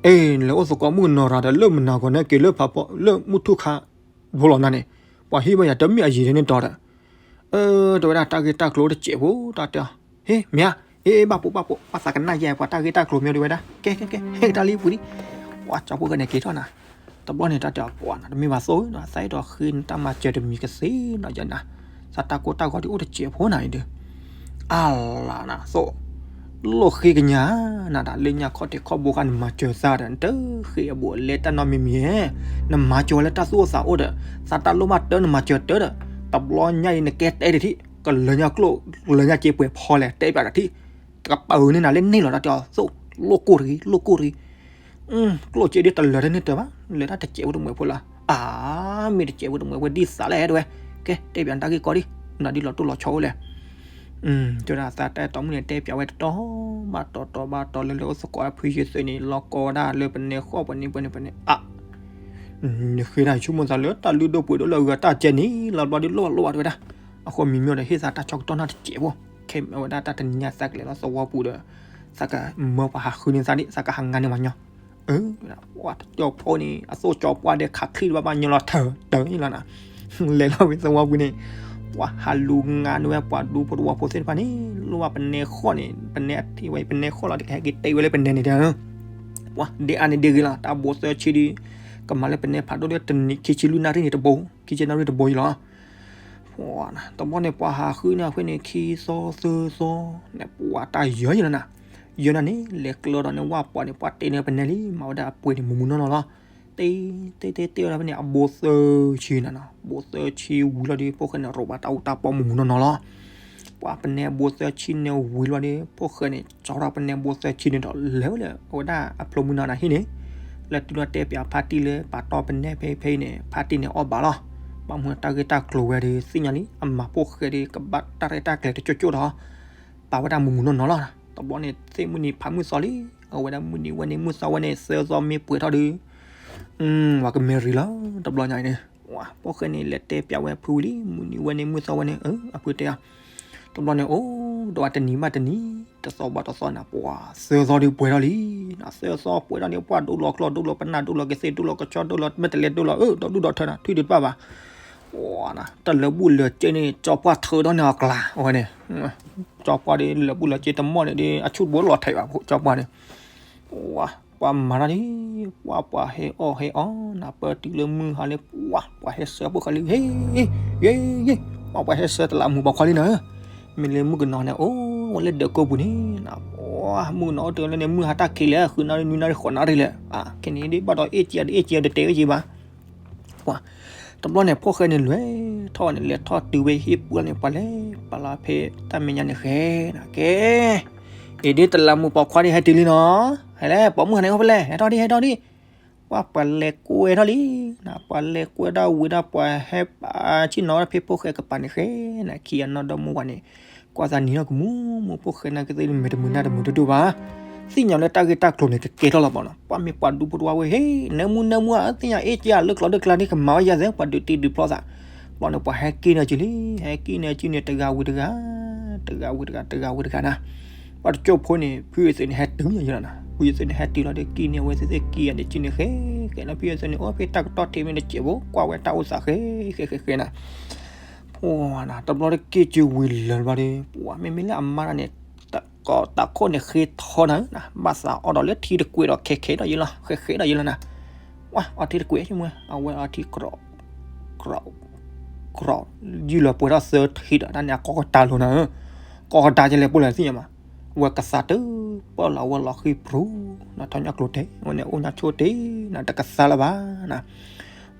အ့ၣ် နလဲၤအိၣ်သကိးမုၢ်ကနီၤရၤဒီး လၢမုၢ်နၤဂီၤန့ၣ် က့ၤလၢဖးဖီ လၢမုၢ်ထူၣ်ခါဖိလီၤနၤန့ၣ်, ပှၤဟံၣ်ဘၣ်ယၤတမ့ၢ်အယံၤဒ်န့ၣ်တီၤဒီး, အၢ တဝဲဒၣ်တၢ်ဂ့ၢ်တၢ်ကျိၤအိၣ်တစဲးဖိ တၢ်တဲအီၤ, ဟ့ မ့ၢ်ဧါ, အ့ ဘၣ်ပိာ်ဘၣ်ပိာ် ဘၣ်သးကနၣ်ယဲ ပှၤတၢ်ဂ့ၢ်တၢ်ကျိၤမ့ၢ်တဝဲဒၣ်, ကဲ ကဲ ကဲ ဟဲက့ၤတၢ်လံပူၤလံ. ပှၤကၠီဖိဃဲန့ၣ်က့ၤထီၣ်နၤ, တဘျီန့ၣ်တၢ်တဲအီၤ ပှၤနၤ တမ့ၢ်ဘၣ်သိၣ်နီၤ သးအဲၣ်ဒိးဃ့နတၢ်မၤစၢၤတမံၤကသ့နီၤ ယနၤ, သးတၢ်ကိၢ်တၢ်ဂီၤဒ်အိၣ်တစဲးဖိနၤအံၤဒီး, အလၤနၤသိၣ်, လိၣ်ဃ့ကညးနၤဒီး လၢညါခီၣ်ထံးခီၣ်ဘိဃါ နမၤစၢၤသးဒီး နတဃ့အဘူးအလဲတၢ်နီတမံၤမံၤဧါ, နမၤစၢၤဝဲလၢတၢ်သူၣ်အိၣ်သးအိၣ်ဒီး, သးတၢ်လိၣ်ဘၣ်တၢ် နမၤစၢၤတၢ်ဒီး, တဘျီညါအံၤနကဲတဲတထံၣ် ကလၢညါကျိၣ် ကလၢညါစ့ပှဲၤဖီလဲၣ် တဲပၠးတထံၣ်, တကပၤအုးန့ၢ်နၤလၢန့ၣ်လီၤ တၢ်တဲအီၤသိၣ်, လိၣ်ကိၢ်တဂ့ၤ လိၣ်ကိၢ်တဂ့ၤ ကျိၣ်စ့ဒ်တလၢာ်တန့ၢ်တၢၤဘၣ်, လၢတၢ်တစဲးဖိတမှဲးဖိလီၤ, အါ မ့ၢ်တစဲးဖိတမှဲးဖိဒ်သးလဲၣ် တဲဝဲ, ကဲ တဲပၠးတၢ်ဂ့ၢ်ကီဒ်, နဒီးလီၤတိၢ်လီၤဆီအိၣ်လဲၣ်, တဲဝဲဒၣ်သးတၢ်အဲၣ်တီမုၣ်န့ၣ် တဲပၠးဝဲတတီၤဘၣ်တီၤ တီၤဘၣ်တီၤ လၢလၢအိၣ်သကိးအဖုယုၢ်သုးန့ၣ် လီၤကီဝဲဒၣ်လၢပနဲဃီၣ်ပှဲၤန့ၣ်ပှဲၤန့ၣ်ပှဲၤန့ၣ် အါ နဃ့တၢ်ဆိကမိၣ်သးလၢတၢ်လုၢ်ဒိၣ်ပှ့ၤဒိၣ်လၢအဂၤတၢ်ကဲန့ၣ် လီၤဘျီဒ်လိၣ်ဘၣ်လိၣ်ဘၣ်တဲဝဲဒၣ်, အဃိမံၤမ့ၢ်ဒီးဟ့ၣ်သးတၢ်ဆီကတီၢ်နီၢ်တစဲးဖိ, ခဲမ့ၢ်ဝဲဒၣ်တၢ်တနံၤညါသးကလဲၤလီၤသဝီပူၤဒီး, သးကမၢပှၤဟးဃုန့ၢ်သးဒ် သးကဟးငါန့ၢ်ပှၤညီ, အၢ ဝဲဒၣ် ပှၤတကၠီဖိန့ၣ် အသိၣ်ကၠီပှၢ်ဒီးခးချံတဘၣ်ဘၣ်ညီလီၤထၢၣ်တၢၢ်လီၤနၤ, လဲၤလီၤဝံၤသဝီပူၤန့ၣ်, ပှၤဟးလူၤငါန့ၢ်ဝဲပှၤဒူဖိတဝီဖိသ့ၣ်တဖၣ်န့ၣ် လိၣ်ဘၣ်ပနဲဃီၣ်န့ၣ် ပနဲအထံၣ်ဝဲပနဲဃီၣ်လီၤ တကဟဲက့ၤတဲဝဲလၢပနဲန့ၣ်ဒီး, ပှၤဒ်အါန့ၣ်ဒ်ဂ့ၤလီၤ တၢ်ဘိသၢဆံဒီး, ကမၤလၢပနဲဖးဒိၣ်ဒီးတနံၤခံဆံလွံၢ်နၣ်ရံၣ်န့ၣ်တဘိ, ခံဆံနၣ်ရံၣ်တဘိအံၤလီၤ တဘျီန့ၣ် ပှၤဟးဃုန့ၢ်အဃိန့ၣ် ခံသီသၢသီန့ၣ် ပှၤတၢ်ယၢၤယၢၤလီၤနၤ, ယၢၤနၤန့ၣ် လဲၤကျၢဒီးန့ၢ်ဝၣ်ပှၤန့ၣ် ပှၤတ့န့ၢ်ပနဲလံ မၤဝဲဒၣ်အပှ့ၤန့ၣ်မုၢ်မုၢ်နီၢ်နီၢ်လီၤ, တ့ တ့တ့တ့ဝဲဒၣ်ဖဲန့ၣ် အဘိသၢဆံနၤနီၤ, ဘိသၢဆံဝံၤလီၤဒီး ဖိၣ်ဃဲန့ၣ် ရိးဘၣ်တၢ်အူတၢ်ပီမုၢ်မုၢ်နီၢ်နီၢ်လီၤ ပှၤပနဲဘိသၢဆံန့ၣ်ဝံၤလီၤဒီး ဖိၣ်ဃဲန့ၣ် ကၠီထီၣ်ပနဲဘိသၢဆံန့ၣ်ဒီး လဲၤဝဲလၢအဝဲဒၣ်အဖျိမုၢ်နီၢ်နၤဟံၣ်န့ၣ်, လဲၤတုၤလီၤတဲပၠးဖါတံၢ်လၢပာ်တီပနဲဖဲဖဲအံၤန့ၣ် ဖါတံၢ်န့ၣ်အီၣ်ဘၣ်လီၤ, ဘၣ်မနုၤတၢ်ဂ့ၢ်တၢ်ကျိၤဝဲဒီးသ့ၣ်ညါလံ အမၤဖိၣ်ဃဲဒီးကဘၣ်တၢ်ရဲၣ်တၢ်ကျဲၤတကၠိၢ်ကၠိၢ်ဒီး ပာ်ဝဲဒၣ်မုၢ်မုၢ်နီၢ်နီၢ်လီၤ, တဘျီန့ၣ် သ့ၣ်မုၢ်နံၤဖးမုၢ်သီလံ, အဝဲဒၣ်မုၢ်နံၤဝဲန့ၣ်မုၢ်သီဝဲန့ၣ် သၢသီမ့ၢ်ပှဲၤထီၣ်ဒီး ပှၤကမဲရံလီၤ တဘျီညါအံၤန့ၣ်, ဖိၣ်ဃဲန့ၣ် လဲၤတဲပၠးဝဲဖုဝံၤလံ မုၢ်နံၤဝဲန့ၣ်မုၢ်သီဝဲန့ၣ် အဖုတဲအီၤ, တဘျီန့ၣ် အိၣ်ဒီးဝဲတနံၤဘၣ်တနံၤ တသီဘၣ်တသီနၤ ပှၤသၢသီဒီးပှဲၤထီၣ်လံ, သၢသီပှဲၤထီၣ်န့ၣ် ပှၤဒိၣ်လီၤကျီၢ်ဒိၣ်လီၤပနၢ်ဒိၣ်လီၤကသ့ၣ်ဒိၣ်လီၤကဆီဒိၣ်လီၤ မဲာ်တလဲဒိၣ်လီၤ အၢ ဒီးဒူၣ်ဒီးထၢနၤ ထွံၣ်ဒုးတဘၣ်ဘၣ်, ပှၤနၤ တၢ်လၢာ်ဘူၣ်လၢာ်စ့န့ၣ် ကၠီပှၢ်ထၢထီၣ်န့ၢ်အကျါ အဝဲန့ၣ် ကၠီပှၢ်ဒီးလၢာ်ဘူၣ်လၢာ်စ့တမီၢ်န့ၣ်ဒီး အဆူၣ်တဘိလီၤထဲးဘၣ် ကၠီပှၢ်န့ၣ်, ပှၤမၤထီၣ်ဒ်, ပှၤ ပှၤဟဲအီၣ်ဟဲအီနၤ ပၢတုၤလၢမုၢ်ဟါလၢ ပှၤ ပှၤဟဲဆှၢဖိၣ်ဃဲလံ ဟ့ ယ့ ယ့ ပှၤ ပှၤဟဲဆှၢတလးမူးပိာ်ခွါလံနၤ, မ့ၢ်လၢမုၣ်ကနီၤန့ၣ် အိၣ်ဝဲလၢဒၢးကိးပူၤန့ၣ်နၤ, ပှၤ မုၣ်ကနီၤအိၣ်တ့ၢ်လၢန့ၣ် မုၢ်ဟါတၢ်ခံးလၢ ဃုနၣ်ရံၣ်နွံနၣ်ရံၣ်ဃိးနၣ်ရံၣ်လဲၣ်, ခဲန့ၣ်ဒ်ဘၣ်ဒီးအ့ၣ်ကံအဒ်အ့ၣ်ကံအဒ်တဲဝဲကံဘၣ် ပှၤ တဘျီန့ၣ် ဖိၣ်ဃဲန့ၣ်လဲၤထီၣ်န့ၣ် လဲၤထီၣ်တုၤဝဲဟံၣ်ပူၤန့ၣ် ပှၤလဲၤပာ်လီၤဖဲတၢ်မဲာ်ညါန့ၣ်ဃဲနၤ ကဲ, အံၤဒ်တလးမူးပိာ်ခွါဒ်ဟဲတုၤလံနီၤ, ဟဲလဲၣ် ပိာ်မုၣ်ဟးန့ၣ်အိၣ်ဖဲလဲၣ် ဟဲထီၣ်ဒ် ဟဲထီၣ်ဒ်, ပှၤပှၤလဲၤကွဲထီၣ်လံ, ပှၤလဲၤကွဲဒၣ်ဝံၤဒၣ် ပှၤဟဲပာ်ဆ့ၣ်နီၤဝဲဒၣ်ဖဲဖိၣ်ဃဲကပၤန့ၣ်ဃဲနၤ, ခံဂၤနီၢ်ဒီမါဝၤန့ၣ် ကွၢ်သးနံၤထီၣ်ကမူမူ, ဖိၣ်ဃဲနာ်က့သ့ၣ် မဲာ်တမုာ်နါတမုာ်ဒိၣ်ဒိၣ်ဘၣ်, သ့ၣ်ညါလၢတၢ်ဂ့ၢ်တၢ်ကျိၤန့ၣ် ကကဲထီၣ်လီၤဘၣ်နီၤ, ပှၤမ့ၢ်ပှၤဒူဖိတဝါဝဲ ဟ့ နၢမူနၢမူဧါ, သ့ၣ်ညါအ့ၣ်က့ဧါ, လၢကျိၤလၢကျါန့ၣ် ကမၤဝဲယၤသ့ ပှၤဒုးတံၢ်ဒုးဖျီသး, ဘျီန့ၣ်ပှၤဟဲက့ၣ်န့ၢ်စုလံ, ဟဲက့ၣ်န့ၢ်စုန့ၣ် တဂၤဝံၤတဂၤ, တဂၤဝံၤတဂၤ, တဂၤဝံၤတဂၤနၤ, ပှၤတကၠိၢ်ဖိန့ၣ် ဖုယသ့ၣ်န့ၣ် ဟဲတုၤယလီၤနၤ, ဖုယသ့ၣ်န့ၣ် ဟဲတုၤလီၤဒီး က့ၣ်န့ၢ်အဝဲသ့ၣ်သ့ၣ် က့ၣ်အန့ၣ်စုန့ၣ်ဃဲ, ဃဲလၢဖုယသ့ၣ်န့ၣ် အိၣ်ဖဲတၢ်ကတီၢ်ထံးမ့ၢ်တစဲးဖိ ကွၢ်ဝဲတၢ်အိၣ်သးဃဲ ဃဲဃဲဃဲနၤ ပှၤနၤ တဘျီတက့ၢ်စုဝံၤလၢာ်ဘျီဒီး ပှၤမ့မ့ၢ်လၢအမါတဂၤန့ၣ် ကိးတၢ်ခိၣ်န့ၣ်ဃ့ထီနၤ, ဘၣ်သးအီၣ်ဒီးလၢထံတကွဲးဒီး ခဲခဲဒီးယလီၤ, ဃဲဃဲဒီးယလီၤနၤ, ပှၤအီထံတကွဲးမ့ၢ် အဝဲအီထံ ကြိး, ကြိး, ယုၢ်လီၤပှဲၤထီၣ်သၢထံဒီး တၢ်န့ၣ်အကိးကတၢၢ်လီၤနၤ, ကိးကတၢၢ်ကလဲၤပိၢ်လၢသ့ၣ်ညါမး, အဝဲကသးတပၢၢ်လီၤ အဝဲလီၤဃံပြူၤ, နထီၣ်ညါကျိၤတဲ အဝဲန့ၣ်အိၣ်ညါဆိတ့ၢ်နၤ တကသါလၢၤဘၣ်နၤ,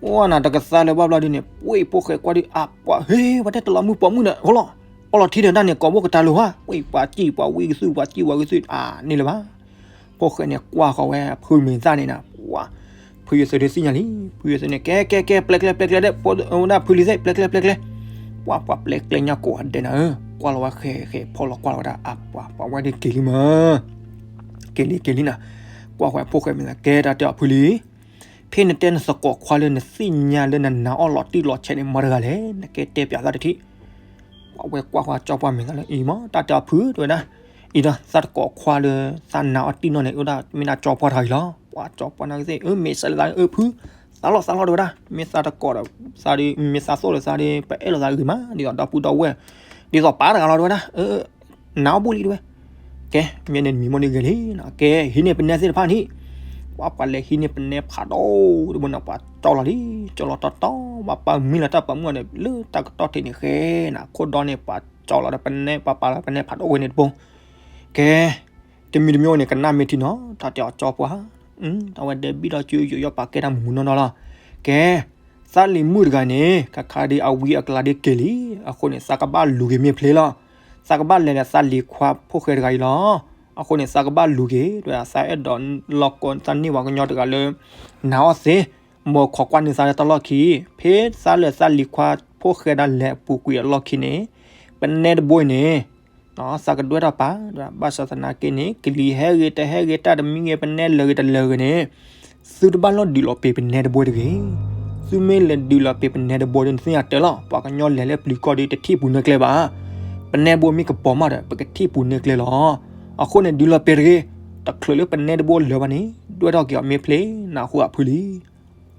ပှၤနၤ တကသါလၢၤဘၣ်ဘျီဒ်န့ၣ် ပှၤဖိၣ်ဃဲကွၢ်ဒုး အပှၤ ဟ့ ပှၤတဲတလီၤမုၢ်ပိာ်မုၣ်ဒီး ဟိလီၤ, အီလီၤထံဒီးတၢ်န့ၣ် ကိးဘိကတၢၢ်လီၤဧါ, ပှၤပှၤစံၣ် ပှၤဝံဂ့ၤသု ပှၤစံၣ်ဝဲဂ့ၤသု အန့ၣ်လၢၤဘၣ် ဖိၣ်ဃဲန့ၣ် ကွၢ်ဃီၤဝဲအဖုမဲာ်သၣ်န့ၣ်နၤ, ပှၤ ဖုယသ့ၣ်ဒုးသ့ၣ်ညါလံ, ဖုယသ့ၣ်န့ၣ် ကဲ ကဲ ကဲ ပျဲကျဲ ပျဲကျဲဒီး ဖိဒၣ်ဖုလံသ့ၣ် ပျဲကျဲ ပျဲကျဲ, ပှၤ ပှၤပျဲကျဲညါကိးဂၤဒဲးနၤဧၢ, ကွၢ်လီၤဝဲဃဲ ဃဲ ဖီၣ်လီၤကွၢ်လီၤဝဲဒၣ် အပှၤ ပှၤဝဲဒၣ်က့ၤလံမး, က့ၤလံ က့ၤလံနၤ, ကွၢ်ဃီၤဖိၣ်ဃဲမဲာ်သၣ် ကဲတၢ်တဲအီၤဖုလံ ဖဲနတဲနသကိးခွါလၢနသ့ၣ်ညါလၢနနာ်အီၤလီၤတံၢ်လီၤဆဲးန့ၣ် မတၤတဂၤလဲၣ်, နကဲတဲပၠးသးတထံၣ်, ပှၤဝဲကွၢ်ဃီၤကၠီပှၢ်မဲာ်သၣ်လၢ အံၤမး တၢ်တဲအီၤဖုတဲဝဲဒၣ်, အံၤဒီး သးတကိးခွါလၢ သးနာ်အီၤတံၢ်နီၢ်န့ၣ် အိၣ်ဒၣ်မ့ၢ်ဒၣ်ကၠီပှၢ်တဂၤအံၤလီၤ, ပှၤကၠီပှၢ်နာ်က့သ့ၣ် အၢ မ့ၢ်စးလၢသး အၢ ဖု, သးလီၤ သးလီၤတဲဝဲဒၣ်, မ့ၢ်သးတကိးဒီး သးဒုး မ့ၢ်သးသိၣ်လၢသးဒီး ပအဲၣ်လိာ်သးဂ့ၤမး ဒ်သိးဒီပုၢ်ဒီဝဲၢ်, ဒ်သိးပၢ်တဂၤလီၤတဲဝဲဒၣ်, အၢ နာ်အီၤဘူၣ်လံတဲဝဲ, ကဲ မ့ၢ်န့ၣ်မံၤမ့ၢ်န့ၣ်ဂ့ၤလံ, ကဲ ဟံးန့ၢ်ပနဲသ့ၣ်တဖၣ်န့ၣ်, ပှၤပှၤလဲၤဟံးန့ၢ်ပနဲဖးဒိၣ်တဘိန့ၣ် ပှၤကၠီလီၤလံ, ကၠီလီၤတီတီ ပှၤပာ်မံလီၤတၢ်ပာ်မူန့ၣ် လၢတၢ်ကတီၢ်ထံးန့ၣ်ဃဲနၤ, ခိၣ်ဒီန့ၣ် ပှၤကၠီလီၤဒီးပနဲ ပှၤပာ်လီၤပနဲဖးဒိၣ်ဝဲန့ၣ်တဘိ, ကဲ တမံၤတမံၤန့ၣ် ကနၣ်မ့ၢ်ထံနီၤ တၢ်တဲအီၤကၠီပှၢ်, အဝဲဒဲးဘံၣ်ဒီးစုယိာ်ယီၣ်ပာ်ကဲတၢ်မူးမူးနီၢ်နီၢ်လီၤ, ကဲ သးလံၤမုၣ်တဂၤန့ၣ် ခါခါဒ်အဝံအကျါဒ်က့ၤလံ, အဃိန့ၣ် သးကဘၣ်လူၤက့ၤမ့ၢ်ဖျ့လီၤ, သးကဘၣ်လဲၤဒီးသးလံၤခွါဖိၣ်ဃဲတဂၤအံၤလီၤ, အဃိန့ၣ် သးကဘၣ်လူၤက့ၤ တဲဝဲဒၣ် သးအဲၣ်ဒိးလီၤကိးသးန့ၢ်ပှၤကညီတဂၤလၢ နာ်အီၤသ့, မ်ခိးကွၢ်န့ၢ်သးလၢတၢ်လီၢ်ခံ, ဖဲသးလၢသးလံၤခွါဖိၣ်ဃဲဒၣ်လဲၤပူၤကွံာ်အလီၢ်ခံန့ၣ်, ပနဲတဘိအံၤန့ၣ် သးကဒွဲၣ်ထီၣ်ပာ်, ဘၣ်ဆၣ်သနာ်က့န့ၣ် ကလံၤဟဲဂ့ၤတဟဲဂ့ၤ တၢ်တမံဂ့ၤ ပနဲလၢာ်ဂ့ၤတလၢာ်ဂ့ၤန့ၣ်, သုတဘၣ်လီၤဒုးလီၤပ့ၤပနဲတဘိတဂ့ၤ, သုမ့ၢ်လဲၤဒုးလီၤပ့ၤပနဲတဘိဒီး နသ့ၣ်ညါတဲလီၤ ပှၤကညီလဲၤလၢပျံၤကီၢ်ဒီး တထံၣ်ပူၤနဲကျဲဘၣ်, ပနဲတဘိမ့ၢ်ကပီၤမးဒီး ပကထံၣ်ပူၤနဲကျဲလီၤ, အဃိန့ၣ် ဒုးလီၤပ့ၤတဂ့ၤ, တချုးလၢပနဲတဘိလၢာ်ဘၣ်န့ၣ် ဒွဲၣ်ထီၣ်က့ၤအီၤမ့ၢ်ဖျ့ နၢ်ဟူအဖုလံ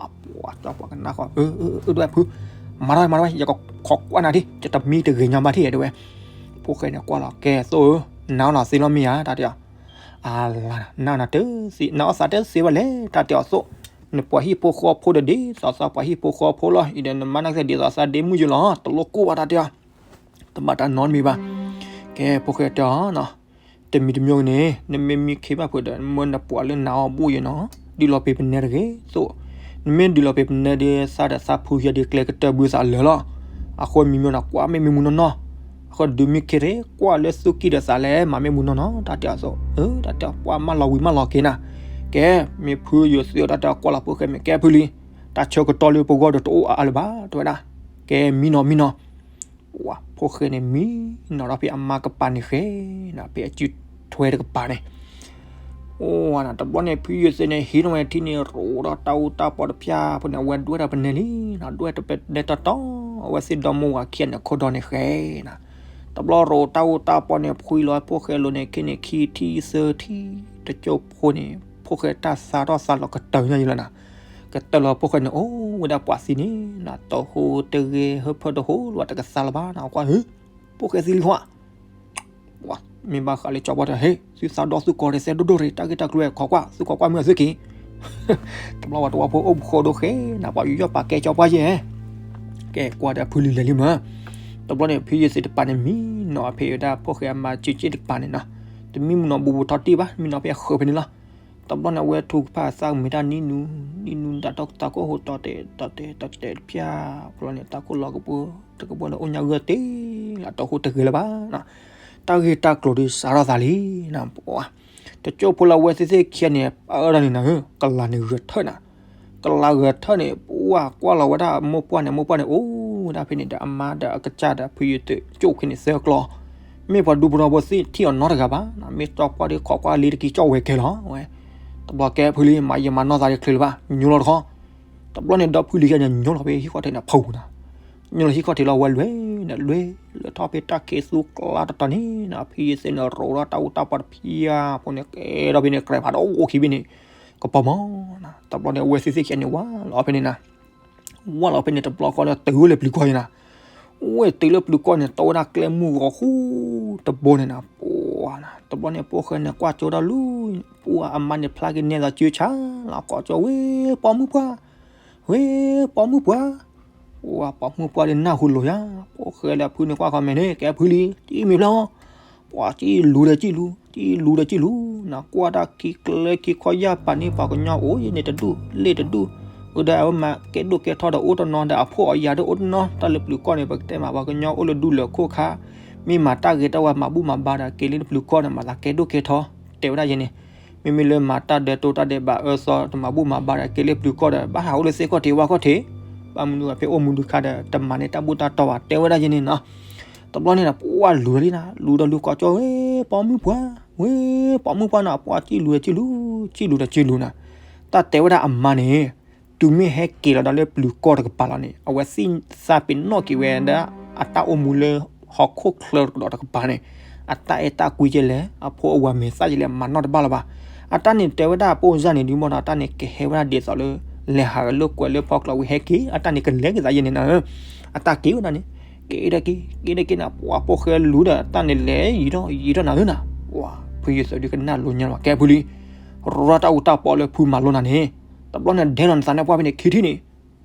အပှၤကၠီပှၢ်ကနၣ်ဃီ အၢ အၢ အၢ ဒွဲၣ်ဖု, မၤထီၣ် မၤထီၣ်ဝဲ ယကခိးကွၢ်နၤဒ် ယတမံတဂ့ၤညါဘၣ်ထံၣ်တဲဝဲ, ဖိၣ်ဃဲန့ၣ်ကွၢ်လီၤ ကဲသိၣ်ဧၢ, နာ်အီၤနၤသ့လီၤမ့ၢ်ဧါ တၢ်တဲအီၤ, အလၤ နာ်နၤတသ့ နာ်အီၤသးတသ့ဘၣ်လဲၣ် တၢ်တဲအီၤသိၣ်, နပှၤဟံၣ်ဖိဃီဖိဒီးဒ်သိးသးပှၤဟံၣ်ဖိဃီဖိလီၤ အံၤဒီးနမါနာ်က့ဒ်သိးသးဒ့မုၣ်ယိၤလီၤ တလိၣ်ကိၢ်ဘၣ် တၢ်တဲအီၤ တဘၣ်တၢ်နီတမံၤဘၣ်, ကဲ ဖိၣ်ဃဲတဲအီၤ တမံၤတမံၤန့ၣ် နမ့ၢ်မံခ့ဘၣ်ဖုးဒီး မၢနပှၤလၢနာ်အီၤဘူၣ်ယဲနီၤ, ဒုးလီၤပ့ၤပနဲတဂ့ၤသိၣ်, နမ့ၢ်ဒုးလီၤပ့ၤပနဲဒီး သးဒီးသးဖုယဲဒီးကျဲကတၢၢ်ဘုသးလၢာ်လီၤ, အဃိမံၤမံၤနီၤ ကွၢ်မ့ၢ်မ့ၢ်မူနီၢ်နီၢ်, အဃိဒုးမံခ့တဂ့ၤ ကွၢ်လၢသူၣ်ကံၢ်ဒီးသးလဲၣ် မၤမ့ၢ်မူနီၢ်နီၢ် တၢ်တဲအီၤသိၣ်, အၢ တၢ်တဲအီၤ ပှၤမၢလီၤဝံၤမၢလီၤက့ၤနၤ, ကဲ မ့ၢ်ဖုယိၤသ့အီၤ တၢ်တဲအီၤကွၢ်လီၤဖိၣ်ဃဲမ့ၢ်ကဲဖုလံ, တၢ်ဆၢကတီၢ်လၢပဂီၢ်ဒီးတအိၣ်အါအါလၢၤဘၣ် တဲဝဲဒၣ်, ကဲ မံနီၤမံနီၤ ဖိၣ်ဃဲန့ၣ် မံနီၤဒီးဖဲအမါကပၤန့ၣ်ဃဲ, ဖဲအစုထွဲတကပၤန့ၣ်, အိၣ်နၤ တဘျီန့ၣ် ဖုယိၤသ့န့ၣ် ဟံးန့ၢ်ဝဲထံန့ၣ် ရိးဒီးတၢ်အူတၢ်ပီတဖၣ်ဖိန့ၣ် အဝဲဒွဲၣ်ဒီးပနဲလံ, ဒွဲၣ်တပနဲတီတီ, အဝဲသ့ၣ်ဒီမါဝၤခံဂၤန့ၣ် ခိၣ်ဒီန့ၣ်ဃဲနၤ, တဘျီရိးတၢ်အူတၢ်ပီန့ၣ် ဖှံလီၤဖိၣ်ဃဲလိၤန့ၣ် ခဲန့ၣ်ခံထံသၢထံ, တကၠိဖိန့ၣ် ဖိၣ်ဃဲတၢ်သးထီၣ်သးလီၤကတၢၢ်ညါယလီၤနၤ ကတၢၢ်လီၤဖိၣ်ဃဲန့ၣ် အိၣ်ဝဲဒၣ်ပှၤသံန့ၣ် နတဟိတဂဲၤ ဟၢဖၢတဟိလီၤ တကသါလၢၤဘၣ်နၤ ကွၢ်ဧၢ, ဖိၣ်ဃဲသံလံဟီ, မ့ၢ်ဘၣ်ဃးလၢကၠီပှၢ်တဟ့ၣ် သုသးဒီးသုကိးဂၤဒဲးသဲဒိၣ်ဒိၣ်ရ့ၣ် တၢ်ဂ့ၢ်တၢ်ကျိၤဝဲ ခိးကွၢ် သုခိးကွၢ်မုၢ်အသုက့ၤ, တဘျီဝဲတဝီဖိအိၣ်ပဃိဒိၣ်ဃဲနၤ ပှၤယူးယီၣ်ပာ်ကဲကၠီပှၢ်ယဲၢ် ကဲကွၢ်ဒီးဖုလံၤလဲၤလံမး, တဘျီန့ၣ် ဖုယိၤသ့တကပၤန့ၣ် မံနီၤဖဲဝဲဒၣ်ဖိၣ်ဃဲအမါစုစ့ၣ်တကပၤန့ၣ်နီၤ, တမံမံနီၤဘူးဘူးထီၣ်တ့ၢ်ဘၣ် မံနီၤဖဲအဃၢၤဖဲန့ၣ်လီၤ, တဘျီန့ၣ် အဝဲထုကဖၣ်သၣ်မ့ၢ်တၢ်နံၣ်နူ နံၣ်နူဒၣ်ထီၣ်တၢ်ခိၣ်ဟိတီတဲာ်တီတဲာ်တီတဲာ်တဖၣ်, ဖျီန့ၣ် တၢ်ခိၣ်လီၤကပူၤ တကဘီလၢအိၣ်ညါဂၢၢ်တ့ၢ်လၢတဟိတဂဲၤလၢၤဘၣ်, တၢ်ဂ့ၢ်တၢ်ကျိၤဒုးစးထီၣ်သးလံနၤ, တကၠိဖိလၢအဝဲသ့ၣ်သ့ၣ်ခံဂၤန့ၣ် ပအၢဒၣ်န့ၣ်နၤဧၢ ကလၤန့ၣ်ဂဲၤထၢၣ်နၤ ပျၢ်ဂဲၤထၢၣ်န့ၣ် ပှၢ်ကွၢ်လီၤဝဲဒၣ်မိၢ်ပှၢ်န့ၣ် မိၢ်ပှၢ်န့ၣ် အိၣ်ဝဲဒၣ်ဖဲန့ၣ်ဒီး အမါဒီးအကစၢ်ဒီးဖုယသးကၠိၣ်ခဲန့ၣ်သၢကျီ, မ့ၢ်ပှၤဒူဖိထီဖိသ့ၣ်ထံၣ်အီၤနီတဂၤဘၣ်နီၤ, မ့ၢ်တီကွၢ်ဒီးခိးကွၢ်လံတက့ၢ် ကၠီၣ်ဝဲကဲလီၤဝဲ, တဘျီကဲဖုလံ မၤယံာ်မၤနီၢ်သးဒီးချုးလၢၤဘၣ် ညိလီၤတခီ, တဘျီန့ၣ်ဒီးဖုလံခဲန့ၣ် ညိလီၤဖဲဟံၣ်ခီၣ်ထံးန့ၣ်ဖုနီၤ, ညိလီၤဟံၣ်ခီၣ်ထံးလီၤ ဝဲလွဲၢ်န့ၣ် လွဲၢ်လၢထီၣ်ဖဲတၢ်ခံးသူကျါတတီၤန့ၣ်နီၤ, ဖုယသးန့ၣ် ရိးဒီးတၢ်အူတၢ်ပီတဖၠၣ်ဖိန့ၣ် ကဲထီၣ်ဖဲန့ၣ် ကြဲးဖးဒိၣ်အိၣ်ခံဘ့ၣ်န့ၣ် ကပီၤမီၤနီၤ, တဘျီန့ၣ် အဝဲသ့ၣ်သ့ၣ်ခံဂၤန့ၣ် ဝၢ်လီၤဖဲန့ၣ်နီၤ, ဝၢ်လီၤဖဲန့ၣ် တဘျီဃီဒီးတုၤဝဲလၢပျုၤကီၢ်န့ၣ်နီၤ, ဝဲတုၤလၢပျုၤကီၢ်န့ၣ် တီဝဲဒၣ်ကျဲမုၢ်ဂီၤဃူတဘိန့ၣ်နီၤ, ပှၤနီၤ, တဘျီန့ၣ် ဖိၣ်ဃဲန့ၣ် ကွၢ်ကၠိတၢ်လူၤ, ပှၤအမါန့ၣ် ဖျါက့ၤနဲသိးစုဆါလီၤ ကိးကၠိ ဝဲၢ်ပိာ်မုၣ်ပှၢ်, ဝဲၢ်ပိာ်မုၣ်ပှၢ်, ပှၤပိာ်မုၣ်ပှၢ်ဒီးနၢ်ဟူလိာ်ယါ, ဖိၣ်ဃဲလၢအဖုန့ၣ် ကွၢ်ဃီမဲာ်န့ၣ် ကဲဖုလံ တံၢ်မံၤဖျၢၣ် ပှၤကံၣ်လူၤဒီးကံၣ်လူၤ, ကံၣ်လူၤဒီးကံၣ်လူၤနီၤ, ကွၢ်တၢ်ခံကျဲခံခီယၢ်ပာ်န့ၢ်ပှၤကညီအိၣ်ယဲန့ၣ်တဒူၣ် လ့ၣ်တဒူၣ်, အဒီးအဝဲမၤကဲဒိၣ်ကဲထီဒီးအိၣ်တနီၤဒီးအဖှီၣ်အယာ်ဒီးအိၣ်တနီၤ, တၢ်လၢပျုၤကီၢ်န့ၣ် ပကတဲမးပှၤကညီအိၣ်လၢဒူလၢာ်ခိၣ်ခါ, မ့ၢ်မၤတၢ်ဂ့ၤတၢ်ဝါမၤဘူၣ်မၤဘါဒီးက့ၤလၢပျုၤကီၢ်န့ၣ် မၤသးကဲဒိၣ်ကဲထီ, တဲဝဲဒၣ်ယဲန့ၣ်, မ့မ့ၢ်လၢမၤတၢ်ဒဲးတိၢ်တၢ်ဒဲးဘးအၢသီတမၤဘူၣ်မၤဘါဒီးက့ၤလၢပျုၤကီၢ်ဒီး ဘၣ်ဟးအိၣ်လၢသ့ၣ်ခီၣ်ထံးဝၣ်ခီၣ်ထံး, ဘၣ်မနုၤအဖဲအိၣ်မူဒုခါဒီး တမၤန့ၢ်တၢ်ဘူၣ်တၢ်တီဘၣ် တဲဝဲဒၣ်ယဲန့ၣ်နီၤ, တဘျီန့ၣ်နီၤ ပှၤလူၤလံနီၤ, လူၤဒီးလူၤကိးကၠိ ဝဲၢ်ပိာ်မုၣ်ပှၢ်, ဝဲၢ်ပိာ်မုၣ်ပှၢ်နီၤ, ပှၤကံၣ်လူၤဒီးကံၣ်လူၤ, ကံၣ်လူၤဒီးကံၣ်လူၤနီၤ, တၢ်တဲဝဲဒၣ်အမါန့ၣ်, တုၤမ့ၢ်ဟဲက့ၤလီၤဒီးလၢပျုၤကီၢ်တကပၤလီၤန့ၣ် အဝဲသ့ၣ်သးပ့ၤနီၣ်က့ၤဝဲဒၣ် အတၢ်အိၣ်မူလၢဟီၣ်ခိၣ်ချၢကဒီးတကပၤန့ၣ်, အတၢ်အဲၣ်တၢ်ကွံကဲလဲၣ်, အဖိအဝၤမဲာ်သၣ်ကဲလဲၣ် မၤနီၣ်တဘၣ်လၢၤဘၣ်, အတၢ်န့ၣ်တဲဝဲဒၣ်အပိၢ်စၢ်န့ၣ် ဒုးမီၢ်ဒီး အတၢ်န့ၣ်ကဟဲဝဲဒၣ်ဒ်သိးလၢ လဲၤဟးဂဲၤလိာ်ကွဲလၢဖီကျိၤဝံၤဟဲက့ၤ အတၢ်န့ၣ်ကလဲၤက့ၤသးယဲန့ၣ်နီၤ, အတၢ်က့ၤဝဲဒၣ်န့ၣ်, က့ၤဒီးက့ၤ က့ၤဒီးက့ၤနီၤ, ပှၤဖိၣ်ဃဲလူၤဒီးတၢ်န့ၣ်လဲၤယံၤထီၣ်ယံၤထီၣ်နၤဧၢနီၤ, ပှၤဖုယသးဒုးကနၣ်လိာ်ညါလီၤ ကဲဖုလံ, ရီတၢ်အူတၢ်ပီလၢဖုမၤလိနၤန့ၣ်, တဘျီန့ၣ်ဒဲးလီၤနသးန့ၣ်ပှၢ်ဖဲန့ၣ်ခံထံၣ်န့ၣ်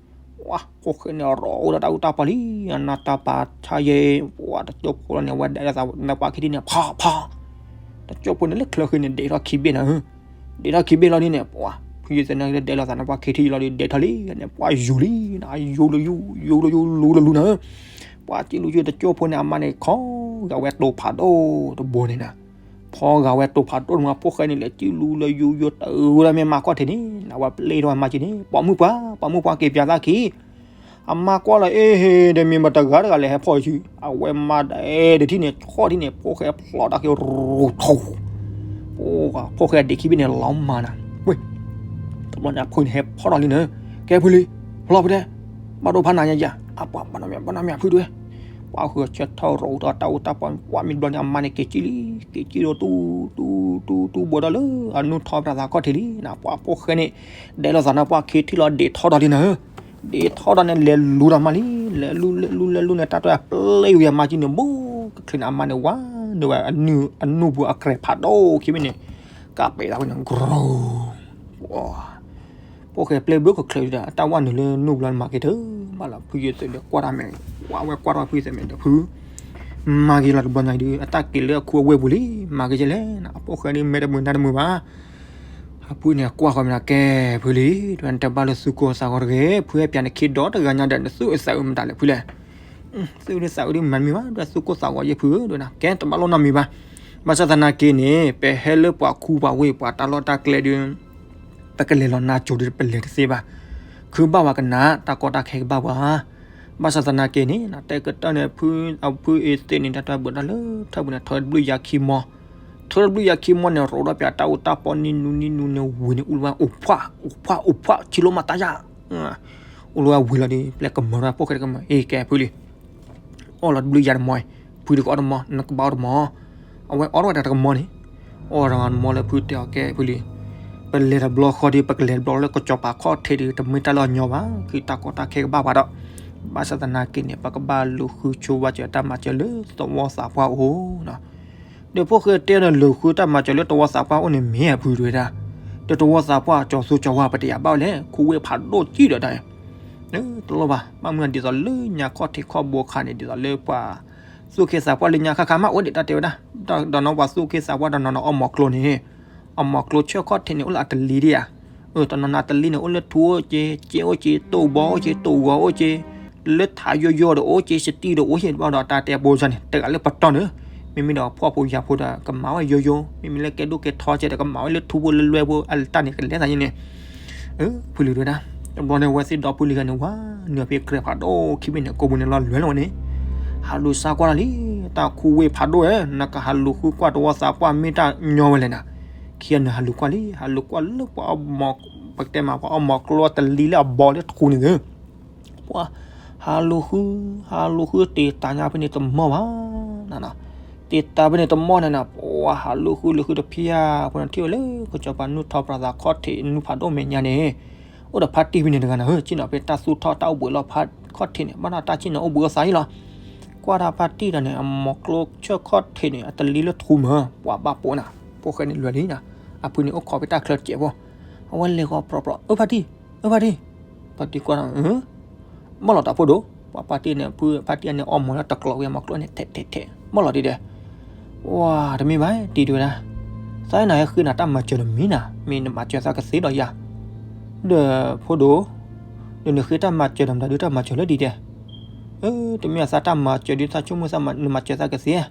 ပှၤဖိၣ်ဃဲန့ၣ် ရီအိၣ်ဒီးတၢ်အူတၢ်ပီလံ, အနၢ်တၢ်ပာ်ဆါယဲ, ပှၤတကၠိဖိလီၤန့ၣ် အဝဲဒဲးလီၤသးန့ၣ်ပှၢ်ခံထံၣ်န့ၣ် ဖးဖး, တကၠိဖိန့ၣ်လၢချၢဃ့န့ၣ် ဒဲးထီၣ်ခံဘ့ၣ်နၤဧၢ, ဒဲးထီၣ်ခံဘ့ၣ်လီၤဒ်န့ၣ် ပှၤဖုယသးန့ၣ်ဒဲးလီၤသးန့ၣ်ပှၢ်ခံထံၣ်လီၤဒီး ဒဲးထီၣ်လံန့ၣ် ပှၤယူၤလံနၤ, ယူၤလၢယူၤ ယူၤလၢယူၤ လူၤလၢလူၤနၤဧၢ, ပှၤကံၣ်လူၤကံၣ်တကၠိဖိန့ၣ် အမါန့ၣ် ခီဂာ်ဝဲတိၤဖးဒိၣ်တဘိန့ၣ်နၤ, ဖီဂာ်ဝဲတိၤဖးဒိၣ်တမါ ဖိၣ်ဃဲန့ၣ် လဲၤကံၣ်လူၤလၢယူၤ ယူၤတၢ်ဝဲဒၣ်မ့ၢ်မၤခီၣ်ထံးန့ၣ် နဝဲပျဲထီၣ်မၤက့ၤန့ၣ် ပိာ်မုၣ်ပှၢ် ပိာ်မုၣ်ပှၢ်က့ၤပၠးသးခံ အမါကွၢ်လီၤ အ့ဟ့ ဒီးမ့ၢ်မတဂၤတဂၤလဲၣ် ဟဲဖီၣ်ဆူ အဝဲမၤဒဲးတထံၣ်န့ၣ် ခီၣ်ထံးန့ၣ် ဖိၣ်ဃဲဖျိးတၢ်က့ၤ ရူၤထီၣ် ဖိၣ်ဃဲဒံးခံဘ့ၣ်န့ၣ် လီၤမၤနၤ ဝဲ တဘျီန့ၣ် အဖုန့ၣ်ဟဲဖီၣ်ထီၣ်လံနၤ ကဲဖုလံ ဖျီဖုတဲ ဘၣ်ဒိဖးနၤညါယၤ အပှၤဘၣ်နီတမံၤ ဘၣ်နီတမံၤဖုတဲ ပှၤဃုဆၢထီၣ်ရိၤဒီးတၢ်အိၣ်တၢ်ပီ ပှၤမ့ၢ်တဘျီန့ၣ် အမါန့ၣ်က့ၤကံၣ်လံ က့ၤကံၣ်ဒီးတူၢ်တူၢ်တူၢ်တူၢ်ဘိဒီးလၢ အနူၢ်ထီၣ်ပတၢ်သးခီၣ်ထံးလံ နပှၤဖိၣ်ဃဲန့ၣ် ဒဲးလိာ်သးနပှၢ်ခံထံၣ်လီၤ ဒ့းထီၣ်ဒီးလံနၤ ဒ့းထီၣ်ဒီးန့ၣ် လဲၤလူၤဒီးမါလံ လဲၤလူၤလဲၤလူၤလဲၤလူၤန့ၣ် တၢ်တပျဲဝံၤအမါကံၣ်န့ၣ် ဘိကချ့န့ၣ် အမါန့ၣ် ဝါနုာ်ဝဲ အနူၢ်ပူၤအကြဲးဖးဒိၣ်ခံဘ့ၣ်န့ၣ် ကးပဲာ်သးဝဲန့ၣ် ကြိၤ ဖိၣ်ဃဲပျဲဘၣ်ကချ့ဒီး အတၢ်ဝါနုာ်လၢနူၢ်ပူၤလီၤန့ၣ် မၤက့ၤတၢ်ဘၣ်လီၤ ဖုယသးဒီးကွၢ်တၢ်မဲာ် ဝဲကွၢ်ထီၣ်ဖုယသးမဲာ်ဒီးဖု မၤက့ၤလီၤတဘျီညါဒီး အတၢ်က့ၤလၢအခူအဝ့ၢ်ပူၤလံ မၤက့ၤကဲလဲၣ် အဖိၣ်ဃဲဒ်မဲာ်တမုာ်နါတမုာ်ဘၣ် အဖုန့ၣ်ကွၢ်ဃီမ့ၢ်နၤကဲ ဖုလံ တဘၣ်လၢသူၣ်ကိၢ်သးဂီၤတဂ့ၤ ဖုဟဲပၠးနခံဒီတဂၤညါဒီး နသူၣ်အုးသးအုးမတၤလဲၣ်ဖုလဲၣ် သူၣ်အုးသးအုးဒ်မၤတမံၤဘၣ် ဒီးသူၣ်ကိၢ်သးဂီၤယဲၢ်ဖုဧၢ ဒ်နၤ ကဲတဘၣ်လိၣ်နီတမံၤဘၣ် ဘၣ်ဆၣ်သနာ်က့န့ၣ် ပဟဲလၢပှၤခူပှၤဝ့ၢ်ပှၤတၢ်လီၢ်တၢ်ကျဲဒီး ပကလဲၤလီၤနါစိၤဒီးပလဲၤတသ့ဘၣ် ခုဘၣ်ဝဲကနၣ် တၢ်ကီတၢ်ခဲကဘၣ်ပှၤ ဘၣ်ဆၣ်သနာ်က့န့ၣ် တဲကတၢၢ်န့ၣ် ဖုအဖုအသ့ၣ်န့ၣ် တၢ်တၢ်ဘၣ်တၢ်လၢထၢၣ်ပူၤန့ၣ် ထၢတဘျုးယၤခံမီ ထၢတဘျုးယၤခံမီန့ၣ် ရိးဒီးပၠးတၢ်အိၣ်တၢ်ပီနံၤနူနံၤနူန့ၣ် ဝံၤန့ၣ် အိၣ်လၢဝဲ အိၣ်ဖှၣ် အိၣ်ဖှၣ် အိၣ်ဖှၣ် ထံလီၤမးတၢ်ယၤ အိၣ်လၢဝဲဝံၤလီၤဒီး ပျဲကမၢဝဲဖိၣ်ဃဲတကမၢ အ့ ကဲဖုလံ အီၣ်လီၤတဘျုးယၤတမီ ဖုတကအီၣ်တမီ နကဘၣ်အီၣ်တမီ အဝဲအီၣ်ထီၣ်ဝဲတၢ်တကမီန့ၣ် အီၣ်တဂၤတမီလၢဖုတဲအီၤကဲဖုလံ ပလဲၤတဘျီဃီဒီး ပကလဲၤတဘျီလၢကစီၤပၤခီၣ်ထံးဒီး တမ့ၢ်တၢ်လၢအညီဘၣ် ခုတၢ်ကီတၢ်ခဲကဘၣ်ပှၤဒီး ဘၣ်ဆၣ်သနာ်က့န့ၣ် ပကဘၣ်လူၤဃုဆိဝဲစၢၤတၢ်မၤစၢၤလၢသဝီသးပှၢ်အိၣ် ဒီးဖိၣ်ဃဲတဲန့ၣ် လူၤဃုတၢ်မၤစၢၤလၢသဝီသးပှၢ်အိၣ်န့ၣ်မ့ၢ်အဖုတဝဲဒၣ် ဒီးသဝီသးပှၢ်ကၠီၤသူကၠီၤဝါပတယာ်ဘၣ်ဝဲလဲၣ် ခူဝ့ၢ်ဖးဒိၣ်ကံၣ်ဒီးတၢ် တလိၣ်ဘၣ် ဘၣ်မနုၤဒ်သိးလၢညါခီၣ်ထံးခီၣ်ဘိခါန့ၣ် ဒ်သိးလၢပှၤသူၣ်က့သးပှၢ်လၢညါခါခါမး အိၣ်ဒံးတၢ်တဲဝဲဒၣ် ဒီးနီၢ်ပှၤသူၣ်က့သးပှၢ်ဒီးနီၢ်နီၢ်အီၣ်မီၤကျိန့ၣ် အီၣ်မီၤကျိဆၢခီၣ်ထံးန့ၣ် အိၣ်လၢအတလံဒံးဧါ တနီၤနီၤတလံန့ၣ် အိၣ်လၢထူအိၣ်က့ က့အိၣ်က့ တိၢ်ဘီအိၣ်က့ တိၢ်ဂီၤအိၣ်က့ လၢထးယိယိဒီးအိၣ်က့ စတံဒီးအိၣ်က့ ဘၣ်ဒီးတၢ်တဲအဘိစၢ်န့ၣ် တဂၤလၢပတီၢ်န့ၣ် မ့မ့ၢ်ဒီးဖှီၣ်ဖိယာ်ဖိဒီး ကမၤဝဲယိယိ မ့မ့ၢ်လၢကဲဒိၣ်ကဲထီကဲဒီး ကမၤဝဲလၢထူဖိလၢလွဲဖိ အတၢ်န့ၣ် ကလဲၤသးယဲန့ၣ် ဖုလံၤတဝဲဒၣ် တဘျီန့ၣ် အဝဲသ့ၣ်ဒီပုၢ်လံၤဂၤန့ၣ် ဝါ နုာ်ဖဲကြဲးဖးဒိၣ်ခံဘ့ၣ်န့ၣ် ကိးပူၤန့ၣ်လီၤလွဲၢ်လီၤဝဲန့ၣ်, ဟးလူၤစါကွၢ်တၢ်လံ, တၢ်ခူဝ့ၢ်ဖးဒိၣ်ဧၢ, နကဟးလူၤဃုကွၢ်တဝီသးပှၢ်မ့ၢ်တၢ်ညီဝဲလဲၣ်နၤ, ခံဂၤနုာ်ဟးလူၤကွၢ်လံ, ဟးလူၤကွၢ်လၢပှၤအီၣ်မီၤ, ပကတဲမး ပှၤအီၣ်မီၤကျိအတလံလၢအဘီလၢတခူန့ၣ်သု ပှၤ ဟးလူၤဃု, ဟးလူၤဃု တ့ၢ်တၢ်ညါဖဲန့ၣ်တမီၢ်ဘၣ်, တ့ၢ်တၢ်ဖဲန့ၣ်တမီၢ်န့ၣ်နၤ, ပှၤဟးလူၤဃုလူၤဃုတဖၣ်, ဖိန့ၣ်ထံၣ်ဝဲလၢ ကစီၤပၤနုၢ်ထီၣ်ပှၤသးခီၣ်ထံးနုၢ်ဖးဒိၣ်မဲာ်ညါန့ၣ်, အိၣ်ဒီးဖါတံၢ်ဖဲန့ၣ်တဂၤနၤဧၢ, ဆ့ၣ်နီၤဖဲတၢ်သူၣ်ထီၣ်တၢ်အိၣ်ဘှံးလီၢ်ဖးခီၣ်ထံးန့ၣ်, ဘၣ်ဒီးတၢ်ဆ့ၣ်နီၤအိၣ်ဘှံးအိၣ်သးအံၤလီၤ. ကွၢ်တၢ်ဖါတံၢ်ဒီးန့ၣ် အမီၤကျိဆၢခီၣ်ထံးန့ၣ် အတလံလၢတခူမၢ်, ပှၤဘၣ်ပိာ်နၤ, ဖိၣ်ဃဲန့ၣ်လွဲၢ်လံနၤ, အဖုန့ၣ်အိၣ်ခိးဖဲတၢ်ချၢတစဲးဖိ, အဝဲလဲၤဃီၤပြီပြီ, အၢ ဖါတံၢ်, အၢ ဖါတံၢ်, ဖါတံၢ်ကွၢ်ဒီး မၢလီၤတၢ်ဖိဒိၣ်, ပှၤဖါတံၢ်န့ၣ် ဖုဖါတံၢ်န့ၣ် အီၣ်မီၤလၢတကျိးဝံၤ အမီၤကျိန့ၣ် ထဲးထဲးထဲး, မၢလီၤတံၢ်ဒီး, ဝါ တမ့ၢ်ဘၣ် တံၢ်တဲဝဲဒၣ်, သးအဲၣ်နၤဟဲဃ့နၤတၢ်မၤစၢၤတမံၤနၤ, မ့ၢ်နမၤစၢၤသးကသ့ဒီးယၤ, ဒီးဖိဒိၣ်, ဒီးနဃ့တၢ်မၤစၢၤဒီးမတၤဒုးတၢ်မၤစၢၤလၢဒ်တဲ, တမ့ၢ်သးတၢ်မၤစၢၤဒုးသးဆိကမိၣ်သးနမၤစၢၤသးကသ့,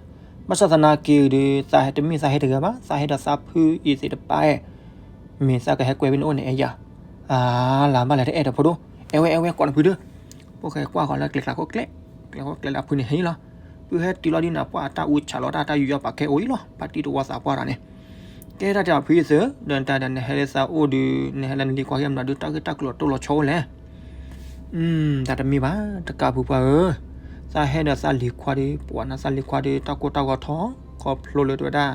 ဘၣ်ဆၣ်သနာ်က့ဒီး သးဟဲတမ့ၢ်သးဟဲတဂၤဘၣ်, သးဟဲဒီးသးဖုအံၤသ့ၣ်တဖၣ်, မ့ၢ်သးကဟဲကွဲဖဲန့ၣ်အိၣ်န့ၣ်အဲၣ်ယၤ, အါ လၢ်ဘၣ်လဲၣ်တအဲၣ်ဒီးဖိဒိၣ်, အဲၣ်ဝဲအဲၣ်ဝဲကိးနဖုဒီး, ဖိၣ်ဃဲကွၢ်ဃီၤလၢကျဲကျါခိၣ်ကျဲ, ကျဲခိၣ်ကျဲလၢအဖုန့ၣ်ဟဲလီၤ, ဖုဟဲတုၤလီၤဒ်န့ၣ် ပှၤအတၢ်အူဆးလီၤတၢ် တၢ်ယူးယီၣ်ပာ်ကဲအိၣ်အံၤလီၤ, ဖါတံၢ်တဝီသးပှၢ်တဂၤန့ၣ်, ကဲတၢ်တဲအီၤဖုအံၤသု, ဒီးတၢ်ဒီးနဟဲလၢသးအိၣ်ဒီး နဟဲလၢနလံၤခွါဟံၣ်မတၤဒုး တၢ်ဂ့ၢ်တၢ်ကျိၤတိၢ်လီၤဆီအိၣ်လဲၣ် တၢ်တမ့ၢ်ဘၣ် တကးဖုပှၢ်ဧၢ, သးဟဲဒီးသးလံၤခွါဒီး ပှၤနၤသးလံၤခွါဒီး တၢ်ကိၢ်တၢ်ဂီၤထီၣ် ခီဖျိလၢတဝဲဒၣ်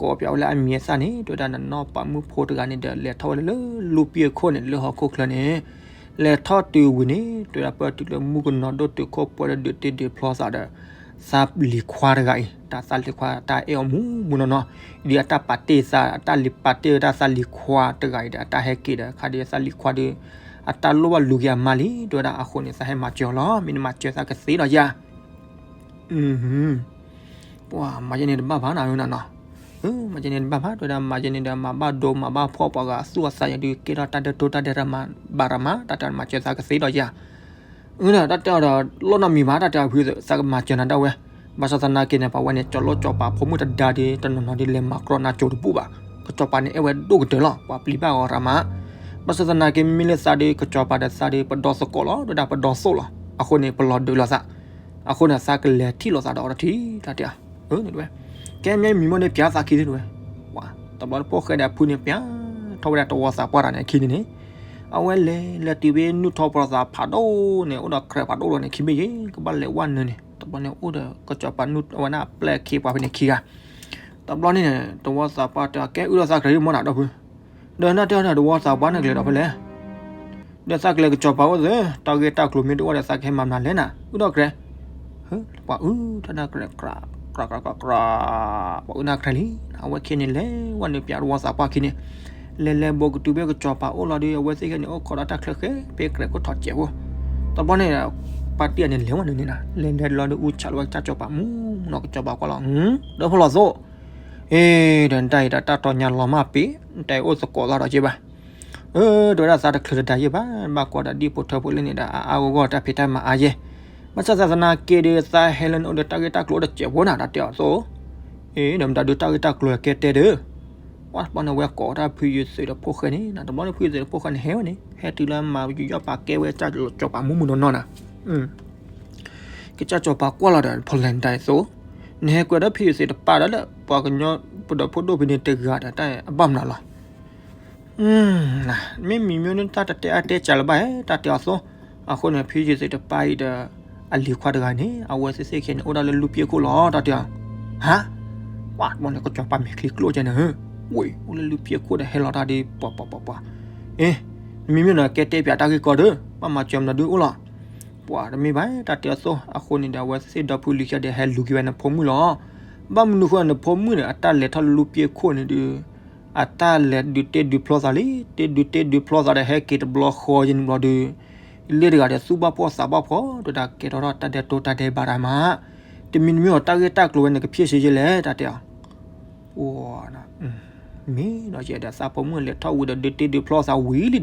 ကိးပၠးဝဲလၢအမံၤအသၣ်န့ၣ် တဝဲဒၣ်နနီၢ်ပာ်မုၣ်ဖိတဂၤန့ၣ်ဒီး လဲၤထီၣ်ဝဲလၢလၢလူၢ်ပံၢ်အခိၣ်န့ၣ် လၢဟီၣ်ခိၣ်ချၢန့ၣ်, လဲၤထီၣ်တုၤဝံၤန့ၣ် တဝဲဒၣ်ပၢတုၤလၢမူကနီၤဒိၣ်တုာ်ခိၣ်ပှဲၤဒီးဒုးတ့ဒုးဖျီသးဒီး သးလံၤခွါတဂၤအံၤ တၢ်သးလံၤခွါတၢ်အဲၣ်အီၤမူမူနီၢ်နီၢ်, ဒ်အတၢ်ပာ်တ့ၢ်သး အတၢ်လံၤပာ်တ့ၢ်ဝဲဒၣ်သးလံၤခွါတဂၤအံၤဒီး အတၢ်ဟဲက့ၤဒီး ခါဒီးသးလံၤခွါဒီး အတၢ်လိၣ်ဘၣ်လူၤက့ၤအမါလံ တဲဝဲဒၣ်အဃိန့ၣ် သးဟဲမၤစၢၤအီၤလီၤ မ့ၢ်နမၤစၢၤသးကသ့ဒီးယၤ ပှၤမၤယဲန့ၣ်တဘၣ်ဘၣ်နၤဧၢနၤနီၤ, မၤယဲန့ၣ်တဘၣ်ဘၣ် တဲဝဲဒၣ်မၤယဲန့ၣ်ဒီး မၤဘၣ်ဒိမၤဘၣ်ဖှီၣ်ပှၤဂၤသူၣ်အသးယၤဒုး ကဲထီၣ်တၢ်ဒဲးတိၢ်တၢ်ဒဲးရမၤဘၣ်ရမၤ တၢ်တဲမၤစၢၤသးကသ့ဒီးယၤ, အၢ တၢ်တဲအီၤဒီး လိၣ်နီတမံၤဘၣ် တၢ်တဲအီၤဖုသု သးကမၤစၢၤနၤဒၣ်ဝဲ, ဘၣ်ဆၣ်သနာ်က့န့ၣ် ပှၤဝဲန့ၣ် ကၠီၤလိၣ်ကၠီၤပၤဖိမုၣ်တဒါဒီး တနီၤနီၤဒီးလဲၤမၤကြီနၤကၠိတဘူၣ်ဘၣ်, ကစီၤပၤန့ၣ်အဲၣ်ဝဲဒိၣ်ကတၢၢ်လီၤ ပှၤပျံၤဘၣ်ဂီၤရမၤ, ဘၣ်ဆၣ်သနာ်က့ မ့မ့ၢ်လၢသးဒီး ကစီၤပၤဒီးသးဒီး ပဒီသကိးလီၤ တဲဝဲဒၣ်ပဒီသိၣ်လီၤ အဃိန့ၣ် ပလီၤဒုးလိာ်သး, အဃိန့ၣ် သးကလဲၤထံၣ်လိာ်သးဒီးအီၤတထံၣ် တၢ်တဲအီၤ, အၢ န့ၣ်တဲဝဲ, ကဲမ့ၢ်မံၤမိၢ်န့ၣ်ပၠးသးခံဒုတဲဝဲ, ပှၤ တဘျီတဖိၣ်ဃဲဒီးအဖုန့ၣ်ပၠးထီၣ်ဝဲဒၣ်တဝီသးပှၢ်တဂၤန့ၣ်အခံန့ၣ်န့ၣ်, အဝဲလဲၤလဲၤတုၤဖဲနုၢ်ထီၣ်ပှၤသးဖးဒိၣ်န့ၣ် အိၣ်ဒီးကြဲးဖးဒိၣ်လီၤန့ၣ် ခံဘ့ၣ်ယဲ ကဘၣ်လဲၤဝဲနုာ်န့ၣ် တဘျီန့ၣ်အိၣ်ဒီးကစီၤပၤနုၢ်အဝဲဒၣ်ပျဲၢ်ခံပှၤဖဲန့ၣ်ခံဂၤ, တဘျီန့ၣ်န့ၣ် တဝီသးပှၢ်တဲအီၤ ကဲအုၣ်ဒီးသးကရၢမီၢ်နၤဒီဖု, ဒီးနၢ်တဲအီၤန့ၣ် တဝီသးပှၢ်န့ၣ်ကလဲၤဒီးဖဲလဲၣ် ဒီးသးကလဲၤကစီၤပၤအိၣ်သ့, တၢ်ဂ့ၢ်တၢ်ကျိၤမ့ၢ်တအိၣ်ဒီးသးကဟဲမၤမနုၤလဲၣ်နၤ, အုၣ်ဒီးကြဲး, ပှၤအုၣ်တၢ်နၢ်ကြဲး, ကြး, ကြး, ကြး, ပှၤအုၣ်နၢ်ကြဲးလံ, အဝဲခံန့ၣ်လဲၤဝဲနုာ်ပၠးတဝီသးပှၢ်ခံန့ၣ်, လဲၤလဲၤဘိးကတုၤဖဲကစီၤပၤအိၣ်လီၤဒီး အဝဲသ့ၣ်ခဲန့ၣ် အိၣ်ခိးဒီးတၢ်ချၢဃဲ ဖဲကြဲးခိၣ်ထီၣ်စဲးဖိ, တဘျီန့ၣ်, ပှၤတံၢ်အန့ၣ်လဲၤဝဲနုာ်န့ၣ်နၤ, လဲၤလဲၤလီၤဒီးအူဆးလီၤဝဲကစၢ်စီၤပၤမူနီၢ် ကစီၤပၤကွၢ်လီၤ, ဒီးဖီၣ်လီၤသိး အ့ ဒီးနတၢ်အံၤဒီးတၢ်တီညါလီၤမၢ်ပ့ၤ, နတၢ်အံၤအိၣ်သကိးသးဒီးက့ဘၣ်, အၢ တဲဝဲဒၣ်သးတချုးတဒါယဲၢ်ဘၣ်, ဘၣ်ကွၢ်ဒီးဒ်ဖိထၢဖိလၢန့ၣ်ဒီး အအါဂီၢ်ဂီၢ်တၢ်ဖံးတၢ်မၤအါယဲၢ်, ဘၣ်ဆၣ်သနာ်က့ဒီး သးဟဲလၢနအိၣ်ဒီးတၢ်ဂ့ၢ်တၢ်ကျိၤအိၣ်ဒီးစဲးဖိနၤ တၢ်တဲအီၤသိး, အ့ ဒီးမတၤဒုးတၢ်ဂ့ၢ်တၢ်ကျိၤကဲတဲဒီး, ပှၤတဘျီန့ၣ် အဝဲကိးတၢ်ဖုယုၢ်သုးဒီးဖိၣ်ဃဲန့ၣ်, တဘျီန့ၣ်ဖုယုၢ်သုးဒီးဖိၣ်ဃဲန့ၣ်ဟဲဝဲန့ၣ် ဟဲတုၤလၢမၤယူးယီၣ်ပာ်ကဲဝဲကစၢ်စီၤပၤမူမူနီၢ်နီၢ်နၤ ကစၢ်စီၤပၤကွၢ်လီၤဒီး ဖီၣ်လဲၣ်နတၢ်အံၤသိး, နဟဲကွဲးဒီးဖုယုၢ်သုးတပၣ်ဒီးလၢ ပှၤကညီပဒီးဖိဒိၣ်ဖဲန့ၣ်တဂၤဒီး တၢ်အဘၣ်မနုၤလီၤ, မ့မ့ၢ်မ့ၢ်နတၢ်တတဲအါတဲစှၤလၢၤဘၣ် တၢ်တဲအီၤသိး, အဃိန့ၣ် ဖုယုၢ်သုးတပၣ်အံၤဒီး အလံၤခွါတဂၤန့ၣ် အဝဲသ့ၣ်သ့ၣ်ခဲန့ၣ် အိၣ်ဒၣ်လၢလူၢ်ပံၢ်ခိၣ်လီၤ တၢ်တဲအီၤ, ဟါ, ပှၤတဘျီန့ၣ် ကစီၤပၤမဲာ်ချံကျိၣ်ကဲန့ၣ်, ဝ့ၢ် အိၣ်လၢလူၢ်ပံၢ်ခိၣ်ဒီးဟဲလီၤတၢ်ဒီး ပှၤပှၤပှၤပှၤ, အ့ မ့မ့ၢ်နကဲတဲပၠးတၢ်ဂ့ၢ်ကီဒီး ဘၣ်မၤစၢၤမနုၤဒုအိၣ်လီၤ, ပှၤတမ့ၢ်ဘၣ် တၢ်တဲအီၤသိး, အဃိန့ၣ်ဒီး အဝဲသ့ၣ်ဒီဖုလံၤခံဒီး ဟဲလူၤက့ၤဝဲနဖိမုၣ်လီၤ, ဘၣ်မနုၤဃိနဖိမုၣ်န့ၣ် အတၢ်လဲၤထီၣ်လၢလူၢ်ပံၢ်ခိၣ်န့ၣ်ဒီး အတၢ်လဲၤဒုးတ့ဒုးဖျီသးလံ, တ့ဒုးတ့ဒုးဖျီသးဒီး ဟဲက့ၤတဘျီဃီယဲၢ်နံၣ်ဘျီဒီး လ့ၣ်တဂၤဒီးသူၣ်ဘၣ်ဖှီၣ်သးဘၣ်ဖှီၣ် တဲဝဲဒၣ်ကဲထီၣ်ထီၣ်တၢ်ဒဲးတိၢ်တၢ်ဒဲးဘးတၢ်မး, တမံၤတမံၤအီၤတၢ်ဂ့ၢ်တၢ်ကျိၤဝဲန့ၣ် ကဖျ့ၣ်ဆ့ယဲၢ်လဲၣ် တၢ်တဲအီၤ, မ့ၢ်ဒီးယဲဒီးသးဖိမုၣ်လဲၤထီၣ်ဝံၤဒီး ဒုးတ့ဒုးဖျီသးဝံၤလံဒီး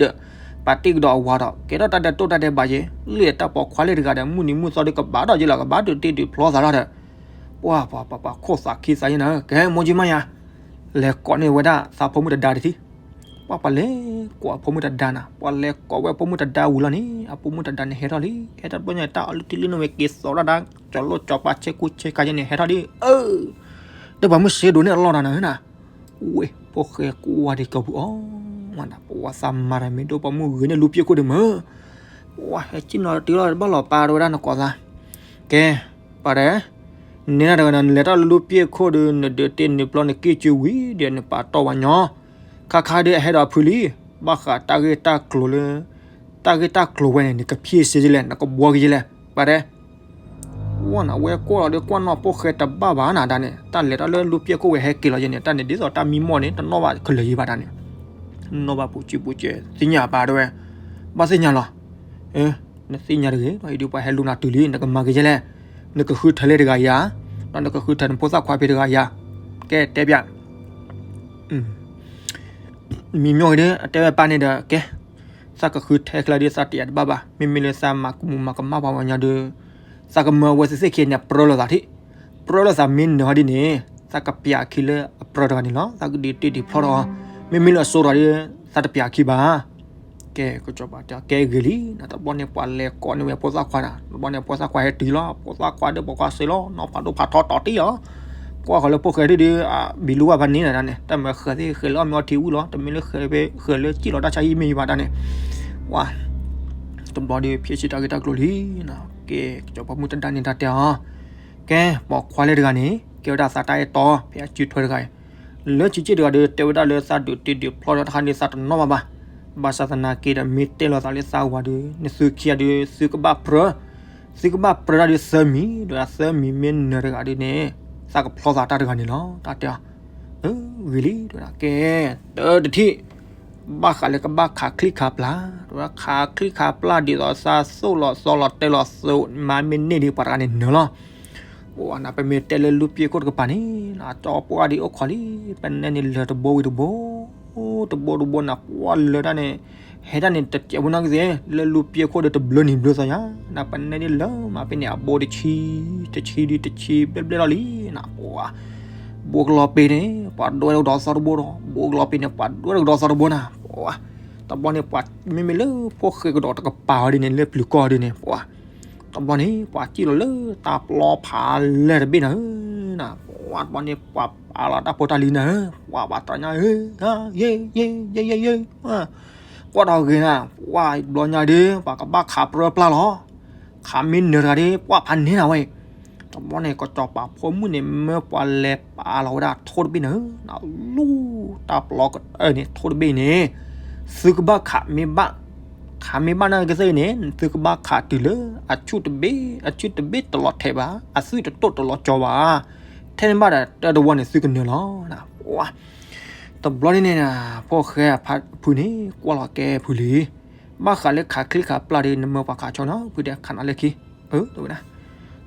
ပာ်တ့ၢ်ကဒီးအဝၤဒီး ကဲထီၣ်တၢ်ဒဲးတိၢ်တၢ်ဒဲးဘးယဲၢ်, လ့ၣ်တၢ်ပိာ်ခွါလ့ၣ်တဂၤဒီး မုၢ်နံၤမုၢ်သီဒီးကဘၣ်ဒီးယဲၢ်လီၤ ကဘၣ်ဒုးတ့ဒုးဖျီသးလီၤဒီး ပှၤပှၤပှၤပှၤခိၣ်သးခံသးယဲၢ်နၤဧၢ ကဲမိၢ်ကၠံမးယၤ, လဲၤကိးန့ၢ်ဝဲဒၣ်သးဖိမုၣ်တဒါတထံၣ်, ပှၤပှၤလဲၤကိးအဖိမုၣ်တဒါနၤ, ပှၤလဲၤကိးဝဲအဖိမုၣ်တဒါဝံၤလီၤန့ၣ် အဖိမုၣ်တဒါန့ၣ်ဟဲထီၣ်လံ. ဟဲထီၣ်တဘျီညါ တၢ်အီလုၢ်ထံလုၢ်နီၢ်ဝဲက့ၤသိးတၢ်ဒၣ် ကၠီၤလိၣ်ကၠီၤပၤဆဲးကူဆဲးခါယဲန့ၣ် ဟဲထီၣ်ဒ် အၢ ဒီးပှၤမုၣ်စ့ဒိးန့ၢ်အလီၢ်တၢ်နၤဧၢနၤ, ဝဲ ဖိၣ်ဃဲကွၢ်ဒံးကပူၤအီၤ, ဝဲနၤ ပှၤသးမၤတၢ်မ့ၢ်ဒိၣ်ပှၤမုၣ်ဂ့ၤန့ၢ်လူၤပျဲၢ်ခိၣ်ဒံးမၢ်, ပှၤဟဲကံၣ်နီၤတတုၤလီၤ တဘၣ်လီၤပာ်တဝဲဒၣ်နကိးသး, ကဲ ပှၤတဲ နဲဒၣ်တဂၤနၤ နလဲၤတၢ်လၢလူၤပျဲၢ်ခိၣ်ဒီး နဒုးတ့နုာ်ပျီနက့ၢ်စုဝံၤဒီး နပာ်တီၢ်ဝဲညီ ခါခါဒီးအဟဲဒီးအဖုလံ, ဘၣ်ဃးတၢ်ဂ့ၢ်တၢ်ကျိၤလၢ တၢ်ဂ့ၢ်တၢ်ကျိၤဝဲန့ၣ် နကဖံးစ့ယလဲၣ် နကဘှီက့ၤယလဲၣ် ပှၤတဲ ဝဲနၤ ဝဲကိးလီၤဒီးကွၢ်နီၣ်ဖိၣ်ဃဲတဘၣ်ဘၣ်နၤဒၣ်န့ၣ် တၢ်လဲၤတၢ်လၢလူၤပျဲၢ်ခိၣ်ဝဲဟဲက့ၤလီၤယဲန့ၣ် တၢ်န့ၣ်ဒ်သိးတၢ်မံမီၢ်န့ၣ် တနီၣ်ဘၣ်ကလၢာ်ယံၤဘၣ်ဒၣ်န့ၣ်, နီၣ်ဘၣ်ပူၤကံပူၤကဲ သ့ၣ်ညါပၢ်တဲဝဲ, ဘၣ်သ့ၣ်ညါလီၤ, နသ့ၣ်ညါတဂ့ၤ ဒီးအံၤဒုးပှၤဟဲလူၤနၤတုၤလံ နကမၤက့ၤယဲလဲၣ်, နကဃုထၢလၢတဂၤယၤ, ဒီးနကဃုထၢနဖိသၣ်ခွါဖဲတဂၤယၤ, ကဲတဲပၠး မံမီၢ်ဂ့ၤဒီး အတဲဝဲပၢ်န့ၣ်ဒီး ကဲ သးကဃုထၢချၢဒီး သးတယာ်တဘၣ်ဘၣ်, မ့မ့ၢ်လၢသးမၤကူမူမၤကမၣ်ပှၤကညီဒီး သးကမၢဝဲသ့ၣ်သ့ၣ်ခံန့ၣ် ပြၢလိာ်သးထံး, ပြၢလိာ်သးမ့ၢ်နၢၤဟီဒ်န့ၣ် သးကပျးခံလၢအပြၢတဂၤန့ၣ်လီၤ, သးကဒုးတ့ဒုးဖျီထီၣ်အီၤ, မ့မ့ၢ်လၢအစိၤတဂၤဒီး သးတပျးခံဘၣ်. ကဲ ကစီၤပၤတဲ ကဲဂ့ၤလံ, တဘျီန့ၣ် ပှၤလဲၤကိးန့ၢ်ဝဲဖိသၣ်ခွါနၤ, တဘျီန့ၣ် ဖိသၣ်ခွါဟဲတုၤလီၤ, ဖိသၣ်ခွါဒီးပိာ်ခွါစ့လီၤ, နီၢ်ဖးဒိၣ်ဖးထီတီၤတံၢ်လီၤ ကွၢ်ဃီၤလၢဖိၣ်ဃဲဒ်ဒီး ဘံလူဝၢ်ဖးန့ၣ်နၤန့ၣ် တၢ်မၤဃဲၤသ့ၣ်ဃဲၤလၢအီၣ်မ့ၤအီထံဝံၤလီၤ, တမ့ၢ်လၢဃဲၤဖဲဃဲၤလၢစံၣ်လီၤတၢ်ဆါဟံၣ်မ့ၢ်ယံၤဘၣ်ဒၣ်န့ၣ်, ဝါ တဘျီဒီး ဖံးစ့ၢ်တၢ်ဂ့ၢ်တၢ်ကျိၤလံနၤ, ကဲ ကစီၤပၤမုၣ်တဒါန့ၣ်တၢ်တဲအီၤ, ကဲ ပိာ်ခွါလၢတဂၤန့ၣ် ကဲဝဲဒၣ်သးတၢ်အဲၣ်တီ ဖဲအစုထွဲတဂၤအံၤ, လၢစုစ့ၣ်တဂၤဒီး တဲဝဲဒၣ်လၢသးဒုးတ့ဒုးဖျီဒီးတခါန့ၣ် သးတနီၣ်ဘၣ်ဘၣ်, ဘၣ်ဆၣ်သနာ်က့ဒီး မ့ၢ်တဲလိာ်သးလၢသးဝၤဒီး နသုခံဂၤဒီး သုကဘၣ်ပြၢ သုကဘၣ်ပြၢတၢ်ဒီးသၢမံၤ, ဒီးသၢမံၤမ့ၢ်နၢၤတဂၤဒီးန့ၣ် သးကဖျီသးတၢ်တဂၤန့ၣ်လီၤ. တၢ်တဲအီၤ, ဂ့ၤလံ တဲဝဲဒၣ် ကဲ တၢ်တထံၣ် ဘၣ်ဃးလၢကဘၣ်ခးချံခးပျၢ်, တဝဲခးချံခးပျၢ်ဒ်သိးသးသိၣ်လီၤသီလီၤတဲလီၤသိး မၤမ့ၢ်န့ၢ်ဒီးပှၤတဂၤန့ၣ်နၢၤလီၤ. ပှၤနၤ ပမ့ၢ်တဲလၢလူၤပျဲၢ်ခိၣ်တကပၤန့ၣ် အကၠီပှၢ်ဒံးအိၣ်ခိးလံ, ပနဲန့ၣ်လၢာ်တဘိဝံၤတဘိ တဘိတဘိနၤ ပှၢ်လၢာ်တၢ်န့ၣ် ဟဲတၢ်န့ၣ် တစဲးဖိနီၢ်ကသ့ လၢလူၤပျဲၢ်ခိၣ်ဒီးတဘျၢနံၤဘျၢသီညါ, နပနဲန့ၣ်လၢာ်မးဖဲန့ၣ် အဘိတဆံ တဆံဒံးတဆံဘျဲၣ်ဘျဲၣ်လီၤလံနၤ, ပှၤ ဘိကလီၤပ့ၤန့ၣ် ပှၤဒွဲၣ်ကဒီးသီတဘိဒီး ဘိကလီၤပ့ၤန့ၣ် ပှၤဒွဲၣ်ကဒီးသီတဘိနၤ, ပှၤ တဘျီန့ၣ် ပှၤမ့မ့ၢ်လၢဖိၣ်ဃဲကဒီးတကပၤအီၤဒ်န့ၣ် လၢပျုၤကီၢ်ဒ်န့ၣ် ပှၤ တဘျီန့ၣ် ပှၤစံၣ်လီၤလၢတၢ်ပျီဖးလဲၢ်တဘ့ၣ်နၤဧၢ, ပှၤတဘျီန့ၣ် ပှၤပာ်လီၤတၢ်ဖိတၢ်လံၤနၤဧၢ, ပှၤဘၣ်တၢ်ညါဧၢ, ယဲ ယဲ ယဲ ယဲ ယဲ ကွၢ်ဒီးဂ့ၤနၤ, ပှၤဘျီညါဒီး ပှၤကဘၣ်ခးပြၢပျၢ်လီၤ, ခးမ့ၢ်နၢၤတဂၤဒီး ပှၤဖးန့ၢ်နၤဝဲ တဘျီန့ၣ် ကစီၤပၤဖိမုၣ်န့ၣ် မၢပှၤလဲၤပာ်လီၤဝဲဒၣ်ထိၣ်တဘ့ၣ်နၤဧၢ, နလူၤတၢ်ပျီကတၢၢ်န့ၣ် ထိၣ်တဘ့ၣ်အံၤန့ၣ် သုကဘၣ်ခးမ့ၢ်ဘၣ်, ခးမ့ၢ်ဘၣ်နၤကသ့ၣ်အံၤန့ၣ် သုကဘၣ်ခးတုၤလၢ အဆူၣ်တဘ့ၣ် အဆူၣ်တဘ့ၣ်တလီၤထဲးဘၣ်, အသွံၣ်တတိၢ်တလီၤကၠီဘၣ်, ထဲန့ၣ်ဘၣ်ဒီးတၢ်တဝီန့ၣ်သုကနၢၤလီၤ, ပှၤ တဘျီန့ၣ်န့ၣ် ဖိၣ်ဃဲအဖုန့ၣ် ကွၢ်လီၤကဲဖုလံ, ဘၣ်ဃးလၢခးချံခးပျၢ်ဒီး နမၢပှၤခးဆီနီၤ ဖုဒဲးခးနၤလၢခံ, အၢ တဲဝဲဒၣ်,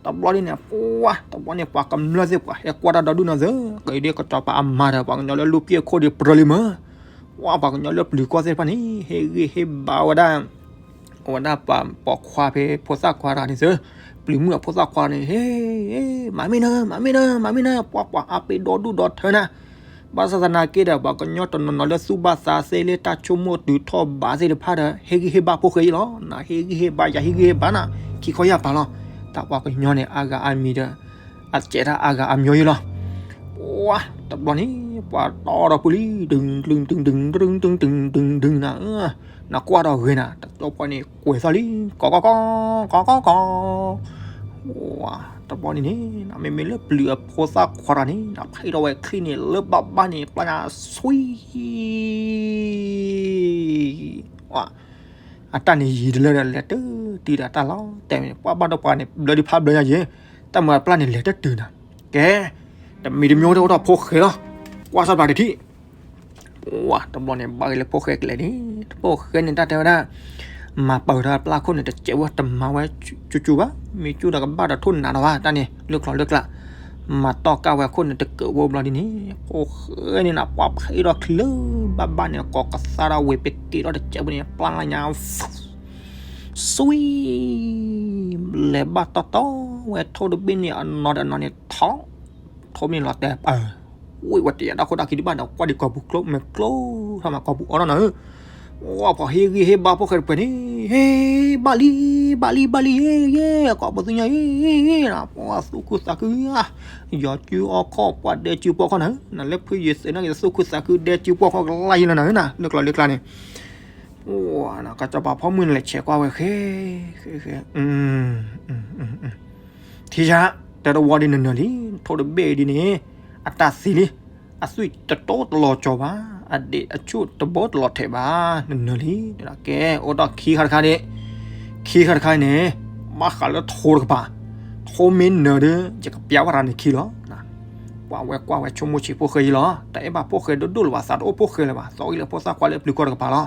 တဘျီန့ၣ်န့ၣ် ပှၤ တဘျီန့ၣ် ပှၤကမျၢၢ်သ့ၣ်ပှၤဟဲကွၢ်တၢ်ဒီဒူၣ်နီၤသၢ, ကဒ်ကစီၤပၤအမါဒီး ပှၤကညီလၢလူၤပျဲၢ်ခိၣ်ဒီးပြၢလံမၢ်, ပှၤ ပှၤကညီလၢပျုၤကီၢ်သ့ၣ်တဖၣ်န့ၣ် ဟ့ၣ်ဂံၢ်ဟ့ၣ်ဘါဝဲဒၣ် အဝဲဒၣ်ပှၤပိာ်ခွါဖဲဖိသၣ်ခွါတဂၤန့ၣ်သၢ, ပျုၤမုၣ်အဖိသၣ်ခွါန့ၣ် ဟ့ၣ် မၤမ့ၢ်နၤ မၤမ့ၢ်နၤ မၤမ့ၢ်နၤ ပှၤ ပှၤအါပ့ၤဒီဒူၣ်ဒီထၢနၤ, ဘၣ်ဆၣ်သနာ်က့ဒီး ပှၤကညီတနီၤနီၤလၢသူၣ်ဘၣ်သးသ့လၢတၢ်ဆိကမိၣ်တုၤထီၣ်ဘးသ့ၣ်တဖၣ်ဒီး ဟ့ၣ်ဂံၢ်ဟ့ၣ်ဘါဖိၣ်ဃဲအံၤလီၤ, နဟ့ၣ်ဂံၢ်ဟ့ၣ်ဘါယၤဟ့ၣ်ဂံၢ်ဟ့ၣ်ဘါနၤ, ခံခီယၢ်ပာ်လီၤ, တၢ်ပှၤကညီန့ၣ် အါဂၤအါမံၤဒီး အစဲးတၢ်အါဂၤအါမံၤအံၤလီၤ, ပှၤ တဘျီန့ၣ် ပှၤတီဒီးပူၤလံ ဒုးဒုးဒုးဒုးဒုးဒုးဒုးဒုးနၤ နကွၢ်ဒီးဂ့ၤနၤ တဘျီန့ၣ် ကွဲးသီၣ်လံ ကီကီကီ ကီကီကီ, တဘျီန့ၣ်န့ၣ် မ့မ့ၢ်လၢပျုၤအဖိသၣ်ခွါတဂၤန့ၣ် ဖဲဒီးဝဲချံန့ၣ် လၢဘၣ်ဘၣ်န့ၣ် ပျၢ်ညါ ဆွံ အတၢ်န့ၣ်ယံၤတလၢဒီး လဲၤတတုၤဒီးတၢ်လီၤတဲာ်န့ၣ် ပှၤဘၣ်ဒီးပှၤန့ၣ် ဘျၢဒံးဖးဘျၢညါယဲၤ, တၢ်မၤပျၢ်န့ၣ် လဲၤတတုၤနၤ, ကဲ တမံၤတမံၤအိၣ်ဒီးအိၣ်ဒီးဖိၣ်ဃဲလီၤ, ကွၢ်စၢ်ပျၢ်တထံၣ် ပှၤ တဘျီန့ၣ် ဘၣ်ဂ့ၤလၢဖိၣ်ဃဲကလဲာ်န့ၣ် ဖိၣ်ဃဲန့ၣ် တၢ်တဲဝဲဒၣ် မၤပာ်ဝဲဒၣ်ပျၢ်ခိၣ်န့ၣ် တစဲးဝဲ တမၤဝဲ ကၠူကၠူဘၣ်, မ့ၢ်ကၠူဒီးကဘၣ်ဒီးထိၣ်နးဒီးဘၣ် တၢ်န့ၣ် လၢချီလၢကျး, မၤတီၢ်ကၢ်ဝဲခိၣ်န့ၣ် တကၢးဖိဘျီဒ်န့ၣ် ဖိၣ်ဃဲန့ၣ်နၤ ပှၤဖဲဒီးချံလၢဘၣ်ဘၣ်န့ၣ် ကိးကသါဒီးဝဲၤပဲတ့ဒီးတစဲးဝဲန့ၣ် ပျၢ်ညါ ဆွံ လဲၤဘၣ်တီတီဝဲထိၣ်တဘ့ၣ်န့ၣ် အနီၢ်ဒီးအနီၢ်န့ၣ် ထိၣ် ထိၣ်မ့ၢ်လီၤတဲာ်ပၢၢ် ဝ့ၢ်ဝဲတယၤတၢ်ခိၣ်တၢ်ခံဒံးဘၣ်န့ၣ် ကွၢ်ဒံးကီၢ်ပူၤကျိမဲာ်ကျိထီၣ်မး ကီၢ်ပူၤအီထီၣ်နၤဧၢ, ဝဲပှၤဟ့ၣ်ဂံၢ်ဟ့ၣ်ဘါဖိၣ်ဃဲတပှဲၤန့ၣ်, ဟ့ၣ်ဘါလံ, ဘါလံ ဘါလံ ဟ့ၣ် ဟ့ၣ် ကီၢ်ပူၤသူညါ ဟ့ၣ် ဟ့ၣ် ဟ့ၣ် ပှၤသူၣ်ခုသးခုဧါ, ယီၤစုအီခီၣ် ပှၤဒဲစုပှီၢ်ခီၣ်နၤဧၢ, နလၢဖုယသ့ၣ်နီၣ်က့ၤသူၣ်ခုသးခုဒဲစုပှီၢ်ခီၣ်ကလါယံလီၤနၤဧၢနၤ လၢကျီလၢကျါန့ၣ် ကစီၤပၤဖီမုၢ်နလဲၤဆဲးကွၢ်ဝဲဃဲ, ဃဲ ဃဲ ထံဆါ, တၢ်တဝီဒ်နနၢၤလံ, ထိၣ်တဘ့ၣ်ဒ်န့ၣ်, အတၢ်သံလံ, အသွံၣ်တတိတလီၤကၠီၤဘၣ်, အဒံးအဆူၣ်တဘိတလီၤထဲးဘၣ်, နနၢၤလံ, ကဲ အိၣ်ဒီးခံခါတခါဒ့ၣ်, ခံခါတခါန့ၣ်, ဘၣ်ဃးလၢထိတကပၤ, ထိမ့ၢ်နၢၤဒီး ယကပျးဝဲဒၣ်နခံလီၤ ပှၤဝဲကွၢ်ဝဲဆိကမိၣ်ဆံးဖိၣ်ဃဲအံၤလီၤ, တအဲၣ်ဘၣ်ဖိၣ်ဃဲဒိၣ်ဒိၣ်လၢၤဘၣ် သးတအိၣ်ဖိၣ်ဃဲလၢၤဘၣ် သီဂံၢ်လၢဖိသၣ်ခွါလၢပျုၤကီၢ်တကပၤလီၤ,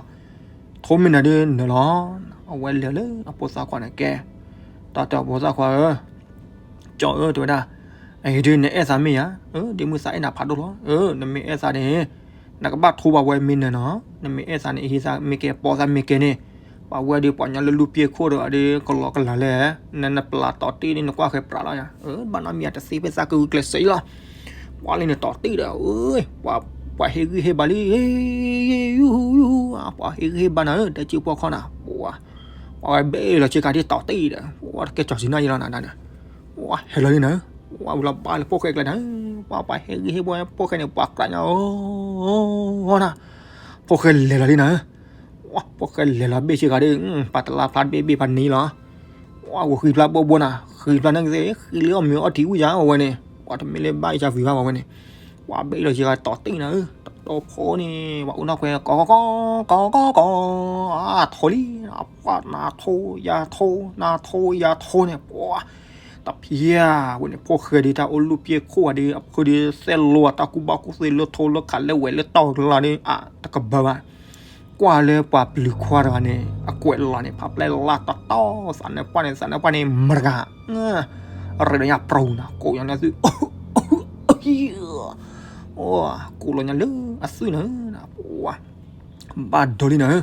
ထိမ့ၢ်နၢၤဒ်နၢၤလီၤ, အဝဲလဲၤလၢအဖိသၣ်ခွါန့ၣ်ကဲ, တၢ်တဲအဖိသၣ်ခွါဧၢ, ကၠီဧၢ တဲဝဲဒၣ်, အံၤဒ်နအဲၣ်သးမ့ၢ်ယၤ, ဒ်မုၢ်သးအဲၣ်နၤဖးဒိၣ်လီၤ, နမ့ၢ်အဲၣ်သးန့ၣ်, နကဘၣ်ထိဘၣ်ဝဲမ့ၢ်နၢၤနီၤ, နမ့ၢ်အဲၣ်သးန့ၣ် ဟံးသးမ့ၢ်ကဲ ပိာ်သးမ့ၢ်ကဲန့ၣ်, ပှၤဝဲဒီးပှၤညီလၢလူၢ်ပျဲၢ်ခိၣ်ဒီးဒ်ကလီကလၤလဲၣ်, နနပျးတီၤတံၢ်န့ၣ် နကွၢ်ဃဲၤပြးလီၤယၤ, ဘၣ်နီတမံၤတသ့ဖဲသးကဂုာ်ကျဲးစၢးအံၤလီၤ, ပှၤလံန့ၣ်တီၤတံၢ်ဒီး, ပှၤဟ့ၣ်ဂံၢ်ဟ့ၣ်ဘါလံ, ပှၤဟ့ၣ်ဂံၢ်ဟ့ၣ်ဘါနၤဧၢ ဒဲစုပှီၢ်ခီၣ်နၤ, ပှၤဝဲဘ့ၣ်လီၤဆ့ကၤဒ်တီၤတံၢ်ဒီး, ပှၤတကဲကၠီၤစံးနၢ်ယံလီၤနၤန့ၣ်, ပှၤဟဲလီၤလံနၤ, ပှၤဝံၤလီၤဘါလၢဖိၣ်ဃဲကျဲနၤ, ပှၤပှၤဟ့ၣ်ဂံၢ်ဟ့ၣ်ဘါဖိၣ်ဃဲန့ၣ် ပှၤကြၢးညါအီၤနၤ, ဖိၣ်ဃဲလဲၤလီၤလံနၤ, ပှၤဖိၣ်ဃဲလဲၤလီၤဘ့ၣ်ဆ့ကၤဒ်, ပှၤတလါဖျါတဘ့ၣ်ဘ့ၣ်ဖးန့ၣ်လီၤ ပှၤဝဲဃံဖျါဘိဘိနၤ, ဃံဖျါန့ၣ်ကသ့, ဃံလၢအီၣ်မ့ၤအီထံဝံယၤဝဲန့ၣ်, ပှၤတမ့ၢ်လၢဘၣ်ယၤဝံၤဘၣ်ဝဲန့ၣ်, ပှၤဘ့ၣ်လီၤဆ့ကၤတီၤတံၢ်နၤဧၢ, တတီဖိန့ၣ်, ပှၤအိၣ်နီၢ်ခွဲ ကီကီကီ, ကီကီကီ, ထိလံ, ပှၤနၤထိယၤထိ, နၤထိယၤထိန့ၣ်, ပှၤ, တဖျါ, ဝဲန့ၣ် ဖိၣ်ဃဲဒ်တၢ်အိၣ်လူၢ်ပျဲၢ်ခိၣ်ဝဲဒ် အဖုဒ်သဲလိာ်အတၢ်ကူၣ်ဘၣ်ကူၣ်သ့လၢထိလၢခးလၢဝဲလၢတီၢ်ကလါဒ် အတကဘၢဘၣ် ကွၢ်လၢပှၤပျုၤခွါတဂၤန့ၣ် အကွဲးလီၤန့ၣ် ဖးပျဲၢ်လါတီတီ, သးနၢပှၢ်န့ၣ် သးနၢပှၢ်န့ၣ် မတဂၤ, ရ့ဒီးညါပြူၤနၤ ကိးညါလၢအသွံၣ်, ကိးလီၤညါလၢအသွံၣ်နၤ, ဘၣ်ဒိလံနၤ,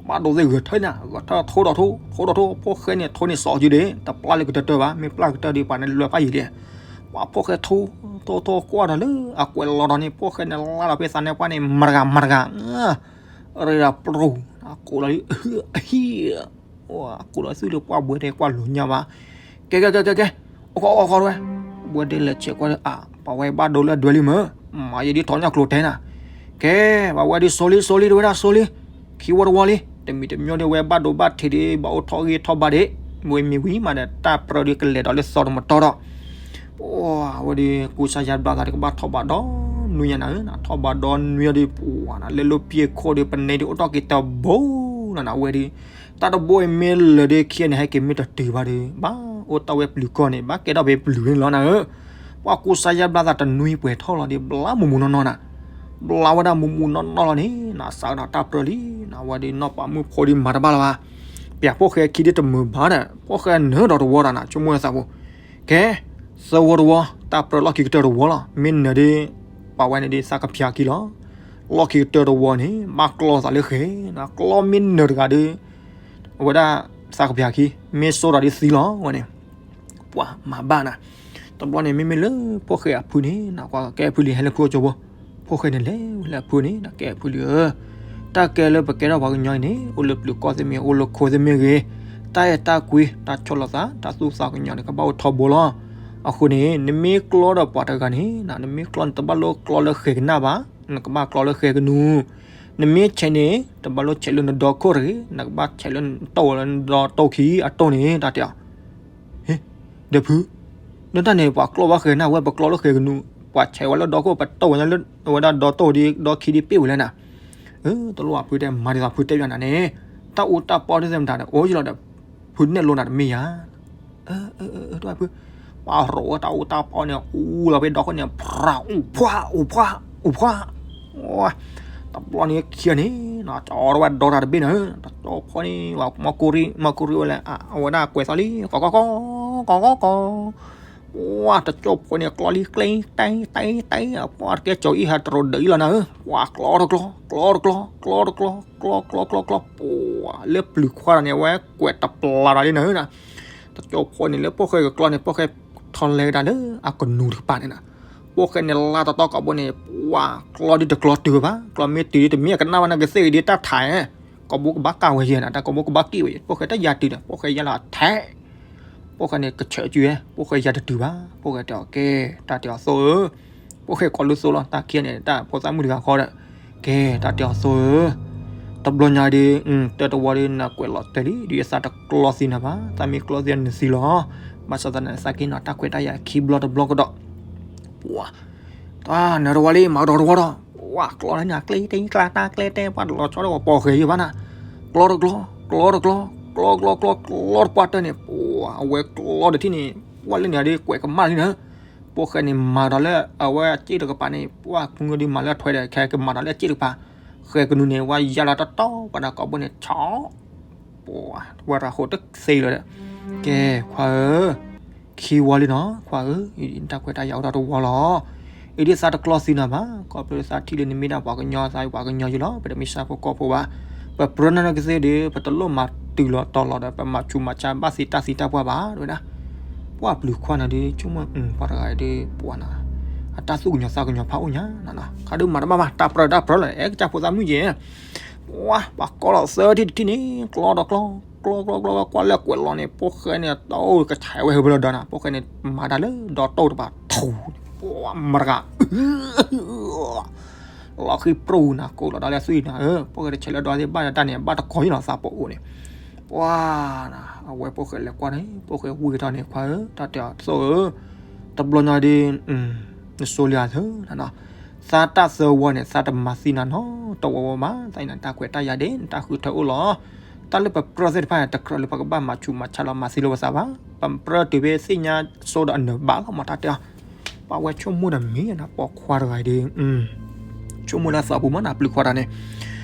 ဘၣ်ဒိသ့ၣ်ဂဲၤထၢၣ်နၤ, ဂဲၤထၢၣ်ထိဒီးထိ, ထိဒီးထိ, ဖိၣ်ဃဲန့ၣ် ထိန့ၣ်စီၤစုဒ့, တပျၢ်လၢကတၢၢ်တၢၢ်ဘၣ်, မ့ၢ်ပျၢ်ကတၢၢ်ဒ်ပှၤန့ၣ်လွဲပၢ်ယံၤလဲၣ်, ပှၤဖိၣ်ဃဲထိ, ထိထိကွၢ်ဒီးလၢ အကွဲးလီၤဒီးန့ၣ် ဖိၣ်ဃဲန့ၣ်လါဒီးဖဲသးနၢပှၢ်န့ၣ် မတဂၤ မတဂၤ ရ့ဒီးပြူၤ, ကိးလီၤလံ, အဟံၣ်, ကိးလီၤသွံၣ်လၢပှၢ်ဘှဲဒဲကွၢ်လိာ်ညါဘၣ်, ကဲ ကဲ ကဲ ကဲ ကဲ, အိၣ်ဃီ အိၣ်ဃီတဝဲ, ဘှဲဒဲလဲၤဆဲးကွၢ်လၢအ, ပှၤဝဲဘၣ်ဒိလၢအဒွဲလံမၢ, မၤယဲဒ်ထီၣ်ညၣ်ကျိၤတဲနၤ, ကဲ, ပှၤဝဲဒ်ဆိလံ ဆိလံ တဝဲဒၣ် ဆိလံ, ခံဝီတဝီလံ, တမံၤတမံၤဒ်ဝဲဘၣ်ဒိဘၣ်ထံးဒ် ဘၣ်အိၣ်ထီၣ်ဂ့ၢ်ထီၣ်ဘါဒ်, ဝဲမ့ၢ်ဝံၤမးဒီး တၢ်ပြၢဒ်ကလဲၤဒီးလၢသီတမတီၢ်ဒီး ပဝဲဒ်ကူစါယါဘျါသးဒ်ကဘၣ်ထီၣ်ဘးဒီး နွံညါနၤဧၢ, ထီၣ်ဘးဒီးနွံအံၤဒ် ပဝဲနၤ လၢလီၢ်ပျဲၢ်ခိၣ်ဒီး ပနဲဒ်အိၣ်ထီၣ်က့ၤတဘိနၤနၤဝဲဒ်, တၢ်တဘိအံၤမ့ၢ်လၢာ်ဒ်ခံန့ၣ် ဟဲက့ၤမ့ၢ်တတုၤဘၣ်ဒီး ဘၣ်အိၣ်တၢ်ဝဲပျုၤကီၢ်န့ၣ် ဘၣ်ကဲထီၣ်ဖဲပျုၤန့ၣ်လီၤနၤဧၢ, ပှၤကူစါယါဘျါသးတနွံပှဲၤထီၣ်လီၤဒီး ဘျါမူးမူးနီၢ်နီၢ်နၤ, ဘျါဝဲဒၣ်မူးမူးနီၢ်နီၢ်လီၤန့ၣ် နစးကဒီးတၢ်ပြၢလံ, နဝဲဒ်နီၢ်ပၤမုၣ်ဖိဒ်မၤတဘၣ်လၢၤဘၣ်, ပျဲဖိၣ်ဃဲခံဒ်တမုာ်ဘၣ်ဒီး ဖိၣ်ဃဲနၢၤဒီးတဝီဒီးနၤ ဆိကမိၣ်သးပူၤ ကဲ, သၢဝီတဝီ, တၢ်ပြၢလီၢ်ခံကတၢၢ်တဝီလီၤ, မ့ၢ်နၢၤဒ်, ပှၤဝဲန့ၣ်ဒ်သးကဖၠးခံလီၤ, လီၢ်ခံကတၢၢ်တဝီန့ၣ် ဘၣ်ကျီသးလၢဃဲၤ, ကျီမ့ၢ်နၢၤတဂၤဒီး, အဝဲဒၣ်, သးကဖၠးခံ, မ့ၢ်စိဒီးဒ်သံလီၤဝဲန့ၣ်, ပှၤမၤဘၣ်နၤ, တဘျီန့ၣ်မ့မ့ၢ်လၢဖိၣ်ဃဲအဖုန့ၣ် နကွၢ်ကဲအဖုလံဟဲလၢဖုအကၠိဖိ, ဖိၣ်ဃဲန့ၣ်လဲၤလၢအဖုန့ၣ် နကဲအဖုလံဧၢ တၢ်ကဲလၢပကဲထီၣ်ပှၤကညီအံၤန့ၣ် အိၣ်လၢပျုၤကီၢ်သ့ၣ်မ့ၢ်ဂ့ၤ အိၣ်လၢခိသ့ၣ်မ့ၢ်ဂ့ၤ, တၢ်အဲၣ်တၢ်ကွံ တၢ်ဆီၣ်လီၤသး တၢ်သူၣ်သးကညီၤန့ၣ် ကဘၣ်အိၣ်ထီဘိလီၤ. အဃိန့ၣ် နမ့ၢ်ကျီဒီးပှၤတဂၤန့ၣ် နမ့ၢ်ကျီန့ၣ်တဘၣ်လိၣ်ကျီလၢဃဲၤကနၣ်ဘၣ်, နကဘၣ်ကျီလၢဃဲၤကနူၤ, နမ့ၢ်ဆဲးန့ၣ် တဘၣ်လိၣ်ဆဲးလၢနဒီခိၣ်တဂ့ၤ, နကဘၣ်ဆဲးလၢနတီၢ်လၢနဒီတိၢ်ခံအတိၢ်န့ၣ် တၢ်တဲအီၤ ဟ့, ဒီးဖု, နတၢ်န့ၣ် ပှၤကျီဘၣ်ဃဲၤနၢ်ဝဲ ပကျီလၢဃဲၤကနူၤ, ပှၤဆဲးဝဲလၢဒီခိၣ် ပတီၢ်ဝဲလၢဝဲဒၣ်ဒီတိၢ်ဒီးခံဒ်ပ့ၣ်ဝဲလဲၣ်နၤ. တလိၣ်အဖုတဲ မၤဒ်သိးဖုတဲဘၣ်နၤန့ၣ်, တၢ်အူတၢ်ပီဒ်သိးမတၤန့ၣ် အိၣ်ယလီၤဒီး ဖုနဲၣ်လိနၤတမ့ၢ်ယၤ တဝဲဖု, ပှၤရိးဝဲတၢ်အူတၢ်ပီန့ၣ် အူလီၤဖဲဒီခိၣ်န့ၣ် ဖြး အိၣ်ဖှါ အိၣ်ဖှါ အိၣ်ဖှါ, တဘျီန့ၣ်ခံဂၤန့ၣ် ကၠီထီၣ်ဝဲဒီတၢ်တဘ့ၣ်န့ၣ်, တကၠီဖိန့ၣ် မီၢ်ကူရံ မီၢ်ကူရံဝဲလဲၣ် အဝဲဒၣ်ကွဲးသီလံ ကီကီကီ ကီကီကီ ပှၤတကၠိဖိန့ၣ် ကျီလံကျဲ တဲတဲတဲ ပှၤတကဲကၠီအံၤဟးတရိးဒၢးအံၤလီၤနၤဧၢ, ပှၤကျီတကျီ ကျီတကျီ ကျီတကျီ ကျီကျီကျီကျီ ပှၤလၢပျုၤခွါတဂၤန့ၣ် အဝဲကွဲးတပျၢ်တၢ်လံနၤဧၢ, တကၠိဖိန့ၣ် လၢဖိၣ်ဃဲကကျီန့ၣ် ဖိၣ်ဃဲထီၣ်လဲၤကဒါလၢအကနူၤတကပၤန့ၣ်နၤ, ဖိၣ်ဃဲန့ၣ်လါတတီကိာ်ဘိန့ၣ် ပှၤကျီဒ်တကျီတုၤဘၣ်, ကျီမ့ၢ်တုၤဒ်တမ့ၢ်အကနၣ်ဘၣ်နကသ့ၣ်ဂ့ၤဒ်တၢ်ထး, ကိာ်ဘိကဘၣ်ကၢ်ဝဲယဲၢ်နၤ, တၢ်ကိာ်ဘိကဘၣ်က့ၣ်ဝဲယဲၢ်, ဖိၣ်ဃဲတၢ်ယၤတုၤဒီး ဖိၣ်ဃဲယါလီၤထဲး ဖိၣ်ဃဲန့ၣ်ကဆၢစုဝဲ, ဖိၣ်ဃဲယၤတတုၤဘၣ်, ဖိၣ်ဃဲတဲအီၤ ကဲ, တၢ်တဲအီၤသိၣ်ဧၢ, ဖိၣ်ဃဲကိးလၢသိၣ်လီၤ, တၢ်ခံဂၤန့ၣ် တၢ်ဖိသၣ်မုၣ်တဂၤဃီဒီး, ကဲ, တၢ်တဲအီၤသိၣ်ဧၢ, တဘျီညါဒီး, တၢ်တဝီဒီး နကွဲးလီၤတဲာ်လံ, ဒ်အသးတကျီသံနၤဘၣ်, သးမ့ၢ်ကျီသံနသံလီၤ, ဘၣ်ဆၣ်သနာ်က့ သးက့ၤနီၤတၢ်ခွဲးတၢ်ယာ်ခံဘျီတဘျီကဒီး, ပှၤ တၢ်နၢၤတဝီလံ မၤကဒီးတဝီဒီး, ပှၤကျီလၢန့ၣ် ကျဲတဲကျါတၢ်ကျဲတဲ ပှၤတလီၤဆီဒီးပှၤပိာ်ဃဲၤယံၤဘၣ်နၤ, ကျီတကျီ, ကျီတကျီ, ကျီကျီကျီကျီတပှၢ်တၢၢ်န့ၣ်, ပှၤအဝဲကျီတထံၣ်န့ၣ်, ပှၤလၢန့ၣ်ဒီးကွဲးကမၣ်လံနၤ, ဖိၣ်ဃဲန့ၣ်မၤဒီးလၢအဝဲအစ့ၣ်တကပၤန့ၣ်, ပှၤဖုငၢဒုးမၤလၢအထွဲဒီး ခဲကမၤဒီးလၢအစ့ၣ်တကပၤ, ဃဲကနူၤန့ၣ် ပှၤယါလီၤတတီပှၤဒီးကိာ်ဘိန့ၣ် ဆီ ပှၤဝဲရၤဃိးတသ့လၢၤဒီး, ကဲ, ခွါဧၢ, ခံဝီလံနီၤ ခွါဧၢ, တၢ်ခွဲးတၢ်ယာ်အိၣ်ဒီးတဝီလီၤ, အံၤဒ်သးတကျီသံနၤဘၣ်, ခီဖျိသးထံၣ်လၢနမ့ၢ်ဒၣ်ပှၤကညီ သးပှၤကညီယံၤလီၤ, ပတမ့ၢ်ဆၣ်ဖိကီၢ်ဖိဘၣ်, ပပြၢနၤနကသ့ၣ်ဒီး ပတလိၣ်မၤတုၤလီၤတီၤလီၤဒီး ပမၤဆူးမၤဆါဘၣ်သ့တၢ်သံတၢ်ပှၢ်ဘၣ်, ဝဲဒၣ် ပှၤပျုၤခွါနၤဒီး ဆိကမိၣ်ပှၤတဂၤဒီး ပှၤနၤ, အတၢ်သူၣ်ကညီၤသးကညီၤဖးအိၣ်ညါနၤ, ခါဒုးမၤတဘၣ်ဘၣ်, တၢ်ပြၢတၢ်ပြၢလီၤ, အဲၣ်ကစၢ်ဖိသၣ်မုၣ်က့ၤ ပှၤပှၤကိးလီၤသၢထံၣ်တထံၣ်န့ၣ် ကျီဒီးကျီ, ကျီကျီကျီ ကွၢ်လၢကွဲးလီၤန့ၣ် ဖိၣ်ဃဲန့ၣ် တအိၣ်ကဆဲးဝဲဟၢဖဲလၢဒီးနၤ, ဖိၣ်ဃဲန့ၣ် မၤတၢ်လၢဒီတိၢ်တပၤထူၣ်န့ၣ် ပှၤမတဂၤ လီၤဃံပြူၢ်နၤ ကိးလီၤဒၣ်လၢသွံၣ်နၤ, ဖိၣ်ဃဲတဆဲးလၢဒီသ့ၣ်ဘၣ်တၢ်န့ၣ် ဘၣ်တကီယံၤလီၤသးပအိၣ်န့ၣ်, ပှၤနၤ, အဝဲဖိၣ်ဃဲလဲၤကွၢ်န့ၣ် ဖိၣ်ဃဲဝံၤကထီၣ်န့ၣ် ခွါဧၢ, တၢ်တဲအီၤသိၣ်ဧၢ, တဘျီညါဒီး နဆိလံအသၢနၤနီၤ, သးတၢ်သၢဝီန့ၣ် သးတမၤသံနၤနီတဝီဝီဘၣ်, သးအံၤနတၢ်ခွဲးတၢ်ယာ်ဒ့ နတၢ်ဃုထၢအိၣ်လီၤ, တၢ်လၢပပြၢသ့ၣ်တဖၣ်န့ၣ် တကြၢးလၢပကဘၣ်မၤဆူးမၤဆါလီၤ မၤသံလၢပသးဘၣ်, ပပြၢတုၤဖဲသ့ၣ်ညါစိဒီးအနၢၤဘၣ်လီၤ မ့ၢ်တၢ်တဲအီၤ, ပှၤဝဲဆိကမိၣ်ဒီးမ့ၢ်နၤ ပိာ်ခွါတဂၤအံၤဒီး ဆိကမိၣ်လၢသးပူၤမးနၤ ပျုၤခွါတဂၤန့ၣ်,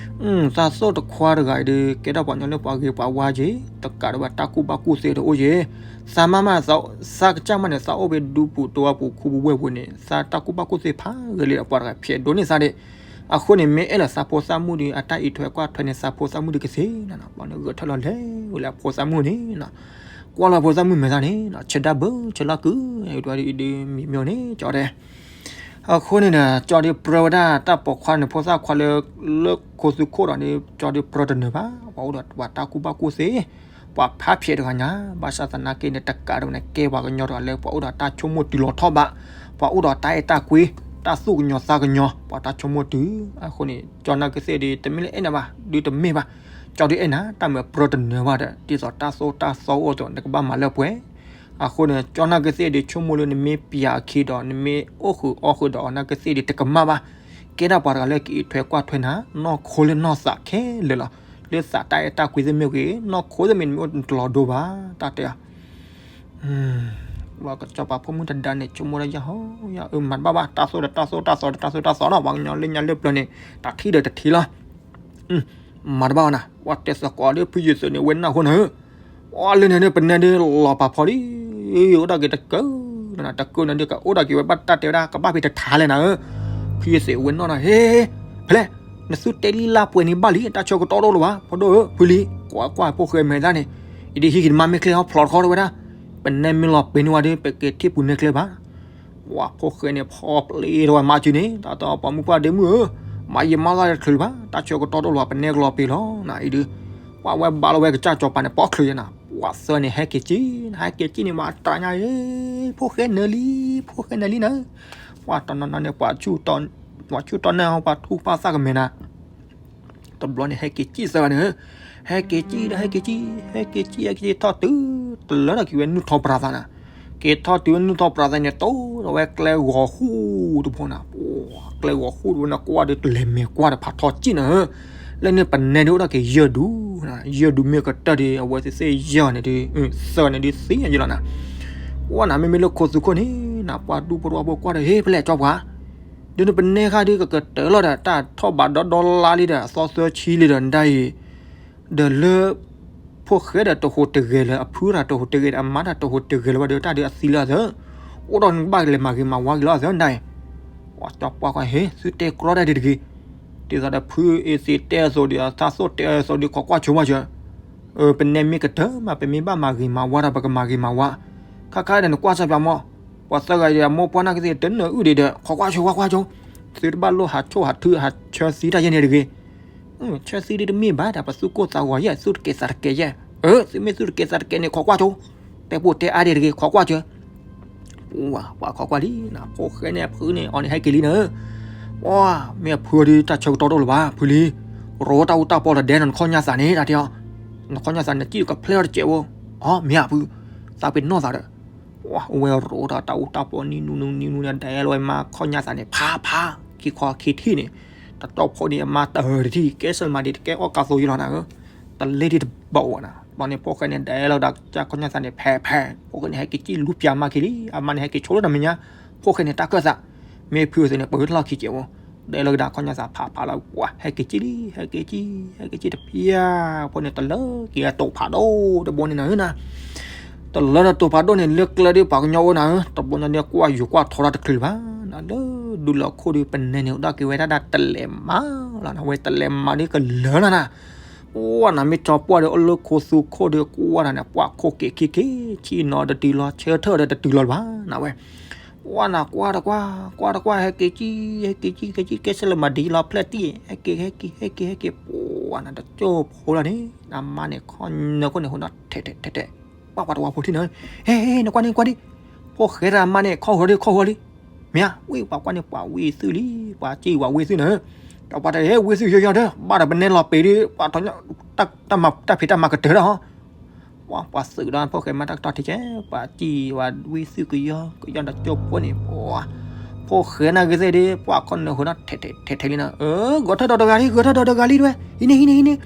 သးသိၣ်တခွါတဂၤအံၤဒီး ကဲထီၣ်ပှၤကညီလၢပှၤဂ့ၤပှၤဝါက့ၤ တကးဒံးဘၣ်တၢ်ကူၣ်ဘၣ်ကူၣ်သ့တအိၣ်က့ၤ, သးမးမး သးကစၢ်မးန့ၣ် သးအိၣ်ဖဲဒူပူၤတဝီပူၤခူပူၤဝဲၢ်ပူၤန့ၣ် သးတၢ်ကူၣ်ဘၣ်ကူၣ်သ့ဖးဂ့ၤလံဒီးပှၤတဂၤ ဖျဲးဒိးန့ၢ်သးဒီး, အဃိန့ၣ် မ့ၢ်အဲၣ်လီၤသးဖိသၣ်မုၣ်ဒီး အတၢ်အံးထွဲကွၢ်ထွဲန့ၣ် သးဖိသၣ်မုၣ်ဒီးကသ့နၤနီၤ, ဘၣ်န့ၣ်ဂဲၤထၢၣ်လီၤလဲၤဝဲလၢအဖိသၣ်မုၣ်န့ၣ်နီၤ, ကွၢ်လီၤဖိသၣ်မုၣ်မဲာ်သၣ်န့ၣ်နီၤ ဆၢဒၣ်ဘၢဆၢလီၤကုၤ ဒ်အံၤဒ်မံၤမ့ၢ်န့ၣ် ကၠီတဲ အဃိန့ၣ်ဒီး ကၠီဒုးပြၢဝဲဒၣ်တၢ်ပိာ်ခွါန့ၣ် ဖိသၣ်ခွါလၢ လၢခိသူခိၣ်ဒီးန့ၣ် ကၠီဒုးပြၢတနၢၤဘၣ်, ပှၤအိၣ်ဒီးပှၤတၢ်ကူၣ်ဘၣ်ကူၣ်သ့, ပှၤဖးဖျဲးတဂၤညါ, ဘၣ်ဆၣ်သနာ်က့န့ၣ် တကးဒံးဘၣ်န့ၣ် ကဲပှၤကညီတဂၤလၢ ပှၤအိၣ်ဒီးတၢ်ဆိကမိၣ်တုၤလီၤထီၣ်ဘး, ပှၤအိၣ်ဒီးတၢ်အဲၣ်တၢ်ကွံ, တၢ်သူၣ်ကညီၤသးကညီၤ, ပှၤတၢ်ဆိကမိၣ်တုၤ, အဃိန့ၣ် ကၠီနာ်က့သ့ၣ်ဒီး တမ့ၢ်လၢအဲၣ်နၤဘၣ်, ဒုးတမ့ၢ်ဘၣ်, ကၠီဒုးအဲၣ်နၤ, တၢ်မ့ၢ်ပြၢတနၢၤဘၣ်ဒီး ဒ်သိးတၢ်သိၣ်တၢ်သီအိၣ်သိး နကဘၣ်မၤလၢပှဲၤ အဃိန့ၣ် ကၠီနာ်က့သ့ၣ်ဒီး ဆိကမိၣ်လၢနမ့ၢ်ပျၢ်အခံဒီး နမ့ၢ်အိၣ်ဃုာ်အီၣ်ဃုာ်ဒီးအီၤနာ်က့သ့ၣ်ဒီး တကမၣ်ဘၣ်, ကဲဒၣ်ပှၤတဂၤလၢကအံးထွဲကွၢ်ထွဲနၤ, နီၢ်ခိလၢနီၢ်သးခဲလၢာ်လီၤ, လၢသးတၢ်အဲၣ်တၢ်ကွံသ့ၣ်မ့ၢ်ဂ့ၤ, နီၢ်ခိသ့ၣ်မ့ၢ်နမ့ၢ်အိၣ်နတလီၤဒိဘၣ်, တၢ်တဲအီၤ ပှၤကစီၤပၤဖိမုၣ်တဒါန့ၣ် ဆိကမိၣ်ဒၣ်ယၤဟီ, ယၤအၢမၤတဘၣ်ဘၣ်, တၢ်သိၣ်ဒီးတၢ်သိၣ် တၢ်သီဒီးတၢ်သိၣ်တၢ်သီနီၤ, ပှၤကညီလၢညါလၢပျၢၤန့ၣ် တၢ်ထံၣ်ဒီးတထံၣ်လီၤ မၤတဘၣ်ဘၣ်နၤ, ပှၤတဲသကိးဒီးဖုယသးန့ၣ် ဝဲနၢ်ဟူနၤဧၢ, ပှၤလၢန့ၣ်န့ၣ် ပနဲဒုးလီၤပာ်ဖီဒံး, အိၣ်ဒၣ်က့ၤတကၢနၤ, တကၢနၤဒုး ကအိၣ်ဒၣ်က့ၤဝဲဘၣ်တၢ်တဲဝဲဒၣ် ကဘၣ်ဖဲတထါလဲၣ်နၤဧၢ, ဖုယသးဝဲနီၢ်နၤ, ဟ့, ဖဲလဲၣ်, နသုတဲလံလါပှဲၤန့ၣ်ဘၣ်လံ, တၢ်ဆၢကတီၢ်တအိၣ်လၢၤဘၣ်, ဖိဒိၣ်ဧၢ, ဖုလံ, ကွၢ်ကွၢ်ဖိဃဲမဲာ်သၣ်န့ၣ်, အံၤဒ်ဟံးက့ၤနမါမ့ၢ်ချ့ဟီဖျိးတခီတဝဲဒၣ်, ပနဲမ့ၢ်လီၤပှဲၤန့ၢ်ဝဲဒီး ပက့ၤထံၣ်ပူၤနဲကျဲဘၣ် ပှၤဖိဃဲန့ၣ် ဖီပျ့ထီၣ်ဝဲမၤစုန့ၣ် တၢ်တပှၤမုၣ်ပှၢ်ဒ့မုၣ်ဧၢ, မၤယံာ်မၤသၣ်တချုးလၢၤဘၣ်, တၢ်ဆၢကတီၢ်တအိၣ်လၢၤဘၣ် ပနဲကလီၤပှဲၤလီၤနၤအံၤဒုး, ပှၤဝဲဘါလီၤဝဲကစၢ်စီၤပၤန့ၣ် ပိာ်ချုးယဲနၤ, ပှၤသၢန့ၣ်ဟဲက့ၤကံၣ်, ဟဲက့ၤကံၣ်န့ၣ် မၤတၢ်ညါအံၤ, ဖိဃဲနၢၤလံ, ဖိဃဲနၢၤလံနၤ, ပှၤတနီၤနီၤန့ၣ် ပှၤဆူၣ်တီၢ်နၢ် ပှၤထူၣ်ပှၤသၣ်ကမဲာ်နၤ တဘျီန့ၣ် ဟဲက့ၤကံၣ်သၢဂၤန့ၣ်, ဟဲက့ၤကံၣ်ဒီး ဟဲက့ၤကံၣ်, ဟဲက့ၤကံၣ် ဟဲက့ၤကံၣ်ထီၣ်တုၤ တလၢထီၣ်က့ၤဝဲနုၢ်ထီၣ်ပြးသးနၤ, က့ၤထီၣ်တုၤဝဲနုၢ်ထီၣ်ပြးသးန့ၣ် တိၢ်ဒီးဝဲကျဲဂီၤဃူတဘိနၤ, ပှၤကျဲဂီၤဃူတဘိန့ၣ် ကွၢ်ဒီးတလဲၤမဲာ်ကွၢ်ဒီးဖးထီကံၣ်နၤဧၢ, လၢန့ၣ်ပနဲဒုးအိၣ်ထီၣ်က့ၤယဲၢ်ဒူ, ယဲၢ်ဒူမ့ၢ်ကတၢၢ်ဒီး အဝဲသ့ၣ်သ့ၣ်ယဲၢ်ဂၤန့ၣ်ဒုး, သၢဂၤန့ၣ်ဒုးသ့ၣ်ညါယဲလီၤနၤ, ကွၢ်နၤ မ့မ့ၢ်လၢခိသူခိၣ်န့ၣ်နၤ ပှၤဒူဖိတဝီဖိကွၢ်ဒီး ဟ့ ဖဲလဲၣ်ကၠီပှၤ ဒ်နပနဲခါဒ်ကကတၢၢ်လီၤဒီး တၢ်ထီၣ်ဘးဒီဒီလါလံဒီး အသီသၢဆံလံဒီး နဒၣ်အံၤ, ဒီးလၢ ဖိၣ်ဃဲဒီးတဟူးတဂဲၤလၢၤ အဖုဒီးတဟူးတဂဲၤဒီး အမါဒီးတဟူးတဂဲၤလၢၤဘၣ်ဒီး တၢ်ဒုးအသံလၢအသၢ, အိၣ်ဒီးနကဘၣ်လဲၤမၤဂ့ၤမၤဝါက့ၤလီၤအသၢ နဒၣ်အံၤ, ပှၤကၠီပှၤကွၢ် ဟ့ သုတဲကြီတၢ်ဒ်တဂ့ၤ, ဒ်သိးဒီးဖုအ့သ့တဲအသိးဒီး အသးသိၣ်တဲအသိးဒီး ခိးကွၢ်ဆိဝဲစၢၤ, ပနဲမ့ၢ်ကတၢၢ်မး ပမ့ၢ်ဘၣ်မၤဂ့ၤမၤဝါဒီး ပကမၤဂ့ၤမၤဝါ, ခါခါဒီးနကွၢ်စၢ်ပျးမီၢ် ပှၤသၢဂၤအံၤ အမိၢ်ပှၢ်နာ်က့သ့ၣ် တနၢၤအုၣ်ဒံးဒီး ခိးကွၢ်ဆိ ခိးကွၢ်ဆိ, သုတဘၣ်လိၣ်ဟးဆိၣ်ဟးထုဟးဆၢသံတၢ်ယဲၢ်န့ၣ်တဂ့ၤ. ဆၢသံဒ်တမ့ၢ်ဘၣ် တၢ်ပသူၣ်ကိၢ်သးဂီၤယဲၢ် သူၣ်တကဲသးတကဲယဲၢ်, အၢ သုမ့ၢ်သူၣ်တကဲသးတကဲန့ၣ် ခိးကွၢ်ဆိ, တဲပိာ်တဲအါဒံးတဂ့ၤ ခိးကွၢ်ဆိ. ပှၤခိးကွၢ်လံ နဖိၣ်ဃဲန့ၣ် အဖုန့ၣ် အီၤန့ၣ် ဟဲက့ၤလံနၤ, ပှၤ မ့ၢ်အဖုအီၤဒီး တၢ်ဆၢကတီၢ်တအိၣ်လၢၤဘၣ် ဖုလံ, ရိတၢ်အူတၢ်ပီလီၤဒဲနီၤ နခီၣ်ညါသးန့ၣ် တၢ်တဲအီၤ, နခီၣ်ညါသးန့ၣ် စံၣ်ကဖျဲၣ်ထီၣ်တစဲးဖိ, အီ မ့ၢ်ဧါဖု, သးပ့ၤနီၣ်သးဒီး ဝဲရိတၢ်တၢ်အူတၢ်ပီနံၤနူနံၤနံၤနူန့ၣ် ဒဲလီၤအမါခီၣ်ညါသးန့ၣ် ဖးဖး, ခံခီခံထံၣ်န့ၣ်, တတီၢ်ဖိန့ၣ် အမါတၢ်တထံၣ် ကဲစၢ်မၤဒံးတကဲအီၣ်ကးသိးယလီၤနၤဧၢ, တလ့ဒံးတဘၣ်ဝဲနၤ, ဘီန့ၣ်ဖိၣ်ဃဲန့ၣ် ဒဲလီၤကဒါခီၣ်ညါသးန့ၣ် ဖဲဖဲ, ဖိၣ်ဃဲန့ၣ် ဟဲက့ၤစံၣ်လူၤပၠးမါခံလံ, အမါန့ၣ် ဟဲက့ၤဆိလၢတၢ်မဲာ်ညါ, ဖိၣ်ဃဲန့ၣ် တၢ်ကၢၣ်သး, မ့ၢ်ဖုအီၤသ့ၣ်န့ၣ် ပၢၤထီၣ်ခံစဲးဖိ ဒဲလီၤကဒါခီၣ်ညါသးဖးဖးလီၤ ပှၤ ဟဲက့ၤစံၣ်လံ ဟဲက့ၤစံၣ် ဟဲက့ၤစံၣ်တဖျၢၣ်ဖိန့ၣ် တလၢက့ၤအတိာ်ဖးဒိၣ်တဘိန့ၣ်နၤဧၢနၤ, တလၢဒီးတိာ်ဖးဒိၣ်န့ၣ် လၢကျဲဒ်ပှၤကညီအိၣ်နၤဧၢ တဘိညါဒ်ကွၢ်ယူၤကွၢ်ထီတၢ်တချုးလၢၤဘၣ်, နၤလၢဒူလီၤခိၣ်ဒီး ပနဲန့ၣ်အိၣ်ဒၣ်က့ၤဝဲဒၣ်တလဲးမးလီၤနၤ, ဝဲတလဲးမးဒ်ကလၢာ်လီၤနၤ, ပှၤနၤ မ့ၢ်ထီပှၢ်ဒီးအိၣ်လၢခိသူခိၣ်ဒီးကွၢ်နၤန့ၣ် ပှၤခိၣ်က့ၤခံက့ၤ ဆံၣ်နီၤတတုၤလီၤ ဆၢထၢၣ်ဒီးတတုၤလီၤလၢၤဘၣ်နၤဝဲ ပှၤနၤ ကွၢ်တကွၢ် ကွၢ်တကွၢ် ဟဲက့ၤစံၣ် ဟဲက့ၤစံၣ် က့ၤစံၣ် ကဲစၢ်လၢမၤဒံးလီၤဖျဲၣ်တံၢ် ဟဲက့ၤ ဟဲက့ၤ ဟဲက့ၤ ဟဲက့ၤ ပှၤနၤ တကၠိၢ်ဖိလီၤန့ၣ် အမါန့ၣ် ခီနၢၤခိၣ်န့ၣ် ဟိးနီၤထဲးထဲးထဲးထဲး, ပှၤပှၤတဝီဖိထံၣ်နၤ, ဟဲ နကွၢ်န့ၣ်ကွၢ်ဒံး, ဖိၣ်ဃဲတၢ်မါန့ၣ် ခီၣ်ဟိးလံ ခီၣ်ဟိးလံ, မ့ၢ်ဧါ ဝံၣ်ပှၤကွၢ်န့ၣ် ပှၤဝံၣ်သုလံ ပှၤစံၣ်ပှၤဝံၣ်သုနၤ, ဒီးပှၤတဟဲဝံၣ်သုယီၤယီၤဒီး ဘၣ်ဒီးပနဲလီၤပံာ်ဒံး ပှၤထီၣ်ညါ တၢ်ဖံးတၢ်မၤကတၢၢ်ဒၣ်ဟီ ပှၤ ပှၤသုးဒီးဖိၣ်ဃဲမါတၢ်ကတီၢ်ထံကဲ ပှၤစံၣ်ပှၤဝံၣ်သုကယီကယီဒီးကၠိၢ်ဖိန့ၣ် ပှၤ ဖိၣ်ဃဲနာ်က့သ့ၣ်ဒ် ပှၤခီနၢၤဟိးနီၤထဲးထဲးထဲးထဲးလံနၤ, ဧၢ ဂီၤထၢၣ်ဒီးတဂၤလံ ဂီၤထၢၣ်ဒီးတဂၤလံတဝဲ ဟံးန့ၢ် ဟံးန့ၢ် ဟံးန့ၢ်,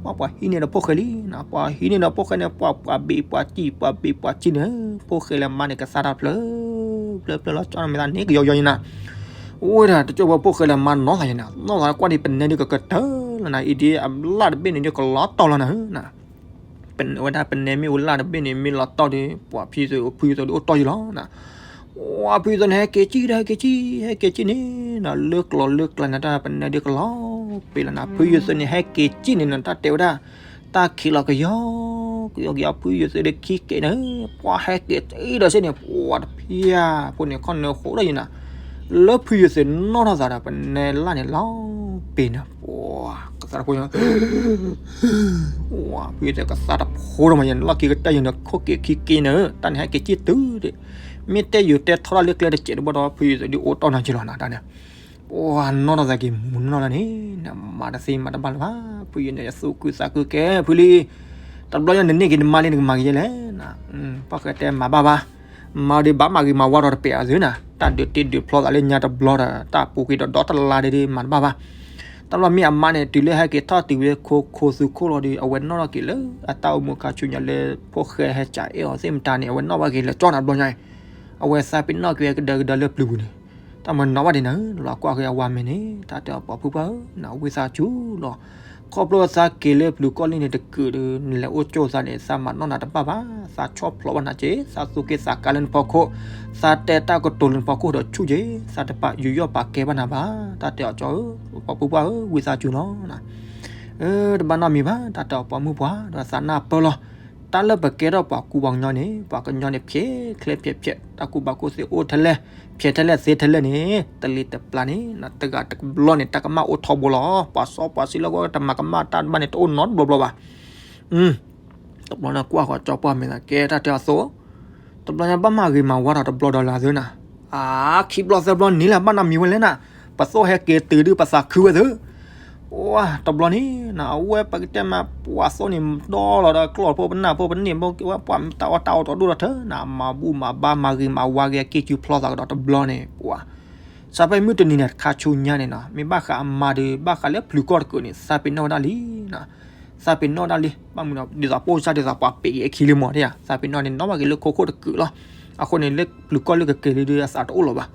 ပှၤ ပှၤဟံးန့ၢ်ဒီးဖိၣ်ဃဲလံနၤ, ပှၤဟံးန့ၢ်ဒီးဖိၣ်ဃဲန့ၣ် ပှၤ ပှၤဘ့ၣ်ပှၤစံၣ် ပှၤဘ့ၣ်ပှၤစံၣ်န့ၣ်, ဖိၣ်ဃဲလၢမါန့ၣ်ကသါတၢ်ဖျၢၣ် ဖျၢၣ်ဖျၢၣ်လီၤ ကၠီနမ့ၢ်သးန့ၣ်ကယီယီယနၤ အိၣ်ဝဲဒၣ် တကၠိၢ်ဖိဖိၣ်ဃဲလၢမါနီၢ်သးယနၤ, နီၢ်သးကွၢ်ဒံးပနဲဒ်ကကတၢၢ်လီၤနၤ, အံၤဒ်အလၣ်တဘ့ၣ်န့ၣ်ဒ်ကလီၤတီၢ်လီၤနၤဧၢနၤ, ဝဲဒၣ်ပနဲမ့ၢ်အိၣ်လၣ်တဘ့ၣ်န့ၣ် မ့ၢ်လီၤတီၢ်ဒီး ပှၤဖုယသး ဖုယသးဒ်အိၣ်တီၢ်ယံလီၤနၤ, ပှၤဖုယသးန့ၣ် ဟဲက့ၤစံၣ်ဒီး ဟဲက့ၤစံၣ် ဟဲက့ၤစံၣ်န့ၣ်နၤ, လၢကျိၤလၢကျါန့ၣ် တၢ်ပနဲဒ်ကလီၤပ့ၤလီၤနၤ, ဖုယသးန့ၣ် ဟဲက့ၤစံၣ်န့ၣ်နၤ တၢ်တဲဝဲဒၣ် တၢ်ခံးလီၤကယီကယီကယီ ဖုယသးဒီးခံက့ၤန့ၣ်, ပှၤဟဲက့ၤစံၣ်ဒီးစ့ၢ်န့ၣ် ပှၤတဖၣ်ဖိန့ၣ် ခီနၢၤဟိးဒီးယနၤ, လၢဖုယသးနီၢ်ထီၣ်သးဒီး ပနဲလၣ်န့ၣ်လီၤပ့ၤနၤ, ပှၤ ကသါတဖိ ဖုယသးကသါတဖိဒီးမး ယနလီၢ်ခံကတၢၢ်ယနခိၣ်က့ၤခံက့ၤန့ၣ်, တၢ်န့ၣ်ဟဲက့ၤစံၣ်တုၤဒီး, မ့ၢ်တဲယိၤတဲထီၣ်တၢ်လၢကျဲတစဲးတဘီဒီး ဖုယသးဒ်အိၣ်တီၢ်နၤက့ၤလီၤနၤ တၢ်န့ၣ်, ပှၤနီၢ်ထီၣ်သးက့ၤမူနီၢ်လီၤန့ၣ်, နမၤတသ့မၤတဘၣ်လၢၤဘၣ်, ဖုယသးန့ၣ် ယသူၣ်ခုသးခုကဲ ဖုလံ, တဘျီညါနန့ၢ်က့ၤနမါလံ နကမၤက့ၤယဲလဲၣ်နၤ, ပှၤဃဲတဲမၤဘၣ်ဘၣ်, မၤဒီးဘၣ်မၤဂ့ၤမၤဝါဒီးတပဲာ်အီၤသုနၤ, တၢ်ဒုးတ့ဒုးဖျီသးလၢညါတဘျီဒီး တၢ်ပူၤကွံာ်ဒီးဒီတလါဒ်ဒ်မၤတဘၣ်ဘၣ် တဘျီမ့ၢ်အမါန့ၣ် တုၤလၢဟဲက့ၤထီၣ်တုၤဝဲခိခိသူခိၣ်လီၤဒီး အဝဲနီၣ်ထီၣ်က့ၤလၢအတၢ်အိၣ်မူခါဆူညါလၢ ဖိၣ်ဃဲဟဲကၠးအဲၣ်အီၤသ့ၣ်မတၤန့ၣ် အဝဲနီၣ်ဘၣ်က့ၤလၢကၠီနၤတဘျီညါအံၤ, အဝဲသးပ့ၤနီၣ်က့ၤဝဲကဒၢကဒၢလၢပျုၤပူၤန့ၣ်, တၢ်မၤနီၣ်ဘၣ်ဒံးနၤဧၢ, လီၤကွၢ်ဃီအဝၤမဲာ်န့ၣ် တၢ်တဲအီၤပှၤဖုပှၢ်ဧၢ, နဝံသးစူၤလီၤ ခီဖျိသးက့ၤလၢပျုၤကီၢ်လံန့ၣ်တကုာ်ဒီး နလဲၤအိၣ်ကၠိသးန့ၣ် သးမၤနီၣ်နၤတဘၣ်ဘၣ်, သးဆီၣ်ဖျိးဘၣ်နၤက့ၤ, သးသူၣ်က့သးကါလၢနဖီခိၣ်, သးတဲတၢ်ကတိၤလၢနဖီခိၣ်ဒီးဆူၣ်က့ၤ, သးတပာ်ယူးယီၣ်ပာ်ကဲဘၣ်နၤဘၣ်, တၢ်တဲအီၤကၠီဧၢ, ပှၤဖုပှၢ်ဧၢ, ဝံသးစူၤလီၤ. အၢ တဘၣ်နီတမံၤဘၣ်, တၢ်တဲအီၤပှၤမုၣ်ပှၢ်, ဒီးသးနၢ်ပၢၢ်လီၤ. တၢ်လၢပကဲထီၣ်ပှၤကူပှၤကညီန့ၣ် ပှၤကညီန့ၣ် ဖျဲးချဲဖျဲးဖျဲး, တၢ်ကူၣ်ဘၣ်ကူၣ်သ့အိၣ်ထဲလဲၣ်, ဖျဲးထဲလဲၣ်သ့ထဲလဲၣ်န့ၣ် တလံၤတပျၢ်န့ၣ် တဂၤတဘျီန့ၣ် တၢ်ကမၣ်အိၣ်ထီဘိလီၤ. ပှၤစီပှၤဆှံလၢကီၢ်တမၤကမၣ်တၢ်တဘၣ်န့ၣ် တအိၣ်နီတဘျီဘျီဘၣ်. တဘျီန့ၣ်ကွၢ်ဃီၤကၠီပှၢ်မဲာ်သးကဲ တၢ်တဲအီၤသိး, တဘျီညါဘၣ်မၤဂ့ၤမၤဝါဒီးတဘျီဒီးလၢသုနၤ, အါ ခံဘျီသၢဘျီန့ၣ်လၢဘၣ်နီတမံၤဝဲလဲၣ်နၤ, ပသိၣ်ဟဲက့ၤတုၤဒုးပသးခုဝဲသု ဝါ တဘျီန့ၣ်နၤ အဝဲပကတဲမး ပှၤသိၣ်န့ၣ်ဒီလီၤဒီးကျီၢ်ဖိပနၢ်ဖိပန့ၢ်ဖိ ပှၤတၢ်အီၣ်တၢ်အီတီဒိၣ်ဒီးထၢနၤ မၤဘူၣ်မၤဘါမၤဂ့ၤမၤဝါဂ့ၤအက့ၢ်ကူဖျီသးကဒီးတဘျီန့ၣ် ပှၤ စးဖဲမုၢ်တနံၤန့ၣ် တခါဆူညါန့ၣ်နီၤ မ့ၢ်ဘၣ်ဃးအမါဒီး ဘၣ်ဃးလၢပျုၤကီၢ်တကုာ်န့ၣ် သးပ့ၤနီၣ်ဝဲဒၣ်လံနၤ, သးပ့ၤနီၣ်ဝဲဒၣ်လံ ဘၣ်မနုၤဒီး ဒ်သိးပိၢ်စၢ်ဒ်သိးပှၤပ့ၤအခံလံမး တယၤ သးပ့ၤနီၣ်န့ၣ် နီၣ်ဘၣ်က့ၤလၢခိခိၣ်တကုာ်လီၤ. အဃိန့ၣ် လၢပျုၤကီၢ်လၢကက့ၤလံဒီး အသးတအိၣ်လၢၤဘၣ်.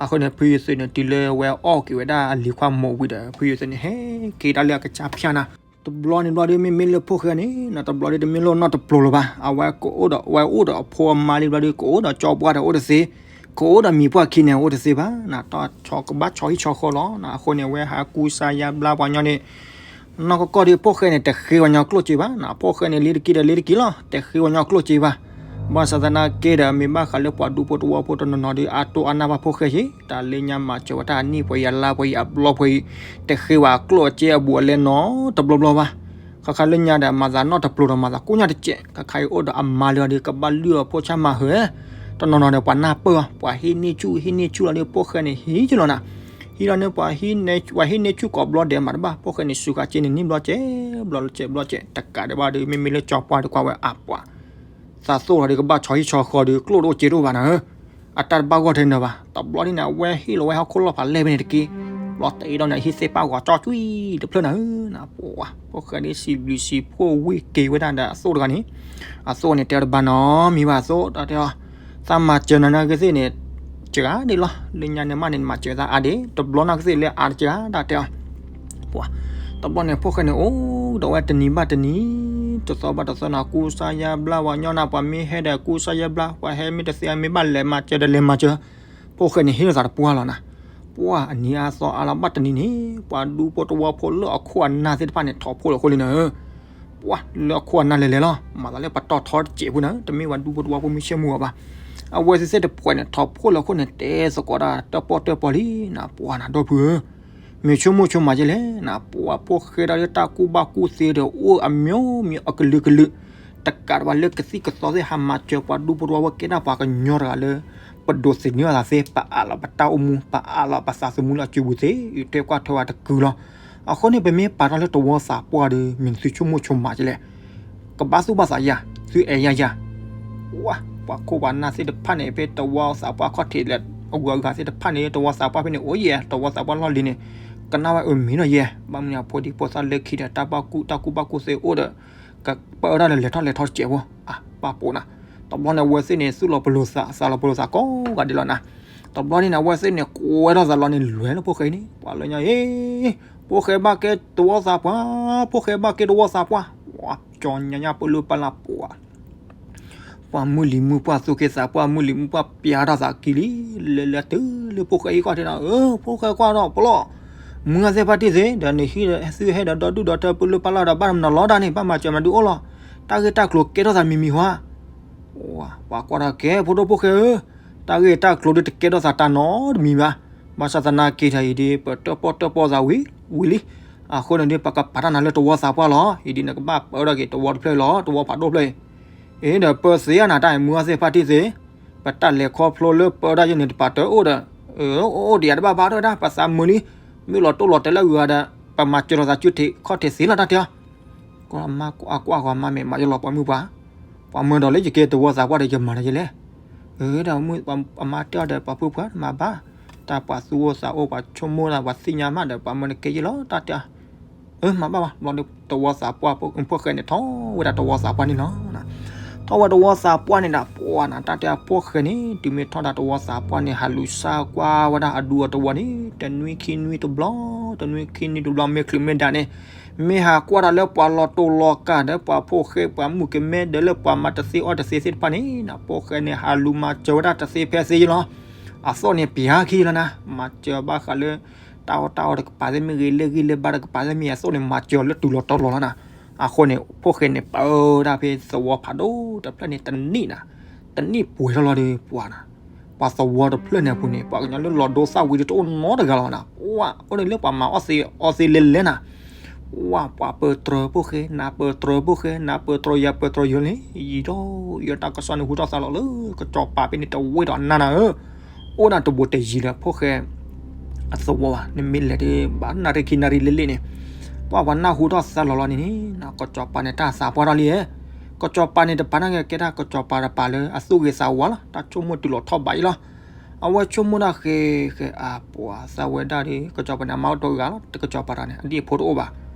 အဃိန့ၣ် ဖုယသ့ၣ်န့ၣ် တုၤလၢဝဲအီၣ်က့ၤဝဲဒၣ်အလံၤခွါမိၢ်ဝံၤဒီး ဖုယသ့ၣ်န့ၣ် ဟဲက့ၤဒၣ်လၢအကစၢ်ဖၠၣ်နၤ တဘျီန့ၣ်ဘျီဒီး မ့မ့ၢ်လၢဖိၣ်ဃဲန့ၣ်နီၤ တဘျီဒီး တမ့ၢ်လၢနီၢ်တပျိၤလၢၤဘၣ်. အဝဲကအိၣ်ဒီး အဝဲအိၣ်ဒီးအဖိအမါလံဘျီဒီး ကအိၣ်ဒီးကၠီပှၢ်ဒီးအိၣ်တသ့, ကအိၣ်ဒီးမံၤပှၢ်ခံန့ၣ်အိၣ်တသ့ဘၣ်နၤ, တၢ်ဆီကဘၣ်ဆီဟံၣ်ဆီဃီလီၤနၤ. အဃိန့ၣ် အဝဲဟးကူစါယါဘျါပှၤညီန့ၣ် နီၢ်ကီၢ်ကီၢ်ဒီး ဖိၣ်ဃဲန့ၣ် တဃ့ပှၤညီကျိၣ်စ့ဘၣ်နၤ, ဖိၣ်ဃဲန့ၣ် လ့တက့ၢ်ဒီးလ့တက့ၢ်လီၤ, တဃ့ပှၤညီကျိၣ်စ့ဘၣ်. ဘၣ်ဆၣ်သနာ်က့ဒီး မ့ၢ်ဘၣ်ဃးလၢပှၤဒူဖိတဝီဖိတနီၤနီၤဒီး အတိၢ်အနၢ်ဘၣ်ဖိၣ်ဃဲယ့ၣ်, တၢ်လၢညါမၤစၢၤဝဲတၢ်အနံၣ်ပှဲၤအံၤ အလါပှဲၤအံၤ အဘျီပှဲၤအံၤ တဃ့ဝဲအကျိၣ်အစ့အဘူးအလဲနီတဘျီဘျီဘၣ်. ခါခါလၢညါဒီး မၤသးနီၣ်တပျိၤဒီး မၤသးကိၣ်ညါတစဲး, ခါခါအံၤအိၣ်ဒီးအမါလၢအီၤဒီး ကဘၣ်လုၢ်အီၤဖိဆၣ်မၤဟၢၤ, တနီၤနီၤဒီး ပှၤနၢ်ပၢၢ်အီၤ ပှၤဟံးန့ၢ်ဆူၣ် ဟံးန့ၢ်ဆူၣ်လီၤဒီး ဖိၣ်ဃဲန့ၣ်ဟံးက့ၤလီၤနၤ. ဟံးလီၤန့ၣ် ပှၤဟံးန့ၢ်ဆူၣ်ကိးဘျီဒဲးမးတဘၣ်, ဖိၣ်ဃဲန့ၣ် စူၤဃာ်စ့န့ၣ် နံၣ်ဘျီစဲး ဘျီစဲး ဘျီစဲး တကးဒံးဘၣ်ဒီး မ့မ့ၢ်လၢကၠီပှၢ်ဒီးကွၢ်ဝဲအပှၤ သးသိၣ်လီၤဒီး ကဘၣ်ဆီဟံၣ်ဆီဃီဒီး ကျိၣ်တအိၣ်စ့တအိၣ်ဘၣ်နၤဧၢ, အတၢ်တဘၣ်ဂီၢ်ထဲန့ၣ်ဘၣ်. တဘျီန့ၣ်န့ၣ် အဝဲဟ့ၣ်လီၤဝဲဟီၣ်ခိၣ်လီၢ်ဖးလဲၢ်ဖဲန့ၣ်တက့ၢ်. ဘျီတအ့ဒီးန့ၣ် ဟံၣ်သ့ၣ်ပၣ်ဂီၤကၠီကွံာ်တဖျၢၣ်နၤဧၢ, နပှၤ ဖိၣ်ဃဲဒ်စံးဘျုးစံးဖှိၣ်ဝံၣ်က့ၤဝဲဒၣ်ဒီးအသိၣ်တဂၤန့ၣ်, အသိၣ်န့ၣ်တဲတဘၣ်နီတမံၤဘၣ်အသိၣ် တၢ်တဲအီၤ, သးမၤစၢၤနၤနာ်က့သ့ၣ်န့ၣ် စှၤဒံးလီၤ, လၢညါန့ၣ်မးန့ၣ် မၤစၢၤသးအါဒံး, တဘျီနာ်က့သ့ၣ်လၢအါတစှၤ တၢ်တဲအီၤ ပှၤ တဘျီန့ၣ် ဖိၣ်ဃဲန့ၣ် အိၣ်ဒီးဝဲတနံၤဘၣ်တနံၤ, တသီဘၣ်တသီနၤ, ကူစါယါဘျါ ပှၤညီနၤ ပှၤမ့ၢ်ဟဲဒီးကူစါယါဘျါ, ပှၤဟဲမ့ၢ်တသ့ မ့ၢ်ဘၣ်လဲၤမၤစၢၤဒီးလဲၤမၤစၢၤ, ဖိၣ်ဃဲန့ၣ် ဟ့ၣ်လီၤသးတပှၢ်လီၤနၤ. ပှၤအနံၤအါသီအါလီၤဘၣ်တနံၤန့ၣ် ပှၤဒူဖိတဝီဖိလၢအခိၣ်အနၢ်သ့ၣ်တဖၣ်န့ၣ် ထီၣ်ဖှိၣ်လီၤအဃိလံနၤဧၢ ပှၤလၢအခိၣ်အနၢ်လဲၤလဲၤလီၤ, မၤသးလၢပတီၢ်ထီတစဲးဖိနၤ, တမ့ၢ်ပှၤဒူဖိတဝီဖိမ့ၢ်ဆ့ၣ်မူအီၤဘၣ်. အဝဲသ့ၣ်သ့ၣ်တဖၣ်န့ၣ် ထီၣ်ဖှိၣ်လီၤအဃိန့ၣ် တဲသကိးတၢ်တၢၣ်ပီၣ်တၢၣ်ပီၣ်လံနၤ, ပှၤနၤဒီပုၢ်ဧၢ, မ့ၢ်ဆိကမိၣ်ဆိကမးက့လဲၣ်နၤ, ပှၤဖိၣ်ဃဲဒီးတၢ်ကူၣ်ဘၣ်ကူၣ်သ့ဒီး အိၣ်အမျိုးမျိုးအကလုာ်ကလုာ်, တကးဒံးဘၣ်လၢကသံၣ်ကသီသ့ၣ် ဟးမၤစၢၤပှၤဒူဖိတဝီဖိ ကဲဒၣ်ပှၤကညီတဂၤလၢ ပဒိးသန့ၤအသးသ့, ပအးလီၤပတၢ်အိၣ်မူ ပအးလီၤပသးသမူလၢအစုပူၤသ့, တဲကွၢ်ထွဲဝဲတကုာ်လီၤ. အဃိန့ၣ် ပမ့ၢ်ပာ်ထီၣ်လၢတဝီသးပှၢ်ဒီး မ့ၢ်သုဆိကမိၣ်ဆိကမးက့လဲၣ်, ကဘၣ်သူၣ်ဘၣ်သးယၤ, သုအဲၣ်ယၤယၤ, ဝါ, ပှၤခိၣ်ပှၤနၢ်သ့ၣ်တဖၣ်န့ၣ် ဖဲတဝီသးပှၢ်ခီၣ်ထံးလၢ အဂုၤအဂၤသ့ၣ်တဖၣ်န့ၣ် တဝီသးပှၢ်ဖဲန့ၣ် အိၣ်ယဲ, တဝီသးပှၢ်လီၢ်လံၤန့ၣ် ကနၣ်ဝဲအမံၤနီၤယဲ, ဘၣ်မနုၤအဖိဒံဖိသၣ်လၢခံဒီး တၢ်ဘၣ်ကူၣ် တၢ်ကူၣ်ဘၣ်ကူၣ်သ့အိၣ်ဒီး ကပၢဒၣ်လၢလဲၤထီၣ်လဲၤထီၣ်တစဲးဖိ, အပၢ်ပိာ်နၤ, တဘျီန့ၣ် အဝဲသ့ၣ်န့ၣ် သူၣ်လီၤပလိာ်သး သးလီၤပလိာ်သးကိးဂၤဒဲးလီၤနၤ, တဘျီန့ၣ်န့ၣ် အဝဲသ့ၣ်န့ၣ် ကွဲထီၣ်သးလီၤန့ၣ် လဲၤလၢဖိၣ်ဃဲအံၤန့ၣ် ပှၤလၢညါအံၤ, ဖိၣ်ဃဲဘၣ်ကဲတဝီသးပှၢ်, ဖိၣ်ဃဲဘၣ်ကဲတဝီသးပှၢ်, ပှၤကၠီညါညါပလၢပလၢပှၤ ပှၤမုၢ်လံၤမုၢ်ပှၢ်သူၣ်က့သးပှၢ် မုၢ်လံၤမုၢ်ပှၢ်ပျါထီၣ်သးကံလံ, လဲၤလဲၤတုၤလၢဖိၣ်ဃဲအံၤခီၣ်ထံးဒီး အၢ ဖိၣ်ဃဲကွၢ်ထီၣ်ပလီၢ်, မုၢ်ဂၤသ့ၣ်ဖါတံၢ်သ့ၣ် ဒီးနဟံၣ်သုဟဲဒီးဒီဒူၣ်ဒီထၢပလၢပလၢဒီး ဘၣ်မနုၤလီၤဒၣ်န့ၣ် ဘၣ်မၤစၢၤမနုၤဒုအိၣ်လီၤ, တၢ်ဂ့ၢ်တၢ်ကျိၤကဲထီၣ်သးမံၤမံၤဟါ, ပှၤကွၢ်ထီၣ်ကဲ ဖိဒိၣ်ဖိၣ်ဃဲဧၢ, တၢ်ဂ့ၢ်တၢ်ကျိၤဒုတကဲထီၣ်သးတၢ်နီတမံၤဘၣ်, ဘၣ်ဆၣ်သနာ်က့ထီၣ်အံၤဒီး ပတၢၣ်ပီၣ်တၢၣ်ပီၣ်သးဝံၤဝံၤလံ, အဃိန့ၣ်ဒီး ပကပာ်တၢ်နၤလၢတဝီသးပှၢ်လီၤ, အံၤဒ်နကဘၣ်ပၢထီၣ်က့ၤတဝီတဖျၢၣ်လီၤ, တဝီဖးဒိၣ်ဖျၢၣ်အံၤ, အ့ဒီးပၢသ့ဧါနၤတၢ်အံၤ မုၢ်ဂၤသ့ၣ်ဖါတံၢ်သ့ၣ်, ပတၢ်လဲၤခီဖျိလၢပၢဒၣ်ယဲန့ၣ် တပာ်တၢၢ်အိၣ်ဒီး, အိၣ်အိၣ်ဒံးယၤတဘၣ်ဘၣ်ထီၣ်ဝဲဒၣ် ပသးမုာ်လံ, မ့ၢ်လီၤတိၢ်လီၤတဲာ်လၢအဂုၤအဂၤဒီး ပမၤစၢၤလီၤသးစုထံးခီၣ်ထံးသ့လီၤတၢ်တဲအီၤ, ကွၢ်မါကွၢ်ကွၢ်ဂီၤမါမ့ၢ်မၤယလီၤပှၤမုၢ်ပှၢ်, ပှၤမၢဒီးလၢယကဲတဝီသးပှၢ်ဒီးယမၤဒီးယလဲၣ်, အၢဒီးမုၢ်အမါတဲအီၤဒီး ပှၤဖုဖှၢ်မၤဘၣ်, တၢ်ပှၤသူၣ်အိၣ်သးအိၣ် ပှၤဆိကမိၣ်သး ပှၤသ့ၣ်ညါမးဒီး ပှၤမၢနကဲယလီၤတၢ်တဲအီၤ အၢ မၤဘၣ်ဘၣ် ဘျီဒီးတဝီသးပှၢ် ဖိၣ်ဃဲန့ၣ် ထီၣ်ဝဲဒၣ်တဝီသးပှၢ်န့ၣ်လီၤ. ထီၣ်ဝဲတဝီသးပှၢ်န့ၣ်ဒီး ပှၤနၤ တၢ်တဲအဖိၣ်ဃဲန့ၣ် တုၤမ့ၢ်ထီၣ်ဒၣ်တဝီသးပှၢ်န့ၣ် ဟးလူၤစၢ်ကွၢ်ဝဲဒၣ်အဒူအတဝီန့ၣ် တနွံခံနွံတဘျီ တနွံခံနွံတဘျီ မ့ၢ်ချုးမ့ၢ်ဒၣ်န့ၣ် မ့ၢ်ဟးကွၢ်တၢ်လၢပှၤလီၤတိၢ်လီၤကၢ်ဒီး ပှၤဖိၣ်ဃဲ ပှၤမုၣ်ကမဲဒီး လၢပှၤမၤတသ့အီၣ်တသ့သ့ၣ်တဖၣ်န့ၣ် ဖိၣ်ဃဲန့ၣ် ဟးလူၤမၤစၢၤဝဲဒၣ်တသ့ဖဲသ့လီၤ. အသိၣ်န့ၣ်ပျၢ်ခံလီၤနၤ မၤစၢၤဘၣ်ဃးလၢ တၢ်အီၣ်တၢ်အီတကပၤသ့ၣ်မ့ၢ်ဂ့ၤ လၢဂံၢ်လၢဘါတကပၤသ့ၣ်မ့ၢ်ဂ့ၤ အသိၣ်န့ၣ်မၤစၢၤလၢတုၤလီၤတီၤလီၤလီၤနၤ. အဃိန့ၣ် ဖိၣ်ဃဲန့ၣ် ပၢဒၣ်ဖဲသဝီဖးဒိၣ်တဖျၢၣ်န့ၣ် တနံၣ်နၤ တနံၣ်ပှဲၤထီၣ်လီၤဒီးပှၤနၤ ပှၤသဝီတဖျၢၣ်န့ၣ်အပူၤန့ၣ် ပှၤကညီလၢလီၤဒိသၣ်ဝံၤဒီးတအိၣ်နီတဂၤလီၤနၤ. ပှၤအိၣ်န့ၣ်လၢပှၤမၤအီၣ်သ့အီသ့လဲလဲနၤ ပှၤ ပှၤပၢတြၢၤဖိၣ်ဃဲ နၤပၢတြၢၤဖိၣ်ဃဲ နၤပၢတြၢၤယၤပၢတြၢၤယၤန့ၣ် ယံာ်ဒီး ယတၢ်ကစီၣ်န့ၣ်ဟူထီၣ်သါလီၤလၢ ကစီၤပၤဖဲန့ၣ် တဝ့ၢ်ဒီးနၤနၤဧၢ အိၣ်ဒၣ်တဘူးတယံၤလၢဖိၣ်ဃဲ အသဝီဘၣ် နမ့ၢ်လဲၤဒ်ဘၣ်နၣ်ရံၣ်ခံနၣ်ရံၣ်လံလံန့ၣ် ပှၤပှၤနၢ်ဟူထီၣ်သါလီၤလီၤန့ၣ်န့ၣ် ကစီၤပၤန့ၣ်တၢ်သးပှၢ်ထီၣ်လံဧါ ကစီၤပၤန့ၣ်တပၤနာ်က့ ကဲဒၣ်ကစီၤပၤတပၤလၢအသူၣ်ဂ့ၤသးဝါလီၤ တၢ်ဆိကမိၣ်တုၤလီၤထီၣ်ဘးအံၤလီၤ. အဝဲဆိကမိၣ်ဒၣ်ဃဲဃဲ အပှၤသးဝဲဒၣ်ဒီး ကစီၤပၤန့ၣ် အမါအိၣ်တဂၤလီၤ တကစီၤပၤတဂၤန့ၣ် အဒံၣ်အဖိတအိၣ်ဘၣ်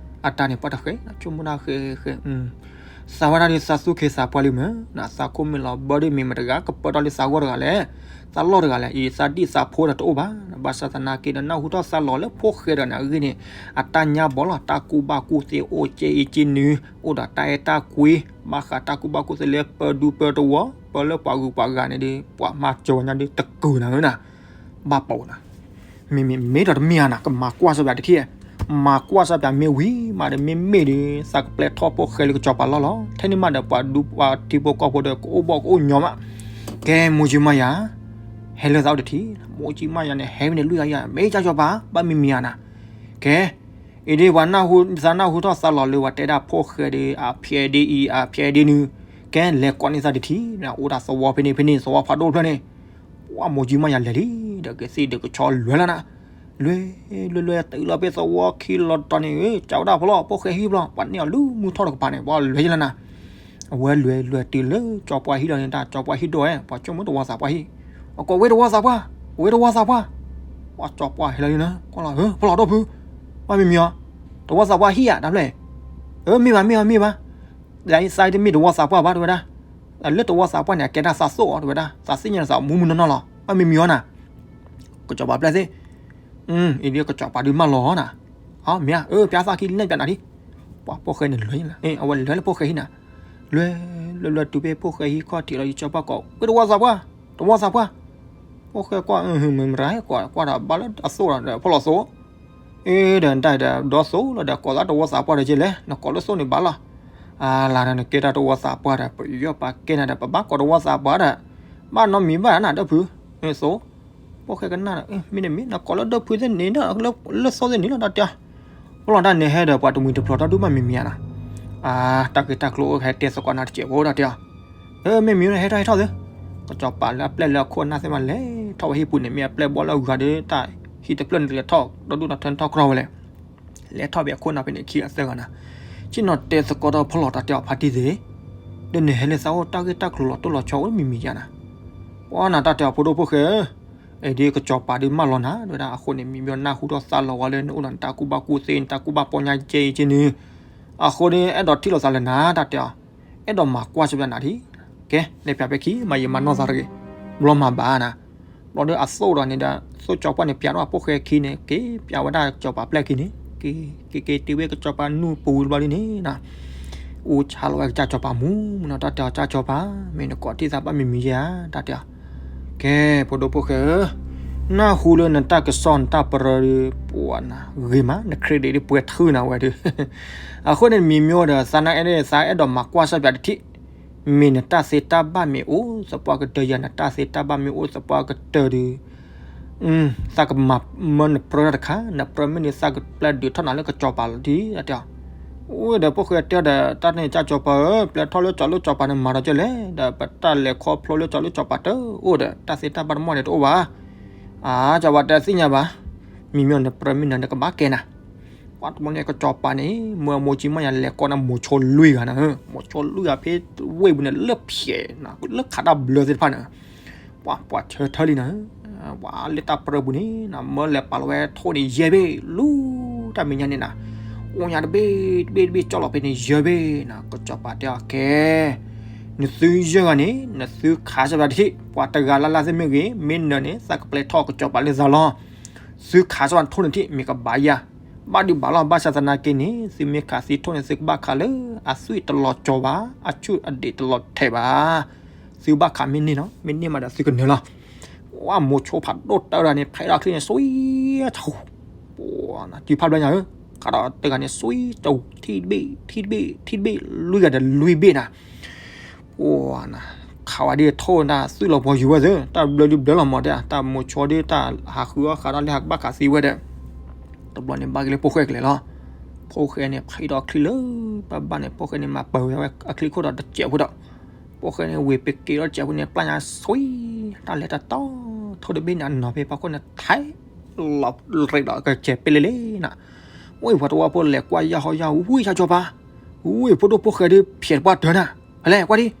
အတၢ်န့ၣ်ပှၢ်တဃဲ ဆိကမိၣ်ဒၣ်ဃဲဃဲ သးဝဲဒၣ်ဒီးသးသူၣ်က့သးပှၢ်လံမ့ၢ် နသးခိၣ်မ့ၢ်လီၤဘၢဒ်မ့ၢ်မတၤတဂၤ ကပၢထီၣ်လၢသးဂီၢ်တဂၤလဲၣ် သးလီၢ်တဂၤလဲၣ် အံၤသးဒံၣ်သးဖိဒီးတအိၣ်ဘၣ် ဘၣ်ဆၣ်သနာ်က့ဒီး နၢ်ဟူထီၣ်သါလီၤလၢဖိၣ်ဃဲဒီးန့ၣ်အဂ့ၢ်န့ၣ် အတၢ်ညါဘီလီၤ တၢ်ကူၣ်ဘၣ်ကူၣ်သ့အိၣ်ကဲအံၤက့နုၤ အိၣ်ဒီးတၢ်အဲၣ်တၢ်ကွံ ဘၣ်ဃးတၢ်ကူၣ်ဘၣ်ကူၣ်သ့လၢပၢဒူပၢတဝီ ပၢလၢပှၤဂုၤပှၤဂၤန့ၣ်ဒီး ပှၤမၤစၢၤဝဲညါဒီးတကုာ်နၤဧၢနၤ ဘၣ်ပိာ်နၤ မ့မ့ၢ်မ့ၢ်ဒီးတမ့ၢ်ဧါနၤ ကမၤကွၢ်စၢၤဘၣ်တထံၣ် မၤကွၢ်စၢ်ပၠးမ့ၢ်ဝံၤမးဒီး မ့မ့ၢ်ဒီး သးကပျဲထီၣ်ဖိၣ်ဃဲလၢကစီၤပၤလီၢ်လီၤ. ထဲန့ၣ်မးဒီး ပှၤဒူပှၤထံဖိကီၢ်ဖိဒီး ကအိၣ်ဘီၣ်ကအိၣ်ညီမး. ကဲ မိၢ်ကၠံမါယၤ ဟဲလၢသးအိၣ်တထံၣ်, မိၢ်ကၠံမါယၤန့ၣ် ဟဲဝဲန့ၣ်လွံၢ်ဂၤယၤ မ့ၢ်ကၢ်စီၤပၤ ဘၣ်မံၤမံၤဧါနၤ. ကဲ အံၤဒ်ပှၤနၢ်ဟူ သးနၢ်ဟူထီၣ်သးလီၤလၢ ပှၤတဲဒၣ်ဖိၣ်ဃဲဒီး အဖျဲဒ်အံၤ အဖျဲဒ်နုၤ, ကဲ လဲၤကိးန့ၢ်သးတထံၣ်, အိၣ်ဒၣ်သဝီဖဲန့ၣ်ဖဲန့ၣ် သဝီဖးဒိၣ်ဖျၢၣ်န့ၣ်, ပှၤမိၢ်ကၠံမါယၤလဲၤလံ, ဒီးကသံၣ်ဒီးကဆီလွဲလီၤနၤ, လွဲ လွဲ လွဲ တုၤလီၤဖဲသဝီခံလီၤတီၤန့ၣ်, ကးဝဲဒၣ်ဖီလီၤ ဖိၣ်ဃဲဟံၣ်ဘျီ ပှၤန့ၢ်အီၤလၢမုၢ်ထီၣ်တကပၤန့ၣ် ပှၤလွဲလီၤနၤ. အဝဲလွဲ လွဲတုၤလၢကၠီပှၢ်ဟံၣ်လီၤန့ၣ် တၢ်ကၠီပှၢ်ဟံၣ်ဒိၣ်ဝဲ ပှၤဆိကမိၣ်တဝီသးပှၢ်ဟံၣ်, အကိးဝဲတဝီသးပှၢ်, ဝဲတဝီသးပှၢ်, ပှၤကၠီပှၢ်ဟဲလီၤလံနၤ, ကွၢ်လီၤ ဖီလီၤဒိၣ်ဖု, ဘၣ်မံၤမံၤအီၤ, တဝီသးပှၢ်ဟံၣ်ဧါ တၢ်ဖျၢၣ်, မ့ၢ်ဘၣ် မ့ၢ်ဘၣ် မ့ၢ်ဘၣ်, သးအံၤသးအံၤတမ့ၢ်တဝီသးပှၢ်ဘၣ် တဲဝဲဒၣ်, လၢတဝီသးပှၢ်န့ၣ် အကဲတၢ်သးသိၣ်အီၤ တဲဝဲဒၣ်, သးသ့ၣ်ညါန့ၣ်သးမူမူနီၢ်နီၢ်လီၤ, ဘၣ်မံၤမံၤအီၤနၤ. ကစီၤပၤပျဲၢ်သ့ၣ်, အံၤဒ်ကစီၤပၤဒုးမၢလီၤနၤ, မ့ၢ်ဧါ, ပျဲသးခံလၢပျဲနၤဒ်, ပှၤဖိၣ်ဃဲန့ၣ်လွဲ, အဝဲလဲၤလၢဖိၣ်ဃဲဟံၣ်နၤ, လွဲ လွဲ လွဲတုၤဖဲဖိၣ်ဃဲဟံၣ်ခီၣ်ထံးလီၤ ယကၠီပှၢ်ကိး ဝဲတဝီသးပှၢ်, တဝီသးပှၢ်, ဖိၣ်ဃဲကွၢ် မ့ၢ်မရၤ ကွၢ်ကွၢ်ဒီးဘၣ်လၢအသိၣ်ဒီး ဖီလီၤသိၣ် အ့ဒီး နတၢ်ဒီးဒီသိၣ်လီၤဒီး ကိးသးတဝီသးပှၢ်ဒီးက့လဲၣ် နကိးလၢသိၣ်န့ၣ်ဘၣ်လီၤ. အလါဒီးနကဲတၢ်တဝီသးပှၢ်ဒီး ပယီၤပာ်ကဲနၤဒီး ပဘၣ်ကိးတဝီသးပှၢ်ဒီး ဘၣ်နီတမံၤဘၣ်နၤ ဒၢဖု, သိၣ်, ဖိၣ်ဃဲကနၣ်ဒီး မ့ၢ်တမ့ၢ် နကိးလၢဒၢဖုသ့ၣ်န့ၣ် လၢသိၣ်သ့ၣ်န့ၣ်လီၤ တၢ်တဲအီၤ. အိၣ်လီၤတၢ်န့ၣ်ဟဲဒီး ပှၤတမှံၤတဖျိးတၢ်ဒိၣ်မးမံၤမံၤဧါနၤ. အါ တၢ်ဂ့ၢ်တၢ်ကျိၤအိၣ်ဟဲတဲသကိးနၤတစဲးဖိ တၢ်တဲအီၤ. အၢ မ့ၢ်မံၤဟဲထီၣ်ဟဲထီၣ်သု, ကစီၤပၤလၢအပျဲၢ်လၢအခိၣ်အနၢ်သ့ၣ်မး လဲၤထီၣ်ဝဲဟံၣ်ပူၤန့ၣ် မ့ၢ်အပျဲၢ်ဘီလၢအဂၤဒီး တၢ်ဟံၣ်တဖျၢၣ်န့ၣ် လဲၤထီၣ်ဒီဒူၣ်ဒီထၢထီၣ်ကြီဝဲလဲၣ်. လဲၤထီၣ်ဖဲအခိၣ်နၢ်ဖဲန့ၣ် ခံဂၤသၢဂၤနၤ, ဆ့ၣ်နီၤတဲသကိးဒီးဖီလီၤ တၢ်တဲအီၤ ဖါတံၢ်သ့ၣ်, ဒီးနဟဲလၢသးအိၣ် တၢ်ဂ့ၢ်တၢ်ကျိၤလီၤတိၢ်လီၤဆီအိၣ်မံၤမံၤဧါနၤ. ပှၤနၤ တၢ်တဲအီၤ ဖိဒိၣ်ဖိၣ်ဃဲဧၢ, အံၤဒ်ကစီၤပၤဒုးမၢလီၤနၤ တဲဝဲဒၣ်. အဃိန့ၣ် မံၤမံၤနၢ်ဟူထီၣ်သးလီၤဝဲလၢ နအိၣ်ဒီးနတၢ်ကူၣ်ဘၣ်ကူၣ်သ့ နတၢ်ကူၣ်ဘၣ်ပီညါကဲအံၤက့န့ၣ်, အဃိန့ၣ် အဲၣ်ဒိးထံၣ်လိာ်သးလၢနၤ တၢ်တဲအီၤ. အဲၣ်ဒိးမၤကွၢ်စၢၤပျးနၤဒ်, ကဲ လဲၤပျးဖဲခံ မၤယံာ်မၤနီၢ်သးတဂ့ၤ, ဘျီမၤဘၣ်နၤ. ဘျီဒီးအသိၣ်ဒီးန့ၣ်ဒီး သိၣ်ကၠီပှၢ်န့ၣ် ပျးထီၣ်အဖိၣ်ဃဲခံန့ၣ် က့ၤပျးဝဲဒၣ်ကစီၤပၤပျဲၢ်ခံန့ၣ် က့ၤ က့ၤက့ၤတုၤဝဲကစီၤပၤနူၢ်ပူၤတဘျီဒ်န့ၣ်နၤ, အိၣ်ဆါလီၤဝဲကစၢ်ကစီၤပၤမူနီၤ တၢ်တဲအီၤ ကစၢ်ကစီၤပၤ, မ့ၢ်နကိးထံၣ်သးဘၣ်မံၤမံၤဧါ တၢ်တဲအီၤ. ကဲ ဖိဒိၣ်ဖိၣ်ဃဲဧၢ, နၢ်ဟူလၢနတၢ်ကစီၣ်နတၢ်ပရၢဒီး ပှၤနၤဂ့ၤမး န credit ဒ်ပှဲၤထုးနၤဝဲဒီး အဃိန့ၣ် မံၤမံၤဒီး သးနအဲၣ်ဒိး သးအဲၣ်ဒိးမၤကွၢ်စၢၤပျးတထံၣ်, မ့ၢ်နတၢ်သ့တၢ်ဘၣ်မ့ၢ်အိၣ်သပှၢ်ကတၢၢ်ယၤ နတၢ်သ့တၢ်ဘၣ်မ့ၢ်အိၣ်သပှၢ်ကတၢၢ်ဒီး သးကမၤမၢနပြၢတၢ်တခါ, နပြၢမ့ၢ်န့ၢ်သးကပျဲဒုးထီၣ်နၤလၢကစီၤပၤလီၤဒ် တၢ်တဲအီၤ. အိၣ်ဒီးဖိၣ်ဃဲတဲအီၤဒီး တၢ်န့ၣ်ကစၢ်ကစီၤပၤဧၢ, ပျဲထီၣ်လၢကစီၤလၢကစီၤပၤန့ၣ် မၤဒီးကဲလဲၣ်, ဒီးပတၢ်လဲၤခီဖျိလၢကစီၤလၢကစီၤပၤတအိၣ်ဒီး တၢ်သ့တၢ်ဘၣ်တမီၢ်န့ၣ်တအိၣ်ဘၣ်. အါ ကစီၤပၤတဲသ့ၣ်ညါဘၣ်, မံၤမ့ၢ်နပြၢမ့ၢ်နၤ နကဘၣ်ကဲနၤ. ပှၤတဘျီန့ၣ် ကစီၤပၤန့ၣ် မၢမိၢ်ကၠံမါယၤလဲၤကိးနၤ မိၤဆိလွံၢ်ဂၤနၤ, မိၤဆိလွံၢ်ဂၤဖဲဝ့ၢ်ပူၤန့ၣ် လၢဖျဲး လၢခးတၢ်ဘျၢသ့ၣ်တဖၣ်န့ၣ် ပှၤပှၤဆၢထၢၣ်လံနၤ, ပှၤလၢတၢ်ပြၢပူၤန့ၣ်နၤ မၢလဲၤပာ်လီၤဝဲထိၣ်န့ၣ်ယဲၢ်ဘ့ၣ် လူၤတၢ်မဲာ်ညါန့ၣ်နၤ, အိၣ်ညါတဘ့ၣ်တဘ့ၣ်တဘ့ၣ် ကၠီၣ်လီၤဖဲန့ၣ်ယဲၢ်ဘ့ၣ်နၤ, ကစီၤပၤတဲအီၤကဲ နသုယဲၢ်ဂၤန့ၣ် နသုခးစၢၤပျးတထံၣ်, ပှၤတဂၤလၢ်လၢ်သ့ၣ်မ့ၢ်ဂ့ၤ မ့ၢ်နၢၤန့ၣ် သးကပျဲထီၣ်ကစီၤပၤလၢသးလီၤ. သုခးစၢၤပျးထိၣ်န့ၣ်ထံၣ် မ့ၢ်ကဘၣ်ယၤ, ဘၣ်ဒုးဘၣ်လီၤ ဘၣ်ဆၣ်သနာ်က့န့ၣ် သုမ့ၢ်ခးသံထိၣ်န့ၣ် သုကဘၣ်ခးလၢ အသွံၣ်တလီၤကၠီၤဘၣ်, အဆူၣ်အဒံးတလီၤထဲးဘၣ်. သုဘၣ်ခးမ့ၢ်န့ၢ်နီၤ, မ့ၢ်န့ၢ်မးဒီးသုကနၢၤလီၤ. ဝဲမိၤဆိဖးဒိၣ်တၢ်ဒၣ်န့ၣ် ဖဲဒီးချံန့ၣ် စွံတဟူ ပှၤနၤ စုဖးဘျီညါဧၢ, ခးဒီးတဂၤန့ၣ် စွံတဟူ ထံၣ်တဘ့ၣ် ထံၣ်တဘ့ၣ် ထံၣ်တဘ့ၣ် လွံၢ်ဂၤဒီးလွံၢ်ဘ့ၣ်နၤ, ပှၤနၤ ခးဝဲဒ်ထိၣ်တၢ်သွံၣ်လီၤပှီၤယုၤဝဲသ့ၣ်, တၢ်ဘျၢဒုဘျၢလီၤမးတဲ, တၢ်မိၤဆိဒ်တၢ်ဟးဃုအီၣ်ဃးဒီးလၢဟးကဘၣ်ခးသံဝဲဒီး, တဘျီန့ၣ်ဘၣ်က့ၤလၢဖိၣ်ဃဲကလဲာ်လီၤ. ဖိၣ်ဃဲန့ၣ် ဖံးဒီးချံလၢပှၤဘၣ်န့ၣ် ဖိၣ်ဃဲန့ၣ် မၤပၢၤဝဲအချံခိၣ်ဒီးတစဲးဖိဒီး, ဖိၣ်ဃဲန့ၣ် ဝ့ၤပက့ၤဒီးတစဲးဖိန့ၣ် ပျၢ်ညါစွံ, တၢ်လဲၤတတီၤ ထိၣ်တဘ့ၣ်န့ၣ် အနီၤဖဲပှၤခိၣ်န့ၣ် ထဲး လီၤရ့းဒီးကစဲးပ့လဲၣ်လဲၣ်နၤ, ဝဲပှၤတဝီဖိလဲၤကွၢ်ယၢ်ဟီယၢ် ဝံၢ်ဆါကၠီၤပၤ, ဝံၢ်ဖိဒိၣ်ဖိၣ်ဃဲဒ် ဖျဲးတပှၢ်တၢၢ်နၤ, ဖဲလဲၣ်ကွၢ်ဒံး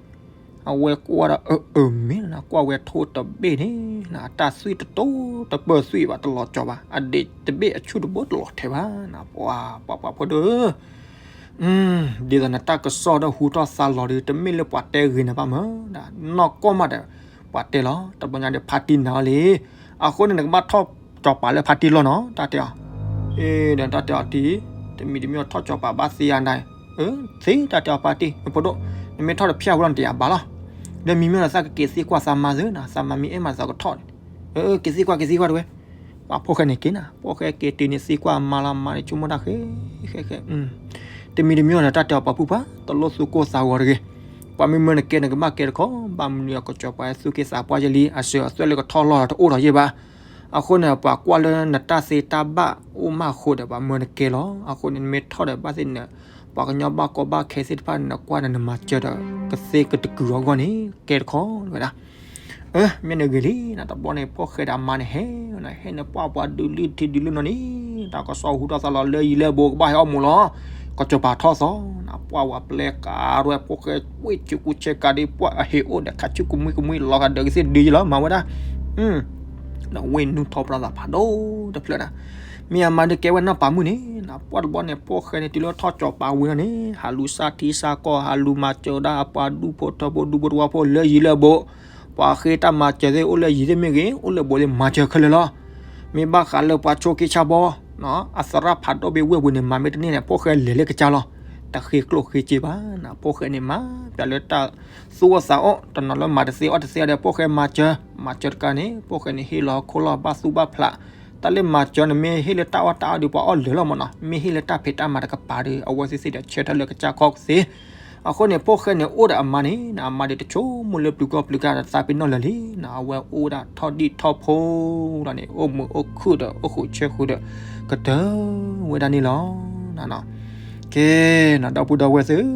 အဝဲကွၢ်ဒီး အၢ အၢ မ့ၢ်နၤ ကွၢ်ဝဲထိၣ်တဘ့ၣ်န့ၣ်နၤ တၢ်သွံၣ်တတိၤတပၢၢ်သွံၣ်ဘၣ်တလီၤကၠီၤဘၣ် အဒံးတဘ့ၣ်အဆူၣ်တဘိတလီၤထဲးဘၣ် နၤ ပှၤ ပှၤ ပှၤဖိဒိၣ်ဧၢ, ဒ်သိးနတၢ်ကစီၣ်ဒီးဟူထီၣ်သါလီၤဒီး တမ့ၢ်လၢပှၤတဲဂ့ၤနၤဘၣ်မး နီၢ်ကီၢ်မးဒီး ပှၤတဲလီၤ တဘျီညါဒီးဖါတံၢ်နၤလံ, အဃိန့ၣ် နကဘၣ်ထီၣ်ကၠီၤပၤလၢဖါတံၢ်လီၢ်နီၤ တၢ်တဲအီၤ, အ့ဒီးတၢ်တဲအီၤတံၢ်, တမံၤတမံၤထီၣ်ကၠီၤပၤဘၣ်သ့ယၤနၤ, သ့တၢ်တဲအီၤဖါတံၢ် ဖိဒိၣ်, နမ့ၢ်ထီၣ်တဖျၢၣ်ဖိလီၤနတယာ်ဘၣ်လီၤ, ဒီးမံၤမ့ၢ်လီၤသးကက့ၤသံကွၢ်သးမါသုနၤ သးမါမ့ၢ်အဲၣ်မးသးကထီၣ်န့ၣ်, က့ၤသံကွၢ်က့ၤသံကွၢ်တဝဲ, ပ အဖိၣ်ဃဲန့ၣ်က့ၤနၤ, ဖိၣ်ဃဲက့ၤတုၤန့ၣ်သံကွၢ်အမါလီၤ, မါန့ၣ်ဆိကမိၣ်တၢ်ဃဲဃဲဃဲ, တမံၤတမံၤန့ၣ် တၢ်တဲအီၤပာ်ဖုၣ်ပှၤ တလိၣ်သူၣ်ကိၢ်သးဂီၤတဂ့ၤ, ပှၤမ့ၢ်မၢနကဲနကဘၣ်ကဲတခီ, ဘၣ်မနုၤအကစီၤပၤသူၣ်က့သးပှၢ်ယဲလံ, အစၢၤအသွဲၣ်လၢကထီၣ်လီၢ်ဒီးတအိၣ်ထီၣ်ယဲၢ်ဘၣ်. အဃိန့ၣ် ပှၤကွၢ်လၢနတၢ်သ့တၢ်ဘၣ်အိၣ်မးအဃိဒီး ပှၤမၢနကဲလီၤ. အဃိန့ၣ် နမ့ၢ်ထီၣ်ဒီးဘၣ်သ့ၣ်န ပှၤကညီဘၣ်ကီဘၣ်ခဲသ့ၣ်တဖၣ်န့ၣ် နကွၢ်န့ၣ် နမၤစၢၤဒီး ကသ့ကတကုာ်အဂီၢ်န့ၣ် ကဲတခီဝဲဒၣ်. မ့ၢ်နဂ့ၤလံနၤ, တဘျီန့ၣ် ဖိၣ်ဃဲဒီးအမါန့ၣ်ဟဲနၤ, ဟဲနၤပှၢ်ပှၤဒုးလုၢ်ထံဒုးလုၢ်နီၢ်န့ၣ်, တၢ်ကစီၣ်ဟူထီၣ်သးလီၤ လၢယံၤလၢဘူးကဘၣ်ဟဲအီၣ်မူးလီၤ. ကစီၤပၤထီၣ်သီနၤ, ပှၢ်ဝဲပျဲကးရဲၣ် ဖိၣ်ဃဲဝ့ၢ်ဆူကူဆဲကးဒ်ပှၢ် အဟ့ၣ်အိၣ်ဒီးခးဆူကမှံကမှံလီၤဂာ်ဒီးကသ့ၣ်ဒုးယံၤလီၤ မၤဝဲဒၣ်. ဒီးဝ့ၢ်နုာ်ထီၣ်ပျီသးဖးဒိၣ်တဖျၢၣ်နၤ, မ့ၢ်အမါဒုးကဲဝဲနီၢ်ပၤမုၣ်န့ၣ်နၤ, ပှၢ်တဘျီန့ၣ် ဖိၣ်ဃဲန့ၣ် တုၤလၢထီၣ်ကစီၤပၤဝံၤလီၤန့ၣ် ဟးလူၤစၢ်ထံစၢ်ကီၢ် ဟးလူၤမၤစၢၤဒၣ်အပှၤဒူဖိထၢဖိဒူဖိတဝၢဖိလၢယံၤလၢဘူး, ပှၤဃ့တၢ်မၤစၢၤသ့ၣ် အိၣ်လၢယံၤသ့ၣ်မ့ၢ်ဂ့ၤ အိၣ်လၢဘူးသ့ၣ် မၤစၢၤခဲလၢာ်လီၤ. မ့ၢ်ဘၣ်ဃးလၢပှၤဆိးက့ဆါဘီ အသရၣ်ဖးဒိၣ်ဘ့ၣ်ဝ့ၢ်ပူၤန့ၣ် မၤမ့ၢ်တန့ၢ်န့ၣ် ဖိၣ်ဃဲလဲၤလၢကစၢ်လီၤ. တဃ့ကျိၣ်ဃ့စ့ဘၣ်နၤ, ဖိၣ်ဃဲန့ၣ်မၤပျဲလၢတၢ်သူၣ်အိၣ်သးအိၣ် တနီၤလၢမၤတသ့အီၣ်တသ့ဒီး ဖိၣ်ဃဲမၤစၢၤ, မၤစၢၤတကးန့ၣ် ဖိၣ်ဃဲန့ၣ်ဟ့ၣ်လီၤခိၣ်လီၢ်ဘၣ်သူၣ်ဘၣ်ဖျး. တၢ်လၢမၤစၢၤန့ၣ် မ့ၢ်ဟ့ၣ်လၢတၢ်အီၣ်တၢ်အီဒီး ပှၤအီၣ်လၢာ်လီၤမးနီၤ, မ့ၢ်ဟ့ၣ်လၢတၢ်ဖံးတၢ်မၤတကပၤဒီး အဝဲသ့ၣ်သ့ၣ်ဒီးဆၢထၢၣ်လၢကစၢ်ခီၣ်ကသ့. အဃိန့ၣ် ဖိၣ်ဃဲန့ၣ်အိၣ်ဒီးအမါန့ၣ်နၤ, အမါဒီးတဆိကမိၣ်လၢပျုၤကီၢ်ပျုၤကါဒီးသးပ့ၤနီၣ်လၢာ်လံနၤ, အဝဲအိၣ်ဒၣ်ထီၣ်ဒံၣ်ထီၣ်ဖိလီၤန့ၣ် အိၣ်မုာ်အိၣ်ခုၣ်ဒီး အိၣ်ဃုာ်ဆၢဃုာ်ဒီး ကတၢၢ်ဝဲဒၣ်န့ၣ်လီၤ. ကဲနၤ ဒီပုၢ်ဒီဝဲၢ်သ့ၣ်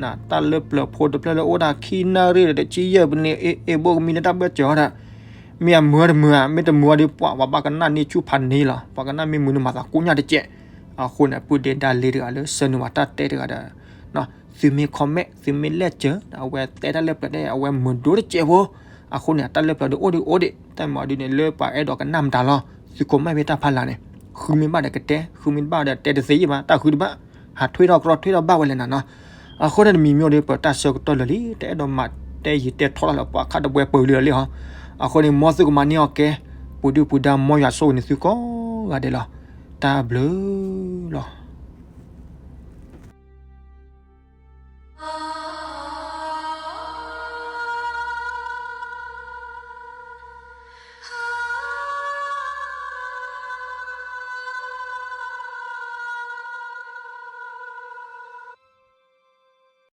နၤ, တၢ်လၢပျၢၤဖိတဖျၢၣ်လၢအိၣ်ဒၣ်ခံနၣ်ရံၣ်ဒီးတဆံယဲၢ်ပနံး အ့ၣ်ဘိကမံလၢတၢ်ဘၢၣ်စၢၤအီၤဒီး မ့ၢ်အမုာ်တမုာ်ဧါ, မ့ၢ်တမုာ်အီၤဒီး ပှၤဘၣ်ကနၣ်န့ၢ်ဆူၣ်ဖးန့ၣ်လီၤ. ပှၤကနၣ်မ့ၢ်မုာ်န့ၣ် မၤသးကိညၣ်တကဲး. အဃိန့ၣ် ပုၢ်ဒ့ဒၣ်လ့တဂၤလၢဆၢနုာ်ဝဲတၢ်တဲတဂၤဒီး သုမ့ၢ် comment သုမ့ၢ်လဲၤစၢၤ အဝဲတဲတၢ်လၢပျၢၤန့ၣ် အဝဲမုာ်ဒိၣ်တကဲးဖိ. အဃိန့ၣ် တၢ်လၢပျၢၤဒုးအိၣ်ဒံးအိၣ်ဒံး တၢ်မၤဒုးန့ၣ် လၢပှၤအဲၣ်ဒိးကနၣ်မတၤလီၤ. သု comment ဖဲတၢ်ဖးလၢ်န့ၣ် ဃုမ့ၢ်ဘၣ်ဒီးကတဲ, ဃုမ့ၢ်တဘၣ်ဒီးတဲတသ့ယဲၢ်ဘၣ်, တၢ်ဃုတဘၣ် ဟးထွဲထီၣ်ကြီထွဲထီၣ်ဘၣ်ဝဲလဲၣ်နၤနီၤ. အဃိန့ၣ်တမံၤမ့ၢ်အိၣ်ဒီး ပတၢ်ဆၢကတီၢ်လၢာ်လံ တအဲၣ်ဒိးမၤတဲယံာ်တဲထီလၢ်လၢပှၤခါတပှဲၤပၢၤလံလီၤလံဟီ. အဃိန့ၣ် မ်သုကမၤန့ၢ်အီၤကဲ, ပူၤဒုၣ်ပူၤဒါ မ်ယွၤဆိၣ်ဂ့ၤန့ၢ်သုကိးဂၤဒဲးလီၤ. တၢ်ဘျုးလီၤ.